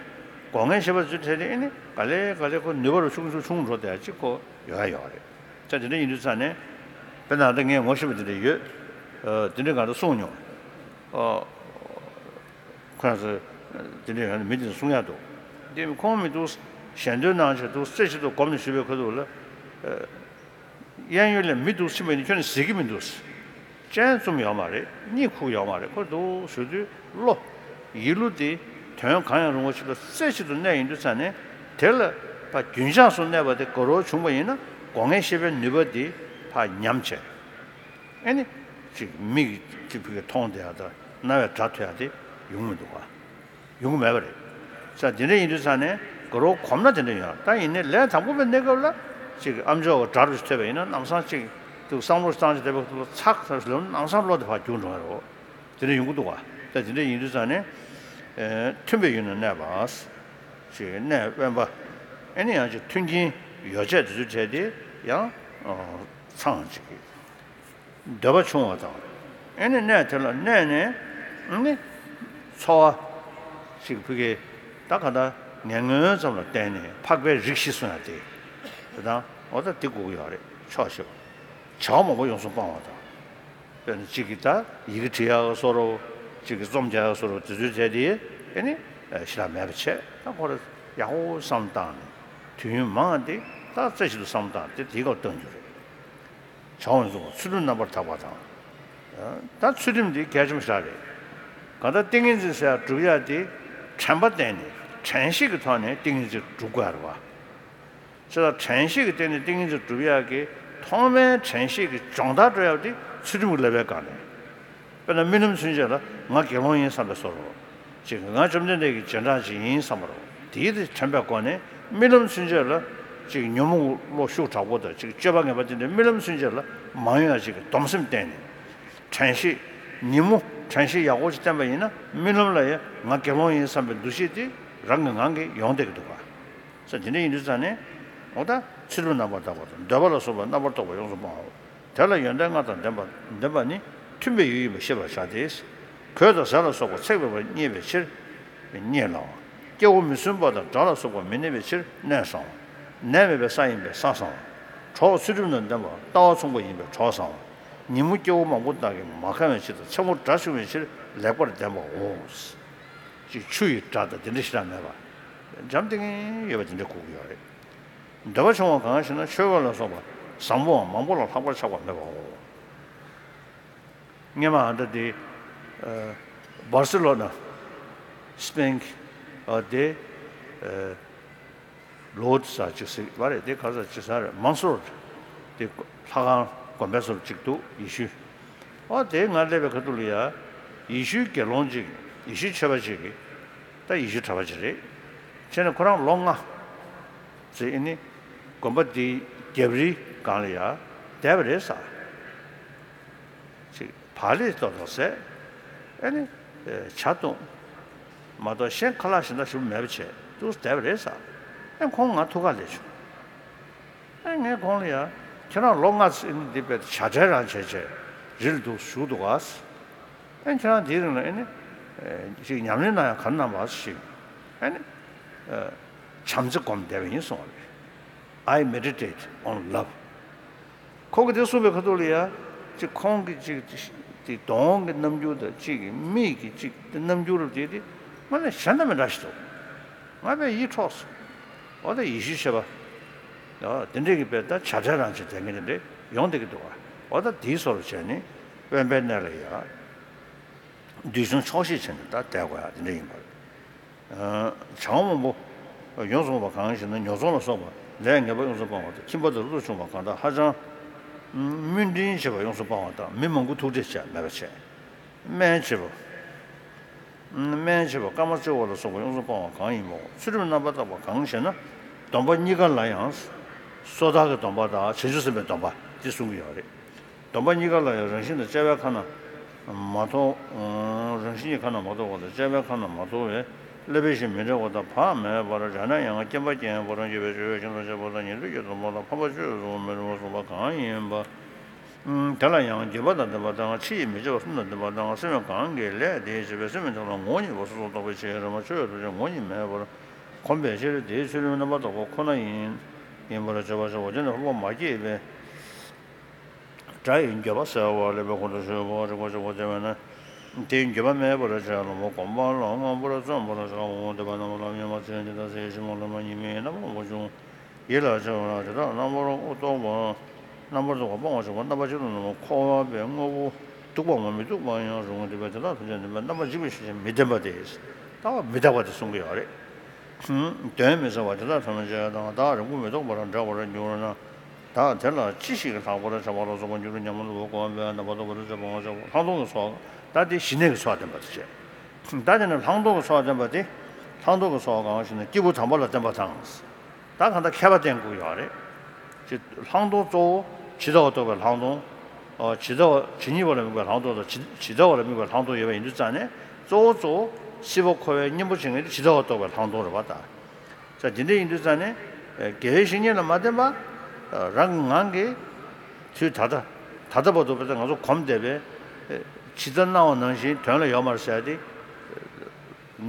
སྒོ་ངའི་ཤེས་པ་ཚུལ་ཁྲིད་དེ་ཨེ་ནི་ག་ལེ་ག་ལེ་ཁོ་ནུས་པ་རུ་ཆུང་ཆུང་ཆུང་འགྲོ་བསྡད་ཅིག་ཁོ་ཡོད་ཡ་ཡོད་རེད། ད་དེ་འདྲ་ཡིན་དུས་ཙང་ནས། དཔེར་ན་ད་ངས་ངོ་ཤེས་པ་དེ་འདྲ་ཡོད། ཨ། དེ་འདྲ་གང་འདྲ་གསུངས་མྱོང་། ཨ། ཁོ་རང་ཚོ་དེ་འདྲ་ཡོད་ན་མི་དེ་ཚོ་གསུང་ཡ་འདུག་དེ་ཁོང་མི་འདུག་ཞལ་འདོན་གནང་བྱས་འདུག་རྩེ་གཅིག་ཏུ་སྒོམ་ནས་བཞུགས་པའི་ཁ་ཐུག་ལ། ཨ། གཡས་གཡོན་ལ་མི་འདུག་ཕྱིན་པ་ཡིན་ན་ཁྱོད་ནི་གཟིགས་ཀྱི་མི་འདུག་སྤྱན་བཙུམ་ཡོད་མ་རེད། གཉིད་ཁུག་ཡོད་མ་རེད། ཁོ་འདུག་ཞུ་དུས་བློ། ཡིད་བློ་དེ་དོན་གང་ཡང་རུང་བ་ཞིག་ལ་རྩེ་གཅིག་ཏུ་གནས་ཡོང་དུས་ཙང་ནས། དེ་ལ་ཕར་རྒྱུན་ཆགས་སུ་གནས་པ་དེ་ག་རོ་བྱུང་བ་ཡིན་ན་སྒོ་ངའི་ཤེས་པའི་ནུས་པ་དེ་ཕར་ཉམས་བྱས། ཨེ་ནི། ཅིག་མིག་གིས་ཅིག་ཕ་གིར་མཐོང་བསྡད་ཡ་དང་རྣ་བས་སྒྲ་ཐོས་ཡ་དེ་ཡོང་མི་འདུག་ག་ཡོང་གི་མེད་པ་རེད། ས་དེ་འདྲ་ཡིན་དུས་ཙང་ནས་དགའ་རབ་གོམས་ན་དེ་འདྲ་ཡོང་། ད་ཡིན་ནའི་ལས་དང་པོ་པའི་གནས་སྐབས་ལ་ཅིག་ཨམ་ཅོག་གི་སྒྲ་རུ་ཐོས་པ་ཡིན་ན་ལམ་སང་ཅིག་ཏུ་བསམ་བློ་བཏང་ཅིག་བསྡད་པའི་ཁུལ་ལ་ཚག་ཚག་ལམ་ལམ་སང་བློ་དེ་ཕར་རྒྱུག་འགྲོ་ཡ་རེད། དེ་འདྲ་ཡོང་གི་འདུག་ག་ད་དེ་འདྲ་ཡིན་དུས་ཙང་ནས། ཨེ། མཐུན་པའི་ཡུལ་ན་གནས་པ། ཅིག་གནས་དབེན་པ། ཨེ་ནི་ཡང་ཅིག་མཐུན་རྐྱེན་ཡོ་བྱད་དེ་ཚོའི་གྲས་དེ་ཡང་། ཨ། ཚང་ཅིག་འདོད་པ་ཆུང་བ་དང་། ཨེ་ནི་གནས་དེ་ལ་གནས་ནས་ཨེ་ནི་འཚོ་བ་ཞིག་ཕ་གི་ད་ག་ད་ངན་ངོན་ཙམ་ལ་བརྟེན་ནས་འཕགས་པའི་རིགས་ཤིག་གསུང་ཡ་དེ། དེ་དང་འོ་ད་དེ་དགོས་ཀྱི་ཡོད་རེད། ཆོག་ཤེས་པ། བྱ་བ་མང་པོ་ཡོངས་སུ་སྤང་བ་དང་། དཔེར་ན་གཅིག་གིས་ད་ཡི་གེ་འབྲི་ཡག་བཟོ་འདྲ། གཅིག་གིས་རྩོམ་རྒྱག་ཡག་བཟོ་འདྲ། དེ་ཚོའི་གྲས་དེ་ཨེ་ནི་ཞེ་དྲག་མེད་པ་བྱས། ད་ཁོ་རང་ཡག་པོ་བསམ་བཏང་ནས་དུས་ཡུན་མང་དེ་ད་རྩེ་གཅིག་ཏུ་བསམ་བཏང་དེ་དེའི་སྐབས་བཏང་རྒྱུ་རེད། བྱ་བ་ཡོངས་སུ་སྤང་། ཚུལ་ཁྲིམས་རྣམ་པར་དག་པ་དང་། ད་ཚུལ་ཁྲིམས་འདི་གལ་ཆེན་པོ་ཞེ་དྲག་རེད། གང་ལྟར་ཏིང་ངེ་འཛིན་ཟེར་ཡག་སྒྲུབ་ཡག་དེ་དྲན་པ་བསྟེན་ནས་དྲན་ཤེས་ཀྱི་ཐོག་ནས་ཏིང་ངེ་འཛིན་སྒྲུབ་དགོས་རེད་བ། ཅེས་དང་དྲན་ཤེས་ཀྱི་སྟེང་ནས་ཏིང་ངེ་འཛིན་སྒྲུབ་ཡག་གི་ཐོག་མའི་དྲན་ཤེས་ཀྱི་སྦྱོང་བརྡར་སྤྲོད་ཡག་དེ་ཚུལ་ཁྲིམས་ཀྱི་བསླབ་པའི་སྒང་ནས། དཔེར་ན་རྨི་ལམ་ཚུན་ཆད་ལ་ང་དགེ་སློང་ཡིན་བསམ་པའི་བཟོ་འདྲ། ཅིག་ང་བཅོམ་ལྡན་འདས་ཀྱི་རྗེས་འབྲང་ཅིག་ཡིན་བསམ་པ་རེད། དེའི་དེ་དྲན་པའི་སྒོ་ནས་རྨི་ལམ་ཚུན་ཆད་ལ་ཅིག་ཉོན་མོངས་བློ་ཤུགས་དྲག་པོ་དང་ཅིག་སྤྱོད་པ་ངན་པ་དེ་འདྲའི་རྨི་ལམ་ཚུན་ཆད་ལ་མ་ཡོང་ཡག་ཅིག་གི་སྡོམ་སེམས་བསྟེན་ནས། དྲན་ཤེས། ཉིན་མོ་དྲན་ཤེས་ཡག་པོ་ཅིག་བསྟེན་པ་ཡིན་ན་རྨི་ལམ་ལ་ཡང་ང་དགེ་སློང་ཡིན་བསམ་པའི་འདུ་ཤེས་དེ་རང་གི་ངང་གིས་ཡོང་བསྡད་ཀྱི་འདུག་ག། ས་དེ་འདྲ་ཡིན་དུས་ཙང་ནས་འོ་ད་ཚུལ་ཁྲིམས་རྣམ་པར་དག་པ་དང་འདོད་པ་ལ་སོགས་པ་རྣམ་པར་རྟོག་པ་ཡོངས་སུ་སྤང་ངོ་། དེ་ལ་ཡོན་ཏན་ལྔ་དང་ལྡན་པ་ལྡན་པ་ནི་མཐུན་པའི་ཡུལ་ཡིན་པར་ཤེས་པར་བྱ་སྟེ། གོས་དང་ཟས་ལ་སོགས་པ་ཚེགས་མེད་པར་རྙེད་པའི་ཕྱིར། རྙེད་སླ་བ། སྐྱེ་བོ་མི་སྲུན་པ་དང་དགྲ་ལ་སོགས་པ་མི་གནས་པའི་ཕྱིར་གནས་གསང་བ། ནད་མེད་པའི་ས་ཡིན་པས་ས་གསང་བ། གྲོགས་ཚུལ་ཁྲིམས་དང་ལྡན་པ་ལྟ་བ་མཚུངས་པ་ཡིན་པས་གྲོགས་གསང་བ། ཉིན་མོ་སྐྱེ་བོ་མང་པོ་དག་གིས་མ་ཁེངས་པའི་ཕྱིར་དང་མཚན་མོ་སྒྲ་ཆུང་བའི་ཕྱིར་ལེགས་པར་ལྡན་པའོ། ཅིག་ཆུ་ཡི་སྒྲ་དང་དེ་འདྲ་ཞེ་དྲག་མེད་པ། འཇམ་ཐིང་ངེ་ཡོད་པ་དེ་འདྲ་དགོས་ཀྱི་ཡོད་རེད། འདོད་པ་ཆུང་བ་གང་ཞེ་ན། ཆོས་གོས་ལ་སོགས་པ་བཟང་པོའང་མང་པོ་ལ་ལྷག་པར་ཆགས་པ་མེད་པའོ། སྔས་མ་ཨ་ད་དེ་ཨ་སྦར་སེ་ལོ་ན། སི་པེན་གྱི་ཨ་དེ་ཨ་ལོ་ཌི་ཟེར་ཅིག་ཟེར་བ་རེད། དེ་ག་ཟེར་ཅིག་ཟེར་རེད། མང་སོར་དེ་ལྷ་ཁང་དགོན་པའི་སོར་ཅིག་འདུག་ཡེ་ཤུའི། ཨོ་དེ་ང་སླེབས་པའི་ཁ་ཐུག་ལ་ཡ། ཡེ་ཤུའི་དགེ་སློང་ཅིག་ཡེ་ཤུའི་ཆོས་པ་ཅིག་གིས། ད་ཡེ་ཤུ་གྲྭ་པ་ཅིག་རེད། བྱས་ནས་ཁོ་རང་ལོ་ལྔ་ཙམ་ཨེ་ནི་དགོན་པ་འདིའི་རྒྱབ་རིའི་སྒང་ལ་ཡ་བསྡད་པ་རེད་ཟེར། ཅིག་བག་ལེབ་ཏོག་ཏོག་བཟས། ཨེ་ནི་ཇ་བཏུང་། མ་གཏོགས་གཞན་ཁ་ལག་གཞན་དག་ཞིག་མེད་པ་བྱས་འདུག་བསྡད་པ་རེད་ཟེར། ཨེ་ཁོང་ང་ཐུག་ག་སླེབས་བྱུང་། ཨེ་ངས་ཁོང་ལ་ཡ། ཁྱེད་རང་ལོ་ལྔ་ཙམ་འདི་དཔེ་བྱ་བྲལ་རང་བྱས་བྱས་རི་ལ་འདུག་བཞུགས་འདུག་ག་ཨེ་ཁྱེད་རང་དེའི་རིང་ལ་ཨེ་ནི་ཅིག་ཉམས་ལེན་གནང་ཡ་ག་རེ་གནང་བ་ཞིག་ཨེ་ནི་བྱམས་བརྩེ་སྒོམ་བསྡད་པ་ཡིན་གསུངས་པ་རེད། I meditate on love. ཁོང་གིས་དེ་གསུངས་པའི་ཁ་ཐུག་ལ་ཡ། ཅིག་ཁོང་གིས་ཅིག་དེ་གདོང་གི་རྣམ་འགྱུར་དང་ཅིག་གི་མིག་གི་ཅིག་དེ་རྣམ་འགྱུར་དེ་དེ་དངོས་གནས་གཞན་དང་མི་འདྲ་ཞིག་འདུག་ང་དཔེ་ཡིད་འཕྲོག་སོང་། འོ་ད་ཡེ་ཤུའི་ཆོས་པ། ཨ་དེ་འདྲས་ཀྱི་དཔེ་ད་བྱ་བྲལ་རང་བྱས་བསྡད་མཁན་དེ་འདྲས་ཡོང་བསྡད་ཀྱི་འདུག་ག་འོ་ད་དེའི་བཟོ་འདྲ་བྱས་ནས་དབེན་པའི་གནས་ལ་ཡ། འདུལ་བྱུང་ཆོག་ཤེས་བྱས་ནས་ད་བསྡད་དགོས་ཡ་དེ་འདྲས་ཡིན་པ་རེད། བྱ་བ་མང་པོ་ཡོངས་སུ་སྤངས་པ་གང་ཞེ་ན། ཉོ་ཚོང་ལ་སོགས་པ་ལས་ངན་པ་ཡོངས་སུ་སྤངས་པ་དང་། ཁྱིམ་པ་དང་རུ་ཏོ་ཆུང་བ་གང་དག་ཧ་ཅང་སྨོན་འདུན་ཆེ་བ་ཡོངས་སུ་སྤངས་པ་དང་། མི་མང་པོ་ཐུག་འཕྲད་བྱས་མེད་པ་བྱས། སྨན་ཆེ་བ། སྨན་ཆེ་བ་སྐར་མ་བཅུ་བ་ལ་སོགས་པ་ཡོངས་སུ་སྤངས་པ་གང་ཡིན་པའོ། ཚུལ་ཁྲིམས་རྣམ་པར་དག་པ་གང་ཞེ་ན། སྡོམ་པ་གཉིས་ཀ་ལ་ཡང་། སོ་ཐར་གྱི་སྡོམ་པ་དང་བྱང་ཆུབ་སེམས་དཔའི་སྡོམ་པ་འདི་གསུང་གི་ཡོད་རེད། སྡོམ་པ་གཉིས་ཀ་ལ་ཡང་རང་བཞིན་དང་བཅས་པའི་ཁ་ན་མ་ཐོ། རང་བཞིན་གྱི་ཁ་ན་མ་ཐོ་བ་དང་བཅས་པའི་ཁ་ན་མ་ཐོ་བའི་བསླབ་པའི་གཞི་མི་འབྲལ་བ་དང་། བག་མེད་པར་བྱས་ན་ཡང་རྐྱེན་པས་རྐྱེན་པོ་རང་རྒྱུད་པའི་སྤྱོད་པའི་ཞིང་དུ་གཤེགས་པ་དང་། ཉན་ཐོས་ཀྱི་སྡོམ་པ་དང་། འཕགས་པ་སྤྱོད་པའི་སྡོམ་པ་མི་འབྲལ་བར་གསུངས་པ་གང་ཡིན་པ། དེ་ལ་ཡང་འགྱོད་པ་དང་ལྡན་པ་དང་། ཕྱི་ཡི་མི་བརྗེད་པ་གསུམ་དང་ལྡན་པ་དང་། སེམས་གང་གིས་ལས་དེ་བྱས་པས། སེམས་མི་རྟག་ལ་ངོ་བོ་ཉིད་པ་སོ་སོར་རྟོག་པའི་ཕྱིར། རེད་མ་ཆོས་ཐམས་ཅད་ངོ་བོ་ཉིད་མེད་པར་གོམས་པའི་ཕྱིར། དེའི་ཚུལ་ཁྲིམས་རྣམ་པར་དག་པ་ཁོ་ན་ཡིན། ཡིན་པར་བྱ་བ་བྱའོ། དེ་ནི་འཕགས་པ་མ་སྐྱེས་པའི་དགྲ་ཡི་འགྱོད་པ་བསལ་བ་ལེགས་པའི་ཁོང་དུ་ཆུད་པའོ། རིག་པ་ཆོས་གོས་བྱས་པས་ན། དེའི་འགྱོད་པ་མེད་པར་བྱས་ལ་མོ་གོམས་པ་ལ་མངོན་པར་བརྩོན་པར་བྱའོ། དེ་པ་རྣམ་པ་ལ་སྨྱོན་པ་ཚེ་འདི་དང་ཚེ་ཕྱི་མ་ལ་མ་ཉིད་མི་རྣམ་པར་སྨིན་པ་བྱུང་། ཡིད་ལ་བྱེད་པ་ན་དེ་དག་རྣམ་པར་རྟོག་པ། རྣམ་པར་རྟོག་པ་སྤང་བར་བྱ་བ། རྣམ་པ་གཅིག་ཏུ་ནི་འཁོར་བའི་དངོས་པོ་སྡུག་པའམ་མི་སྡུག་པ་ཡང་རུང་། དེ་བས་དེ་དག་ཐམས་ཅད་ནི་རྣམ་པར་འཇིག་པའི་ཤེས་བྱ་མི་ལྡན་པ་སྟེ། ལྟ་བ་མི་རྟག་པ་དེ་གསུང་གི་ཡོད་རེད། དོན་མི་གསལ་བ་དེ་དག་ཐམས་ཅད་དང་། བདག་རིང་པོ་མི་ཐོགས་པར་འབྲལ་བར་འགྱུར་ན། བདག་དེ་ལ་ཅི་ཞིག་ལྷག་པར་བྱ་བ་ལ་སོགས་པ་འགྱུར་ཉམས་ལ་སྒོམ་པས་རྣམ་པར་རྟོག་པ་དེ་ཚེ་སྤང་བར་བྱའོ། ལྷག་མཐོང་གི་ཚོགས། ད་དེ་ཞི་གནས་ཀྱི་ཚོགས་ལྡན་པ་དེ་བྱས། ད་དེ་ནི་ལྷག་མཐོང་གི་ཚོགས་ལྡན་པ་དེ། ལྷག་མཐོང་གི་ཚོགས་གང་ཞེ་ན། སྐྱེས་བུ་དམ་པ་ལ་བརྟེན་པ་དང་། ད་གང་ལྟར་ཁྱད་པར་བསྟན་དགོས་ཡོད་རེད། ཅེས་ལྷག་མཐོང་གཙོ་བོ་ཇི་ལྟ་བ་རྟོགས་པའི་ལྷག་མཐོང་། ཨ་ཇི་ལྟ་བ་ཇི་སྙེད་པ་ལ་དམིགས་པའི་ལྷག་མཐོང་དང་། ཇི་ཇི་ལྟ་བ་ལ་དམིགས་པའི་ལྷག་མཐོང་ཡོད་པ་ཡིན་དུས་ཙང་ནས། གཙོ་བོ་གཙོ་བོ་སྲིད་པ་འཁོར་བའི་གཉེན་པོ་བྱེད་མཁན་དེ་ཇི་ལྟ་བ་རྟོགས་པའི་ལྷག་མཐོང་རེད་པ། ད་ས་དེ་འདྲ་ཡིན་དུས་ཙང་ནས། ཨ་དགེ་བའི་བཤེས་གཉེན་ལ་མ་བརྟེན་པར་རང་གི་ངང་གིས་དུས་ད་ལྟ་ད་ལྟ་བར་དུ་བས་ང་ཚོ་གོམས་བསྡད་པའི་ཇི་ལྟར་སྣང་བ་ནང་བཞིན་དོན་ལ་ཡོད་མ་རེད་ཟེར་ཏེ།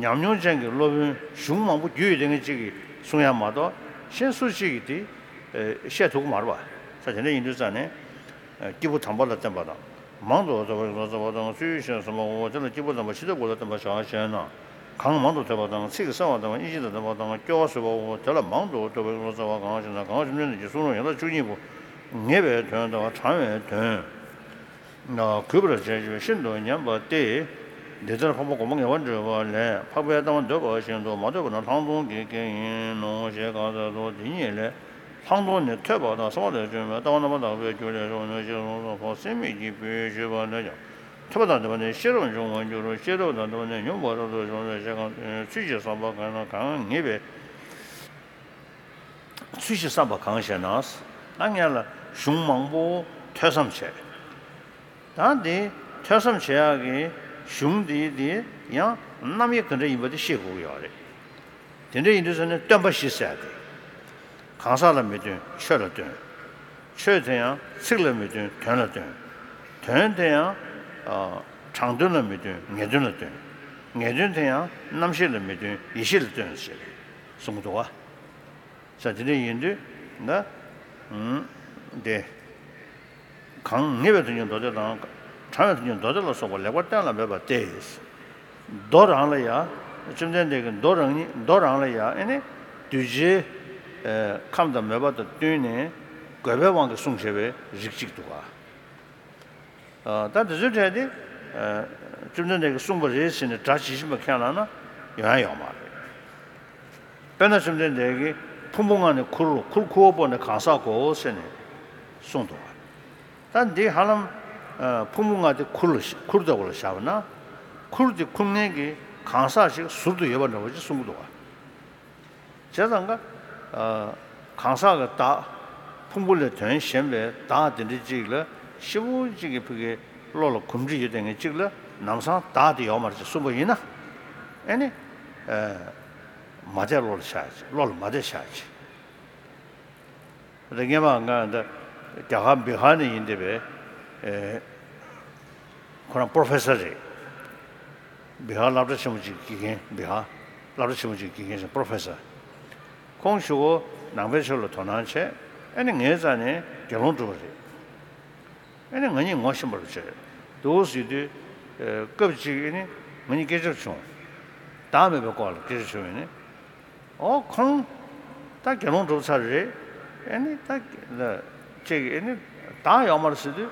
ཉམས་མྱོང་ཅན་གྱི་སློབ་དཔོན་གཞུང་མང་པོ་བརྒྱུད་ཡོད་དེ་ངས་གཅིག་གིས་གསུང་ཡ་མ་གཏོགས། གཞན་སུ་གཅིག་གིས་དེ་ཨེ་བཤད་ཐུབ་ཀྱི་མ་རེད་པ། ས་དེ་འདྲ་ཡིན་དུས་ཙང་ནས། ཨེ་སྐྱེས་བུ་དམ་པ་ལ་བརྟེན་པ་དང་། མང་དུ་ཐོས་པ་ཡོངས་སུ་གསལ་བ་དང་། ཚུལ་བཞིན་གསན་པའོ། དེ་ལ་སྐྱེས་བུ་དམ་པ་ཇི་ལྟ་བུ་ལ་བརྟེན་པར་བྱ་ཞེ་ན། གང་མང་དུ་ཐོས་པ་དང་། ཚིག་གསན་པ་དང་། དབྱིངས་ཤེས་དང་ལྡན་པ་དང་། སྐྱོ་བ་བཟོད་པའོ། དེ་ལ་མང་དུ་ཐོས་པ་ཡོངས་སུ་གསལ་བ་གང་ཞེ་ན། གང་བཅོམ་ལྡན་འདས་ཀྱིས་གསུང་རབ་ཡན་ལག་བཅུ་གཉིས་པོ་ངེས་པའི་དོན་དང་དྲང་བའི་དོན། གུས་པར་བྱས་ཤིང་ཤིན་ཏུ་ཉན་པ་སྟེ། འདི་ལྟར་འཕགས་པ་སྒོམ་པ་ངེས་པར་འགྲུབ་པ་ལས། འཕགས་པའི་ལྟ་བ་འདོད་པ་བཞིན་དུ་མ་འདོད་པ་ན་ལྷག་མཐོང་གི་རྐྱེན་ཡིན་ནོ་ཞེས་གང་ཟག་ཏུ། དེ་ཉིད་ལས་ལྷག་མཐོང་ནི་ཐོས་པ་དང་གསན་པ་ལས་བྱུང་བའི་ལྟ་བ་རྣམ་པར་དག་པའི་རྒྱུ་ལས་བྱུང་ནོ་ཞེས་གསུངས་སོ། སེམས་མེད་ཀྱི་བུས་ཞུས་པ་ལས་ཀྱང་། ཐོས་པ་དང་ལྡན་པ་ནི་ཤེས་རབ་འབྱུང་བར་འགྱུར་རོ། ཤེས་རབ་དང་ལྡན་པ་ནི་མྱོང་བ་རབ་ཏུ་འབྱུང་ནོ་ཞེས་གང་། ཚུལ་བཞིན་བསམ་པ་གང་ན་གང་ངེས་པའི། ཚུལ་བཞིན་བསམ་པ་གང་ཞེ་ན། ད་སྔོན་ལ་གཞུང་མང་པོ་ཐོས་བསམ་བྱས། ད་འདི་ཐོས་བསམ་བྱེད་ཡག་གི་གཞུང་འདི་འདི་ཡང་རྣམ་དབྱེ་ག་འདྲ་ཡིན་པ་དེ་ཤེས་དགོས་ཀྱི་ཡོད་རེད། དེ་འདྲ་ཡིན་དུས་ཙང་ནས་སྟོན་པ་བཞི་ཟེར་ཏེ། གང་ཟག་ལ་མི་སྟོན། ཆོས་ལ་སྟོན། ཆོས་དེ་ཡང་ཚིག་ལ་མི་སྟོན། དོན་ལ་སྟོན། དོན་དེ་ཡང་ཨ་དྲང་དོན་ལ་མི་སྟོན། ངེས་དོན་ལ་སྟོན། ངེས་དོན་དེ་ཡང་རྣམ་ཤེས་ལ་མི་སྟོན། ཡེ་ཤེས་ལ་སྟོན་ཞེས་གསུངས་འདུག་བ། ས་དེ་འདྲ་ཡིན་དུས་ན། ཨུམ། དེ། གང་ངེས་པའི་དོན་གྱི་མདོ་སྡེ་དང་། དྲང་བའི་དོན་གྱི་མདོ་སྡེ་ལ་སོགས་པ་ལེགས་པར་གཏན་ལ་འབེབས་པ་སྟེ། མདོ་རང་ལ་ཡང་ བཅོམ་ལྡན་འདས་ཀྱིས་མདོ་རང་ཉིད་མདོ་རང་ལ་ཡང་ཨེ་ནི་གདུལ་བྱའི་ཨེ་ཁམས་དང་མོས་པ་དང་བསྟུན་ནས་དགོས་པའི་དབང་གིས་གསུངས་བཞག་པའི་རིགས་གཅིག་འདུག་ག། ཨ། ད་དེ་ཚོའི་གྲས་དེ་ཨ་བཅོམ་ལྡན་འདས་ཀྱིས་གསུངས་པ་རེད་ཟེར་ནས་སྒྲ་ཇི་བཞིན་པ་ཁས་བླངས་ན་ཡོང་ཡ་ཡོད་མ་རེད། དཔེར་ན་བཅོམ་ལྡན་འདས་ཀྱིས་ཕུང་པོ་ལྔ་ནི་ཁུར་རོ། ཁུར་ཁུ་བ་པོ་ནི་གང་ཟག་གོ་ཟེར་ནས་གསུངས་འདུག་ག། ད་འདི་ཧ་ལམ་ཨ་ཕུང་པོ་ལྔ་དེ་ཁུར་ལ་ཁུར་ལྟ་བུ་ལ་བཞག་པ་ན། ཁུར་དེ་ཁུར་མཁན་གྱི་གང་ཟག་ཞིག་ཟུར་དུ་ཡོད་པ་འདྲ་བོ་ཅིག་གསུང་གི་འདུག་ག། བྱས་ཙང་ཀ། ཨ་གང་ཟག་གི་བདག་ཕུང་པོ་ལས་དོན་གཞན་པའི་བདག་དེ་འདྲ་ཅིག་ལ་ཤི་བོ་གཅིག་གི་ཕ་གི་བློ་ལ་གོམས་འདྲིས་ཡོད་དེ་ངེས་གཅིག་ལ་ལམ་སང་བདག་དེ་ཡོད་མ་རེད་ཅེས་གསུངས་པ་ཡིན་ན། ཨེ་ནི། ཨ་མ་བསྡད་བློ་ལ་བཞག་ཅིག་བློ་ལ་མ་བསྡད་བཞག་ཅིག། རེ་ངེས་མ་ང་འདི་རྒྱ་གར་བི་ཧར་ནས་ཡིན་བསྡད་པའི་ཨེ་ཁོ་རང་པོ་རོ་ཕེ་སར་རེད། བི་ཧར་སློབ་གྲྭ་ཆེན་མོ་ཅིག་དགེ་རྒན་བི་ཧར་སློབ་གྲྭ་ཆེན་མོ་ཅིག་དགེ་རྒན་ཞིག་པོ་རོ་ཕེ་སར། ཁོང་གཞུག་གུ་ནང་པའི་ཆོས་ལ་དོ་སྣང་བྱས། ཨེ་ནི་ངའི་རྩ་ནས་དགེ་སློང་གྲུབ་པ་རེད། ཨེ་ནི་ང་གཉིས་ངོ་ཤེས་པ་རུ་བྱས་འདུག་ཟེར་དུས། ཨེ་སྐབས་གཅིག་ཨེ་ནི་ང་གཉིས་སྐད་ཆ་བྱུང་། བདག་མེད་པའི་སྐོར་ལ་སྐད་ཆ་བྱུང་ཡིན་ནི། ཨོ་ཁོང་ད་དགེ་སློང་གྲུབ་ཚར་རེད། ཨེ་ནི་ད་ལ་ཅིག་ཨེ་ནི་བདག་ཡོད་མ་རེད་ཟེར་དུས།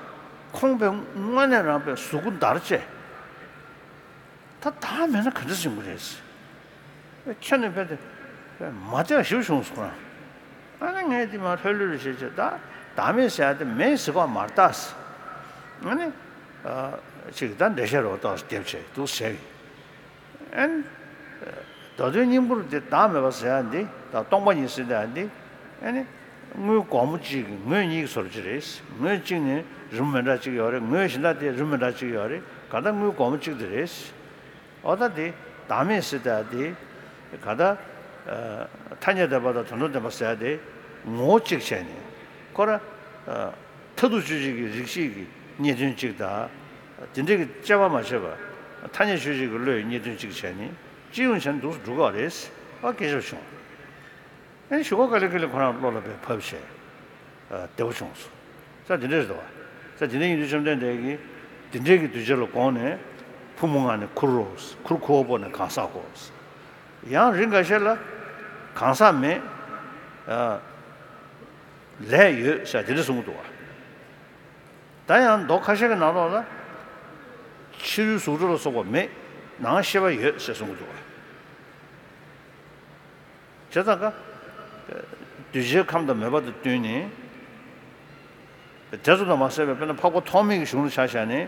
ཁོང་པས་དངོས་གནས་རང་པས་གཟུགས་པོ་འདར་བྱས། ད་བདག་མེད་ན་ག་འདྲ་ཡོང་གི་རེད། ཁྱོད་ནི་ཕན་ཏེ་མ་བདེ་བ་ཞེ་པོ་བྱུང་སོང་ང་། ཨ་ནི་ངས་དེ་མ་ལྷོད་ལྷོད་རེ་བྱས་བྱས། ད་བདག་མེད་ཟེར་ཡ་དེ་མེད་ཟེར་གོ་མ་རེད་ད། ཨ་ནི་ཨ་ཅིག་ད་འགྲེལ་བཤད་རོགས་ཏོག་ཙམ་རྒྱབ་བྱས་འདུག་ཟེར་གི། ཨ་ནི་མདོ་དོན་སྙིང་པོར་འདི་བདག་མེད་པ་ཟེར་ཡ་འདི་དང་སྟོང་པ་ཉིད་ཟེར་ཡ་འདི། ཨ་ནི་དངུལ་སྒོར་མོ་གཅིག་གི་ངོས་གཉིས་ཀྱི་བཟོ་འདྲ་ཅིག་རེད། ངོས་གཅིག་ནི་རིན་མི་འདྲ་གཅིག་ཡོད་རེད། ངོས་གཞན་དག་དེ་རིན་མི་འདྲ་གཅིག་ཡོད་རེད། གང་ལྟར་དངུལ་སྒོར་མོ་གཅིག་དེ་རེད། འོ་ད་དེ་བདག་མེད་ཟེར་ཡ་དེ་གང་ལྟར་ཨ་ཐ་སྙད་བདེན་པ་དང་དོན་དམ་བདེན་པ་ཟེར་ཡ་དེ་ངོ་བོ་གཅིག་བྱས་ནས། ཁོ་ར་ཨ་མཐར་ཐུག་དཔྱོད་བྱེད་ཀྱི་རིགས་ཤེས་ཀྱི་རྙེད་དོན་གཅིག་དང་། དེ་འདྲའི་གི་དཔྱད་པ་མ་བྱས་པ་ཐ་སྙད་དཔྱོད་བྱེད་ཀྱི་བློས་རྙེད་དོན་གཅིག་བྱས་ནས་སྤྱི་ཡོངས་བྱས་ནས་འདུག་སེ་འགྲོ་གི་རེད། ཨ་སྐད་ཆ་བྱུང་། ཨེ་གཞུག་གུ་ཀ་ལི་ཀ་ལི་ཁོ་རང་བློ་ལ་དཔེ་ཕབ་བྱས། ཨ་བདེ་པོ་བྱུང་སོང་། ས་དེ་འདྲ་རེད་དོ། ས་དེ་འདྲ་ཡིན་དུས་བཅོམ་ལྡན་འདས་ཀྱིས་དེ་འདྲའི་གི་གདུལ་བྱ་ལ་དགོངས་ནས། ཕུང་པོ་ལྔ་ནི་ཁུར་རོ། ཁུར་ཁུ་བ་པོ་ནི་གང་ཟག་གོ། ཡང་རིགས་འགའ་ཤས་ལ་གང་ཟག་མེད། ཨ་ལས་ཡོད་ཟེར་དེ་འདྲ་གསུང་གི་འདུག་བ། ད་ཡང་མདོ་ཁ་ཤས་ཀྱི་ནང་ལོགས་ལ་ཕྱི་རོལ་གཟུགས་སྒྲ་ལ་སོགས་པ་མེད། ནང་ཤེས་པ་ཡོད་ཟེར་གསུང་གི་འདུག་བ། བྱས་ཙང་ཀ། གདུལ་བྱའི་ཁམས་དང་མོས་པ་དང་བསྟུན་ནས། དེ་ཚོ་དང་མ་ཟད་པའི་དཔེར་ན་འཕགས་པ་ཐོགས་མེད་ཀྱི་གཞུང་ལ་ཆ་བཞག་ནས།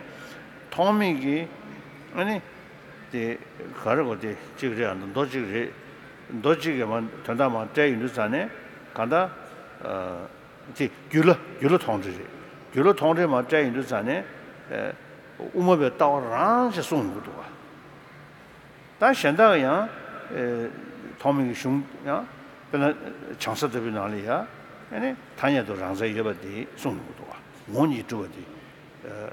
ཐོགས་མེད་ཀྱི་ཨ་ནི་དེ་ག་རེ་གོ་དེ་གཅིག་རེད། ཨ་མདོ་གཅིག་རེད། མདོ་གཅིག་གི་མ་དོན་དག་མ་བཀྲལ་ཡོང་དུས་ཙ་ནས་གང་ལྟར། ཨ་དེ་རྒྱུད་ལ་རྒྱུད་ལ་མཐོང་གྲོལ་རེད། རྒྱུད་ལ་མཐོང་གྲོལ་མ་བཀྲལ་ཡོང་དུས་ཙ་ནས། ཨ་དབུ་མ་པའི་ལྟ་བ་རང་ཞེས་གསུངས་ཡོང་གི་འདུག་བ། ད་གཞན་དག་ཡང་ཨེ་ཐོགས་མེད་ཀྱི་གཞུང་ཡང་། དཔེར་ན་བྱང་ས་ལྟ་བུའི་ནང་ལ་ཡང་ཨེ་ནི་ཐ་སྙད་དུ་རང་མཚན་ཡོད་པ་དེ་གསུངས་ཡོང་གི་འདུག་བ། ངོ་བོ་ཉིད་གྲུབ་པ་དེ། ཨེ་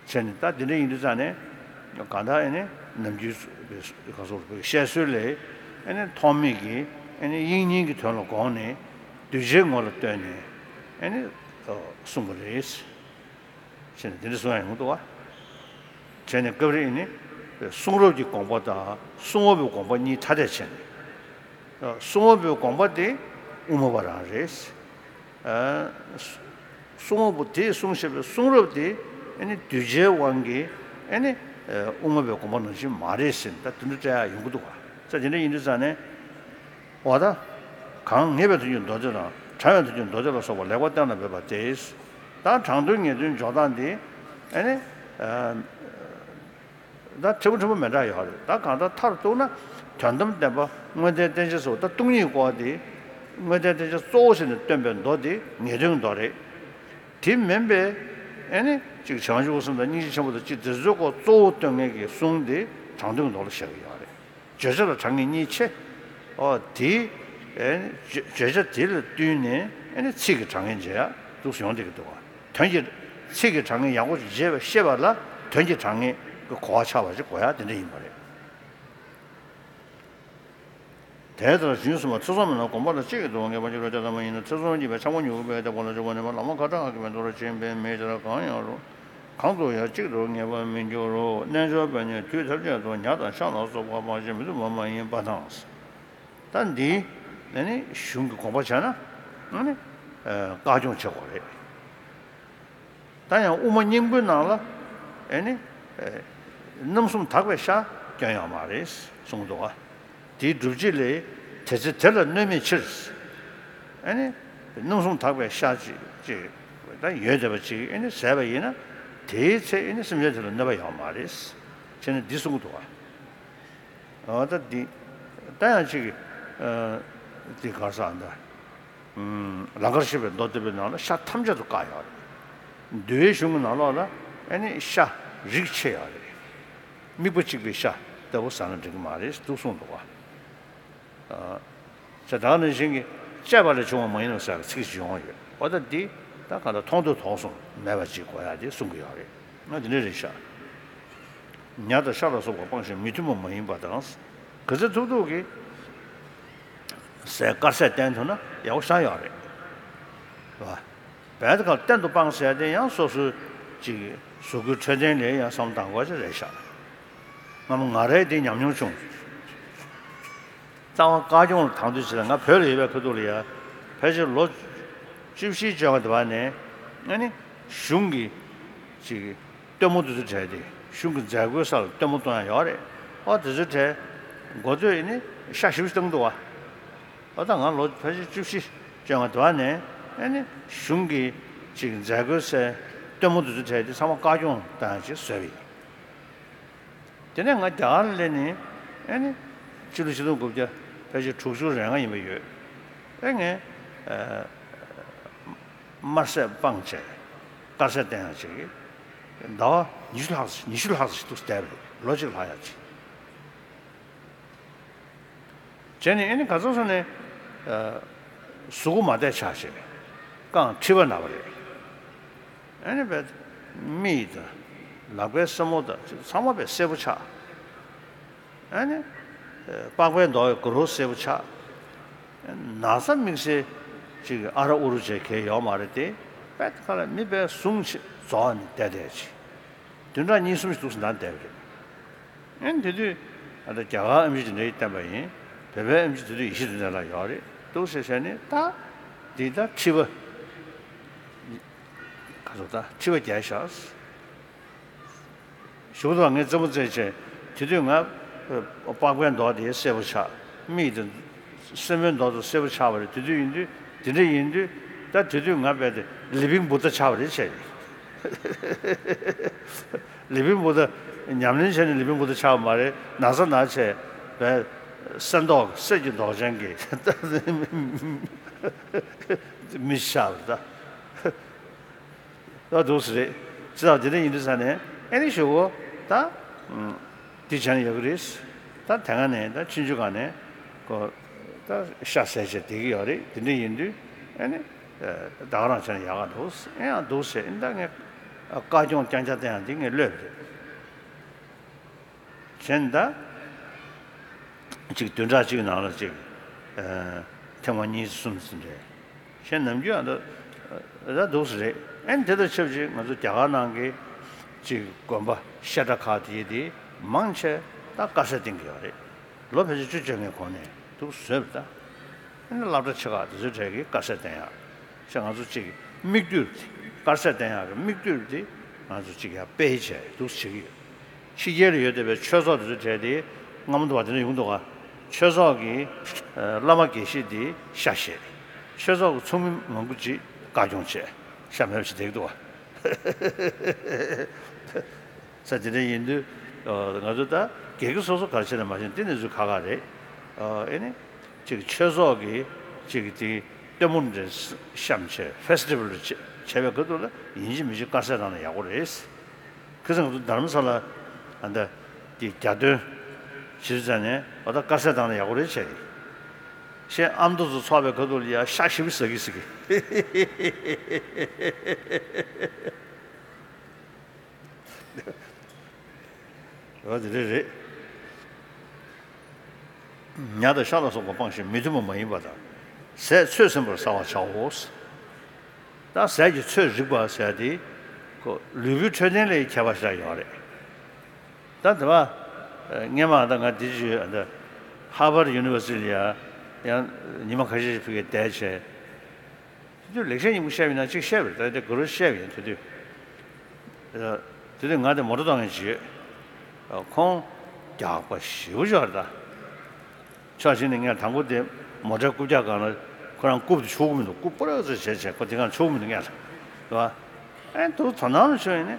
བྱས་ནས་ད་དེ་འདྲ་ཡིན་དུས་ཙང་ནས་གང་ལྟར་ཨེ་ནི་ནམ་རྒྱུན་ག་སོགས་བཤད་སྲོལ་ལས། ཨེ་ནི་ཐོགས་མེད་ཀྱི་ཨེ་ནི་དབྱིག་གཉེན་གྱི་དོན་ལ་དགོངས་ནས་གདུལ་བྱའི་ངོ་ལ་ལྟོས་ནས་ཨེ་ནི་གསུངས་པ་རེད། བྱས་ནས་དེ་འདྲ་གསུང་ཡ་ཡོང་གི་འདུག་བ། བྱས་ནས་སྐབས་རེ་ནི་གསུང་རབ་ཀྱི་དགོངས་པ་དང་གསུང་འོས་པའི་དགོངས་པ་གཉིས་ཐ་དད་བྱས་ནས། གསུང་འོས་པའི་དགོངས་པ་དེ་དབུ་མ་པ་རང་རེད། གསུང་འོས་པོ་དེས་གསུངས་བཞག་པའི་གསུང་རབ་དེ་ཨ་ནི་གདུལ་བྱའི་དབང་གིས་ཨ་ནི་དབུ་མ་པའི་དགོངས་པ་ནང་བཞིན་མ་རེད་ཟེར་ནས་ད་དེ་འདྲ་སྤྲད་ཡ་ཡོང་གི་འདུག་བ། ས་དེ་འདྲ་ཡིན་དུས་ཙང་ནས། འོ་ད། གང་ངེས་པའི་དོན་གྱི་མདོ་སྡེ་དང་དྲང་བའི་དོན་གྱི་མདོ་སྡེ་ལ་སོགས་པ་ལེགས་པར་གཏན་ལ་འབེབས་པ་སྟེ། ད་དྲང་དོན་ངེས་དོན་འཇོག་སྟངས་འདི་ཨ་ནི། ད་ཕྲན་བུ་ཕྲན་བུ་མི་འདྲ་ཡོད་རེད། ད་གང་ལྟར་མཐར་གཏུགས་ན་དོན་དམ་བདེན་པ་དངོས་བསྟན་བསྟན་བྱ་སོགས་ད་སྟོང་ཉིད་སྐོར་དེ། དངོས་བསྟན་བསྟན་བྱ་གཙོ་བོ་བྱས་ནས་སྟོན་པའི་མདོ་དེ་ངེས་དོན་གྱི་མདོ་རེད། དེ་མིན་པའི་ཨ་ནི་གཅིག་བྱང་ཆུབ་སེམས་དང་སྙིང་རྗེ་ཆེན་པོ་དང་གཅིག་དེ་ཚོའི་སྐོར་གཙོ་བོ་སྟོན་མཁན་གྱི་གསུང་དེ་དྲང་དོན་གྱི་མདོ་ལ་བཞག་གི་ཡོད་རེད། བརྗོད་བྱ་དང་དྲང་ངེས་གཉིས་ཕྱེ། ཨོ་དེ། ཨེ་བརྗོད་བྱ་དེ་ལ་བསྟུན་ནས་ཨེ་ནི་ཚིག་གི་དྲང་ངེས་འབྱེད་ཡ་འདུག་སེ་ཡོང་བསྡད་ཀྱི་འདུག་བ། དོན་གྱི། ཚིག་གི་དྲང་ངེས་ཡག་པོ་ཞིག་འབྱེད་པ་ཤེས་པ་ལ་དོན་གྱི་དྲང་ངེས་ཀྱི་གོ་བ་ཆགས་པ་ཞིག་གོ་ཡ་དེ་འདྲ་ཡིན་པ་རེད། དེ་ལྟར་ཞིང་གསུམ་པ་ཚུལ་གསུམ་པའི་ནང་དགོངས་པ་དང་གཅིག་གི་དུ་བ་ངེས་པར་འབྱེད་པའི་ལྟ་སྟངས་མ་ཡིན་ན། ཚུལ་གསུམ་གཉིས་པའི་ཕྱག་མ་མྱུ་གུ་པའི་དེ་ཁོ་ན་འཇུག་པ་ནི་མ་བླ་མ་ཁ་དྲག་གིས་མི་འདོར་བ་ཅན་པའི་མི་དེ་ལ་གང་ཡང་རུང་། གང་དུ་ཡང་གཅིག་ཏུ་ངེས་པར་མི་འགྱུར་རོ། རྣལ་འབྱོར་པས་ནི་དུས་ཐམས་ཅད་དུ། ཉ་དང་ཤ་ལ་སོགས་པ་སྤངས་ཤིང་མི་བཏུབ་པ་མ་ཡིན་པ་དང་། ད་འདི་ནི་གཞུང་གི་དགོངས་པ་བྱས་ན་ནི་བཀའ་སྐྱོང་བྱེད་དགོས་རེད། ད་ཡང་དབུ་མ་སྙིང་པོའི་ནང་ལ་ཨེ་ནི་རྣམ་གསུམ་དག་པའི་ཤ་སྐྱོན་ཡོད་མ་རེད་གསུངས་འདུག་བ། དེའི་སྒྲུབ་བྱེད་ལས་དེ་ཚེ་དེ་ལ་གནོད་མེད་ཕྱིར། ཨེ་ནི་རྣམ་གསུམ་དག་པའི་ཤ་ཅིག་ཅིག་ད་ཡོད་བསྡད་པ་ཅིག་ཨེ་ནི་ཟས་པ་ཡིན་ན་དེའི་ཚེ་ཨེ་ནི་སེམས་ཅན་དེ་ལ་གནོད་པ་ཡོད་མ་རེད་ཅེས་ནི་འདི་གསུངས་འདུག་བ། འོ་ད་འདི་ད་ཡང་ཅིག་འདི་ག་རེ་ཟེར་ད། ལང་ཀར་གཤེགས་པའི་མདོ་སྡེ་པའི་ནང་ལ་ཤ་ཐམས་ཅད་དུ་བཀག་ཡོད་རེད། འདུལ་བའི་གཞུང་གི་ནང་ལོགས་ལ་ཨེ་ནི་ཤ་རིགས་ཕྱེ་ཡོད་རེད། དམིགས་པ་གཅིག་པའི་ཤ་ལྟ་བུ་ཟ་ན་འགྲིག་གི་མ་རེད་འདུག་གསུངས་འདུག་བ། ཨ། ཇ་དག་ནང་བཞིན་གྱི་བཅད་པ་ལས་བྱུང་བ་མ་ཡིན་ནོ་ཟེར་བའི་ཚིག་ཅིག་ཡོང་བ་ཡོད། འོ་ད་འདི་ད་གང་ལྟར་མཐོང་ཐོས་དོགས་གསུམ་མེད་པ་ཅིག་དགོས་ཡ་དེ་གསུང་གི་ཡོད་རེད། ང་འདི་འདྲ་རེད་ཤག་ཉ་དང་ཤ་ལ་སོགས་པ་སྤངས་ཤིང་མི་མཐུན་པ་མ་ཡིན་པ་དང་། ག་ཚོད་ཐུབ་ཐུབ་ཀྱིས་ཟས་དཀར་ཟས་བསྟེན་ཐུབ་ན་ཡག་པོ་ཞེ་དྲག་ཡོད་རེད། རེད་བ། བལ་དེ་ག་གཏན་དུ་སྤངས་ཟེར་དེ་ཡང་སོ་སོའི་ཅིག་གཟུགས་པོའི་འཕྲོད་བསྟེན་ལ་ཡང་བསམ་བློ་གཏང་དགོས་ཅིག་རེད་ཤག་སྔ་མོ་ང་རས་དེ་ཉམས་མྱོང་བྱུང་། རྩ་བ་བཀའ་སྐྱོང་ལ་དང་དུས་ཕྱིན་ལ་ང་བོད་ལ་ཡོད་པའི་ཁ་ཐུག་ལ་ཡ་ཕལ་ཆེར་ལོ་བཅུ་བཞི་བཅོ་ལྔ་དེ་བར་ནས་ཨ་ནི་གཞུང་གི་ཅིག་སྟོན་མོ་དེ་ཚོ་བྲལ་ཏེ་གཞུང་གི་མཛད་སྒོའི་སར་སྟོན་མོ་གཏོང་ཡ་ཡོད་རེད། ཨོ་དེ་ཚོ་བྲལ་འགོ་སྟོད་ནི་ཤ་ཞིབ་བཏང་འདུག་བ། ཨོ་ད་ང་ལོ་ཕལ་ཆེར་བཅུ་བཞི་བཅོ་ལྔ་དེ་བར་ནས་ཨ་ནི་གཞུང་གི་ཅིག་མཛད་སྒོའི་སའི་སྟོན་མོ་དེ་ཚོ་བྲལ་ཏེ་ཚང་མ་བཀའ་སྐྱོང་བཏང་ཡ་ཅིག་བཟོས་པ་ཡིན། དེ་ནས་ང་རྒྱ་གར་ལ་སླེབས་ནས་ཨེ་ནི་ཕྱི་ལོ་ཆིག་སྟོང་དགུ་བརྒྱ་ཕལ་ཆེར་དྲུག་ཅུ་རེ་ལྔ་ཡིན་པ་ཡོད། ཨེ་ངས་ཨ་དམར་ཟས་སྤངས་བྱས་དཀར་ཟས་བསྟེན་ཡག་ཅིག་ཟླ་བ་ཉི་ཤུ་ལྷག་ཙམ་ཉི་ཤུ་ལྷག་ཙམ་ཞིག་འདུག་བསྡད་པ་རེད། ལོ་གཅིག་ལྷག་ཡག་ཅིག་བྱས་ནས་ཨེ་ནི་ག་ཚོད་སོང་ནས་ཨ་གཟུགས་པོ་མ་བདེ་ཆགས་བྱས་རྐང་མཁྲིས་པ་ན་བ་རེད། ཨ་ནི་བས་མིག་དང་ལག་པའི་སེན་མོ་དང་ཚང་མ་བས་སེར་པོ་ཆགས། ཨ་ནི་པགས་པའི་མདོག་གི་རོ་སེར་པོ་ཆགས། ན་ཚ་དམིགས་བསལ་ཅིག་ཨ་ར་ཨུ་རུ་བྱས་གལ་ཡོད་མ་རེད་དེ། པད་ཁ་ལ་མི་བས་ཟུངས་ཆེ་རྫོགས་ནས་བསྡད་བསྡད་ཅིག་བདུན་ཕྲག་གཉིས་གསུམ་ཞིག་འདུག་སེ་ན་བསྡད་པ་རེད། ཨ་ནི་དེ་དུས་ཨ་ད་རྒྱ་གར་ཨེམ་ཆི་དེ་འདྲ་ཡིས་བསྟན་པ་ཡིན། བོད་པའི་ཨེམ་ཆི་དེ་དུས་ཡེ་ཤེས་དོན་ལྡན་ལགས་ཡོད་རེད་འདུག་སེ་བྱས་ནས་ད་འདི་ད་མཁྲིས་པ། ག་ཚོད་ད་མཁྲིས་པ་རྒྱས་ཤག་ཞུ་དང་ངས་རྩེད་མོ་རྩེད་བྱས་དེ་དུས་ང་པགས་པའི་མདོག་དེ་སེར་པོ་ཆགས། མིག་དེ་སེན་མོའི་མདོག་དང་སེར་པོ་ཆགས་པ་རེད། དེ་དུས་ཡིན་དུས་དེ་འདྲ་ཡིན་དུས་ད་དེ་དུས་ང་རྦད་དེ་ལི་བིང་བུ་ཏ་ཆགས་པ་རེད་བྱས། ལི་བིང་བུ་ཏ་ཉམས་ལེན་བྱས་ནས་ལི་བིང་བུ་ཏ་ཆགས་པ་མ་རེད། ན་ཚ་ན་བྱས་བས་སེར་མདོག་གསེར་གྱི་མདོག་ཅན་གྱི་མི་ཆགས་པ་རེད་ད། ད་འདུག་སེ་རེད། ཅི་ལྟར་དེ་འདྲ་ཡིན་དུས་ས་ནས་ཨེ་ནི་ཞུ་གོ་ད། འདི་བྱས་ན་ཡག་གི་རེད། ད་དེ་སྔ་ནས་ད་ཆུང་ཆུང་སྒང་ནས་ཀོ་ད་ཤ་ཟས་བྱས་བསྡད་ཀྱི་ཡོད་རེད། དེ་འདྲ་ཡིན་དུས་ཨེ་ནི་ད་ག་རང་བྱས་ན་ཡག་ག་འདུག་ཨེ་ཡང་འདུག་སེ་ཨེ་ད་ངས་བཀའ་སྐྱོང་རྐྱང་རྐྱང་བསྟན་ཡག་འདི་ངས་གློད་པ་རེད། བྱས་ནས་ད་ཅིག་བདུན་ཕྲག་གཅིག་ནང་ལ་ཅིག་ཨ་ཐེངས་མ་གཉིས་གསུམ་ཙམ་རེད། གཞན་ནམ་རྒྱུན་ཨ་ད་ད་འདུག་སེ་རེད། ཨེ་དེ་དང་ཆབས་ཅིག་ང་ཚོ་རྒྱ་གར་ནང་གི་ཅིག་དགོན་པ་བཤད་གྲྭ་ཁག་དེ་དེ་མང་ཆེ་ད་དཀར་ཟས་བསྟེན་གྱི་ཡོད་རེད། ལོ་ཕལ་ཆེར་བཅུ་བཅོ་ལྔའི་གོང་ནས་འདུག་བཟོས་པ་ད། ཨ་ནི་སློབ་གྲྭ་ཆེ་ཁག་དེ་ཚོའི་གྲས་ཀྱིས་དཀར་ཟས་བསྟེན་ཡག་ཅེས་ང་ཚོ་གཅིག་མིག་ལྟོས་དེ་དཀར་ཟས་བསྟེན་ཡག་གི་མིག་ལྟོས་དེ་ང་ཚོ་གཅིག་ཡར་སྤེལ་བྱས་འདུག་བྱེད་ཀྱི་ཡོད། ཕྱི་རྒྱལ་ལ་ཡོད་བསྡད་པའི་ཆོས་ཚོགས་དེ་ཚོའི་གྲས་དེ་སྔ་མོ་འདུག་བ་དེ་འདྲ་ཡོང་འདུག་ག་ཆོས་ཚོགས་ཀྱི་བླ་མ་དགེ་བཤེས་དེ་ཤ་བཞེས། ཆོས་ཚོགས་ཀྱི་ཚོགས་མི་མང་པོ་ཅིག་བཀའ་སྐྱོང་བྱས་ཤ་མེད་པ་ཞིག་བསྡད་ཀྱི་འདུག་བ། ས་དེ་འདྲ་ཡིན་དུས་ང་ཚོ་ད་སྒེར་གྱི་སོ་སོ་ག་རེ་བྱས་ན་མ་བྱས་དེ་ནས་ཚུར་ཁ་ཁ་རེད། ཨེ་ནི་ཅིག་ཆོས་ཚོགས་ཀྱི་ཅིག་དེ་སྟོན་མོ་འདྲ་བཤམས་བྱས་ཕེ་སི་ཊི་བལ་བྱས་བྱས་པའི་ཁ་ཐུག་ལ་ཡིན་གཅིག་མིན་གཅིག་དཀར་ཟས་བཏང་ན་ཡག་པོ་རེད། ཁ་སང་ང་ཚོ་རྡ་རམ་ས་ལ་ཨ་ད་དེ་གྱ་སྟོན་བྱེད་ཙ་ནས་འོ་ད་དཀར་ཟས་བཏང་ན་ཡག་པོ་རེད་བྱས་ཏེ། གཞན་ཨ་མདོ་ཚོ་ཚོགས་པའི་ཁ་ཐུག་ལ་ཡ་ཤ་ཞིམ་པོ་ཟ་གི་ཟ་གི། འོ་དེ་རེད་རེད། ཉ་དང་ཤ་ལ་སོགས་པ་སྤངས་ཤིང་མི་མཐུན་པ་མ་ཡིན་པ་དང་། ཟས་ཚོད་ཟིན་པར་བཟའ་བར་བྱའོ། ད་ཟས་ཀྱི་ཚོད་རིག་པ་ཟེར་ཡ་དེ་ ལུས་པོའི་འཕྲོད་བསྟེན་ལ་ཁྱད་པར་ཞིག་ཡོད་རེད། ད་དེ་བ་སྔས་མ་ད་ང་འདི་ཅི་ཡོད་ད་ཧར་ཝར་ཡུ་ནི་ཝར་སི་ཊི་ལ་ཡ་ཡང་ཉི་མ་ཁ་ཤས་ཤིག་ཕ་གིར་བསྡད་བྱས། དེ་དུས་ལེགས་བཤད་སྙིང་པོ་བཤད་པ་ཡིན་ན་གཅིག་བཤད་པ་རེད། ད་དེ་གུ་རུ་བཤད་པ་ཡིན། དེ་དུས་དེ་དུས་ང་དེ་མོ་ཊ་གཏོང་མཁན་ཅིག་ཡོད། ཁོང་རྒྱགས་པ་ཞེ་པོ་ཅིག་ཡོད་རེད་ད། ཕྱོགས་གཅིག་ནས་ངས་དང་པོ་དེ་མོ་ཊའི་རྐུབ་བཀྱག་སྒང་ལ་ཁོ་རང་རྐུབ་དེ་ཆོག་གི་མི་འདུག་རྐུབ་སྤུ་ར་ཙམ་བྱས་བྱས་ཁོ་དེ་སྒང་ཆོག་གི་མི་འདུག་ངས་ལ། རེད་བ། ཨེ་འདུག་དོ་སྣང་ཆོས་ཡིན་ནི།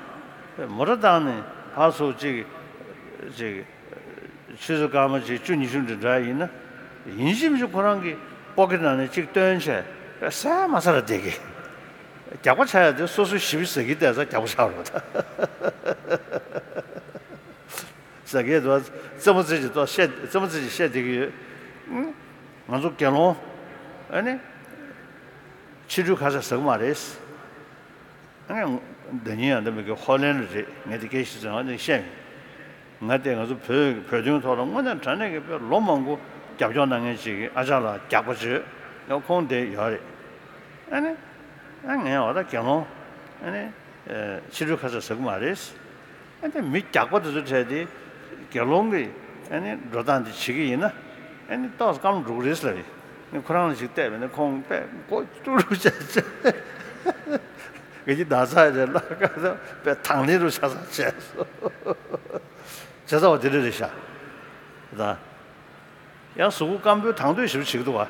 མོ་ཊ་བཏང་ནས་ཕར་ཚུར་གཅིག་གཅིག་ཆུ་ཚོད་སྐར་མ་གཅིག་བཅུ་ཉི་ཤུ་འདྲ་འདྲ་ཡིན་ན། ཡིན་གཅིག་མིན་གཅིག་ཁོ་རང་གི་པོ་ཀེ་ནང་ནས་གཅིག་བཏོན་བྱས་པས་ཟ་མ་ཟ་ར་བསྡད་ཀི། རྒྱགས་པ་ཆགས་ཡ་དེ་སོ་སོའི་ཞིབ་ཟ་གི་བསྡད་ས་རྒྱགས་པ་ཆགས་རོགས་ད། ཟ་གི་འདུག་རྩེད་མོ་རྩེ་ཅིག་ཏོ་བཤད་རྩེད་མོ་རྩེ་ཅིག་བཤད་བསྡད་ཀྱི་ཡོད། ང་ཚོ་དགེ་སློང་ཨ་ནི་ཕྱི་དྲོའི་ཁ་ཟས་ཟ་གི་མ་རེད། ཨ་ནི་ཟླ་ཉིན་ཡང་འདི་མི་གི་ཧོ་ལན་ལ་རེད། ངས་དེ་སྐད་ཤེས་ཚོད་ང་ནི་བཤད་མེད། ང་དེ་ང་ཚོ་བོད་བོད་དོན་ཐོག་ལ་དངོས་གནས་དྲང་གནས་ཀྱི་བོད་ལོ་མང་པོ་རྒྱབ་སྐྱོར་གནང་མཁན་ཅིག་གི་ཨ་ཅག་ལ་རྒྱགས་པ་བྱོས་ཡང་ཁོང་དེ་ཡོད་རེད། ཨ་ནི་ཨ་ངས་འོ་ད་དགེ་སློང་ཨ་ནི་ཕྱི་དྲོའི་ཁ་ཟས་ཟ་གི་མ་རེད། ཨ་ནི་མི་རྒྱགས་པ་དེ་ཚོ་འཕྲད་དེ་དགེ་སློང་གི་ཨ་ནི་འགྲོ་སྟངས་དེ་བྱེད་ཀྱི་ཡིན་ན་ཨ་ནི་ཏོག་ཙམ་སྐམ་འགྲོ་གི་རེད་ལབ་ཡིན། ཁོ་རང་ལ་ཞིག་བལྟས་པས་ན་ཁོང་དཔེ་མགོ་ཀྲུག་ཀྲུག་བྱས་བྱས། ང་གཉིས་ན་ཚ་རེད་ལ་ཀ་ད་དཔེ་དང་ལེན་རུ་ཆ་ཚང་བྱས་སོ། བྱས་ཙང་བ་དེ་འདྲ་རེད་ཤག་ད་ཡང་གཟུགས་པོ་སྐམ་པོའི་དང་དོད་ཞིག་བྱེད་ཀྱི་འདུག་བ།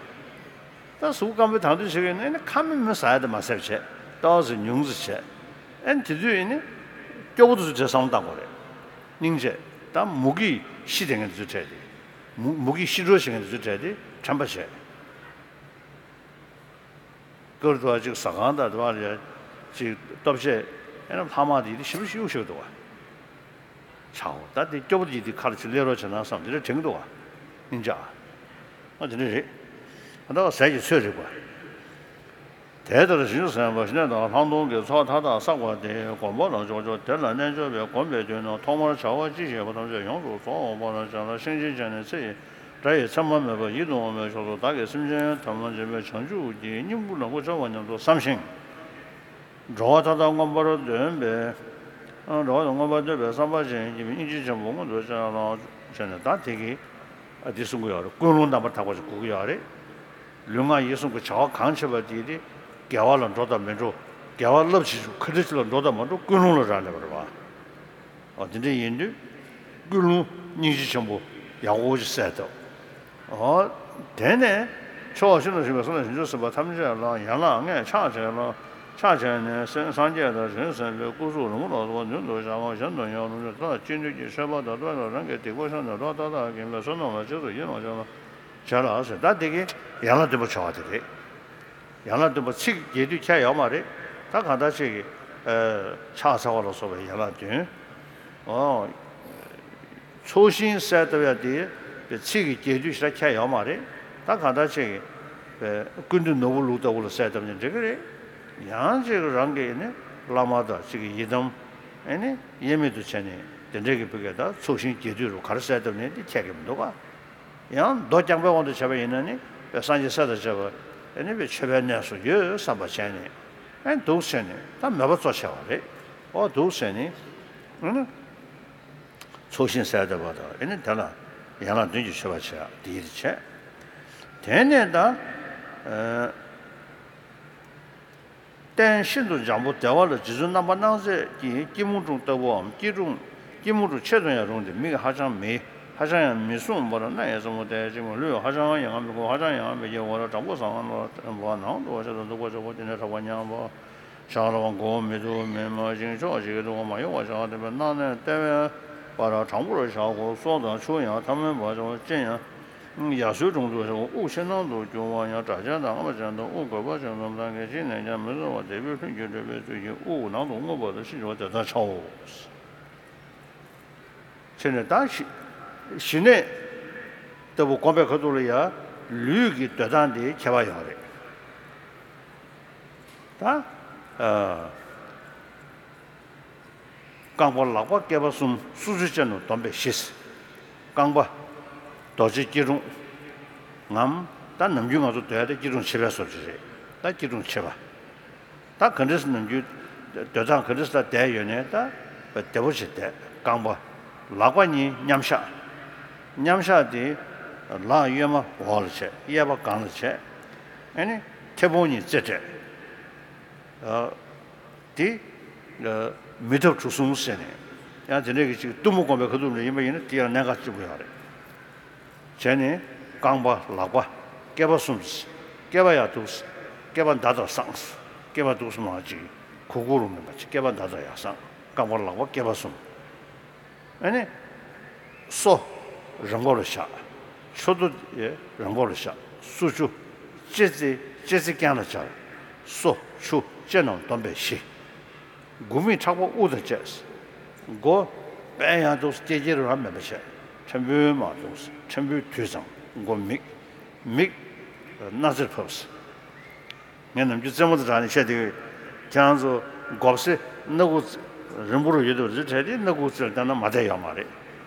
ད་གཟུགས་པོ་སྐམ་པོའི་དང་དོད་བྱེད་ཀྱི་ཡོད་ན་ཨ་ནི་ཁ་མིག་མི་ཟ་ཡ་དེ་མ་ཟས་བྱས་ཏོག་ཙམ་ཉུང་ཙམ་བྱས། ཨ་ནི་དེ་དུས་ཨ་ནི་སྐྱོ་པོ་དེ་ཚོ་དེ་བསམ་བློ་བཏང་དགོས་རེད། སྙིང་རྗེ། ད་མུ་གེས་ཤི་བསྡད་མཁན་དེ་ཚོ་འཕྲད་དེ། མུ་མུ་གེས་ཤི་འགྲོ་བྱེད་མཁན་དེ་ཚོ་འཕྲད་དེ་དྲན་པ་བྱས། ཀར་དུ་ཅིག་ཟ་ཁང་དང་དེ་བ་ལ་ཅིག་ལྟོ་ཆས་ཨེ་ན་ལྷག་མ་དེ་ཡིད་དེ་ཞིབ་ཞིབ་ཞིག་འདུག་བ། ཆའོ་ད་དེ་སྐྱོ་པོ་དེ་ཡིད་དེ་ཁར་ཅིག་སླེབས་རོགས་བྱས་ན་བསམ་དེ་འདྲ་དྲན་གྱི་འདུག་བ། སྙིང་རྗེ། ཨ་དེ་འདྲ་རེད། ད་ཟས་ཀྱི་ཚོད་རིག་པ། དེ་ལྟར་བཞིན་དུ་སེམས་པ་ཞི་གནས་དང་ལྷག་མཐོང་གི་ཚོགས་མཐའ་དག་བསགས་པ་དེ་སྒོམ་པ་ལ་འཇོག་ཆོག་དེ་ལ་རྣལ་འབྱོར་པས་བསྒོམས་པའི་དུས་ན་ཐོག་མར་བྱ་བ་ཅི་བྱེད་པ་ཐམས་ཅད་ཡོངས་སུ་རྫོགས་པར་བྱ་ལ་གཤིན་རྗེའི་ཆ་ནས་ཚེ་ཡི་སྒྲ་ཡི་མཚན་མ་མེད་པར་ཡིད་དུ་འོང་བའི་ཕྱོགས་སུ་བདག་གིས་སེམས་ཅན་ཐམས་ཅད་བྱང་ཆུབ་ཀྱི་སྙིང་པོ་ལ་མགོ་ཕྱོགས་པ་སྙམ་དུ་བསམ་ཞིང་། འགྲོ་བ་མཐའ་དག་མངོན་པར་སྟོན་པའི་འགྲོ་བ་མངོན་པར་སྟོན་པའི་བསམ་པ་ཅན་གྱི་སྙིང་རྗེ་ཆེན་པོ་མངོན་དུ་བྱ་ལ་བྱས་ནས་ད་དེ་གི་འདི་གསུང་གི་ཡོད་རེད། ཀུན་སློང་རྣམ་པར་དག་པ་ཞིག་དགོས་ཀྱི་ཡོད་རེད། ལུས་ངག་ཡིད་གསུམ་གྱི་བྱ་བ་གང་བྱེད་པ་དེ་དེ་དགེ་བ་ལ་འགྲོ་དང་མི་འགྲོ། དགེ་བ་རླབས་ཆེ་ཆུང་ག་འདྲ་ཅིག་ལ་འགྲོ་དང་མ་འགྲོ་ཀུན་སློང་ལ་རག་ལས་པ་རེད་བ། འོ་དེ་འདྲ་ཡིན་དུས་ཀུན་སློང་སྙིང་རྗེ་ཆེན་པོ་ཡག་པོ་ཅིག་གསལ་ཐུབ། འོ་དེ་ནས་ཕྱོགས་བཞི་ལ་བཞུགས་པའི་སངས་རྒྱས་བྱང་ཆུབ་སེམས་དཔའ་ཐམས་ཅད་ལ་ཡན་ལག་ལྔས་ཕྱག་བྱས་ལ་ཕྱག་བྱས་ནས་སངས་རྒྱས་དང་བྱང་སེམས་དཔའི་སྐུ་གཟུགས་རིང་པོ་ལ་སོགས་པ་མདུན་དུ་བཞག་པ་གཞན་དུ་ཡང་རུང་ཞིང་ད་ལྟ་ཅི་ནུས་ཀྱིས་མཆོད་པ་དང་བསྟོད་པ་རང་གི་སྡིག་པ་བཤགས་ནས་འགྲོ་བ་མཐའ་དག་གི་མི་བསོད་ནམས་ལ་རྗེས་སུ་ཡི་རང་བྱ་ལ། བྱ་ལ་ཟེར་ད་དེ་གི་ཡན་ལག་བདུན་པ་བྱ་བ་དེ་རེད། ཡན་ལག་བདུན་པ་ཚིག་རྒྱས་བསྡུས་ཁྱད་ཡོད་མ་རེད། ད་གང་ལྟར་ཅིག་གི་ཕྱག་འཚལ་བ་ལ་སོགས་པའི་ཡན་ལག་བདུན། འོ། ཚོགས་ཞིང་གསལ་བཏབ་ཡ་དེ་ཚིག་གི་རྒྱས་བསྡུས་ཞེ་དྲག་ཁྱད་ཡོད་མ་རེད། ད་གང་ལྟར་ཅིག་གི་ཀུན་འདུས་ནོར་བུ་ལུགས་ལྟ་བུ་ལ་གསལ་བཏབ་ན་འགྲིག་གི་རེད། ཡང་ཅིག་རང་གི་ནི་བླ་མ་དང་ཅིག་གི་ཡི་དམ་ཨེ་ནི་དབྱེར་མེད་དུ་བྱས་ནས་དེ་འདྲའི་གི་བུ་གས་ད་ཚོགས་ཞིང་རྒྱས་བསྡུས་རུ་ག་རེ་གསལ་བཏབ་ནས་དེ་ཁྱད་ཀྱི་མི་འདུག་ག་ཡང་མདོ་རྐྱང་པའི་དབང་དུ་བྱས་པ་ཡིན་ན་ནི་དཔེ་སངས་རྒྱས་སྲས་དང་བཅས་པ་ཨེ་ནི་དཔེ་མཆོད་པའི་གནས་སུ་ཡོད་བསམ་པ་བྱས་ནས་ཨེ་འདུག་བྱས་ནས་ད་མོས་པ་གཙོ་ཆེ་བ་རེད། ཨོ་འདུག་བྱས་ནས་ཨེ་ནི་ཚོགས་ཞིང་གསལ་བཏབ་པ་དང་ཨེ་ནི་དེ་ལ་ཡན་ལག་བདུན་གྱི་མཆོད་པ་བྱས་དེ་ཡིད་བྱས། དེ་ནས་ད་ཨེ། རྟེན་ཤིན་ཏུ་འཇམ་པོ་བདེ་བ་ལ་རྗེ་བཙུན་རྣམ་པར་སྣང་མཛད་ཀྱི་སྐྱིལ་མོ་ཀྲུང་ལྟ་བུའམ་སྐྱིལ་ཀྲུང་སྐྱིལ་མོ་ཀྲུང་ཆེད་དུ་ཡང་རུང་སྟེ་མིག་ཧ་ཅང་མི་ཧ་ཅང་ཡང་མི་སྲུང་བར་སྣ་ཡི་རྩེ་མོ་དེ་གཅིག་མ་ལུས་ཧ་ཅང་ཡང་མི་ཁུག་ཧ་ཅང་ཡང་མི་སྐྱིད་བར་དྲང་པོ་བཟང་ངན་ལ་བརྟེན་པ་ནང་དུ་བ་ཆེད་དུ་འདུག་པ་ཆོག་པ་དེ་ནས་གྲགས་པ་ཉམས་པ་ཞག་ལ་བ་མགོ་བོ་མི་སྡུག་མི་དམར་ཞིང་ཕྱོགས་བཞི་གི་སྡུག་པ་མ་ཡོང་བ་བྱ་བ་དེ་བས་སྣ་ནས་ལྟེ་བའི་བར་དྲང་པོར་བཞག་གོ་སོགས་དང་ཆུ་ཡང་ཐལ་མོའི་བར་བྱ་བ་ཅན་ཡང་། ཡ་སོའི་དྲུང་དུ་དབུགས་ཕྱི་ནང་དུ་རྒྱུ་བ་ཡང་སྒྲ་གཅན་དང་རྔ་མ་ཅན་དང་དབུགས་རྒོད་པ་ཅན་རྣམས་དང་གི་གཅིག་ནས་ཀྱང་མི་བཟོད་པ་དལ་བུའི་ལྷུན་གྱིས་གྲུབ་པའི་ཚུལ་གྱིས་དབུགས་ནང་དུ་རྔུབ་པ་དང་ཕྱིན་ཅི་བ་དེ་ལྟར་བྱའོ། ཕྱིར་ནི་ད་ཞི་ཞི་གནས་ལྟ་བུ་སྒོམ་པའི་ཁ་ཐུག་ལ་ཡང་ལུས་ཀྱི་སྡོད་སྟངས་དེ་ཁྱད་པར་ཡོད་རེད། ད་ཨ། རྐང་པ་ལག་པ་སྐེད་པ་གསུམ་སོ་སོའི་ཅན་དུ་བསྡོམས་པས་བཞི། རྐང་པ། རྡོ་རྗེ་སྐྱིལ་ཀྲུང་ངམ། ད་ནམ་རྒྱུན་ང་ཚོ་སྡོད་ཡ་དེ་སྐྱིལ་ཀྲུང་ཕྱེད་པའི་བཟོ་བྱེད་རེད། ད་སྐྱིལ་ཀྲུང་ཕྱེད་པ། ད་ག་འདྲས་ནམ་རྒྱུན་ སྡོད་སྟངས་ག་འདྲ་ཞིག་ལ་བསྡད་ཡོད་ནའི་ད་བདེ་པོ་ཞིག་བསྡད། རྐང་པ་ལག་པ་གཉིས་མཉམ་བཞག། མཉམ་བཞག་དེ་ལག་གཡོན་མ་འོག་ལ་བྱས། གཡས་པ་སྒང་ལ་བྱས། ཨ་ནི་མཐེ་བོང་གཉིས་རྩེ་སྤྲད། ཨ། དེ་ཨ་མི་ཐབས་གྲུ་གསུམ་ཟེར་ནས། ཡང་དེ་འདྲའི་གི་ཅིག་གཏུམ་མོ་སྒོམ་པའི་ཁ་ཐུག་ལ་ཡིན་པ་ཡིན་ན་དེ་ཡང་གནད་འགག་ཆེན་པོ་ཡོད་རེད། བྱས་ནས་རྐང་པ་ལག་པ་སྐེད་པ་གསུམ། སྐེད་པ་ཡར་འདུག། སྐེད་པ་མདའ་ལྟར་བསྲང་། སྐེད་པ་འདུག་སེ་མར་ཅིག་གུག་གུག་རུ་མིན་པ་ཅིག། སྐེད་པ་མདའ་ལྟར་ཡར་བསྲང་། རྐང་པ་ལག་པ་སྐེད་པ་གསུམ། ཨ་ནི་སོ་རང་འགོ་ལ་བཞག། ཕྱོགས་མདོ་ཡི་རང་འགོ་ལ་བཞག། སོ་ཆུ། ལྕེ་རྩེ། ལྕེ་རྩེ་རྐན་ལ་སྦྱར། སོ་ཆུ་ལྕེ་རྣམས་བསྡོམས་པས་བཞི། དགུ་མིག་ཕྲག་པ་དབུ་དང་བཅས། མགོ་དཔལ་ཡང་འདུག་སྐྱེ་སྐྱེ་རུ་ར་མེད་པ་བྱས། ཕྲན་བུ་མར་འདུག། ཕྲན་བུ་དུས་ཙམ་མགོ་མིག། མིག་སྣ་རྩེར་ཕབ། ངས་ནམ་རྒྱུན་རྩེད་མོ་དང་སྦྲགས་ནས་བཤད་དེ། ཁྱེད་རང་ཚོ་མགོ་སེ་སྣ་ཁུག་རིང་པོ་རུ་ཡོད་དུས་རི་བྲལ་ཏེ་སྣ་ཁུག་རྩེ་ལ་བལྟས་ན་མ་བསྡད་ཡོད་མ་རེད།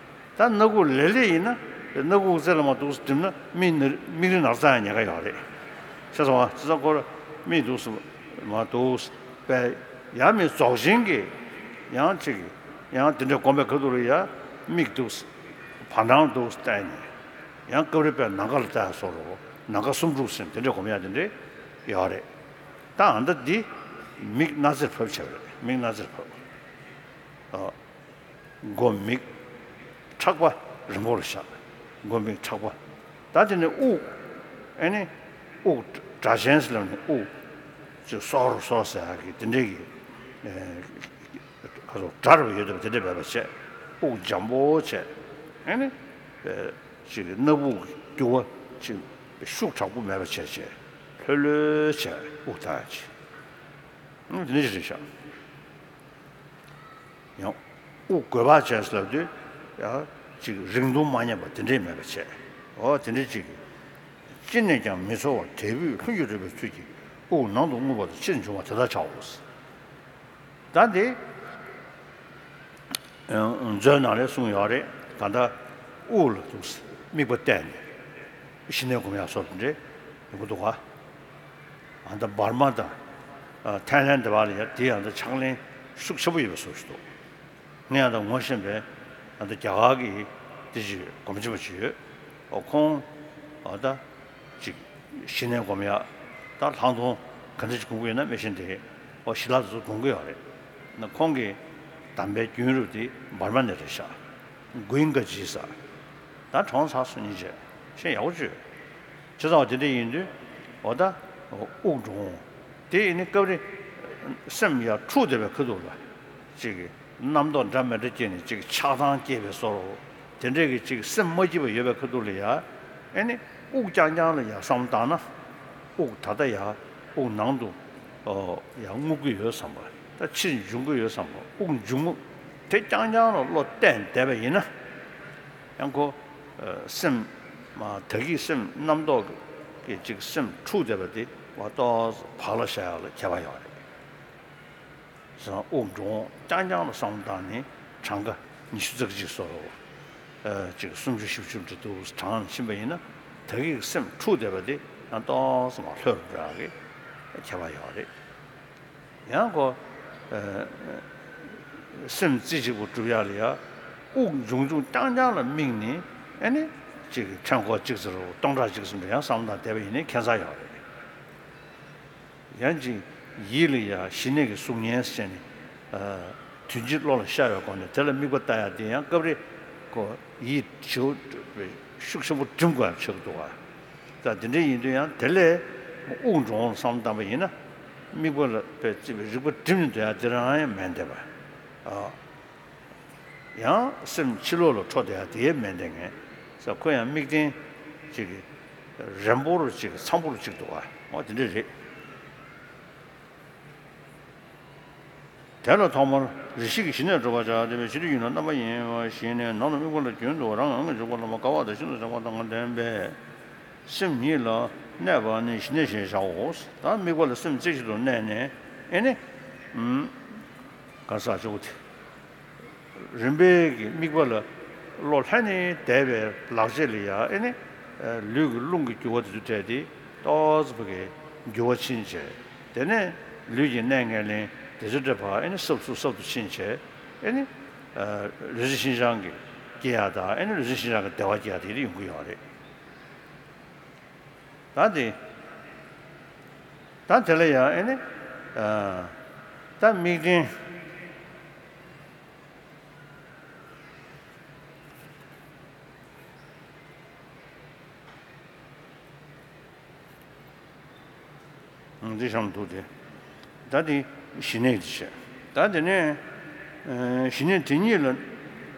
ད་སྣ་ཁུག་ལེབ་ལེབ་ཡིན་ན་སྣ་ཁུག་རྩེ་ལ་མར་འདུག་སེ་འགྲིམ་ན་མིག་ནི་མིག་རིལ་ནག་ཚ་ཡང་ཉེན་ཁ་ཡོད་རེད། ཤེས་སོང་ང་། ཅི་ཙམ་སྐོར་མིག་འདུག་སེ་མར་འདུག་སེ་པས། ཡང་མིག་རྫོགས་ཆེན་གྱི་ཡང་ཅིག་ཡང་དེ་འདྲའི་སྒོམ་པའི་ཁ་ཐུག་ལ་ཡང་མིག་འདུག་སེ་བར་སྣང་འདུག་སེ་བལྟས་ནས། ཡང་སྐབས་རེ་དཔེ་ནམ་མཁའ་ལ་ལྟ་ཡག་བཟོ་འདྲ་པོ། ནམ་མཁའ་སུམ་དྲུག་ཟེར་དེ་འདྲའི་སྒོམ་ཡག་དེ་འདྲ་ཡོད་རེད། ད་ཨ་ད་འདི་མིག་སྣ་རྩེར་ཕབ་བྱས་པ་རེད། མིག་སྣ་རྩེར་ཕབ། ཨ། མགོ་མིག། ཕྲག་པ་རིང་པོ་ལ་བཞག། མགོ་མིག་ཕྲག་པ། ད་དེ་ནས་དབུགས། ཨ་ནི་དབུགས་སྒྲ་གཅན་ཟེར་ལབ་ནས་དབུགས་ཅིག་སོར་སོར་ཟེར་ཡག་གི་དེ་འདྲའི་གི། ཨ། ཁ་སོགས་སྒྲ་རུ་ཡོད་དེ་དེ་འདྲ་མེད་པ་བྱས། དབུགས་འཇམ་པོ་བྱས། ཨ་ནི་ཅིག་སྣ་བུག་གི་རྒྱུ་བ་ཅིག་ཤུགས་དྲག་པོ་མེད་པ་བྱས་བྱས། ལྷོད་ལྷོད་བྱས་དབུགས་བཏང་ཡག་ཅིག། ཨ། དེ་འདྲ་ཞིག་རེད་ཤག། ཡང་དབུགས་རྒོད་པ་བྱས་ཟེར་ལབ་དུས། ཡང་ཅིག་རིང་ཐུང་མ་ཉམས་པ་དེ་འདྲས་མེད་པ་བྱས། འོ་དེ་འདྲས་ཅིག། ཅི་ནས་ཀྱང་མི་ཚོར་བར་དལ་བུས་ལྷུན་གྱིས་གྲུབ་པའི་ཚུལ་གྱིས་དབུགས་ནང་དུ་རྔུབ་པ་དང་ཕྱིར་འབྱུང་བ་དེ་ལྟར་བྱའོ། ད་འདི་མཛོད་ནང་ལ་གསུངས་ཡོད་རེད། གང་ལྟར་དབུགས་ལ་འདུག་སེ་དམིགས་པ་གཏད་ནས་ཞི་གནས་སྒོམ་ཡག་སོགས་དེ་འདྲས་ཡོང་གི་འདུག་ག། ཨ་ད་འབར་མ་དང་། ཨ། ཐའི་ལན་དེ་བར་ལ་ཡ་དེ་ཡང་ད་ཕྱག་ལེན་ཤུགས་ཆེན་པོ་ཡོད་པའི་བཟོ་ཞིག་འདུག། ངས་ཡང་ད་ངོ་ཤེས་པའི་ཨ་ད་རྒྱ་གར་གྱི་དེ་ཅིག་སྒོམ་ཆེན་པོ་ཅིག་ཡོད། ཨོ་ཁོང་ཨ་ད་ཅིག་ཞི་གནས་སྒོམ་ཡག་ད་ལྷག་མཐོང་ག་འདྲ་ཅིག་སྒོམ་གྱི་ཡོད་ན་མི་ཤེས་དེ། ཨོ་ཞི་ལྷག་དེ་ཚོ་སྒོམ་གྱི་ཡོད་རེད། ན་ཁོང་གི་གདམས་པའི་རྒྱུན་རུ་དེ་འབར་མ་ནས་རེད་ཤག། གུ་ཡིན་ག་ཇི་ས། ད་གྲོངས་ཚར་སོང་ཉིན་བྱས་ཤེས་ཡག་པོ་བྱོས། བྱས་ཙང་བ་དེ་འདྲ་ཡིན་དུས་འོ་ད་དབུགས་འགྲོ་འོང་། དེ་ཡིན་ནི་སྐབས་རེ་སེམས་ཡར་འཁྲུག་བསྡད་པའི་ཁ་ཐུག་ལ་ཅིག་གི་རྣམ་རྟོག་འདྲ་མི་འདྲ་སྐྱེས་ནས་ཅིག་ཆགས་སྡང་སྐྱེས་པའི་བཟོ་འདྲ། དེ་འདྲས་ཀྱི་ཅིག་སེམས་མ་སྐྱིད་པ་ཡོད་པའི་ཁ་ཐུག་ལ་ཡ། ཨེ་ནི་དབུགས་རྐྱང་རྐྱང་ལ་ཡ་བསམ་བློ་བཏང་ན། དབུགས་ད་ལྟ་ཡ་དབུགས་ནང་དུ་ཨོ་ཡ་རྔུབ་ཀྱི་ཡོད་བསམ་པ། ད་ཕྱིར་འབྱུང་གི་ཡོད་བསམ་པ། དབུགས་འབྱུང་རྔུབ་དེ་རྐྱང་རྐྱང་ལ་བློ་གཏད་བསྡད་པ་ཡིན་ན། ཡང་ཁོ་ཨ་སེམས་མ་ད་གི་སེམས་རྣམ་རྟོག་གི་ཅིག་སེམས་འཁྲུག་བསྡད་པ་དེ་བ་ཏོག་བག་ལ་ཞ་ཡག་ལ་ཁྱད་པར་ཡོད་རེད། སོང་དབུགས་འགྲོ་འོང་རྐྱང་རྐྱང་ལ་བསམ་བློ་བཏང་ནས་གྲངས་ཀ་ཉི་ཤུ་རྩ་གཅིག་བཟོ་རོགས། ཨ་ཅིག་སུམ་ཅུ་བཞི་བཅུ་འདྲ་འདུག་གྲངས་ཕྱིན་པ་ཡིན་ན་ད་གི་སེམས་འཁྲུག་བསྡད་པ་དེ་ཡང་ཏོག་ཙམ་ལྷོད་རུ་འགྲོ་ཡག་གི་ཁྱད་པར་ཡོད་རེད། ཡང་ཁོ་ཨ་སེམས་རྩེ་གཅིག་པུ་སྒྲུབ་ཡག་ལ་ཡ་དབུགས་འབྱུང་འབྱུང་རྐྱང་རྐྱང་ལ་དམིགས་ནས་ཨ་ནི་ཅིག་ཕྲེང་སྐོར་གཅིག་ཙམ་རུ་སྟོང་ཕྲག་གཅིག་ཙམ་རུ་ཡང་བསམ་བློ་བཏང་བསྡད་པ་ཡིན་ནའི་ཁྱད་མཚར་ཡོད་རེད། ཡང་ཅིག་ཡིད་ལ་ཡ་ཞི་གནས་ཀྱི་གཟུགས་བརྙན་ཟེར་ནས། ཨ་དོན་སྤྱི་བློ་ལ་ཤར་བའི་སྒོ་ནས་དེ་ལ་དམིགས་པ་ལྟ་ཡག་དེ་ཡང་སྐབས་རེ་ཁོ་ཡིད་བྱེའུ་ཤུགས་ཆེན་པོ་སྒྲིམ་དགོས་ཡག་ཆགས་ཀྱི་འདུག་ག། ད་དེ་འདྲ་ཡིན་དུས་ཡང་དེ་ལས་དབུགས་འགྲོ་འོང་བསམ་བློ་བཏང་པ་ཡིན་ན། དམིགས་པ་ལ་དཔེ་བརྩིས་པའི་རིག་པ་སྒྲིམ་ནས་སྡོད་ཡག་དེ་རང་ཡང་མེད་འདོད་པ། ཨ། ཡང་སེམས་ཕྱི་ལོགས་ལ་འཕྲོ་བསྡད་ཡག་དེ་ཡང་མེད་འདོད་མཁན་ས། ཁོ་ཡང་དམིགས་རྟེན་ཅིག་རན་པོ་རུ་ཅིག་འཚམ་པོ་རུ་ཅིག་འདུག་ག། འོ་དེ་འདྲ་རེད། དེ་ལ་ཐོག་མར་རེ་ཞིག་གི་ཞི་གནས་སྒྲུབ་པར་བྱ་སྟེ། ཕྱི་དུས་ཡུལ་ན་རྣམ་པར་གཡེང་བ་ཞིག་ནས། ནང་དུ་དམིགས་པ་ལ་རྒྱུན་དུ་རང་ངང་གིས་འཇུག་པ་ལ་བསླབ་པ། དཀའ་བ་དང་ཤིན་ཏུ་བྱང་བ་དང་ལྡན་པས་སེམས་ཉིད་ལ་གནས་པ་ནི་ཞི་གནས་ཞེས་བྱའོ། ད་དམིགས་པ་ལ་སེམས་རྩེ་གཅིག་ཏུ་གནས་ནས་ཨེ་ནི། ཨུམ། ག་ས་ཆོག་གི་དེ། རིམ་པས་ཀྱི་དམིགས་པ་ལ་བློ་ལྷན་ནེ་བསྡད་པའི་ལག་རྗེས་ལ་ཡ་ཨེ་ནི། ལུས་ཀྱི་རླུང་གི་རྒྱུ་བ་དེ་ཚོ་བྲལ་ཏེ་ཏོག་ཙམ་གྱི་འགྱུར་བ་ཕྱིན་བྱས། དེ་ནས་ལུས་ཀྱི་གནས་ངན་ལེན་ དེ་ཚོ་འདྲ་ཕར་ཨེ་ནི་སྲབ་ཚུགས་སྲབ་ཏུ་ཕྱིན་བྱས་ཨེ་ནི་ལུས་རྩལ་ཤིན་སྦྱངས་ཀྱི་སྐྱེ་ཡག་དང་ཨེ་ནི་ལུས་རྩལ་ཤིན་སྦྱངས་ཀྱི་བདེ་བ་སྐྱེ་ཡག་དེ་རིགས་ཡོང་གི་ཡོད་རེད། ད་དེ་ད་དེ་ལ་ཡང་ཨེ་ནི་ད་དམིགས་རྟེན། འདི་གཤམ་འདུག་སྟེ། ད་འདི་ཞི་གནས་འདི་བྱས། ད་དེ་ནས་ཞི་གནས་དེ་ཉིད་ལ་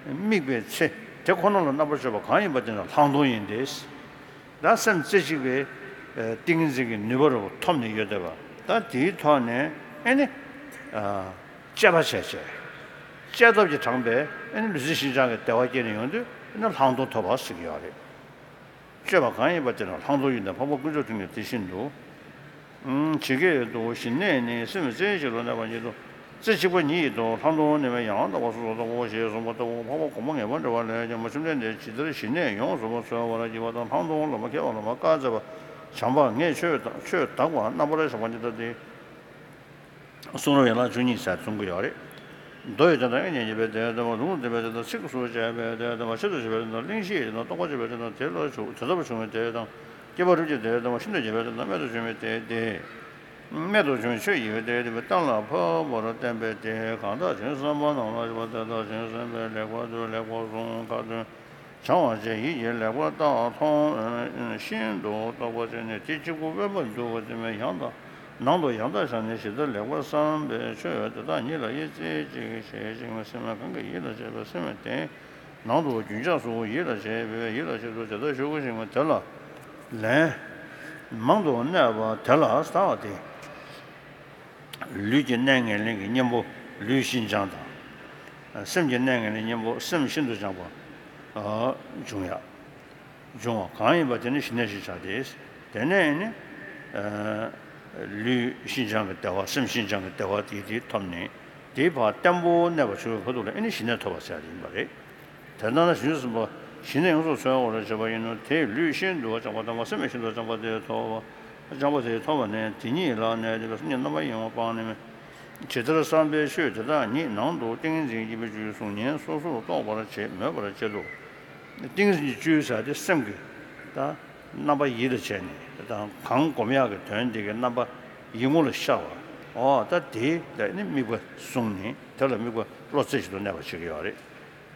དམིགས་པའི་ཚེ་དེ་ཁོ་ན་ལ་རྣམ་པར་དཔྱོད་པ་གང་ཡིན་པ་དེ་ནི་ལྷག་མཐོང་ཡིན་ཏེ། ད་སེམས་རྩེ་གཅིག་པའི་ཏིང་ངེ་འཛིན་གྱི་ནུས་པ་རུ་ཐོབ་ནས་ཡོད་བསྡད་པ། ད་དེའི་ཐོག་ནས་ཨེ་ནི་དཔྱད་པ་བྱས་བྱས། དཔྱད་སྟོབས་ཀྱིས་དྲངས་པའི་ཨེ་ནི་ལུས་རྩལ་ཤིན་སྦྱངས་ཀྱི་བདེ་བ་སྐྱེས་ནས་ཡོང་དུས་ཨེ་ནི་ལྷག་མཐོང་ཐོབ་པ་ཟེར་གྱི་ཡོད་རེད། དཔྱོད་པ་གང་ཡིན་པ་དེ་ལ་ལྷག་མཐོང་ཡིན་ཏེ། འཕགས་པ་དཀོན་མཆོག་ཐུགས་ཉིད་དེ་བཞིན་དུ། ཇི་སྐད་དུ་ཞི་གནས་ནི་སེམས་རྩེ་གཅིག་ལ་གནས་པ་ཉིད་དོ། རྩེ་གཅིག་པ་ཉིད་དོ། ལྷག་མཐོང་ནི་མེད་ཡང་དག་པར་སོ་སོར་རྟོག་གོ་ཞེས་གསུངས་པ་ལྟ་བུ། འཕགས་པ་གོང་མ་ངེས་པར་འདྲ་བ་ལས་ཀྱང་མ་བྱུང་སྟེ། དེ་ཇི་ལྟར་ཞི་གནས་ཡོངས་སུ་མ་ཚོལ་བར་བགྱིས་པ་དང་། ལྷག་མཐོང་ལ་མ་མཁས་པ་ལ་མ་བཀག་སྩལ་པ། བྱམས་པ་ངས་ཆོས་ཆོས་དག་པ་རྣམ་པར་བཞག་པ་ཉིད་ལྟ་སྟེ། གསུང་རབ་ཡན་ལག་བཅུ་གཉིས་ཟེར་གསུང་གི་ཡོད་རེད། མདོ་ཡི་དོན་དང་དབྱེ་བ་གཉིས་པའི་དེ་ལྟ་བུ། ལུང་སྟོན་པའི་དེ་ལྟར་ཚིགས་སུ་བཅད་པའི་དེ་ལྟ་བུ། ཆེད་དུ་བྱ་བའི་དོན་དང་། གླེང་གཞི་ཡི་དོན་དང་། རྟོགས་པར་བྱ་བའི་དོན་དང་། དེ་ལ་འཇུག་དེ་ལྟ་བུ་འབྱུང་བའི་དེ་དང་། སྐྱེ་བ་རིམ་གྱིས་དེ་ལྟ་བུ། ཤིན་ཏུ་རྒྱས་པའི་དོན་དང་། རྨད་དུ་བྱུང་བའི་དེ་དེ། རྨད་དུ་བྱུང་བའི་ཆོས་ཡིན་པའི་དེ་དེ། གཏན་ལ་ཕབ་པར་བསྟན་པའི་དེ། གང་དག་ཇི་བསམ་པ་རྣམས་ལ་བྱེད་པ་དེ་དག་ཇི་བསམ་པའི་ལེགས་པར་ཐོས། ལེགས་པར་གསུངས། ཁ་ཏོན། བྱང་བ་བཅས་ཡིད་ཀྱིས་ལེགས་པར་བརྟགས་མཐོང་། ཤིན་ཏུ་རྟོགས་པར་བྱས་ནས། དེ་གཅིག་པུ་དབེན་པར་འདུག་པ་དེ་མིན། ཡང་དག་ནང་དུ་ཡང་དག་བཞག་ནས་ཇི་ལྟར་ལེགས་པར་བསམ་པའི་ཆོས་དེ་དག་ཉིད་ལ་ཡིད་རྩེ་གཅིག་བྱེད་ཅིང་། སེམས་གང་གིས་ཡིད་ལ་བྱེད་པའི་སེམས་དེ་ནང་དུ་རྒྱུན་ཆགས་སུ་ཡིད་ལ་བྱེད་པས། ཡིད་ལ་བྱེད་དུ་དེ་ལྟར་ཞུགས་ཤིང་། དེ་ལ་ལན་མང་དུ་གནས་པ་དེ་ལ་ཟེར་བ་སྟེ། ལུས་ཀྱི་གནས་ངན་ལེན་གྱི་གཉེན་པོ་ལུས་ཤིན་སྦྱངས་དང་། སེམས་ཀྱི་གནས་ངན་ལེན་གཉེན་པོ་སེམས་ཤིན་ཏུ་སྦྱངས་པ་འབྱུང་ཡ། འབྱུང་བ་གང་ཡིན་པ་དེ་ནི་ཞི་གནས་ཞེས་བྱ་སྟེ། དེ་ནས་ནི་ལུས་ཤིན་སྦྱངས་ཀྱི་བདེ་བ། སེམས་ཤིན་སྦྱངས་ཀྱི་བདེ་བ་དེ་དེ་ཐོབ་ནས། དེའི་བར་བརྟན་པོ་གནས་པར་གྱུར་པའི་བར་དུ་ལ་ཨེ་ནི་ཞི་གནས་ཐོབ་པ་ཟེར་ཡ་དེ་ཡིན་པ་རེད། དེ་ལྟར་ན་རྗེས་སུ་ཞི་གནས་ཡོངས་སུ་ཚོལ་བར་བྱེད་པ་ཡིན་ནོ། དེས་ལུས་ཤིན་ཏུ་སྦྱངས་པ་དང་། སེམས་ཤིན་ཏུ་སྦྱངས་པ་དེ་ཐོབ། སྦྱངས་པ་དེ་ཐོབ་པ་ནི་དེ་ཉིད་ལ་གནས་ཏེ། སེམས་ཀྱི་རྣམ་པར་གཡེང་བ་སྤངས་ནས། ཇི་ལྟར་བསམ་པའི་ཆོས་དེ་དག་ཉིད་ནང་དུ་ཏིང་ངེ་འཛིན་གྱི་བཅུད་གཟུང་བརྙན་སོ་སོར་རྟོག་པར་བྱེད། མོས་པར་བྱེད་དོ། ཏིང་ངེ་འཛིན་གྱི་བཅུད་ཟེར་དེ་སེམས་ཀྱི་ད་རྣམ་པ་ཡིད་ལ་བྱས་ནས། ད་གང་སྒོམ་ཡག་གི་དོན་དེ་གི་རྣམ་པ་ཡིད་ངོ་ལ་ཤར་བ། འོ་ད་དེ་ལ་ནི་དམིགས་པ་བཟུང་ནས། དེ་ལ་དམིགས་པ་བློ་རྩེ་གཅིག་ཏུ་གནས་པ་བྱེད་ཀྱི་ཡོད་རེད།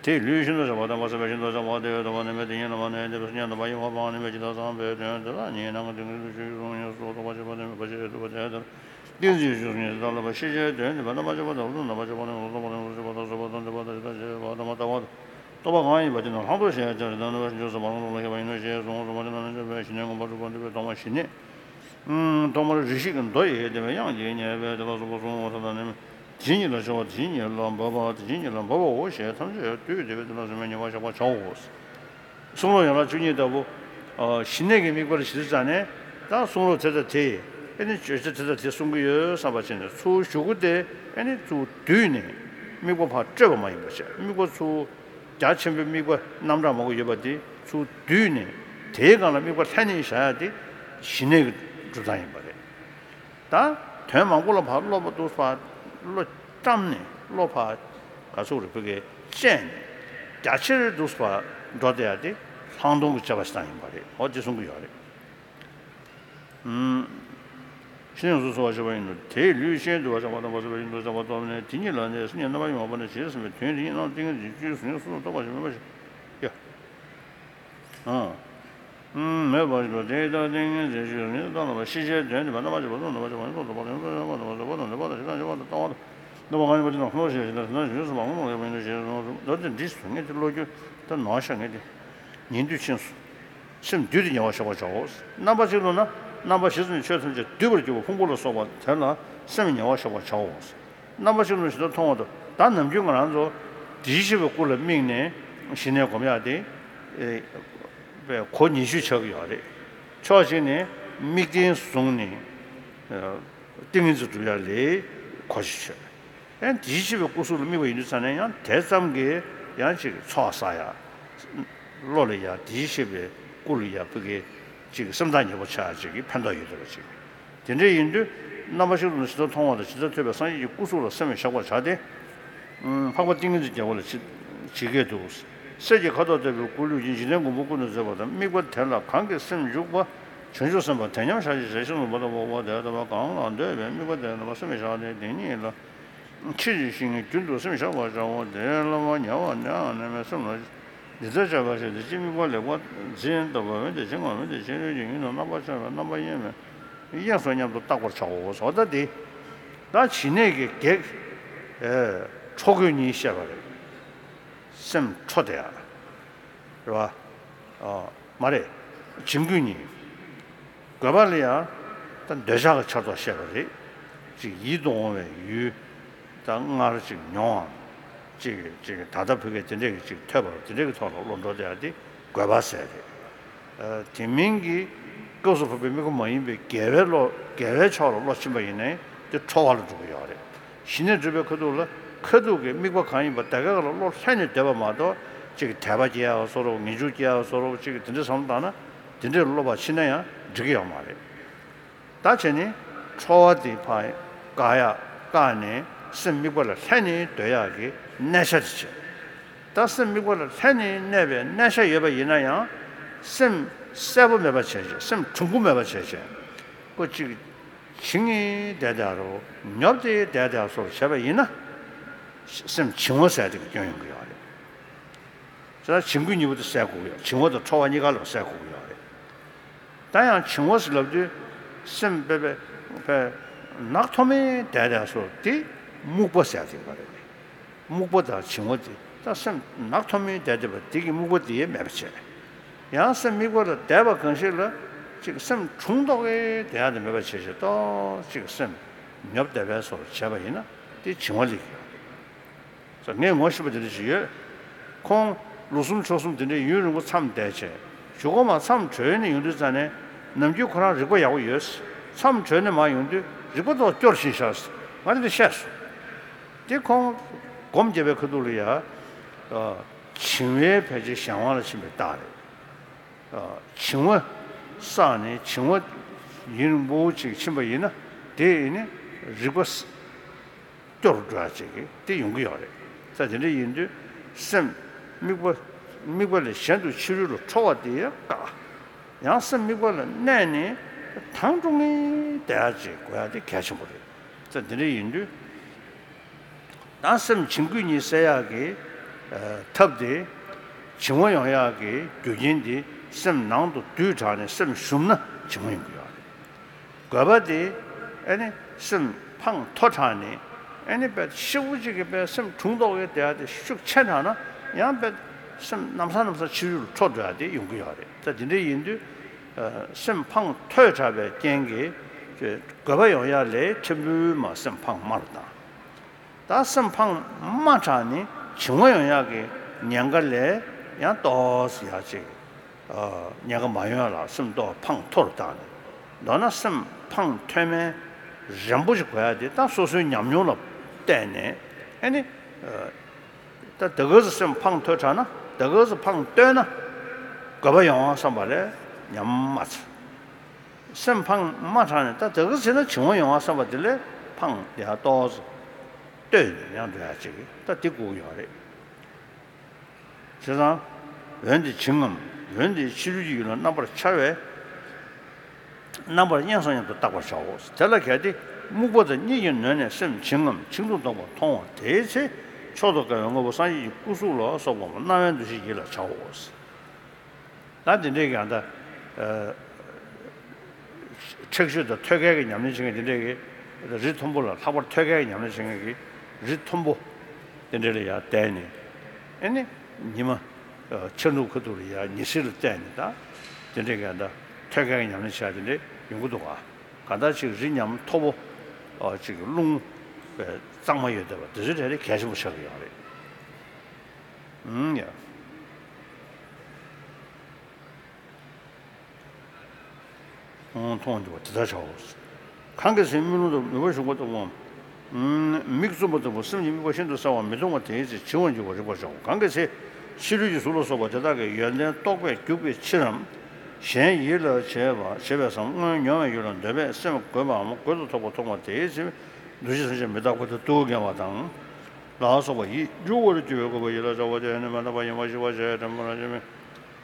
དེས་ལུས་ཤིན་ཏུ་སྦྱངས་པ་དང་། སེམས་ཤིན་ཏུ་སྦྱངས་པ་དེ་ཐོབ་པ་ནི་མེད། དེ་ཉིད་ལ་མ་གནས་ཏེ། སེམས་ཉིད་རྣམ་པར་གཡེང་བ་སྤངས་ནས། མེད་ཇི་ལྟར་བསམ་པའི་དོན་དེ་དག་ཉིད་ནང་གི་ཏིང་ངེ་འཛིན་གྱི་བཅུད་གཟུང་བརྙན་སོ་སོར་རྟོག་པར་བྱེད་པ་དེ་མེད་པ་ཞེས་སྒྲུབ་པ་དེ་ལྟར། ཏིང་འཛིན་གྱི་བཅུད་གཟུང་བརྙན་དེ་དག་ལ་ཕར་ཤེས་བྱའི་དོན་དེ་མེད་པ་རྣམ་པར་དཔྱད་པ་དང་། རྣམ་པར་དཔྱད་པ་ནི་ལོག་རྟོག་པ་དང་། ལོག་སྒྲིབ་པ་དང་། གཟུགས་པོ་དང་འདུས་པ་དང་། ཇི་ལྟར་བྱེད་པ་དང་། མ་བརྟགས་པ་དང་། རྟོག་པ་གང་ཡིན་པ་དེ་ནི་ལྷག་མཐོང་ཞེས་བྱ་སྟེ། ད་ནི་བ་འཇུག་ཟིན་པ་ལ་ལོག་ལ་ཤེས་པ་ཡིན་ནོ་ཞེས་གསུངས་སོ། མ་དེ་ན་ནི་འཇུག་པའི་ཞི་གནས་མངོན་པར་སྒྲུབ་པ་འདོད་པས་ཐོག་མར་ཞི་གནས། ཐོག་མར་རེ་ཞིག་མདོ་ཡི་བདེ་བའི་དབྱངས་ཀྱིས་བསྙད་པས་དེ་ལ་སོགས་པ་གསུངས་སོ། ད་ནི་དེ་ཉིད་ལ་སྦྱོར་བ། དེ་ཉིད་ལ་འབབ་པ། དེ་ཉིད་ལ་འབབ་པའོ་ཞེས་ཐམས་ཅད་དུས་འདས་པའི་དུས་ལ་སེམས་ཉེ་བར་བཞག་པར་བྱའོ། གསུང་རབ་ཡན་ལག་བཅུ་གཉིས་ལྟ་བུ། ཞི་གནས་ཀྱི་དམིགས་པ་ལ་གཞི་བཅའ་ནས། ད་གསུང་རབ་དེ་དང་དེ་ཨེ་ནི་བརྗོད་བྱ་དེ་དང་དེ་གསུང་གི་ཡོད་བསམ་པ་བྱས་ནས། ཚུར་ཞུགས་དེ་ཨེ་ནི་ཚུར་བསྡུས་ནས་དམིགས་པ་ཕར་སྤྲོས་པ་མ་ཡིན་པ་བྱས། དམིགས་པ་ཚུར་རྒྱ་ཆེན་པོའི་དམིགས་པ་རྣམ་གྲངས་མང་པོ་ཡོད་པ་དེ་ཚུར་བསྡུས་ནས། དེའི་སྒང་ལ་དམིགས་པ་ལྷན་ནེ་བཞག་ཡ་དེ་ཞི་གནས་ཀྱི་སྒྲུབ་སྟངས་ཡིན་པ་རེད། ད་དོན་མང་པོ་ལ་ཕར་བློ་ཕར་འདུག་ཕར་བློ་བཀྲམ་ནས། བློ་ཕར་ག་ཚོད་རེ་བོད་སྐད་བཅད་ནས། རྒྱ་ཆེར་འདུག་ཕར་འགྲོ་བསྡད་ཡ་དེ་ལྷག་མཐོང་གི་དཔྱད་པ་ཞིག་བཏང་ཡིན་པ་རེད། འོ་དེ་གསུང་གི་ཡོད་རེད། ཨུམ། ཤེས་ནས་སོ་སོ་བ་ཞེས་པ་ཡིན་ནོ། དེས་ལུས་ཤིན་ཏུ་སྦྱངས་པ་དང་། སེམས་ཤིན་ཏུ་སྦྱངས་པ་ཐོབ་ནས། དེ་ཉིད་ལ་གནས། སེམས་ཉིད་རྣམ་པར་གཡེང་བ་སྤངས་ནས། ཇི་ལྟར་བསམ་པའི་དོན་དེ་ཉིད་ནང་ཏིང་ངེ་འཛིན་བཅུད་གཟུང་བརྙན་སོ་སོར་རྟོག་པར་བྱེད། མོས་པར་བྱེད། ཨ། མོས་པར་བྱེད་པ་དེ་ལྟར་ཏིང་ངེ་འཛིན་བཅུད་གཟུང་བརྙན་དེ་དག་ལ་ཕར་ཤེས་བྱའི་དོན་དེ་མེད་པ་རྣམ་པར་དཔྱད་པ་དང་། རྣམ་པར་དཔྱད་པ་ནི་ལོག་རྟོག་པ་དང་། ལོག་སྒྲིབ་པ་དང་། གཟུགས་པོ་དང་འདུས་པ་དང་། ཇི་ལྟར་བྱེད་པ་དང་། མ་བརྟགས་པ་དང་། རྟོག་པ་གང་ཡིན་པ་དེ་ནི་ལྷག་མཐོང་ཞེས་བྱ་སྟེ། ད་ནི་བ་འཇུག་ཟིན་པ་ལ་ལོག་ལ་ཤེས་པ་ཡིན་ནོ་ཞེས་གསུངས་སོ། མདོ་དེ་འདི་གསུང་ངེས་དེ་བློ་འགྱུར་དེ་ནོར་ཤ་ངེས་ཏེ། ཉན་ཐོས་ཕྱིན་སོ། སེམས་བསྡུས་ཏེ་ཉེ་བར་བཞག་པར་བྱའོ། རྣམ་པ་གཅིག་ལུགས་ན། རྣམ་པ་བཞི་ཙམ་གྱིས་ཆོས་ཐམས་ཅད་བསྡུས་པར་འགྱུར་བ་ཕུང་པོ་ལ་སོགས་པ་དེ་ལ་སེམས་ཉེ་བར་བཞག་པར་བྱའོ། རྣམ་པ་གཅིག་ལུགས་ན་ཇི་ལྟར་མཐོང་བ་དང་། ད་ནམ་རྒྱུན་ང་རང་ཚོ་དེ་བཞིན་གཤེགས་པའི་སྐུ་ལ་དམིགས་ནས་ཞི་གནས་སྒོམ་ཡག་དེ་ཨེ་པའི་གོ་ཉི་ཤུ་ཆགས་ཀྱི་ཡོད་རེད། ཕྱོགས་གཅིག་ནས་དམིགས་རྟེན་བཟུང་ནས་ཨེ་ཏིང་ངེ་འཛིན་སྒྲུབ་ཡག་ལ་གོ་ཤུགས་ཆེ། ཡང་དེ་བཞིན་གཤེགས་པའི་སྐུ་གཟུགས་ལ་དམིགས་པ་ཡིན་དུས་ཙ་ནས། ཡང་དེ་ཙམ་གྱིས་ཡང་ཅིག་ཚོགས་བསགས་ཡག་བློ་ལ་ཡང་དེ་བཞིན་གཤེགས་པའི་སྐུ་ལ་ཡང་ཕ་གི་ཅིག་སེམས་ཐག་ཉེ་པོ་ཆགས་ཡག་ཅིག་གི་ཕན་ཐོགས་ཡོད་བསྡད་པ་ཅིག་དེ་འདྲ་ཡིན་དུས་ རྣམ་པ་ཤིན་ཏུ་ནས་ཇི་ལྟར་མཐོང་བ་དང་ཇི་ལྟར་ཐོས་པའི་སངས་རྒྱས་ཀྱི་སྐུ་གཟུགས་ལ་སེམས་བཞག་པར་བྱ་སྟེ། འཕགས་པ་ཏིང་ངེ་འཛིན་རྒྱལ་པོ་ལ་ཇི་ཇི་སྐད་དུ། གསེར་གྱི་ཁ་དོག་ལྟ་བུའི་སྐུ་ལུས་ཀྱི་འཇིག་རྟེན་མགོན་པོ་ཀུན་ཏུ་མཛེས་པ་དང་། དམིགས་པ་དེ་ལ་གང་གིས་སེམས་འཇུག་པ། བྱང་ཆུབ་སེམས་དཔའ་དེ་མཉམ་བཞག་ཅིང་བྱང་ཆུབ་སེམས་དཔའ་དང་འོ་དེ་ལྟ་བུ་གང་ལ་འདོད་པའི་དམིགས་པ་དེ་ལ་སེམས་བཞག་སྟེ་དེ་ཉིད་ལ། ཕྱིན་ཅི་ཕྱིན་རྒྱུན་དུ་སེམས་བཞག་པར་བྱའོ། དེ་ལ་བླ་མ་ཉལ་བ་ནས་ནས་མའི་སེམས་ལ། འདི་ལྟར་བྱ་བ་ཞེས་ཏེ་གཅིག་དམིགས་པ་ལེགས་པར་འཛིན་ལྟ་བུ་འོན་ཏེ་བྱིང་བ་འོན་ཏེ་བྱིང་རུང་གི་ཡུལ་ནི་རྣམ་པར་ཤེས་པའི་རྣམ་པ་དབྱེར་མེད་དབྱེངས་སུ་མཉམ་དུ་བརྟག་པར་བྱའོ། འོ་ད་འདི། ད་བྱིང་ནས་ཀྱི་གེགས། ཨེ། འཕྲོ་རྒོད་གཉིས་བཤད་པ་རེད། སེམས་འཕྲོ་དེ་ཡ། རེད་བ། ཨ། མ་རེད། བྱིང་རྒོད་གཉིས། རྒོད་པ་ལ་ཡང་ད་འདོད་ཆགས་ཀྱི་ཆར་གཏོགས་བཤད་པ་རེད། ཅིག་ཡིད་དུ་འོང་བའི་ཡུལ་ད་སྔར་ཅིག་མྱོང་བའམ། ཅིག་ཅིག་ད་ལྟ་བུ་གའི་དེ་འདྲས་ཀྱི་ཅིག་ཐོས་པ་དེ་འདྲས་ཀྱི་ཐོག་ལ་བློ་འགྲོ་བསྡད་ཡ་དེ་རྒོད་པ་ཟེར་རེད། ཨ། དེ་མིན་གྱི་སྐབས་སུ་བབ་པའི་དམིགས་པ་མ་ཡིན་པའི་དགེ་བའི་བློ་དགེ་བའི་ཕྱོགས་ལ་བློ་ཕྱིན་པ་ཡིན་ནའི་དེ་འཕྲོ་བ་ལ་འགྲོ་གི་ཡོད་རེད། ཞི་གནས་སྒྲུབ་པའི་ཁ་ཐུག་ལ་ཁ་ཐུག་གི་དམིགས་པ་གང་ཡིན་པ་དེ་ག་ལ་བློ་ལྷན་ནེ་སྡོད་པ་མ་གཏོགས་ཅིག་དད་པ་སྐྱེ་ཡག་བཟོ་འདྲ་ངེས་འབྱུང་སྐྱེ་ཡག་བཟོ་འདྲ་ཅིག་དེ་འདྲའི་བསམ་བློ་བཏང་ན་དེ་འདྲའི་བློ་བག་ཕྱིན་ན་ཡང་འགྲིག་གི་ཡོད་མ་རེད། ད་བྱས་ནས་འཕྲོ་བ་དེ་ཕར་བཀག་ཡག་བཀག་ནས་སེམས་དམིགས་པ་ལ་ལྷན་ནེ་སྡོད་ཡག་གི་གནས་ཆ་དེ་བྱས། ད་སེམས་དམིགས་པ་ལ་ལྷན་ནེ་གནས་པའི་གནས་ཆ་ཡོད་པ་ཡིན་ན་ཡང་སེམས་གསལ་པོ་མེད་པ་བྱས་བྱས་སེམས་གྲུང་པོ་མེད་པ་བྱས་བྱས་ཁོ་ཅིག་བྱིང་ངེ་བསྡད་བསྡད་རོ། ཉོབ་སྟེ་བསྡད་བསྡད་སོགས་བྱས་པ་ཡིན་ན། སེམས་བྱིང་བ་ཟེར་དེ་གི་སྐྱོན་ཡོང་གི་ཡོད་རེད། ད་བྱིང་རྒོད་གཉིས་པོ་དེ་བསལ་དགོས་ཀྱི་ཡོད། བྱིང་བ་དང་འཕྲོ་བ་གཉིས་ཀ་ལ་བསལ་དགོས་ཀྱི་ཡོད་རེད། ད་ཡང་བྱིང་བ་ཟེར་ལབ་དུས་སེམས་དཔེ་དཔེ་དཔེ་ནག་ཐོམ་མེ་བསྡད་བསྡད་སོགས་དེ་རྨུགས་པ་ཟེར་དེ་གི་རེད། རྨུགས་པ་དང་བྱིང་བ་དེ་ད་སེམས་ནག་ཐོམ་མེ་བསྡད་བསྡད་པ་དེ་གི་རྨུགས་པ་དེ་མེད་པ་བྱས། ཡང་སེམས་དམིགས་པ་ལ་བསྡད་པ་གང་ཞིག་ལ་ཅིག་སེམས་གྲུང་ཏོག་གེ་བསྡད་ཡག་དེ་མེད་པ་བྱས་བྱས་ཏོག་ཅིག་སེམས་ཉོབ་བསྡད་པའི་བཟོ་བྱས་པ་ཡིན་ན་དེ་བྱིང་བ་སླེབས་ཀྱི་ཡོད་རེད། ངས་ངོ་ཤེས་པ་དེ་འདྲ་ཞིག་ཡོད། ཁོང་ལོ་གསུམ་ཕྱོགས་གསུམ་དེ་འདྲའི་ཡུན་རིང་པོ་མཚམས་བསྡད་བྱས། གཞུག་གུ་མར་མཚམས་གྲོལ་ནས་ཡོང་དུས་ཙ་ནས་ནམ་རྒྱུན་ཁོ་རང་རིག་པ་ཡག་པོ་ཡོད། མཚམས་གྲོལ་ནས་མར་ཡོང་དུས་རིག་པ་ཏོག་སྐྱོ་རུ་ཕྱིན་ཤག་ང་དེ་འདྲ་བཤད་སོང་། དེ་ཁོང་སྒོམ་རྒྱབ་པའི་ཁ་ཐུག་ལ་ཡ། བྱིང་བའི་ཕལ་ཆེར་གཞན་དབང་ལ་ཕྱིན་པའི་རྟགས་རེད། བྱིང་བ་བསགས་ནས་བྱིང་བ་ཡུན་རིང་པོ་ཅིག་ཕྱིན་པ་ཡིན་ན་དེ་ཡིན་ནི་རིག་པ་སྐྱོ་རུ་འགྲོ་ཡ་ཅིག་གི་དེ་ཡོང་གི་ཡོད་རེད། ད་དེ་འདྲ་ཡིན་དུས་སེམས་དམིགས་པ་དམིགས་པ་ལས་གཞན་དུ་ཕྱི་རོལ་ལ་འཕྲོ་བ་དེ་ཡང་བཀག་ཡང་སེམས་དམིགས་པ་ལ་གནས་ནས་དྭངས་སྒྲོན་ངེ་བསྡད་ཡ་ཅིག་དགོས་ཡ་དེ་གལ་ཆེན་པོ་རེད། ད་དེ་འདྲ་ཡིན་དུས། ད་སེམས་བྱིང་རྒོད་གཉིས་བསལ་ཡག་གི་ཨ་ཐབས་དེ། བྱིང་བ་ཡོང་ཡག་གི་རྒྱུ་རྐྱེན་དེ་སེམས་ནང་དུ་རྡུལ་དྲགས་ནས་སེམས་ཞུམ་ན་བྱིང་བ་ཡོང་གི་ཡོད་རེད། རྒོད་པ་དེ་ཨ་ནི་སེམས་འཕང་མཐོ་དྲགས་ནས་ཨ་ནི་དཔེ་ཤི་བོ་གཅིག་གི་དཔེ་སེམས་གྲུང་ཏོག་གི་བསྡད་ཡག་དེ་ཤུགས་ཆེ་དྲགས་ན་ཡང་དཔེ་སེམས་ལམ་སང་ལམ་སང་ཕྱི་རོལ་ལ་འཕྲོ་འགྲོ་ཡག་དེ་ཡོང་གི་ཡོད་རེད། ད་དེ་འདྲ་ཡིན་དུས་ཨ་སེམས་འཕང་མཐོ་དྲགས་པའི་རྐྱེན་གྱིས་རྒོད་པ་ཡོང་ཡག་ལས་ཕྲན་བུ་མར་སེམས་འཕང་དམའ་རུ་བཏང་། ད་སེམས་འཕང་དམའ་དྲགས་ནས་བྱིང་བ་ཡོང་ཡག་གི་ཉེན་ཁ་ལས་ཡང་ཏོག་ཙམ་ཡག་ཅིག་ཨ་ཉེན་ཁ་མ་ཡོང་ཡག་ལ་སེམས་ཏོག་འཕང་མཐོ་རུ་བཏང་ནས། མདོར་ན་སེམས་འཕང་མཐོ་དམན་རན་པོ་ཞིག་དགོས་ཡག་དེ་ད་སོ་སོའི་ཉམས་མྱོང་ལ་བལྟས་ནས་ཨ་ནི། ཨ་ད་ད་ག་ཙམ་སེམས་འཕང་མཐོ་དྲགས་ན་ད་ག་ཙམ་འཕང་བསྟོད་ན་རྒོད་པ་ཡོང་བ་བསམ་པ་ལས་ཉམས་མ་ཚར། སེམས་འཕང་དམའ་དྲགས་ནས་ད་དེ་ག་ཚེ་ན་བྱིང་བ་ཡོང་བ་བསམ་པ་དེ་ལས་འཕང་ཡག་ཏོག་ཙམ་བསྟོད་ནས་ཡང་འགྲོ་ཡག་ཅིག་ད་དེ་དགོས་ཀྱི་ཡོད་རེད། བྱས་ཙང་། འོན་ཏེ་བྱིང་ངམ། འོན་ཏེ་ཕྱི་རོལ་གྱི་ཡུལ་ལ་རྣམ་པར་འཆར་བས། རྣམ་པར་གཡེངས་སོ་སྙམ་དུ་བརྟག་པར་བྱའོ། དེ་ལ་གལ་ཏེ་རྨུགས་པ་དང་གཉིད་ཀྱིས་ནོན་ནས་སེམས་བྱིང་ངམ་བྱིང་དུ་འདོགས་པར་མཐོང་བ་དེའི་ཚེ། མཆོག་ཏུ་དགའ་བའི་དངོས་པོ་སངས་རྒྱས་ཀྱི་སྐུ་གཟུགས་ལ་སོགས་པ་སྣང་བའི་འདུ་ཤེས་ཡིད་ལ་བྱའོ། ད་འདི་འདྲའི་གི་ཡང་ད། ཨ། མཁྲེགས་ཤོས་དང་ཐོད་རྒལ་གྱི་ཉམས་ལེན་བྱེད་མཁན་འདི་འདྲའི་གི་རི་མཐོན་པོ་ལ་ལྷག་པར་ཐོད་རྒལ་གྱི་ཉམས་ལེན་བྱེད་མཁན་གྱི་རི་མཐོན་པོ་འདི་འདྲའི་ལ་ཡར་བསྡད་ནས་ཨེ་ནི་ཉི་མ། ཨ། ཆར་ནུབ་ཁ་ཐུག་ལ་ཡར་ཉི་ཟེར་ལ་བལྟས་ནས་ད་འདི་འདྲའི་གི་ཡང་ད་ཐོད་རྒལ་གྱི་ཉམས་ལེན་བྱེད་ཡག་འདི་འདྲའི་ཡོང་གི་འདུག་ག་གང་ལྟར་ཅིག་རི་ཉམས་མཐོ་པོ། ཨ། ཅིག་རླུང་གཙང་མ་ཡོད་བསྡད་པ་འདི་ཚོའི་གྲས་དེ་གལ་ཆེན་པོ་ཆགས་ཀྱི་ཡོད་རེད། ཨང་ཡ། མཐོང་བ་འགྱུར་བ་དེ་ལྟར་བྱའོ། གང་གི་ཚེ་མིག་རླུང་དང་མུན་པ་ཞུགས་པ་ལྟ་བུའམ། མིག་བཙུམ་པ་ལྟ་བུ་སེམས་ཀྱི་དམིགས་པ་ཤིན་ཏུ་གསལ་བ་མི་མཐོང་བ་དེའི་ཚེ་བྱིང་བར་འགྱུར་བ་རིག་པར་བྱའོ། གང་གི་ཚེ་ཕྱི་རོལ་གྱི་གཟུགས་ལ་སོགས་པ་དེ་དག་གི་ཡོན་ཏན་རྟོག་པས་རྒྱུག་པའི་ཕྱིར་རམ། གཞན་ཡིད་ལ་བྱེད་པ་བྱེད་པས་སམ། སྔོན་མྱོང་བའི་ཡུལ་ལ་འདོད་པས་སེམས་རྒོད་པའམ་རྒོད་དུ་ཐོགས་པ་མཐོང་བ་དེའི་ཚེ། འདུ་བྱེད་ཐམས་ཅད་མི་རྟག་པ་དེ་དུ་འགལ་བ་དང་། ལ་སོགས་པ་ཡིད་འགྱུར་བར་འགྱུར་བའི་རྒོད་པ་ཡིད་ལ་བྱ་བ་དེ་ནི་མི་རྟག་པ་ཡིན་པ་ཤེས་པར་བྱའི་དྲན་པར་བྱེད་མི།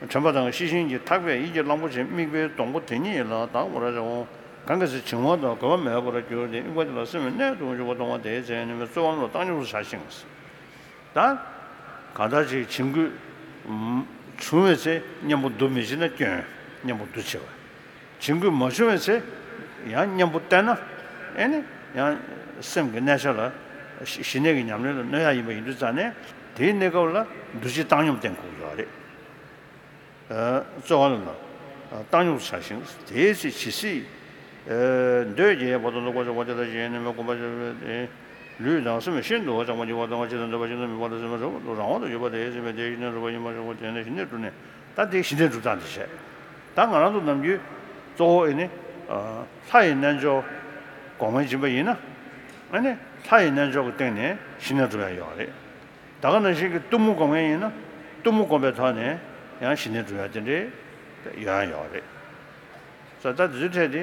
དྲན་པ་དང་ཤེས་བཞིན་གྱི་ཐག་པས་ཡིད་ཀྱི་གླང་པོ་ཆེ་དམིགས་པའི་སྡོང་པོ་དེ་ཉིད་ལ་བདག་པར་བྱའོ། གང་གལ་སྲིད་བྱིང་བ་དང་རྒོད་པ་མེད་པར་གྱུར་ཏེ་དབྱིངས་པ་དེ་ལ་སེམས་གནས་དུ་འཇུག་པ་མཐོང་བ་དེའི་ཚེ་ནི་མི་རྩོལ་བ་རྣམས་ལ་བཏང་སྙོམས་སུ་བྱ་ཞིང་། ད། གང་ལྟར་ཅིག་བྱིང་རྒོད་བྱུང་བའི་ཚེ་གཉེན་པོ་འདུ་མི་བྱེད་ན་སྐྱོན། གཉེན་པོ་འདུ་བྱེད་པ། བྱིང་རྒོད་མ་བྱུང་བའི་ཚེ་ཡང་གཉེན་པོ་བསྟེན་ན་ཨེ་ནི་ཡང་སེམས་ཀྱི་གནས་ཆ་ལ་ཞི་གནས་ཀྱི་ཉམས་ལེན་ལ་གནོད་ཡག་ཡིན་པ་ཡིན་དུས་ཙང་ནས་དེའི་གནས་སྐབས་ལ་འདུ་བྱེད་བཏང་སྙོམས་བསྟེན་དགོས་ཡོད་རེད། རྩོལ་བ་ལ་བཏང་སྙོམས་སུ་བྱ་ཞིང་དེའི་ཚེ་ཇི་སྲིད། འདོད་ཀྱི་བར་དུ་འདུག་པ་ཞོག་པ་དེ་ལ་གཞན་ནི་མི་དགོངས་པ་ཞེས་པ་སྟེ། ལུས་དང་སེམས་ཤིན་ཏུ་བྱང་བ་ཉིད་པ་དང་ཇི་ལྟར་འདོད་པ་ཇི་ལྟར་མོས་པ་དང་སེམས་ཤིན་ཏུ་རང་དབང་དུ་གྱུར་པ་དེའི་ཚེ་དེ་ཞི་གནས་སྒྲུབ་པ་ཡིན་པ་ཞོག་པ་དེ་ནས་ཞི་གནས་སྒྲུབ་ནས་ད་དེ་ཞི་གནས་སྒྲུབ་སྟངས་དེ་བྱས། ད་ང་རང་ཚོ་ནམ་རྒྱུན་གཙོ་བོ་ཨེ་ནི། ལྷ་ཡི་རྣལ་འབྱོར་གོང་མ་ཡིན་པ་ཡིན་ན། ཨེ་ནི་ལྷ་ཡི་རྣལ་འབྱོར་གྱི་སྟེང་ནས་ཞི་གནས་སྒྲུབ་ཡ་ཡོད་རེད། ད་ག་ནང་བཞིན་གྱི་གཏུམ་མོ་སྒོམ་མཁན་ཡིན་ན་གཏུམ་མོ་སྒོམ་པའི་ཐོག་ནས་ཡང་ཞི་གནས་སྒྲུབ་ཡ་དེ་འདྲའི་ཡོང་ཡ་ཡོད་རེད། ས་ད་དེ་ཚོའི་གྲས་དེ་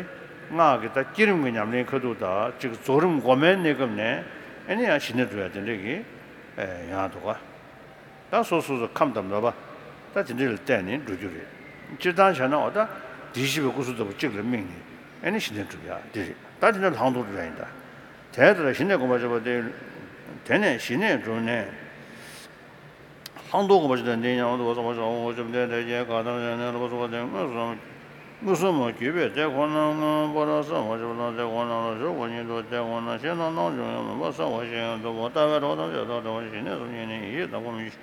སྔགས་ཀྱི་ད་བསྐྱེད་རིམ་གྱི་ཉམས་ལེན་ཁ་ཐུག་དང་གཅིག་རྫོགས་རིམ་སྒོམ་པའི་གནས་སྐབས་ནས་ཨེ་ནི་ཡང་ཞི་གནས་སྒྲུབ་ཡ་དེ་འདྲའི་གི་ཡོང་ཡ་འདུག་ག་ད་སོ་སོ་སོ་ཁམས་དང་མོས་པ་ད་དེ་འདྲའི་ལ་བརྟེན་ནས་འགྲོ་རྒྱུ་རེད། སྤྱིར་བཏང་བྱས་ན་འོ་ད་དེ་བཞི་པའི་སྐུ་གསུང་ཐུགས་གཅིག་ལ་དམིགས་ནས་ཨེ་ནི་ཞི་གནས་སྒྲུབ་ཡ་འདི་རེད། ད་དེ་ནས་ལྷག་མཐོང་སྒྲུབ་ཡ་ཡིན་ད། དེ་ལྟར་ཞི་གནས་སྒོམ་པར་བྱེད་པ་སྟེ། དེ་ནས་ཞི་གནས་སྒྲུབ་ནས། ལྷག་མཐོང་སྒོམ་པར་བྱེད་པ་སྟེ་འདི་སྙམ་དུ་བསམ་པར་བྱའོ། བཅོམ་ལྡན་འདས་ཀྱིས་གང་ལྟར་བྱས་ནས་སློབ་པ་སོགས་པ་དེ་མངོན་སུམ་མངོན་སུམ་གྱིས་པས་དེ་ཁོ་ན་མངོན་པར་བསམ་པར་བྱེད་པ་དང་དེ་ཁོ་ན་ལ་ཞུགས་པ་ཉིད་དུ་དེ་ཁོ་ན་ཤེས་རྣམ་སྣང་ཆུང་ཡང་མིན་པ་གསལ་བ་ཞིག་ཡང་འདུག་པ་ལྟ་བའི་གྲོགས་ཐམས་ཅད་དག་བྲལ་བ་ཞི་གནས་སུ་ཉིད་ནི་ཡིད་ཀྱི་དྭངས་པ་མི་འགྱུར།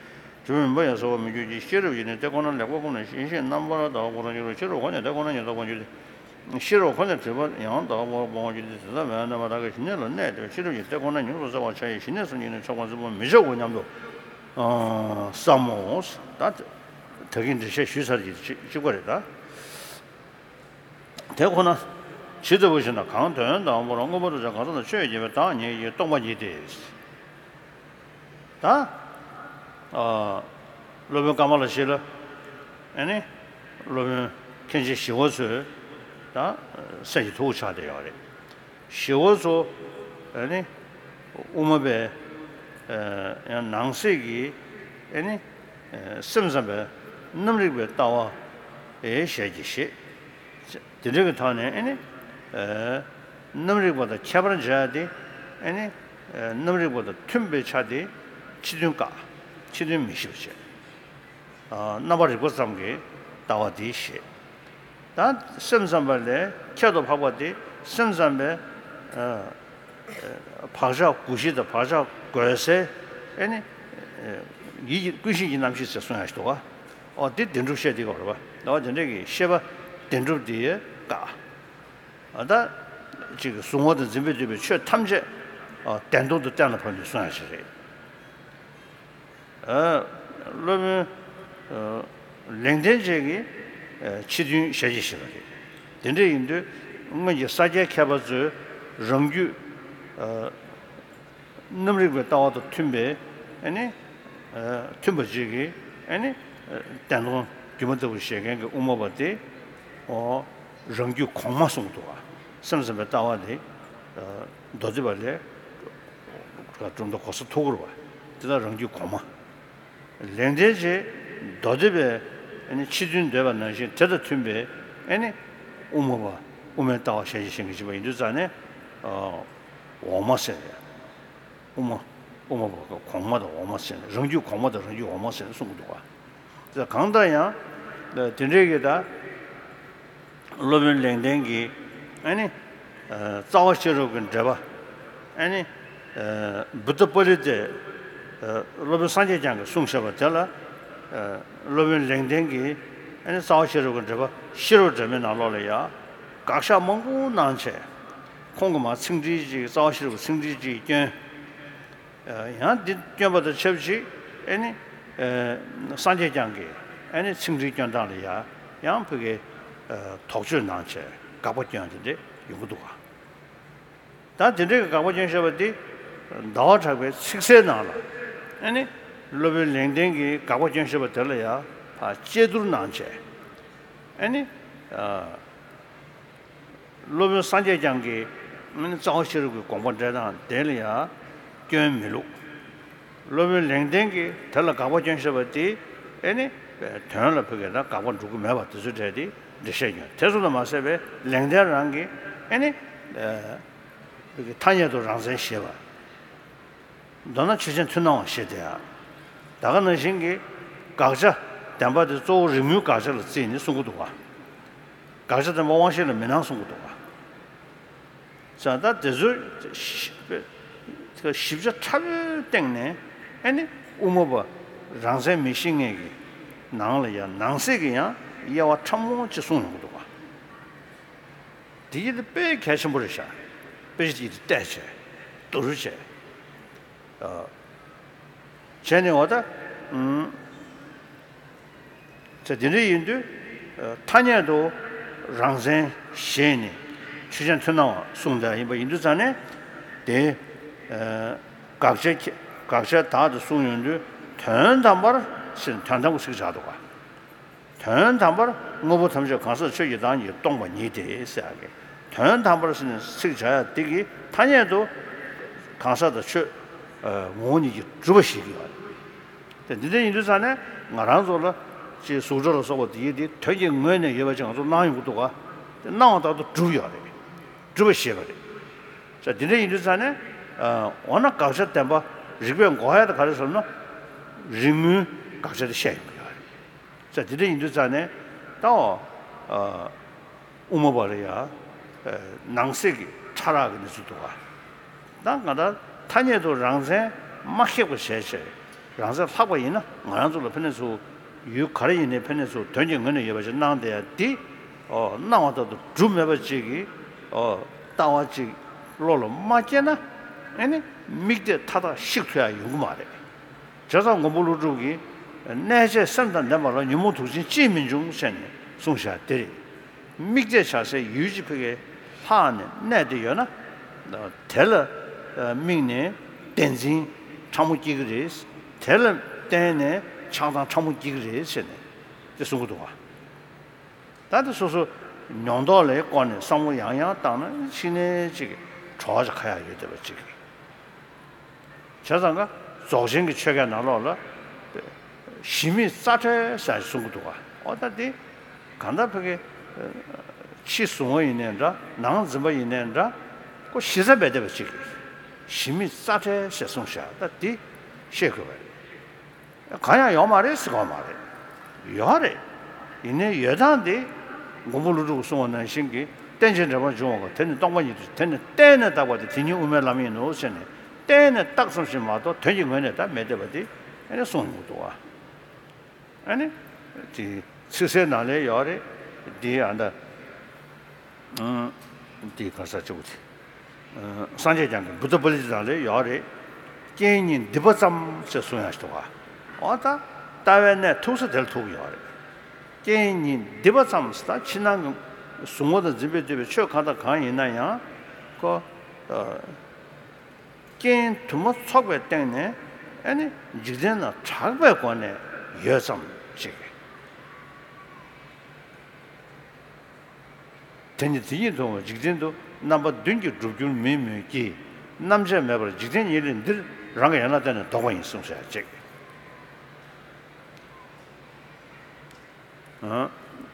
དྲི་མ་ཡང་གསལ་བ་མི་འགྱུར་གྱི་ཤེས་རབ་ཀྱིས་ནི་དེ་ཁོ་ན་ལེགས་པར་བསྒོམས་ནས་ཞི་ཞིང་རྣམ་པར་དག་པར་འགྱུར་རོ། ཤེས་རབ་ཁོ་ནས་དེ་ཁོ་ན་ཉིད་རྟོགས་པར་འགྱུར་ཏེ། ཤེས་རབ་ཁོ་ནས་དྲི་མ་ཡང་དག་པར་སྤོང་བར་འགྱུར་ཏེ། དེ་ལྟར་མེད་པར་རྣམ་པར་དག་གི་ཞི་གནས་ལ་གནས་ཏེ་ཤེས་རབ་ཀྱིས་དེ་ཁོ་ན་ཉུང་སུ་གསལ་བར་བྱ་ཡི་ཞི་གནས་སུ་ཉིད་ནི་ཆགས་པ་འཛིན་པ་མི་བྱའོ་སྙམ་དུ་བསམ་མོ། ད་ད་གིན་འགྲེལ་བཤད་ཞུས་ཚར་གྱི་གཅིག་པ་རེད་ད། དེ་ཁོ་ན་ཇི་ལྟ་བུ་ཞེ་ན། གང་དོན་དམ་པར་མངོན་པར་རྟོགས་པའི་གང་ཟག་ལ་ཆོས་ཀྱི་རྒྱལ་པོས་བདག་ཉིད་ཀྱིས་སྟོང་པ་ཉིད་དེ། ད། ཨ། སློབ་དཔོན་ཀ་མ་ལ་ཤཱི་ལ། ཨེ་ནི། སློབ་དཔོན་མཁན་ཆེན་ཞི་བ་འཚོའི། ད། སྲས་ཀྱི་ཐུ་བོ་ཆགས་བསྡད་ཡོད་རེད། ཞི་བ་འཚོ། ཨེ་ནི། དབུ་མ་པའི། ཨ། ཡང་ནང་གསེས་ཀྱི། ཨེ་ནི། ཨ། སེམས་ཙམ་པའི་རྣམ་རིག་པའི་ལྟ་བ། ཨེ་ཞལ་གྱིས་བཞེས། དེ་འདྲ་གི་ཐོག་ནས་ཨེ་ནི། ཨ། རྣམ་རིག་པ་དང་ཁྱད་པར་འབྱེད་ཡ་དེ། ཨེ་ནི། ཨ། རྣམ་རིག་པ་དང་མཐུན་པའི་ཆ་དེ་ཕྱི་དོན་བཀག་ཕྱི་དོན་མི་ཤེས་པ་བྱས། ཨ། རྣམ་པར་རིག་པ་ཙམ་གྱི་ལྟ་བ་དེ་བཞེས། ད་སེམས་ཙམ་པ་ལས་ཁྱད་དུ་འཕགས་པ་དེ་སེམས་ཙམ་པའི། ཨ། བག་ཆགས་ཀུན་གཞི་དང་བག་ཆགས་བསྒོ་ཟེར། ཨེ་ནི། ཡིད་ཀྱི་ཀུན་གཞི་ཡི་རྣམ་ཤེས་ཟེར་གསུང་ཡ་ཞིག་འདུག་ག་འོ་དེ་བདེན་གྲུབ་བཤད་དེ་ག་རེད་པ། འོ་དེ་འདྲ་གི་ཤེས་པ་བདེན་གྲུབ་དེ་བཀག་ཨ། ད་ཅིག་གཟུང་བ་དང་འཛིན་པས་བསྡུས་པའི་ཆོས་ཐམས་ཅད། ཨ། བདེན་སྟོང་དུ་གཏན་ལ་ཕབ་ནས་གསུང་ཡ་ཞིག་རེད། ཨ། སློབ་དཔོན། ཨ། ལེགས་ལྡན་འབྱེད་ཀྱིས། ཨ། ཕྱི་དོན་ཞལ་གྱིས་བཞེས་པ་རེད། དེ་འདྲ་ཡིན་དུས་སྔོན་གྱི་ས་སྐྱའི་མཁས་པ་ཚོས་རང་རྒྱུད། ཨ། རྣམ་རིག་པའི་ལྟ་བ་དང་མཐུན་པའི། ཨ་ནི། ཨ། མཐུན་པ་ཅིག་གིས། ཨ་ནི། ཨ། བདེན་སྟོང་སྒྱུ་མ་ལྟ་བུ་བཞེད་མཁན་གྱི་དབུ་མ་པ་དེ། ཨོ། རང་རྒྱུད་གོང་མ་གསུངས་འདུག་ག་སེམས་ཙམ་པའི་ལྟ་བ་དེ། ཨ། མདོ་སྡེ་པ་ལས། གྲུབ་མཐའ་གོ་ས་ཐུག་གི་རེད་པ། དེ་དག་རང་རྒྱུད་གོང་མ། ལེགས་ལྡན་འབྱེད་མདོ་སྡེ་པའི། ཨ་ནི། ཕྱི་དོན་འདོད་པ་ནང་བཞིན་དེ་དང་མཐུན་པའི། ཨ་ནི། དབུ་མ་པ། དབུ་མའི་ལྟ་བ་ཞལ་གྱིས་བཞེས་མཁན་ཅིག་པ་ཡིན་དུས་ཙང་ནས། ཨ། འོག་མ་ཟེར། དབུ་མ། དབུ་མ་པ་གོང་མ་དང་འོག་མ་ཟེར་ནས་རང་རྒྱུད་གོང་མ་དང་རང་རྒྱུད་འོག་མ་ཟེར་ནས་གསུང་གི་འདུག་ག་གང་ལྟར་ཡང་། དེ་འདྲའི་གི་ད། སློབ་དཔོན་ལེགས་ལྡན་གྱིས། ཨ་ནི། ཨ། རྩ་བ་ཤེས་རབ་ཀྱི་འགྲེལ་པ། ཨ་ནི། ཨ། བུདྡྷ་པཱ་ལི་ཏས། ཨ། སློབ་དཔོན་སངས་རྒྱས་བསྐྱངས་ཀྱིས་གསུངས་བཞག་པ་དེ་ལ། ཨ། སློབ་དཔོན་ལེགས་ལྡན་གྱིས། ཨ་ནི། རྩ་བ་ཤེས་རབ་ཀྱི་འགྲེལ་པ་ཤེས་རབ་སྒྲོན་མེ་ནང་ལོགས་ལ་ཡང་། དགག་བཞག་མང་པོ་གནང་བྱས། ཁོང་གིས་མར་ཚིག་འགྲེལ་ཅིག་རྩ་བ་ཤེས་རབ་ཀྱི་ཚིག་འགྲེལ་ཅིག་བསྐྱོན། ཡང་འདི་བསྐྱོན་པ་དང་ཆབས་ཅིག་ཨེ་ནི། ཨེ། སངས་རྒྱས་བསྐྱངས་ཀྱིས་ཨེ་ནི་ཚིག་འགྲེལ་བསྐྱོན་སྟངས་ལ་ཡང་ཡང་ཕ་གིའི། ཨེ། དོགས་གཅོད་གནང་བྱས་དགག་པ་བསྐྱོན་དེ་འདྲ་ཡོང་གི་འདུག་ག་ད་དེ་འདྲའི་དགག་པ་བསྐྱོན་བཞག་པ་འདི་ཟླ་བ་གྲགས་པའི་ཚིག་གསལ་ནང་ལ་ཨེ་ནི་སློབ་དཔོན་ལེགས་ལྡན་གྱིས་དགག་པ་བསྐྱོན་བཞག་པ་དེ་ལ་ཡང་ཕར་དཔྱད་བསྡུར་གནང་བྱས། ཨ་ནི། ཨ། སློབ་དཔོན་སངས་རྒྱས་བསྐྱངས་ཀྱི་ཨ་ནི་རྩ་བ་ཤེས་རབ་ཀྱི་དགོངས་པ་འགྲེལ་སྟངས་དེ་ལ་ཡང་སྐྱོན་མི་བླུགས། སློབ་དཔོན་ལེགས་ལྡན་གྱིས་དེ་ལ་དགག་པ་སྐྱོན་བཞག་པ་དེ་ཨ་ནི་དོན་ལ་ཕ་གིའི་ན་དགག་པ་འགྲོ་གི་མེད་པ་དེ་ཚོའི་གྲས་དེ་འགྲེལ་བཤད་སྐྱོན། དེ་ཚོ་ལ་མ་ཟད་པའི་ལེགས་ལྡན་རང་གིས་ཨ་ནི་ཕ་གི་ཐ་སྙད་དུ་རང་མཚན་ཞེས་པ། མདོར་ན་ཆོས་ཅན་མཐུན་སྣང་བ་ཞེས་དེ་ཡང་། ད་ག་ནང་བཞིན་གྱི་དགག་བྱ་བདེན་པ་དེ་གཙོ་བོ་རིགས་དངོས་དགག་བྱ་ལ་བརྩིས་ནས་གསུང་གི་འདུག་བ། དགག་བྱ་བདེན་པ་དབང་ཤེས་ལ་མི་སྣང་གསུང་གི་འདུག་བ། ས་ད་དེ་ཚོའི་ཞིབ་ཞིབ་ཆ་ཕྲ་བོའི་སྟེང་ནས་ཨ་ནི་དབུ་མ་པ་རང་མཚན་མི་ཤེས་མཁན་གྱི་ནང་ལ་ཡང་ནང་གསེས་ཀྱི་ཡང་དབྱེ་བ་ཕྲ་མོ་ཅིག་གསུངས་ཡོང་གི་འདུག་བ། དེ་ཡིན་དེ་དཔེ་གལ་ཆེན་པོ་རེད་ཤག་དཔེ་ཆ་ཅིག་བལྟས་བྱས་བསྡུར་བྱས། བྱས་ནས་འོ་ད། ཨུམ། ཚེ་འདི་འདྲ་ཡིན་དུས། ཐ་སྙད་དུ་རང་མཚན་ཞེས་ནས་ཆོས་ཅན་མཐུན་སྣང་བ་གསུངས་བསྡད་ཡིན་པ་ཡིན་དུས་ཙང་ནས། དེ། དགག་བྱ་དགག་བྱ་དག་ཏུ་གསུངས་ཡོང་དུས་དོན་དམ་པར་ཟེར་ནས་དོན་དམ་གྱི་ཚིག་བཞག་འདུག་ག་དོན་དམ་པར་དངོས་པོ་ཐམས་ཅད་གང་ཟག་ཆོས་ཀྱི་བདག་ཉིད་སྟོང་པ་ཉིད་དེ་ཟེར་ཡག་གི། དོན་དམ་པར་ཟེར་ནས་ཚིག་བྱ་ཡག་དེ་གི་ཐ་སྙད་དུ་གང་ཟག་དང་ཆོས་ངོ་བོ་ཉིད་ཀྱིས་གྲུབ་པ་ཞིག་ཡོད་རེད། དེ་འདི་འདྲ་ཡིན་དུས་ཙང་ནས་ང་རང་ཚོ་ལ་ཅིག་གཟུགས་སྒྲ་ལ་སོགས་པ་དེ་ཡི་དེ་དོན་གྱི་ངོས་ནས་ཡོད་པ་ཅིག་ང་ཚོ་སྣང་ཡོང་གི་འདུག་ག་དེ་སྣང་བ་ལྟར་དུ་གྲུབ་ཡོད་རེད། གྲུབ་པ་ཞེས་པ་རེད། ས་འདི་འདྲ་ཡིན་དུས་ཙང་ནས། འོ་ན་དགག་བྱ་བདེན་པ་རིགས་པས་འགོག་ཡ་དེ་ག་རེ་ཟེར་ན། རིགས་དངོས་དགག་བྱ་དེ་བཤད་ཡོང་གི་ཡོད་རེད། ས་འདི་འདྲ་ཡིན་དུས་ཙང་ནས་ད་འོ། དབུ་མ་པ་ལ་ཡ། ནང་གསེས་ཀྱི་ཕྲ་རགས་ཀྱི་གནས་ཚུལ་འདུག་ག་ད་ང་ད་ཐ་སྙད་དུ་རང་མཚན་མ་ཁེགས་པ་བྱས་བྱས་རང་མཚན་ལྷག་པ་ཡིན་ན་ང་རང་ཚོ་ལ་ཕན་ནས་ཚུར་ཡུལ་ག་རེ་ཡིན་ནའི་ཕན་ནས་ཚུར་དོན་གྱི་ངོས་ནས་ཡོད་པ་ཞིག་སྣང་བསྡད་ཡ་འདི། ཨོ་སྣང་བ་ལྟར་དུ་གྲུབ་མེད་པ་ཅིག་གིས་ཨོ་ལྟ་བ་ཅིག་བློ་ལ་མ་སྐྱེས་ན་ཨ་ནི་དམིགས་གཏད་མཐའ་དག་བཤིག་ཐུབ་ཡ་ཡོང་གི་མ་རེད། བྱས་ཙང་མགོན་པོ་ཀླུ་སྒྲུབ་ཀྱིས་གནས་བྱས་སེམས་དང་ལྡན་པ་ལ་ཉོན་མོངས་དུག་ཅན་ཅིས་མི་འབྱུང་ཟེར་ནས་གསུངས་བཞག་དེ་རེད། དམིགས་གཏད་བྱ་སའི་ཡུལ་གྱི་ཕ་གིའི་ལྷག་ནས་གནས་ཏེ་ཡོད་ན། དེ་ལ་དམིགས་ནས་བདེན་འཛིན་ཕྲ་མོ་སྐྱེ་གི་རེད། དེ་ལ་བརྟེན་ནས་ཆགས་སྡང་ཕྲ་མོ་སྐྱེ་གི་རེད་ཟེར་ནས་དེ་གསུང་གི་འདུག་བ། ད་ལྟ་སོ་སོ་མྱོང་རྟོག་ལས་བསྐོར་ནས་བསམ་བློ་ཡང་ཡང་བཏང་ན་ཕྱི་ནས་ཅིག་གྲོགས་ཅིག་ཁ་ཡག་ཡོད་བསྡད་པ་ཅིག་རེད། བྱས་ཙང་ཀ་རྫོགས་ཆེན་གྱི་ཆོས་སྐད་ནང་ལོགས་ལ་གཞི་མེད་རྩ་བྲལ་ཟེར་གསུང་གི་འདུག་ག་འོ་ད་དེ་གང་ལྟར་ཕ་གི་ཕྱི་གཟུང་བ་ཡིན་ནའི་འདྲ་ནང་འཛིན་པ་ཡིན་ནའི་འདྲ་ཁོ་གཞི་རྩ་མེད་བསྡད་པ་ཅིག་གཞི་མེད་རྩ་བྲལ་ཟེར་གསུངས་བཞག་ད་དེ་ཤེས་དགོས་པ་རེད། གང་ཡང་ཡོད་མ་རེད་ཟེར་གོ་མ་རེད། ཡོད་རེད། ཡིན་ནའི་ཡོད་སྟངས་དེ་མགོན་པོ་ཀླུ་སྒྲུབ་ཀྱིས་གསུངས་པ་ནང་བཞིན་གྱི་རྟེན་ཅིང་འབྲེལ་པར་འབྱུང་བ་དེ་ནི་སྟོང་པ་ཉིད་དུ་དེ་ནི་གཏན་ནས་བཏགས་པ་སྟེ་དེ་ཉིད་དབུ་མའི་ལམ་ཡིན་ནོ་ཟེར་ནས་གཏན་ནས་བཏགས་ཙམ་ཞིག་མ་གཏོགས་དོན་གྱི་ངོས་ནས་ད་མེད་བསྡད་པ་དེ་ཨ་ནི་གསུངས་ཡོང་གི་འདུག་བ། ཨ་ནི་དེ་ཚིག་གསལ་ནང་ལ་ཡོད་རེད། དེ་ཨ་ད་དེ་ག་ས་གཅིག་པུ་དེ། སངས་རྒྱས་བསྐྱངས་ཀྱི་བུདྡྷ་པཱ་ལི་ཏ་ནང་ལ་ཡོད་རེད། རྐྱེན་གཉིས་འདུས་པ་ཙམ་ཞེས་གསུང་ཡག་ཞིག་འདུག་ག་འོ་ད་ལྟ་བའི་གནས་ཐུག་ས་དེར་ཐུག་ཡོད་རེད། རྐྱེན་གཉིས་འདུས་པ་ཙམ་ཟེར་ད་ཕྱི་ནང་གི་གཟུང་བ་དང་འཛིན་པས་བསྡུས་པའི་ཆོས་གང་དང་གང་ཡིན་ན་ཡང་ཁོ། རྐྱེན་དུ་མ་ཚོགས་པའི་སྟེང་ནས་ཨ་ནི་འཇིག་རྟེན་ན་གྲགས་པའི་སྒོ་ནས་ཡོད་ཙམ་ཞིག་དེ་ནི་དེ་ཉིད་མཐོང་བ་འཇིག་རྟེན་དུ་རྣམ་པ་བདུན་གྱིས་གྲུབ་འགྱུར་མིན་མོད་ཀྱི། རྣམ་དཔྱད་མེད་པར་འཇིག་རྟེན་ཉིད་ལས་འདིར་རང་གི་ཡན་ལག་བརྟེན་ནས་ལྡོག་པ་ཡིན་གསུངས་ཟེར་ཅིག་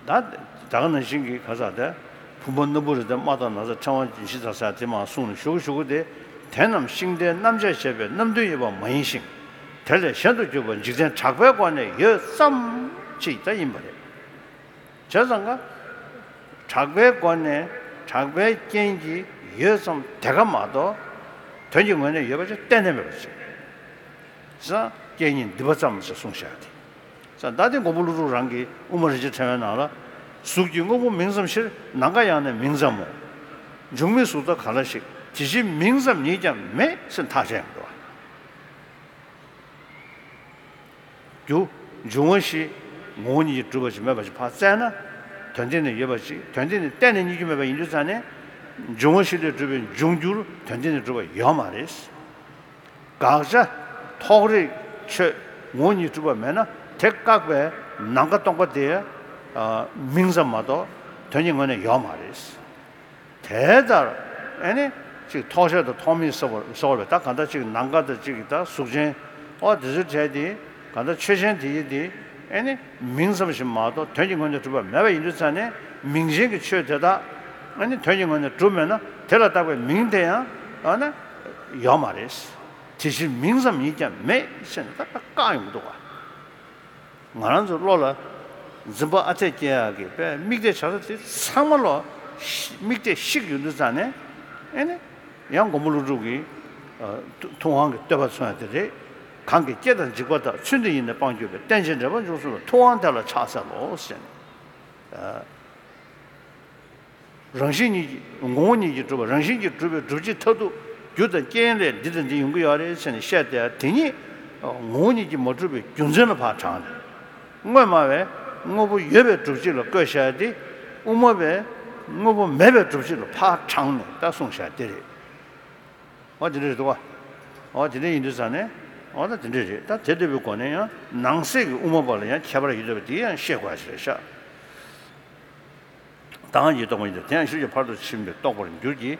ད་ད་ག་ནང་བཞིན་གྱི་ག་ས་དེ་བུམ་པ་སྣ་བུག་རེ་དེ་རྨ་དང་ན་བཟའ་ཕྲེང་བ་བཞི་དང་ཟེར་དེ་མ་གསུངས་ནས་ཞུ་གི་ཞུ་གི་དེ་དེ་རྣམས་ཤིང་རྟའི་རྣམ་དཔྱད་བྱས་པའི་རྣམ་བདུན་ཡོད་པ་མ་ཡིན་ཞིང་། དེ་ལས་གཞན་དུ་གྱུར་པ་འཇིག་རྟེན་གྲགས་པའི་སྒོ་ནས་ཡོད་ཙམ་ཅིག་ད་ཡིན་པ་རེད། བྱས་ཙང་ཀ་གྲགས་པའི་སྒོ་ནས་གྲགས་པའི་རྐྱེན་གྱིས་ཡོད་ཙམ་དེ་ག་མ་གཏོགས་དོན་གྱི་ངོས་ནས་ཡོད་པ་ཅིག་གཏན་ནས་མེད་པ་ཅིག་ཟེར་རྐྱེན་གཉིས་འདུས་པ་ཙམ་ཞེས་གསུངས་བཞག་སྟེ། ཟེར་ད་དེ་མགོན་པོ་ཀླུ་སྒྲུབ་རང་གིས་དབུ་མ་རིན་ཆེན་ཕྲེང་བའི་ནང་ལ་གཟུགས་ཀྱི་དངོས་པོ་མིང་ཙམ་ཕྱིར་ནམ་མཁའ་ཡང་ནི་མིང་ཙམ་མོ། འབྱུང་མེད་གཟུགས་ལྟ་ག་ལ་ཞིག་དེ་བཞིན་མིང་ཙམ་ཉིད་ཀྱང་མེད་ཟེར་ཐག་བཅད་ཡོང་འདུག་བ། རྒྱུ་འབྱུང་བ་བཞི་ངོ་བོ་ཉིད་ཀྱིས་གྲུབ་པ་ཞིག་མེད་པ་ཞིག་ཕར་བཙལ་ན་དོན་སྟེང་ནས་ཡོད་པ་ཞིག་དོན་སྟེང་ནས་གཏན་ནས་རྙེད་རྒྱུ་མེད་པ་ཡིན་དུས་ཙང་ནས་འབྱུང་བ་བཞི་ལས་གྲུབ་པའི་འབྱུང་འགྱུར་དོན་སྟེང་ནས་གྲུབ་པ་ཡོད་མ་རེད། དགག་བྱ་ཐོགས་རེག་ཆོས་ངོ་བོ་ཉིད་གྲུབ་པ་མེད་ན་དེ་བཀག་པའི་ནམ་མཁའ་སྟོང་པ་དེ་ ཨ། མིང་ཙམ་མ་གཏོགས་དོན་གྱི་ངོས་ནས་ཡོད་མ་རེད། དེ་ལྟར་ཨེ་ནི་ཅིག་ཐོགས་བཤད་དང་ཐོགས་མེད་ཟེར་བ་ཟེར་བ་རེད། ད་གང་ལྟར་ཅིག་ནམ་མཁའ་དང་ཅིག་ད་གཟུགས་ཅན། ཨོ་དེ་ཚོའི་གྲས་དེ་གང་ལྟར་ཆོས་ཅན་དེ་ཡི་དེ་ཨེ་ནི་མིང་ཙམ་ཞིག་མ་གཏོགས་དོན་གྱི་ངོས་ནས་གྲུབ་པ་མེད་པ་ཡིན་དུས་ཙང་ནས། མིང་ཅན་གྱི་ཆོས་དེ་དག་ཨེ་ནི་དོན་གྱི་ངོས་ནས་གྲུབ་མེད་ན་དེ་ལ་བཏགས་པའི་མིང་དེ་ཡང་ཨ་ནི་ཡོད་མ་རེད། དེ་བཞིན་མིང་ཙམ་ཡིན་ཀྱང་མེད་ཟེར་ནས་ད་ལྟ་བཀག་ཡོང་གི་འདུག་ག། ང་རང་ཚོའི་བློ་ལ་འཛིན་པ་ཨ་འཐས་སྐྱེ་ཡག་གི་དཔེ་དམིགས་གཏད་བྱ་ས་དེ་ཚང་མ་ལོ་ཤི་དམིགས་གཏད་བཤིག་ཡོང་དུས་ཙང་ནས། ཨེ་ནི་ཡང་མགོན་པོ་ཀླུ་སྒྲུབ་ཀྱི་ཨ་ཐུ་ཐུབ་དབང་གི་བསྟོད་པ་མཚོན་ཡ་དེ་རེད། གང་གིས་སྐྱེ་དང་འཇིག་པ་དག །ཚུལ་འདི་ཡིས་ནི་སྤང་གྱུར་པའི། །རྟེན་ཅིང་འབྲེལ་པར་འབྱུང་གསུམ་ལ། །ཐུབ་དབང་དེ་ལ་ཕྱག་འཚལ་ལོ། །ཟེར་ནས། ཨ། རང་བཞིན་ཉིད་ཀྱིས་ངོ་བོ་ཉིད་ཀྱིས་གྲུབ་པ། རང་བཞིན་གྱིས་གྲུབ་པའི་སྒྲུབ་བྱེད་མཐར་ཐུག་རྒྱུ་དང་རྐྱེན་ལས་འདི་དང་འདི་ཡོང་གི་ཡོད་རེད་ཟེར་ནས་བཤད་དེ། དེ་ཉིད་ངོ་བོ་ཉིད་ཀྱིས་མ་གྲུབ་པའི་རྒྱུ་མཚན་ལ་ཕར་དྲངས་ནས། དངོས་སྨྲ་བས་དངོས་པོ་ཡོད་པའི་སྒྲུབ་བྱེད་ལ་བཀོད་བཞག་སྟེ། དབུ་མ་པས་དངོས་པོ་མེད་པའི་སྒྲུབ་བྱེད་ལ་ཕར་དྲངས་ནས་ད་གསུངས་བཞག་དེ་རེད། འོ་དེ་འདྲ་རེད་འདུག་ག། འོ་དེ་འདྲ་ཡིན་དུས་ཙང་ནས། འོ་ད་དེ་འདྲ་རེད། ད་དེ་ལྟ་བུའི་སྒོ་ནས་ཡང་ནང་གསེས་ཀྱི་དབུ་མ་པ་ལ་ཡང་ཁྱད་པར་ཡོད་བསྡད་པ་དེ་ཡང་ཤེས་དགོས་ཡ་ཞིག་རེད་ཤག། ད་གང་ཞིག་རྟོགས་པ་ཉིད་དེ། དེ་ཡང་ཤེས་བྱ་ཕར་ཕྱིན་པས་རྟོགས་པར་འགྱུར་གྱི།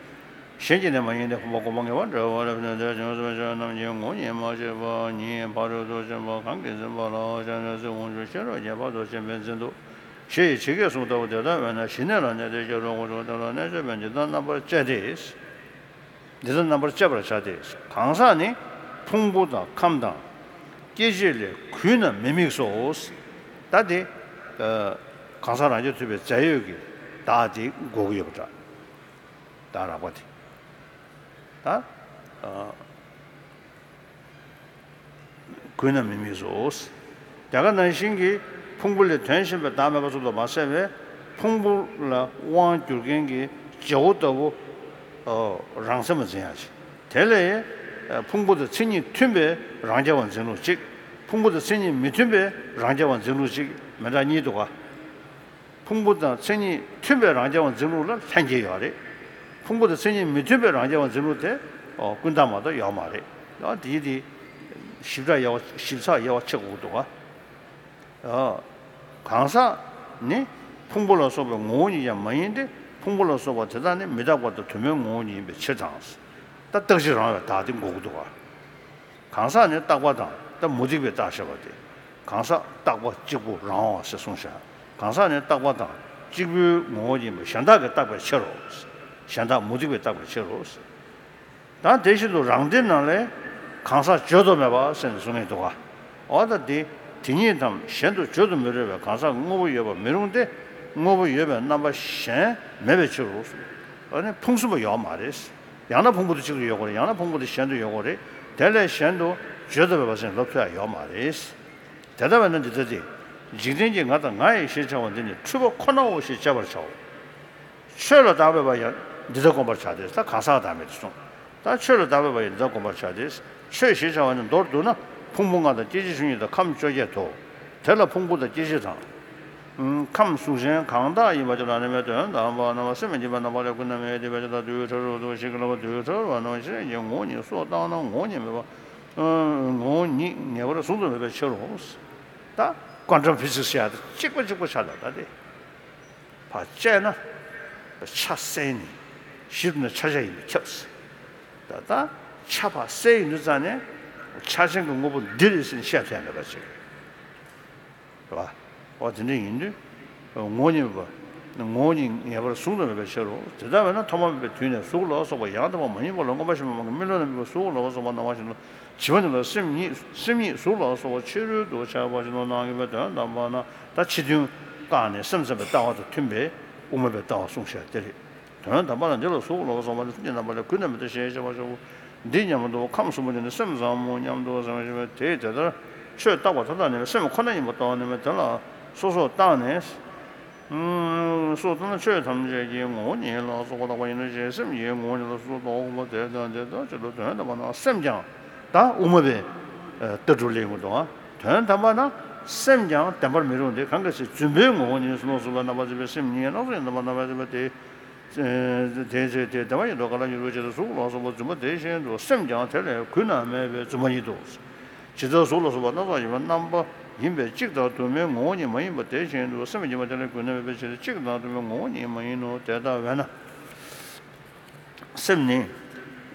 གཞན་གྱིས་ནི་མ་ཡིན་ཏེ། ཕུང་པོ་གོང་མ་ངེས་པར་འབྲེལ་བ་ལ་ཕན་ཚུན་བྱང་ཆུབ་ཕྱོགས་རྣམས་ཀྱི་ངོ་བོ་ཉིད་མ་ཤེས་པ་ཉིད་ཕ་རོལ་ཏུ་ཕྱིན་པ་གང་གིས་འཛིན་པ་ལ་བྱང་ཆུབ་སེམས་དབང་ཕྱུག་ཤེས་རབ་ཀྱིས་ཕར་ཕྱིན་པས་འཛིན་ཏོ། ཞེས་ཇི་སྐད་གསུངས་ལྟ་བུ། དེ་ལྟ་བས་ན་ཞི་གནས་ལ་གནས་ཏེ། ཤེས་རབ་དངོས་གྲུབ་དེ་ལ་གནས་ཆོག་པས། འདི་དག་རྣམ་པར་བཅད་དེ། འདི་དག་རྣམ་པར་བཅད་པར་བྱ་སྟེ། གང་ཟག་ནི་ཕུང་པོ་དང་ཁམས་དང་སྐྱེ་མཆེད་ལས་གུད་ན་མི་དམིགས་སོ། ད་དེ་གང་ཟག་རང་རྐྱ་ཐུབ་པའི་རྫས་ཡོད་ཀྱི་བདག་དེ་འགོག་གི་ཡོད་པ་འདྲ། བདག་རགས་པ་དེ་ད་གུད་ན་མི་དམིགས་སོ། དེ་ག་ནང་བཞིན་གྱི་ཕུང་པོ་ལས་དོན་གཞན་པའི་བདག་མེད་པ་སོགས་དུ་མ་ཟད་པའི་ཕུང་པོ་ལ་དབང་བསྒྱུར་མཁན་གྱི་བྱེད་པོ་ལྟ་བུ་རང་མཚན་མ་འཛིན་ཡ་ཞིག། དེ་ལས་ཕུང་པོ་དང་མཚན་ཉིད་མཐུན་པའི་རང་རྐྱ་བ་འཛིན་ལུགས་གཅིག། ཕུང་པོ་དང་མཚན་ཉིད་མི་མཐུན་པའི་རང་རྐྱ་བ་འཛིན་ལུགས་གཅིག་མི་འདྲ་གཉིས་འདུག་ག། ཕུང་པོ་དང་མཚན་ཉིད་མཐུན་པའི་རང་རྐྱ་བ་འཛིན་ལུགས་ལ་ལྷན་སྐྱེས་ཡོད་རེད། ཕུང་པོ་དང་མཚན་ཉིད་མི་མཐུན་པའི་རང་རྐྱ་བ་འཛིན་ལུགས་དེ་ཀུན་བཏགས་མ་གཏོགས་ཡོད་མ་རེད། ཡང་དེའི་དེ་ཞིབ་ཕྲ་དབྱེ་བ་ཞིབ་ཚགས་དབྱེ་བ་ཕྱེ་དགོས་འདུག་ག། གང་ཟག་ནི་ཕུང་པོ་ལ་སོགས་པའི་ངོ་བོ་ཉིད་ཀྱང་མ་ཡིན་ཏེ། ཕུང་པོ་ལ་སོགས་པ་དེ་དག་ནི་མི་རྟག་པ་དང་དུ་མའི་ངོ་བོ་ཉིད་ཡིན་པའི་ཕྱིར་དང་། ད་རྟག་གཅིག་རང་བའི་བདག་དེ་འགོག་གི་འདུག་ག། གང་ཟག་ནི་རྟག་པ་དང་ད་མུ་སྟེགས་པས་བཏགས་བཞག་པ་སྟེ། གང་ཟག་རྟག་པ་གཅིག་པུ་རང་བ་ཟེར་གསུངས་བཞག། གང་ཟག་ནི་རྟག་པ་དང་གཅིག་པུའི་ངོ་བོ་ཡིན་པ་གཞན་དག་གིས་བཏགས་པའི་ཕྱིར་རོ། གཞན་དག་མུ་སྟེགས་པས་བཏགས་པའི་ཕྱིར་རོ། ད་དེ་བཞིན་དུ་རང་སྡེ་ནང་ལས་གང་ཟག་བརྗོད་དུ་མེད་པ་ཟེར་ནས་གསུང་གིན་འདུག་ག། འོ་ད་དེ་དེ་ཉིད་དམ་གཞན་དུ་བརྗོད་དུ་མི་རུང་བའི་གང་ཟག་དངོས་པོ་ཡོད་པ་མི་རུང་སྟེ། དངོས་པོ་ཡོད་པའི་རྣམ་པ་གཞན་མེད་པའི་ཕྱིར་རོ། འོ་ནི་ཕུང་གསུམ་པ་ཡོད་མ་རེད། ཡང་ན་ཕུང་པོ་དེ་གཅིག་ཏུ་ཡོད་དགོས་རེད། ཡང་ན་ཕུང་པོ་དེ་གཞན་དུ་ཡོད་དགོས་རེད། དེ་ལས་གཞན་དུ་བརྗོད་དུ་མེད་པ་ཟེར་ནས་ལབ་ཐུབ་ཡ་ཡོད་མ་རེད། དེ་ལྟ་བས་ན་འདི་ལྟ་སྟེ། འཇིག་རྟེན་གྱི་ང་དང་ང་ཡི་ཞེས་བྱ་བ་འདི་ནི་འཁྲུལ་པ་ཁོ་ནའོ་ཞེས་དཔྱད་པར་བྱའོ། ཆོས་ལ་བདག་འབད་པ་ཡང་འདི་ལྟར་བསྒོམ་པར་བྱ་སྟེ། ད་གང་ཟག་བདག་མེད་དུ་གསུངས། ད་ཆོས་ལ་བདག་འབད་པ་ཡང་འདི་ལྟར་བསྒོམ་པར་བྱ་སྟེ། ཆོས་ཞེས་བྱ་བ་ནི་མདོར་བསྡུ་ན་ཕུང་པོ་ལྔ་དང་སྐྱེ་མཆེད་བཅུ་གཉིས་དང་ཁམས་བཅོ་བརྒྱད་དོ། དེ་ལ་ཕུང་པོ་དང་སྐྱེ་མཆེད་དང་། ཁམས་གཟུགས་ཅན་གང་དག་ཡིན་པ་དེ་ལ་ནི་མེད་དོན་དམ་པར་སྣང་བ་སེམས་མི་སྐྱེ་བའི་རྣམ་པ་ལས་ཀུན་ནས་མེད་དེ་བས་ཀྱང་ད་དུས་ཕྲ་རབ་ཏུ་ཞིག་གི་ལ་བ་དུས་ཕྲ་རབ་སྣང་བ་ཤེས་ཀྱི་ངོ་བོ་ཉིད་སོ་བཏང་ན་ངོ་བོ་ཉིད་མེད་པ། ངོ་བོ་ཉིད་ངེས་པར་གཟུང་དུ་མེད་པའི་ཕྱིར་རོ། ད་ཀོན་ཊམ་ཕི་ཟིག་སི་ཟེར་ཡ་དེ་གཅིག་པ་གཅིག་པ་ཆགས་ལ་ད་དེ། ཕར་བཅད་ན་ཆ་གསལ་ནས་གཞི་ནས་ཆ་ཤས་ཡིན་པས་ཁྱབ། ད་ལྟ་ཆ་ཕར་གསལ་ཡིན་དུས་ཙང་ནས་ཆ་ཅན་གྱི་དངོས་པོ་འདི་རེད་ཟེར་ནས་བཤད་ཐུབ་ཡ་མེད་པ་ཅིག་རེད་བ། འོ་དེ་འདྲ་ཡིན་དུས་ངོ་བོ་ཉིད་མེད་པ། ངོ་བོ་ཉིད་ངེས་པར་གཟུང་དུ་མེད་པའི་ཕྱིར་རོ། དེ་ལྟ་བས་ན་ཐོག་མ་མེད་པའི་དུས་ནས་གཟུགས་ལ་སོགས་པ་ཡང་དག་པར་མ་རྙེད་པ་ལ་མངོན་པར་ཞེན་པ་མང་གིས་སྨོན་ལམ་ལ་དམིགས་པ་གཟུགས་ལ་སོགས་པ་སྣང་བ་བཞིན་དུ། བྱིས་པ་འདི་ལ་སེམས་ཉིད་སེམས་ཉིད་གཟུགས་ལ་སོགས་པ་ཕྱི་རོལ་དུ་ཆགས་པ་བཞིན་དུ་སྣང་གི་བའི་དོན་དམ་པར་སྣང་། ད་ཕྱི་དོན་བཀག་ནས་སེམས་ཙམ་པའི་ལྟ་བ་དང་མཐུན་པའི་དབུ་མ་པའི་ལྟ་བ་གསུངས་བཞག་དེ་རེད། དོན་དམ་པར་སྣང་འདི་ལ་གཟུགས་ལ་སོགས་པ་ནི་སེམས་ཀྱི་རྣམ་པ་ལས་གུད་ན་མེད་དོ་ཞེས་བྱ་བ་ཞུ། འདི་སྙམ་དུ་ཁམས་གསུམ་པོ་འདི་ནི་སེམས་ཙམ་མོ་སྙམ་དུ་སེམས་ཞེས་པས་དེས་དེ་ལྟར་ཆོས་བཏགས་པ་མཐའ་དག་ནི་སེམས་ཁོ་ན་ཡིན་པར་རྟོགས་ནས་མེད་དེ་ལ་སོ་སོར་བརྟགས་ནས། སོ་ལྟ་ན་ཆོས་ཐམས་ཅད་ཀྱི་ངོ་བོ་ཉིད་ལ་སོགས་པ་རྟག་པ་ཡིན་ནོ་ཞེས་སེམས་ཀྱི་ངོ་བོ་ཉིད་ལ་སོ་སོར་རྟོག་པ་དེ་ལྟར་དེ་ལྟར་ཆོས་ལ་དོན་དམ་པར་སྣང་སེམས་ཀྱང་ད་དབུ་མ་པའི་ལྟ་གྲུབ་ལེན་དགོས་འདུག་དོན་དམ་པར་སྣང་སེམས་ཀྱང་བདེན་པར་མི་རུང་སྟེ། གང་གི་ཚེ་རྫུན་པའི་ངོ་བོ་ཉིད་སུ་ལོག་སོང་བའི་རྣམ་པར་འཛིན་པའི་སེམས་ཉིད་སྣ་ཚོགས་ཀྱི་རྣམ་པར་སྣང་བའི་རྫུན་པ་དེ། དེའི་ཚེ་དེ་བདེ་བ་ཡིན་དུ་ག་ལ་ཉེ་རུ་ཇི་ལྟར་གཟུགས་ལ་སོགས་པ་རྫུན་པ་དེ་བཞིན་དུ་སེམས་ཀྱང་དེ་ལས་གུད་ན་མེད་པའི་རྫུན་མ་ཉིད་དོ། ཇི་ལྟར་གཟུགས་ལ་སོགས་པ་སྣ་ཚོགས་ཡིན་པའི་རྣམ་པ་ ཡིན་པས་གཅིག་དང་དུ་མའི་ངོ་བོ་ཉིད་མ་ཡིན་པ་དེ་བཞིན་དུ་སེམས་ཀྱི་མ་དེ་ལ་གུད་ན་མེད་པའི་ཕྱིར་གཅིག་དང་དུ་མའི་ངོ་བོ་ཉིད་མ་ཡིན་ནོ། དེ་ལྟ་བས་ན། སེམས་ནི་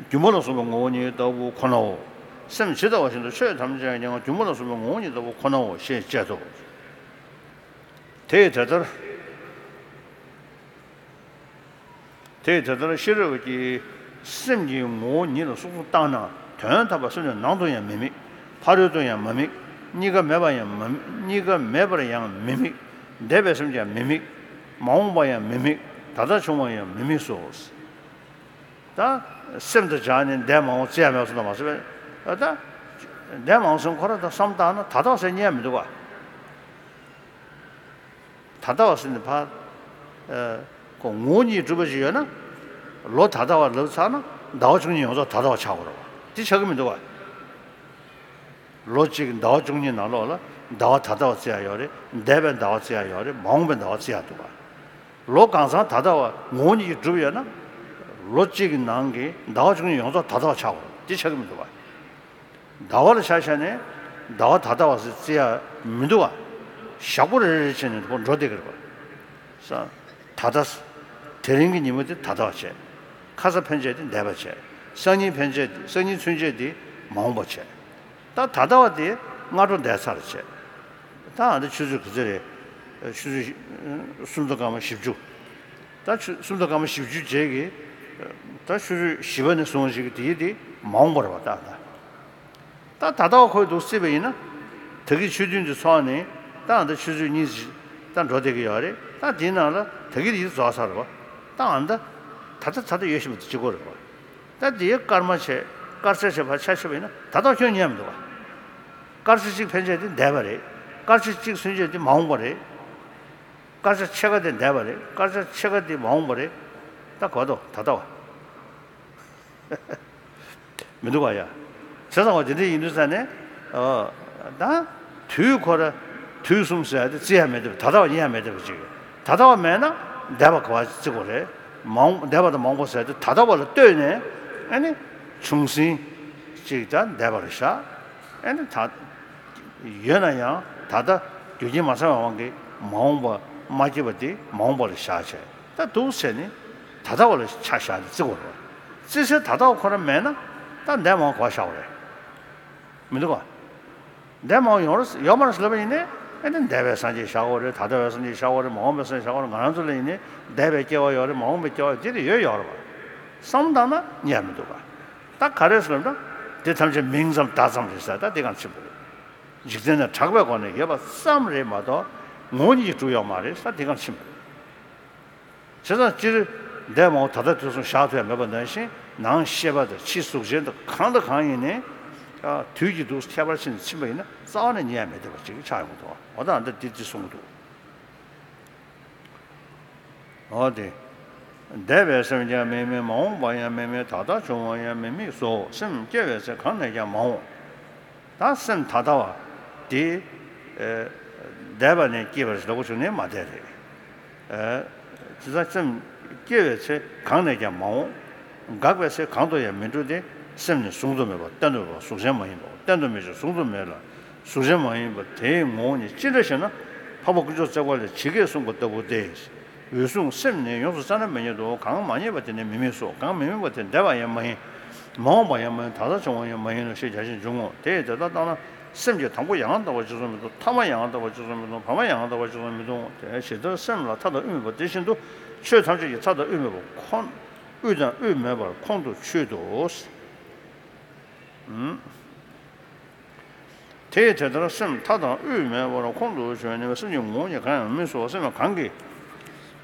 སྒྱུ་མ་ལ་སོགས་པའི་ངོ་བོ་ཉིད་ལྟ་བུ་ཁོ་ནའོ། སེམས་ཇི་ལྟ་བ་བཞིན་དུ་ཆོས་ཐམས་ཅད་ཀྱང་སྒྱུ་མ་ལ་སོགས་པའི་ངོ་བོ་ཉིད་ལྟ་བུ་ཁོ་ནའོ་ཞེས་བཤད་དོ། དེ་ཡི་དེ་ལྟར། དེ་ཡི་དེ་ལྟར་ཤེས་རབ་ཀྱིས་སེམས་ཀྱི་ངོ་བོ་ཉིད་ལ་སོ་སོར་བརྟགས་ན་དོན་དམ་པར་སེམས་ནི་ནང་དུ་ཡང་མི་དམིགས། ཕ་རོལ་ཏུ་ཡང་མ་དམིགས། གཉིས་ཀ་མེད་པར་ཡང་མ་དམིགས། གཉིས་ཀ་མེད་པར་ཡང་མི་དམིགས། འདས་པའི་སེམས་ཀྱང་མི་དམིགས། མ་འོངས་པ་ཡང་མི་དམིགས། ད་ལྟ་བྱུང་བ་ཡང་མི་དམིགས་སོ། ད་སེམས་དང་སྦྱར་ནས་འདས་མ་འོངས་བརྩི་ཡ་མེད་སོང་ད་མ་ཟེར་བས། ད་འདས་མ་འོངས་སེམས་ཁོ་རང་ད་བསམ་བཏང་ན་ད་ལྟ་བ་ཟེར་རྙེད་མི་འདུག་ག་ད་ལྟ་བ་ཟེར་ནས་ཕར། ཨ། ཁོ་ངོ་བོ་ཉིད་གྲུབ་པ་ཞིག་ཡོད་ན། ལོ་ད་ལྟ་བ་ལབ་ཚར་ན་ཟླ་བ་བཅུ་གཉིས་ཡོངས་རྫོགས་ད་ལྟ་བ་ཆགས་དགོས་རེད་བ། དེ་ཆགས་ཀྱི་མི་འདུག་བ། ལོ་གཅིག་ཟླ་བ་བཅུ་གཉིས་ནང་ལོགས་ལ་ཟླ་བ་ད་ལྟ་བ་བརྩི་ཡ་ཡོད་རེད། འདས་པའི་ཟླ་བ་བརྩི་ཡ་ཡོད་རེད། མ་འོངས་པའི་ཟླ་བ་བརྩི་ཡ་འདུག་བ། ལོ་གང་ཚང་ད་ལྟ་བ་ངོ་བོ་ཉིད་ཀྱིས་གྲུབ་ཡོད་ན། ལོ་གཅིག་གི་ནང་གི་ཟླ་བ་བཅུ་གཉིས་ཡོངས་རྫོགས་ད་ལྟ་བ་ཆགས་དགོས་རེད། དེ་ཆགས་ཀྱི་མི་འདུག་བ། ཟླ་བ་ལ་ཆ་བཞག་ནས་ཟླ་བ་ད་ལྟ་བ་ཟེར་བརྩི་ཡ་མི་འདུག་བ། ཞག་པོ་རེ་རེ་བྱས་ནས་འགྲོ་བསྡད་ཀྱི་རེད་བ། ས། ད་ལྟ། དེ་རིང་གི་ཉིན་མོ་དེ་ད་ལྟ་བ་བྱས། ཁ་སང་ཕན་ཆད་དེ་འདས་པ་བྱས། སང་ཉིན་ཕན་ཆད་དེ་སང་ཉིན་ཚུན་ཆད་དེ་མ་འོངས་པ་བྱས། ད་ད་ལྟ་བ་དེ་སྔ་དྲོ་འདས་ཚར་བྱས། ད་ཨ་ད་ཆུ་ཚོད་ག་ཚོད་རེད། ཆུ་ཚོད་སུམ་མདོ་སྐར་མ་བཞི་བཅུ། ད་ཆུ་སུམ་མདོ་སྐར་མ་བཞི་བཅུ་རྗེས་ཀྱི། ད་ཆུ་ཚོད་བཞི་པ་ནས་བཟུང་ཞིག་གི་དེའི་དེ་མ་འོངས་པ་རེད་བ་ད་ད། ད་ད་ལྟ་བ་ཁོའི་འདུག་སྲིད་པ་ཡིན་ན། ད་གི་ཆུ་ཐུན་དུ་ཚོགས་ནས་ད་ད་ཆུ་ཚོད་གཉིས་ཤིག་ད་འགྲོ་བསྡད་ཀྱི་ཡོད་རེད། ད་དེའི་ནང་ལ་ད་གི་དེ་རྫོགས་ཚར་བ། ད་ཨ་ད་ད་ད་ད་ད་ཡོད་བཞིན་པ་དེ་གཅིག་པོ་རེད་བ། ད་དེའི་སྐར་མ་བྱས་སྐར་ཆ་བྱས་ཕར་ཆ་བྱས་པ་ཡིན་ན་ད་ལྟ་ཁྱོན་ཉན་མི་འདུག་བ། སྐར་ཆ་གཅིག་ཕན་ཆད་དེ་འདས་པ་རེད། སྐར་ཆ་གཅིག་ཚུན་ཆད་དེ་མ་འོངས་པ་རེད། སྐར་ཆ་ཕྱེད་ཀ་དེ་འདས་པ་རེད། སྐར་ཆ་ཕྱེད་ཀ་དེ་མ་འོངས་པ་རེད། ད་གོ་ད་ད་ལྟ་བ། མི་འདུག་ག་ཡ། བྱས་ཙང་བ་དེ་འདྲ་ཡིན་དུས་ཙང་ནས། ཨ། ད། དུས་ཁོ་ར། དུས་གསུམ་ཟེར་ཡ་དེ་བརྩི་ཡ་མེད་དེ་ད་ལྟ་བ་རྙེད་ཡ་མེད་དེ་བ་ཅིག་ད་ལྟ་བ་མེད་ན་འདས་པ་ག་བ་བརྩི་དགོས་རེད། མ་འོངས་འདས་པ་དང་མ་འོངས་པ་ཟེར་ཡ་དེ་ད་ལྟ་བ་ལ་ལྟོས་ནས་ཨ་ནི། བྱུང་ཟིན། ཅིག་ད་འདས་པ་ལ་བཞག་ཨ་ནི་ད། ཡོད་ན་ཡང་ད་ལྟ་རྒྱུ་རྐྱེན་མ་ཚང་བའི་དབང་གིས་མ་འོངས་པ་མ་སྐྱེས་པ་དེ་མ་འོངས་པ་ལ་བཞག་བྱས་ད་འདུག་ཟེར་ནས་ད་ལྟ་བ་ལ་ཆ་བཞག་ནས་བརྩི་དགོས་རེད་བ། བརྩི་སའི་ད་ལྟ་བ་ཁོ་རང་མེད་ན་ད་འདས་མ་འོངས་ག་བ་བཞག་པ་རེད། མི་འདུག་ག་འདས་མ་འོངས་ཡོད་རེད་ཡོད་མ་རེད་ཟེར་ལབ་པ་ཡིན་ནའི་ཨེ་ནི་འདས་པའི་སངས་རྒྱས་བཞག་དགོས་རེད། ད་ལྟ་བའི་སངས་རྒྱས་བཞག་དགོས་རེད། མ་འོངས་པའི་སངས་རྒྱས་བཞག་དགོས་རེད། ང་རང་ཚོ་ལ་ཡིན་ནའི་འདས་པའི་སྐྱེ་བ་ཡོད་རེད། མ་འོངས་པའི་སྐྱེ་བ་ཡོད་དེ་ཡོད་ཡོད་རེད་བ། བསམ་བཏང་ན་རྙེད་མི་འདུག་ག་ད་ག་རེ་ཟེར་ལབ་ན་དེ་ཐམས་ཅད་མིང་ཙམ་བརྡ་ཙམ་རེད་ཟེར་ད་དེ་གང་ཕྱིན་པ་རེད། འཇིག་རྟེན་ན་གྲགས་པའི་སྒོ་ནས་ཡོད་པ་ཙམ་རེད་མ་གཏོགས་ངོ་བོ་ཉིད་ཀྱིས་གྲུབ་ཡོད་མ་རེད་ས་དེ་གང་ཕྱིན་པ་རེད། བྱས་ཙང་སྤྱིར་འདས་མ་འོངས་ད་ལྟ་དུས་གསུམ་བཞག་ཐུབ་ཡ་མེད་པ་ནང་བཞིན་ནང་ཤེས་པ་དང་ཕྱིའི་གཟུགས་ཅན་དང་གང་དང་གང་ཡིན་ནའི་དུས་ཀྱི་འདུག་ཁྱད་པར་ཕྱིན་ནས་ཕྱིན་པ་ཡིན་ན་རྩ་བ་ནས་རྙེད་ཡ་མེད་བསྡད་པ་ཅིག་ཆགས་ཡོང་གི་འདུག་འོ་ད་འདི་འདི་འདི་གསུང་གི་འདུག་འོ་དེ། འདས་པའི་སེམས་ཀྱང་མི་དམིགས། མ་འོངས་པ་ཡང་མི་དམིགས། ད་ལྟ་བྱུང་བ་ཡང་མི་དམིགས་སོ། སེམས་སྐྱེ་བའི་ཚེ་གང་ནས་ཀྱང་མ་འོངས། ད་སེམས་ད་ལྟ་བ་དེ། ཨེ། འདས་པ་ནས་སྐྱེས་པར་ལོག་པ་བྱུང་ནས་མ་བསྡད་རེད། ཨེ། དེ་ལྟར་སེམས་སྐྱེ་བའི་ཚེ་གང་ནས་ཀྱང་མ་འོངས། འགག་པའི་ཚེ་གང་དུ་ཡང་མི་འགྲོ་སྟེ། སེམས་ནི་གཟུང་དུ་མེད་པ་གཏན་དུ་མེད་པ་གཟུགས་ཅན་མ་ཡིན་པའོ། གཏན་དུ་མེད་ཅིང་གཟུང་དུ་མེད་ལ། གཟུགས་ཅན་མ་ཡིན་པ་དེའི་ངོ་བོ་ཉིད་ཅི་འདྲ་ཞེ་ན། འཕགས་པ་དཀོན་མཆོག་བརྩེགས་པ་ལས་ཇི་སྐད་གསུངས་པ་ལྟ་བུ་སྟེ། འོད་སྲུང་སེམས་ནི་ཡོངས་སུ་བཙལ་ན་མི་རྙེད་དོ། གང་མ་རྙེད་པ་དེ་ནི་མི་དམིགས་སོ། གང་མི་དམིགས་པ་དེ་འདས་པ་ཡང་མ་ཡིན། མ་འོངས་པ་ཡང་མ་ཡིན། ད་ལྟ་བྱུང་བ་ཡང་མ་ཡིན་ནོ་ཞེས་རྒྱ་ཆེན་འབྱུང་ངོ་། དེ་ཡི་དེ་ལྟར་བརྟགས་ན་སེམས་ཀྱི་དང་པོ་ཡང་དག་པར་རྗེས་སུ་མི་མཐོང་། ཐ་མ་ཡང་དག་པར་རྗེས་སུ་མི་མཐོང་། བར་མ་ཡང་དག་པར་རྗེས་སུ་མི་མཐོང་སྟེ། ཇི་ལྟར་སེམས་ལ་མཐའ་དང་དབུས་མེད་པ་དེ་བཞིན་དུ་ཆོས་ཐམས་ཅད་ཀྱི་མཐའ་དང་དབུས་མེད་པ་ཁོང་དབུས་དང་དབུས་མེད་པར་ཁོང་དུ་ཆུད་དོ། དེ་ཡི་དེ་ལྟར་སེམས་མཐའ་དང་དབུས་མེད་པར་ཁོང་དུ་ཆུད་ནས་སེམས་ཀྱི་ངོ་བོ་ཉིད་གང་ཡང་མི་སོ། སེམས་གང་གིས་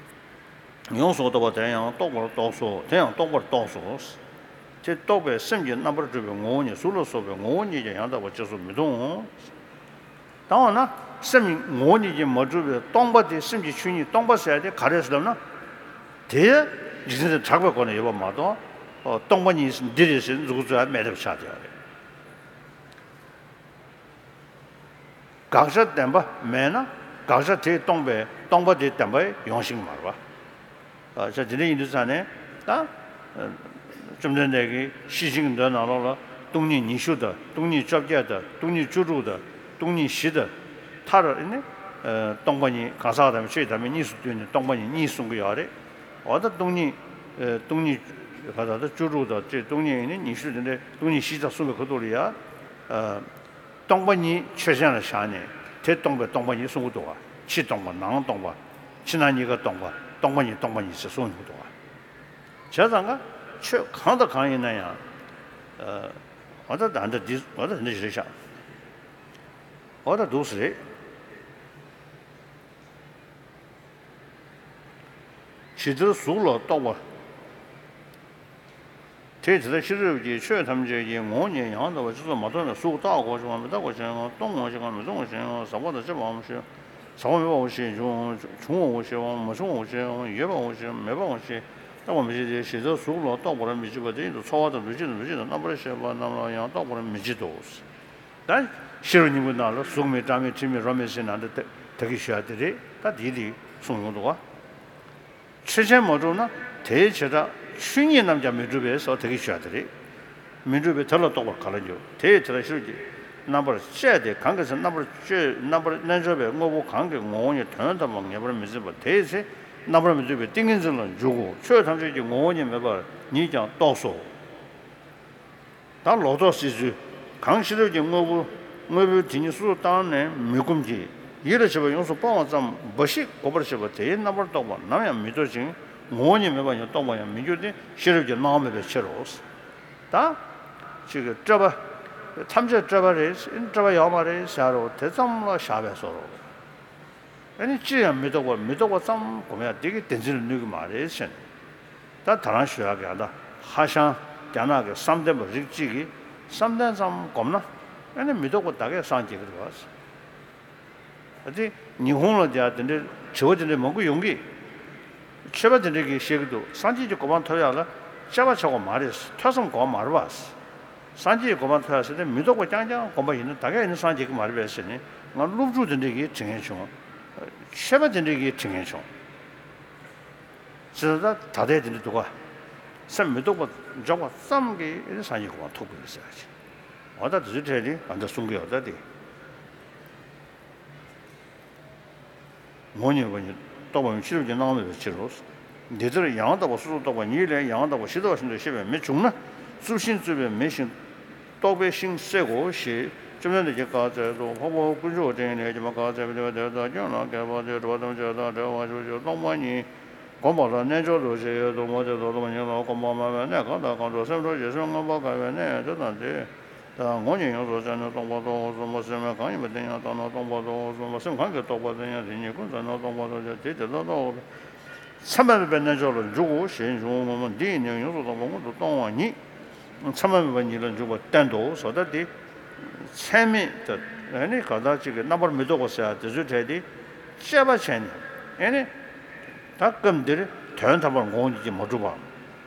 ཡོངས་སུ་རྟོག་པ་དེ་ཡང་རྟོགས་པར་རྟོགས་སོ། དེ་ཡང་རྟོགས་པར་རྟོགས་སོ། དེ་རྟོགས་པས་སེམས་ཀྱི་རྣམ་པར་གྲུབ་པའི་ངོ་བོ་ཉིད་གཟུགས་ལ་སོགས་པའི་ངོ་བོ་ཉིད་ཀྱང་ཡང་དག་པར་རྗེས་སུ་མི་མཐོང་། ད་འོ་ན་སེམས་ངོ་བོ་ཉིད་ཀྱིས་མ་གྲུབ་པའི་སྟོང་པ་དེ་སེམས་ཀྱི་ཆོས་ཉིད་སྟོང་པ་ཟེར་ཡ་དེ་ག་རེ་ཟེར་ལབ་ན། དེ་འཇིག་རྟེན་དུ་གྲགས་པའི་སྒོ་ནས་ཡོད་པ་མ་གཏོགས། སྟོང་པ་ཉིད་འདི་རེད་ཟེར་མཛུབ་གུ་བཙུགས་ཡ་མེད་པ་ཆགས་བསྡད་ཡོད་རེད། དགག་བྱ་བདེན་པ་མེད་ན་དགག་བྱ་དེས་སྟོང་པའི་སྟོང་པ་དེ་བདེན་པ་ཡོང་ཤེས་ཀྱི་མ་རེད་པ། བྱས་དེ་འདྲ་ཡིན་དུས་ཙང་ནས་ད། བཅོམ་ལྡན་འདས་ཀྱིས་ཤེར་ཕྱིན་གྱི་མདོའི་ནང་ལོགས་ལ་སྟོང་ཉིད་ཉི་ཤུ་དང་སྟོང་ཉིད་བཅོ་བརྒྱད་དང་སྟོང་ཉིད་བཅུ་དྲུག་དང་སྟོང་ཉིད་བཞི་དང་ མཐར་ནི། སྟོང་པ་ཉིད། གང་ཟག་དང་ཆོས་དང་པོ་གཉིས་སུ་བསྡུས་ནས་སྟོང་པ་ཉིད་གཉིས་གསུང་གི་ཡོད་རེད། འོ་ད་སྟོང་ཉིད། སྟོང་ཉིད། ག་ད་ལྟ་བཅུ་དྲུག་དང་བཅས་སྟོང་ཉིད་ནི་ཉི་ཤུ་དེ་འདྲའི་སྟོང་ཉིད་བཞི་ཙམ་གསུངས་པའི་ཁ་ཐུག་ལ་ཡ། སྟོང་པ་ཉིད་ཆོས་ཅན་ལ་བཞག་ནས་དེ་སྟོང་པའི་སྟོང་པ་ཉིད་གསུང་གི་འདུག་བ། ཕྱི་སྟོང་པ་ནང་སྟོང་པ། ཕྱི་ནང་གཉིས་ཀ་སྟོང་པ། སྟོང་པ་ཉིད་སྟོང་པ་ཉིད་ཟེར་གསུངས་ཡོང་གི་འདུག་བ། བྱས་ཙང་ཀ་ཆོས་གང་དང་གང་ཡིན་ན་ཡང་། འོ་ད་ད་འདི་འོ་ད་འདི་རེད་ཤག་འོ་ད་འདུག་སེ་རེད། ཇི་ལྟར་གཟུགས་ལ་རྟོག་པ། དེས་དེ་ལྟར་ཤེས་རབ་ཀྱིས་ཆོས་ཐམས་ཅད་ཀྱི་ངོ་བོ་ཉིད་ཡང་དག་པར་གཅིག་ཙམ་མ་རྟོགས་ན། གཟུགས་རྟག་གོ་ཞེས་པའང་མི་རྟག་གོ་ཞེས་པའང་། སྟོང་ངོ་ཞེས་པའང་མི་སྟོང་གོ་ཞེས་པའང་། ཟག་པ་དང་བཅས་པའང་ཞེས་ཟག་པ་མེད་པའོ་ཞེས་བྱུང་བའོ་ཞེས་པའང་མ་བྱུང་བའོ་ཞེས་པའང་ཡོད་པའོ་ཞེས་པའང་མེད་པའོ་ཞེས་བརྟག་པར་མི་བྱེད་དེ། ཇི་ལྟར་གཟུགས་ལ་རྟོག་པར་མི་བྱེད་པ་དེ་བཞིན་དུ་ཚོར་བ་དང་འདུ་ཤེས་དང་འདུ་བྱེད་དང་རྣམ་པར་ཤེས་པ་རྣམས་ལ་ཡང་རྟོག་པར་མི་བྱེད་དོ། ད་ཤེས་རབ་སྙིང་པོའི་ནང་ལ་གཟུགས་མེད་སྒྲ་མེད་དྲི་མེད་རོ་མེད་ཟེར་ན་འདི་ད་གིན་ཞུ་ཡ་དེ་རེད། ད་དེའི་རིགས་གསུངས་ཡོང་འདུག་བ། ཆོས་ཅན་མ་གྲུབ་ན་དེའི་བྱེ་བྲག་ཆོས་ཉིད་རྣམས་ཀྱང་མི་འགྲུབ་པས་སོ། ད་གིན་ཞུ་ཡ་དེ་རེད། མི་འགྲུབ་པས་དེ་ལ་རྟོག་པར་ག་ལ་འགྱུར། དེས་དེ་ལ་ཤེས་རབ་ཀྱིས་རྣམ་པར་དཔྱད་དེ། གང་གི་ཚེ་རྣམ་པར་དཔྱོད། རྣམ་པར་རྣལ་འབྱོར་པས་དངོས་པོ་གང་གི་ངོ་བོ་ཉིད་དོན་དམ་པར་ངེས་པར་མི་འཛིན་པ་དེའི་ཚེ་རྣམ་པར་མི་རྟོག་པའི་ཏིང་ངེ་འཛིན་ལ་འཇུག་གོ། ཆོས་ཐམས་ཅད་ཀྱི་ངོ་བོ་ཉིད་མེད་པ་ཉིད་ཀྱང་རྟོགས་སོ། ད་ལོག་རྟོག་སྲིད་ཚུལ། གང་ཤེས་རབ་ཀྱིས་དངོས་པོ་དངོས་པོའི་དེ་ཉིད་སོ་སོར་བརྟགས་ནས་མི་ཁོམ་གྱི། ཡིད་ལ་བྱེད་པ་ཡོངས་སུ་སྤོང་བ་ཙམ་འབའ་ཞིག་གོམས་པར་བྱེད་པ་དེའི་རྣམ་པར་རྟོག་པ་ནམ་ཡང་མི་འདོར་ཞིང་། ངོ་བོ་ཉིད་མེད་པ་ཉིད་རྟོགས་པར་ཡང་མི་འགྱུར་ཏེ། ཤེས་རབ་ཀྱིས་སྣང་བ་མེད་པའི་ཕྱིར་རོ། ད་ཅིག་གི་སྤྲོས་པ། ཐམས་ཅད་སྤྲོས་པ་རེད། སྤྲོས་པ་ཡོད་མ་རེད་ཟེར་རོ། དེ་ཙམ་ལ་བཞག་པའི་བཟོ་རོ། ཨ་ནི་ཅི་ཡང་མི་རྟོག་པ། མི་རྟོག་པ་ཙམ་སྒོམ་ཡ་འདི་གིས་བདེན་འཛིན་ལ་གནོད་ཀྱི་མ་རེད་ཟེར་ནས། ད་ད་རང་ཞུ་ཡག་གི་ཡང་ད་ཧྭ་ཤང་རྒྱ་ནག་གི་བསམ་གཏན་པ་རིགས་གཅིག་གིས་བསམ་གཏན་ཙམ་སྒོམ་ན་ཨ་ནི་མི་རྟོག་པ་ད་གས་སངས་རྒྱས་ཀྱི་རེད་བ། ཨ་ཙི་ཉི་ཧོང་ལ་དེ་ཡང་དེ་འདྲའི་དྲི་བ་དེ་འདྲའི་མང་པོ་ཡོང་གི། ཆོས་པ་དེ་འདྲ་གིས་བཤད་ཀྱི་འདུག་སངས་རྒྱས་ཀྱི་གོ་འཕང་ཐོབ་ཡག་ལ་དཔྱད་པ་བྱེད་དགོས་མ་རེད། ཐོས་བསམ་དགོས་མ་རེད་བ། སངས་རྒྱས་ཀྱི་གོ་འཕང་ཐོབ་ཡག་ཟེར་ཏེ་མི་རྟོག་པ་རྐྱང་རྐྱང་སྒོམ་པ་ཡིན་ན་ད་གས་ཡིན་ན་སངས་རྒྱས་ཀྱི་མ་རེད་པས་ཟེར་ནས་ང་སློབ་ཕྲུག་དེ་འདྲ་གིས་དྲི་མཁན་བྱུང་། ཆོས་པ་དེ་འདྲ་གིས་དྲི་མཁན་བྱུང་། ཟེར་ད་ད་ལྟའི་དེ་འདྲ་འདུག་ག་སེམས་མི་རྟོག་པ་འཇོག་པ་ཙམ་གྱིས་སངས་རྒྱས་གོ་འཕང་ཐོབ་དགོས་རེད་ཟེར་ཡག་ཅིག་འོ་ད་དེ་ཚོའི་གྲས་དེ་ང་ཚོས་གསུང་གི་ཡོད་ད་དེ། ངོ་བོ་ཉིད་མེད་པ་ཉིད་རྟོགས་པ་ཡང་ཤེས་རབ་ཀྱིས་སྣང་བ་མེད་པའི་ཕྱིར་རོ། འདི་ལྟར་ཡང་དག་པར་སོ་སོར་རྟོག་པ་ཉིད་ལས་ཡང་དག་པར་ཇི་ལྟ་བ་བཞིན་དུ་ཤེས་པའི་མི་བྱུང་ན། རྩུབ་ཤིང་རྩུབ་པའི་མེ་བཞིན་རྟོག་པའི་ཤིང་བསྲེག་གོ་ཞེས་བཅོམ་ལྡན་འདས་ཀྱིས་བཀའ་སྩལ་ཏོ། འཕགས་པ་དཀོན་མཆོག་དེ་ཉིད་ལས་སྐྱེས་པ་ག་ཚད་པའི་དེ་དག་ཀུན་ལ་མཁས་པ་དེས་གྲུབ་པ་ཐམས་ཅད་དང་བྲལ་བར་གྱུར་ཅིང་སྟོང་པ་ཉིད་བསྒོམ་པ་ལ་རྣལ་འབྱོར་དུ་བྱེད་དོ། མ་དེ་དག་སྟོང་པ་ཉིད་ལ་གོམས་པ་མ་བས་གནས་གང་དང་གང་དུ་སེམས་འཕྲོ་ཞིང་སེམས་མངོན་པར་དགའ་བའི་གནས་དེ་དང་དེ། ད་ངོ་བོ་ཉིད་ཡོངས་སུ་བཙལ་ནས་སྟོང་པར་རྟོགས་སོ། སེམས་གང་ཡིན་པ་དེ་ཡང་དག་ན་སྟོང་པར་རྟོགས་སོ། སེམས་གང་གིས་རྟོགས་པ་དེ་ཡང་དེ་ཉིད་ཀུན་བཙལ་ན་སྟོང་པར་རྟོགས་ཀྱང་དེ་དེ་ལྟར་རྟོགས་པའི་མཚན་མ་མེད་པའི་རྣལ་འབྱོར་ལ་འཇུག་གོ་ཞེས་འབྱུང་ངོ་། འདི་ཡི་ནི་ཡོངས་སུ་རྟོག་པ་སྔོན་དུ་གཏོང་བ་ཉིད། མཚན་མ་མེད་པ་ཉིད་ལ་འཇུག་པ་བསྟན་ཏོ། བཟོ་ལྟ་དེ་མཚན་མེད་དེ་ཨ་ནི་གང་ལྟར་ཅིག་གི་རྣམ་པར་མི་རྟོག་པ་ཟེར་ཡ་དེ་ཚོའི་གྲས་དེ་དཔྱད་པ་བྱས་ནས་ཨ་ནི་ད་སྐབས་འདིར་དོན་དམ་པར་ངོ་བོ་ཉིད་ཀྱིས་མ་གྲུབ་པ།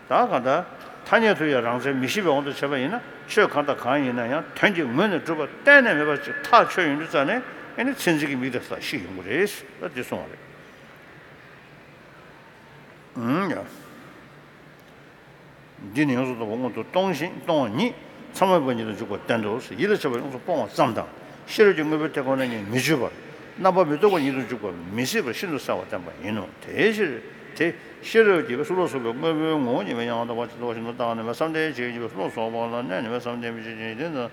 ད་གང་ལྟར་ཐ་སྙད་དུ་ཡང་རང་མཚན་མི་ཤེས་པའི་དབང་དུ་བྱས་པ་ཡིན་ན་ཆོས་གང་དང་གང་ཡིན་ན་ཡང་དོན་གྱི་ངོས་ནས་གྲུབ་པ་གཏན་ནས་མེད་པ་ཅིག་ཐག་ཆོད་ཡོང་དུས་ཙ་ནས་ཨེ་ནི་མཚན་འཛིན་གྱི་མིག་དང་ས་ཤིག་ཡོང་གི་རེད། ད་འདི་གསུངས་པ་རེད། ཨང་ཡ། འདི་ནི་ཡོངས་སུ་རྟོག་པ་སྔོན་དུ་གཏོང་ཞིང་གཏོང་བ་ཉིད་མཚན་མ་མེད་པ་ཉིད་དུ་འཇུག་པར་བསྟན་ཏོ། ཡིད་ལ་བྱེད་པ་ཡོངས་སུ་སྤོང་བ་ཙམ་དང་ཤེས་རབ་ཀྱིས་དངོས་པོའི་དེ་ཁོ་ན་ཉིད་མི་འཇུག་པར་རྣམ་པར་མི་རྟོག་པ་ཉིད་དུ་འཇུག་པ་མི་སྲིད་པར་ཤིན་ཏུ་གསལ་བར་བསྟན་པ་ཡིན་ནོ། དེའི་ཕྱིར་དེ་ཤེས་རབ་ཀྱིས་གཟུགས་ལ་སོགས་པའི་དངོས་པོའི་ངོ་བོ་ཉིད་མེད་ཡང་དག་པར་ཇི་ལྟ་བ་བཞིན་དུ་བརྟགས་ནས་བསམ་གཏན་བྱེད་ཀྱི་གཟུགས་ལ་སོགས་པ་ལ་གནས་ནས་བསམ་གཏན་མི་བྱེད་ཅིང་དེ་ནི།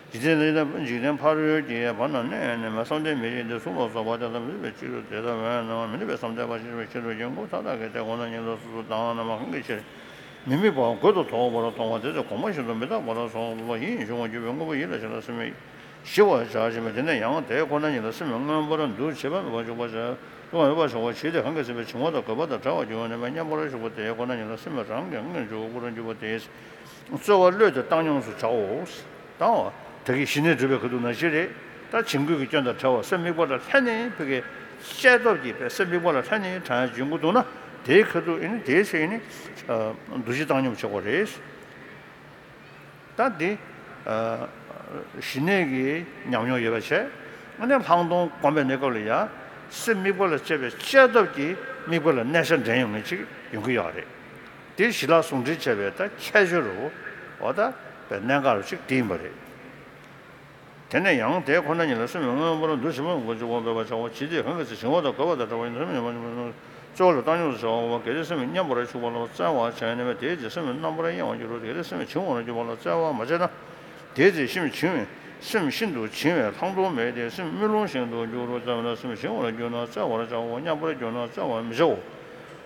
འཇིག་རྟེན་འདི་ན་འཇིག་རྟེན་ཕ་རོལ་གྱི་བར་ན་གནས་ནས་བསམ་གཏན་མི་བྱེད་དེ་གཟུགས་ལ་སོགས་པ་དེ་དག་མི་སྲིད་པའི་ཕྱིར་དུ་དེ་ལྟ་བས་ན་མི་ནུས་པའི་བསམ་གཏན་པ་ཞེས་པའི་ཕྱིར་དུ་ཀྱང་ཀུན་བཏགས་ཀྱི་དེ་ཁོ་ན་ཉིད་ལ་སོ་སོར་བརྟགས་ན་མ་གང་གི་ཕྱིར། མི་དམིགས་པའམ་གོས་དུ་དོག་པར་མཐོང་བ་དེ་ཚོ་གོང་མ་བཞིན་དུ་མི་རྟག་པ་ལ་སོགས་པ་ཡིད་གཞུང་བར་གྱུར་པའི་དངོས་པོ་ཡིད་ལ་བྱེད་ལ་སེམས་ཞི་བར་བྱ་ཞིང་དེ་ནས་ཡང་དེ་ཁོ་ན་ཉིད་ལ་སེམས་མངོན་པར་འདུ་བྱེད་པ་མེད་པར་འཇུག་པར་བྱ། སྤྲོ་བ་མེད་པར་བྱ་བ་ཇི་སྟེ་གང་གིས་ཟིན་པའི་བྱིང་བ་དང་རྒོད་པ་དང་བྲལ་བར་འགྱུར་བ་ནི་མེད་མཉམ་པར་བཞག་པ་དེ་ཁོ་ན་ཉིད་ལ་སེམས་རང་གི་སྔོན་འཇུག་པར་འགྱུར་བ་དེ། རྩོལ་བ་བློས་ཏེ་བཏང་སྙོམས་སུ་བྱའོ། བཏང་བ། ད་གིན་ཞི་གནས་སྒྲུབ་པའི་ཁ་ཐུག་ནང་བཞིན་རེད། ད་བྱིང་རྒོད་ཀྱི་སྐྱོན་དང་བྲལ་བ་སེམས་དམིགས་པ་ལ་ལྷན་ནེ་ཕ་གིའི་དཔྱད་སྟོབས་ཀྱིས་པའི་སེམས་དམིགས་པ་ལ་ལྷན་ནེ་དྲང་ཡང་འབྱུང་གི་འདུག་ན་དེའི་ཁ་ཐུག་ཨེ་ནི་དེའི་ཚེ་ཨེ་ནི། འདུ་བྱེད་བཏང་སྙོམས་བྱེད་དགོས་རེད། ད་འདི། ཞི་གནས་ཀྱི་ཉམས་མྱོང་ཡོད་པ་བྱས། ཨ་ནི་ལྷག་མཐོང་སྒོམ་པའི་གནས་སྐབས་ལ་ཡང་སེམས་དམིགས་པ་ལ་དཔྱད་པའི་དཔྱད་སྟོབས་ཀྱིས་དམིགས་པ་ལ་གནས་ཤར་འདྲེན་ཡོང་མཁན་ཅིག་ཡོང་གི་ཡོད་རེད། དེ་ཞི་ལྷག་ཟུང་འབྲེལ་བྱས་པའི་ད་ཁྱད་ཆོས་རུ་འོ་ད་པའི་གནད་འགག་རུ་ཅིག་དེ་ཡིན་པ་རེད། དེ་ནས་ཡང་དེ་ཁོ་ན་ཉིད་ལ་སེམས་མངོན་པར་འདུ་ཤེས་པ་འགོ་འཇུག་པ་འབད་པར་བྱའོ། ཇི་སྟེ་གང་གི་ཚེ་བྱིང་བ་དང་རྒོད་པ་དང་བྲལ་བ་ཡིན་ན་སེམས་ཉམས་པར་འཇུག་པ་ནི་རྩོལ་བ་ལ་བཏང་སྙོམས་སུ་བྱའོ། གལ་ཏེ་སེམས་ཉམས་པར་འཇུག་པ་ལ་བཙལ་བར་བྱ་ནུས་པ་དེའི་ཚེ་སེམས་རྣམ་པར་གཡེང་བར་འགྱུར་རོ། གལ་ཏེ་སེམས་བྱིང་བར་འགྱུར་བ་ལ་བཙལ་བར་མ་བྱས་ན། དེའི་ཚེ་སེམས་བྱིང་བས་སེམས་ཤིན་ཏུ་བྱིང་བས་ལྷག་མཐོང་མེད་དེ། སེམས་རྨི་ལུང་བཞིན་དུ་འགྱུར་རོ། བཙལ་བས་ན་སེམས་བྱིང་བར་འགྱུར་ན་བཙལ་བར་བྱའོ། མཉམ་པར་འགྱུར་ན་བཙལ་བར་མི་བྱའོ།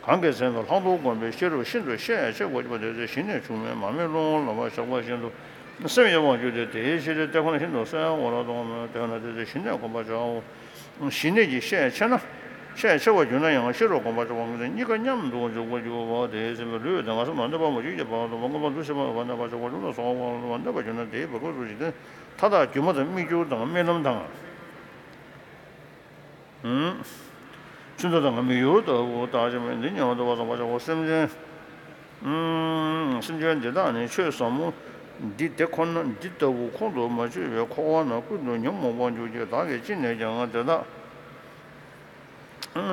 གང་གི་ཚེ་ན་ལྷག་མཐོང་བསྒོམས་པས་ཤེས་རབ་ཤིན་ཏུ་ཤེས་ཡ་ཆེ་བར་གྱུར་པ་དེ་ཚེ་ཞི་གནས་ཆུང་མས་མ་རྨོས་རླུང་ལ་མ་བཞག་པ་བཞིན་དུ་སེམས་གཡེང་བར་འགྱུར་ཏེ། དེའི་ཕྱིར་དེ་ཁོ་ན་བཞིན་དུ་གསལ་བར་མཐོང་མོད། དེས་ན་དེ་ཚེ་ཞི་གནས་བསྒོམ་པར་བྱའོ། ཞི་གནས་ཀྱི་ཤེས་ཆེ་ན། ཤེས་ཆེ་བར་གྱུར་ན་ཡང་ཤེས་རབ་བསྒོམ་པར་བྱ་བ་གཉིས་ཀ་མཉམ་དུ་འཇུག་པར་འགྱུར་བ་དེའི་ཚེ་ལུས་དང་ངན་སོང་ལ་གནོད་པ་མ་གྱུར་གྱི་བར་དུ་མངོན་པར་འདུ་ཤེས་པ་མེད་པར་གནས་པར་བྱ་བ་ལུས་ལ་སོགས་པ་ལ་གནོད་པར་གྱུར་ན་དེའི་བར་དུ་འཇིག་རྟེན་མཐའ་དག་སྒྱུ་མ་དང་སྨིག་སྒྱུ་དང་རྨི་ལམ་དང་། ཆུ་འདི་དང་མི་ཡུལ་ལྟ་བུ་བརྟག་ཅིང་འདི་ཉེ་བར་འདུ་བ་བསམ་པར་བྱའོ། སེམས་ཅན། སེམས་ཅན་འདི་དག་ནི་ཆོས་ཟབ་མོ་འདི་དེ་ཁོ་ན་འདི་ལྟ་བུ་ཁོང་དུ་མ་ཆུད་པའི་འཁོར་བ་ན་ཀུན་ཏུ་ཉོན་མོངས་པར་འགྱུར་གྱི། བདག་གིས་ཅི་ནས་ཀྱང་དེ་དག་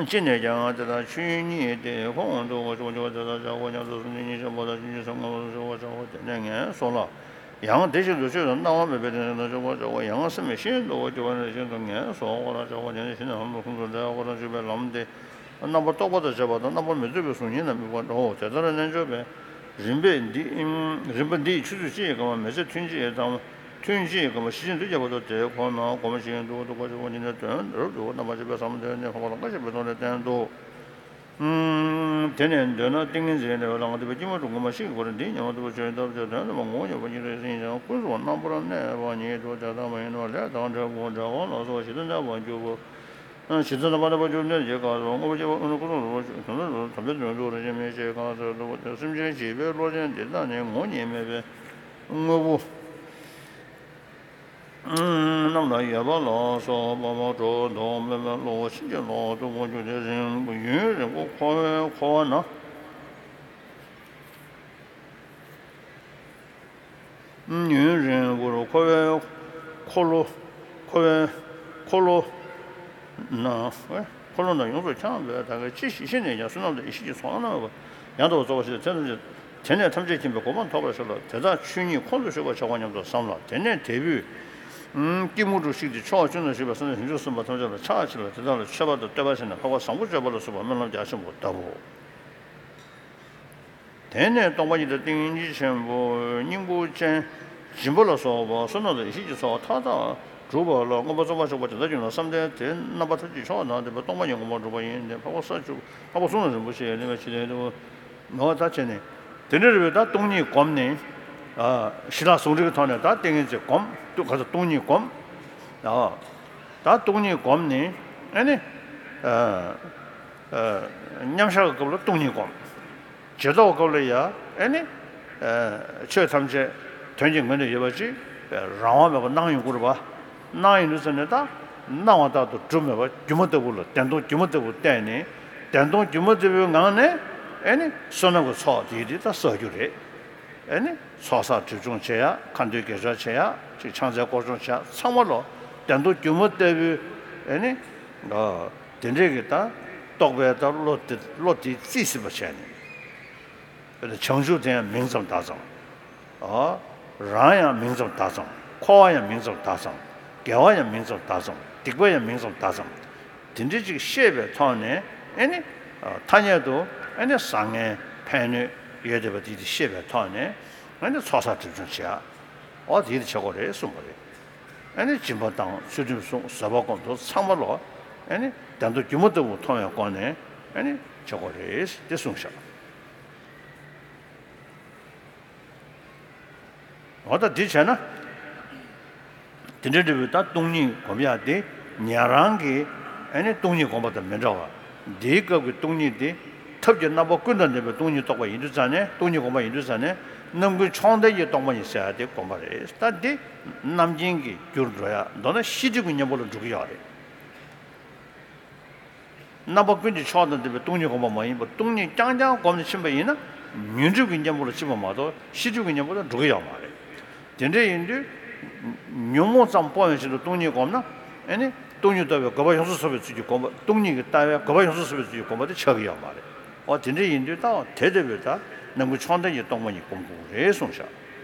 ཅི་ནས་ཀྱང་དེ་དག་ཆོས་ཉིད་དེ་ཁོང་དུ་ཆུད་པ་དེ་དག་བྱ་དགོས་སྙམ་དུ་སེམས་ཅན་གཉིས་ཆེན་པོ་དང་ཆོས་ཉིད་སེམས་ངོ་མ་དུ་འཇུག་པར་བྱའོ། དེ་ནས་ངན་སོང་ལ། ཡང་དེ་བཞིན་དུ་ཆོས་དང་སྣང་བ་མེད་པའི་དེ་ནས་འཇུག་པར་བྱའོ། ཡང་སེམས་ཤིན་ཏུ་སྐྱོ་བ་ནས་ཤིན་ཏུ་ངན་སོང་བར་བྱའོ། དེ་ནས་ཞི་གནས་ལམ་དུ་ཁོང་དུ་འགྲོ་བར་འཇུག་པའི་ལམ་དེ། རྣམ་པར་རྟོག་པ་དང་བཅས་པ་དང་རྣམ་པར་མི་རྟོག་པའི་གཟུགས་བརྙན་ལ་དམིགས་པ་འགྲོའོ། དེ་ལྟར་རྣལ་འབྱོར་པས། རིམ་པས་འདི། རིམ་པ་འདི་ཡི་ཆུ་ཚོད་གཅིག་གི་སྐབས་མེ་ལྕེ་ཐུན་གཅིག་གི་ཐ་མ། ཐུན་གཅིག་གི་སྐབས་ཕྱི་ཕྱིར་འདུས་ཀྱི་བར་དུ་དེ་ཁོ་ན་སྒོམ་ཞིང་འདུག་འདུག་པ་ཞིག་པོ་ཉིད་ནས་དོན་རབ་ཏུ་རྣམ་པར་ཤེས་པའི་ས་མ་དོན་ནི་འཕགས་པ་ལ་བཀའ་བཞིན་པའི་ཐོག་ནས་བསྟན་ཏོ། དེ་ནས་འདོད་ན་ཏིང་ངེ་འཛིན་ལས་ལའང་འདོད་པའི་སྐྱིལ་མོ་ཀྲུང་གོང་མ་བཞི་གི་སྒོ་ནས་འདི་ཉེ་བར་འདུ་བ་ཆོས་ཐམས་ཅད་དོན་དམ་པར་ངོ་བོ་ཉིད་པ་ཉིད་དུ་ཟིན་ཅིང་ཀུན་རྫོབ་རྣམ་པར་གནས་པ་ཉིད་དུ་དེ་ལྟ་མ་ཡིན་པ་ལས་དང་འབྲས་བུ་འབྲེལ་བ་ལ་སོགས་ཞེ་སྡང་མེད་པར་གྱུར་པ། ཞེ་སྡང་དང་བར་ནས་བར་གྱུར་གནོད་བྱེད་གང་ཟག་དངོས་པོ་སྐྱེ་བ་ཀུན་ཏུ་ཀུན་རྫོབ་རུ་དམ་པའི་དོན་དུ་རང་བཞིན་མེད་ཅེས་གང་ཟག་རྡོ་སེམས་ཅན་བྱིས་པའི་བློ་ཅན་འདི་དག་ནི་ངོ་བོ་ཉིད་མེད་པའི་དངོས་པོ་རྣམས་ལ་ཡོད་པ་ལ་སོགས་པ་སྒྲོ་འདོགས་མེད་པའི་བློ་ཕྱིན་ཅི་ལོག་ཏུ་འགྱུར་ཏེ་རིང་ཡུན་རིང་པོ་འཁོར་བའི་འཁོར་བ་ན། ཡུན་རིང་པོར་འཁོར་བའི་འཁོར་ལོ། འཁོར་བའི་འཁོར་ལོ་ན། འཁོར་ལོ་ན་ཡོངས་སུ་འཁྱམས་པའི་ད་ག་ཅི་ཞིག་ཤི་ནས་ཀྱང་བསོད་ནམས་དང་ཡེ་ཤེས་ཀྱི་ཚོགས་རྣམ་པ་ཡང་དག་པར་རྫོགས་པར་བྱས་ཏེ་དེ་ནས་ཐམས་ཅད་མཁྱེན་པའི་གོ་འཕང་ཐོབ་པར་ཤོག་ལ། དེ་དག་ཆོས་ཉིད་ཁོང་དུ་ཆུད་པར་བྱ་དགོས་སྙམ་དུ་བསམ་ལ། དེ་ནས་དལ་བུས་སྐྱིལ་མོ་ཀྲུང་བཤིག་སྟེ་ཕྱོགས་བཅུ་ན་བཞུགས་པའི་སེམས་ཅན་བྱང་ཆུབ་སེམས་དཔའ་ཐམས་ཅད་ལ་ཕྱག་བྱས་ལ། དེ་དག་ལ་མཆོད་པ་དང་བསྟོད་པ་བྱས་ནས་འཕགས་པ་བཟང་པོ་སྤྱོད་པ་ལ་སོགས་པ་སྨོན་ལམ་རྒྱ་ཆེན་པོ་བཏབ་བོ། དེ་ནས་སྟོང་པ་ཉིད་དང་ཏིང་འཛིན་ཆེན་པོ་སྙིང་པོ་ཅན་སྦྱིན་པ་ལ་སོགས་པ་བསོད་ནམས་དང་ཡེ་ཤེས་ཀྱི་ཚོགས་མཐའ་དག་སྒྲུབ་པ་ལ་མངོན་པར་བརྩོན་པར་ཤོག་པ་དེ་ལྟར་གྱུར་ན་བསམ་གཏན་དེ་རྣམ་པ་ཐམས་ཅད་མཆོག་དང་ལྡན་པའི་སྟོང་པ་ཉིད་མངོན་པར་འགྲུབ་པ་ཡིན་ཏེ། འཕགས་པ་ས་བཅུ་འཕགས་པ་གསུང་རབ་རིན་པོ་ཆེ་ཡི་གླིང་པའི་ཕྱི་དོན་དུ་མོས་པ་ད་བྱས་ནས། དེ་འདྲ་རེད་པས། ད་སྟོང་ཉིད་བསྒོམས་ནས། ཞི་ལྷག་ཟུང་འབྲེལ་གྱི་ཐོག་ནས་ད་ཏིང་ངེ་འཛིན་བསྒོམ། ཏུ་ག་ཚོད་སྟོང་ཉིད་བསྒོམ། ད་སྟོང་ཉིད་བསྒོམས་ནས་ཨ་ནི། མཉམ་བཞག་གི་སྐབས་ལ་སྟོང་ཉིད་བསྒོམ། རྗེས་ཐོབ་སྐབས་ལ་ཡ་ཨེ་ནི། ཆོས་ཐམས་ཅད་དོན་གྱི་ངོས་ནས་ཡོད་པ་ཅིག་རང་དབང་མེད་པར་སྣང་ཡོང་གི་རེད་པ། སྣང་ཡོང་དུས་ཙམ་ནས་ད་སྣང་བ་ལྟར་དུ་གྲུབ་མེད་པ་སྒྱུ་མ་ལྟ་བུ་ལ་བདེན་སྟོང་སྒྱུ་མ་ལྟ་བུ་བལྟས་ནས་བདེན་སྟོང་སྒྱུ་མ་ལྟ་བུའི་ངང་ནས་ཨེ་ནི་བསོད་ནམས་ཀྱི་ཚོགས་དེ་དེ་ད་བསགས་རྒྱུ་རེད། ཨེ་ནི་ཚོགས་བསགས་སྒྲིབ་སྦྱོང་བྱེད་ཡ། ཁ་འདོན་དགེ་སྦྱོར་བྱེད་ཡ། ཅིག་ཕྱག་འཚལ་སྐོར་སྦྱོང་བྱེད་ཡ་ཚང་མ་ལོ་བདེན་སྟོང་སྒྱུ་མ་ལྟ་བུའི་ཨེ་ནི། དེ་འདྲས་ཀྱི་ད་རྟོག་པའི་ད་བློ་དེ་བློ་དེ་རྩིས་ཟིན་པ་བྱས་ནས། བྱང་ཆུབ་དེ་ཡང་མིང་ཙམ་བཏགས་ཙམ། རང་ཡང་མིང་ཙམ་བཏགས་ཙམ། འཁོར་བ་ཡང་མིང་ཙམ་བཏགས་ཙམ། དགེ་བ་ཡང་མིང་ཙམ་བཏགས་ཙམ། སྡིག་པ་ཡང་མིང་ཙམ་བཏགས་ཙམ། དེ་འདྲས་ཅིག་ཤེས་པའི་ཐོག་ནས་ཨེ་ནི། ཐ་སྙད་དུ་ཨེ་ནི་བཟང་ངན་ཕན་གནོད་ཡོད་བསྡད་པ་དེ་དེ་ཤེས་པའི་ཐོག་ནས་ཨེ་ནི་ཚོགས་བསགས་སྒྲིབ་སྦྱོང་བྱེད་ཡ། འོ་དེ་དེ་བྱེད་དགོས་རེད་གསུངས་པ་རེད། ཨ་ནི་སྦྱིན་པ་དང་ཚུལ་ཁྲིམས་སྲུང་བཟོད་པ་སྒོམ་དུ་ཚང་མ་ལོ། ཨ་ནི་བདེན་སྟོང་སྒྱུ་མ་ལྟ་བུ་མཐོང་བའི་སྒོ་ནས་ཨ་ནི་བྱེད་དགོས་རེད་དེ་གསུངས་ཤག་འོ་ད་འདི་བྱས་ན། དེ་འདྲ་འདྲ་བའི་ད་སྟོང་ཉིད་སྒོམ་ཡག་དེ་ཉན་རང་གི་ཨ་ནི་སྟོང་ཉིད་སྒོམ་པ་དང་མི་འདྲ་བ། འདིའི་སྐབས་ཀྱི་སྟོང་ཉིད་དེ་ཐབས་ཀྱི་རྣམ་པ་ཀུན་དང་ལྡན་པའི་སྟོང་ཉིད་རྟོགས་པ་ཡིན་དུས་ཙང་ནས་སྟོང་ཉིད་སྒོམ་པ་ཡིན་དུས་ཙང་ནས་རྣམ་ཀུན་མཆོག་ལྡན་གྱི་སྟོང་པ་ཉིད་ཟེར་ཡག་དེ་སྒོམ་པ་རེད། ད་འདི་རྣམ་མཁྱེན་གྱི་རྒྱུར་འགྲོ་ཡ། མདོར་ན་ཤེས་སྒྲིབ་ཀྱི་གཉེན་པོ་ལ་འགྲོ་གི་ཡོད་རེད། རྣམ་པ་ཀུན་གྱི་མཆོག་དང་ལྡན་པའི་སྟོང་ཉིད་སྒོམ་པ་མ་ཡིན་པར་སྟོང་ཉིད་རྐྱང་རྐྱང་བསྒོམས་ནས་ཕྱིན་པ་ཡིན་ན་ཉོན་སྒྲིབ་ཀྱི་གཉེན་པོ་ལ་ཕྱིན་པ་མ་གཏོགས་ཤེས་སྒྲིབ་ཀྱི་གཉེན་པོ་ལ་འགྲོ་གི་ཡོད་མ་རེད། དེ་འདྲ་ཡིན་དུས། ཉོན་མོངས་ཙམ་སྤོང་བའི་ཆེད་དུ་སྟོང་ཉིད་བསྒོམས་ན་ཨེ་ནི་སྟོང་ཉིད་ལྟ་བའི་དགོས་པ་ཡོངས་སུ་རྫོགས་པའི་ཚུལ་གྱིས་སྒོམ་པ། སྟོང་ཉིད་ཀྱི་ལྟ་བའི་དགོས་པ་ཡོངས་སུ་རྫོགས་པའི་ཚུལ་གྱིས་སྒོམ་པ་དེ་ཆགས་ཀྱི་ཡོད་མ་རེད། འོ་དེ་འདྲ་ཡིན་དུས་ད་དེ་ལྟ་བུའི་ད་རྣམ་ཀུན་མཆོག་ལྡན་གྱི་སྟོང་པ་ཉིད་སྒོམ་དགོས་རེད་གསུངས་ཤག་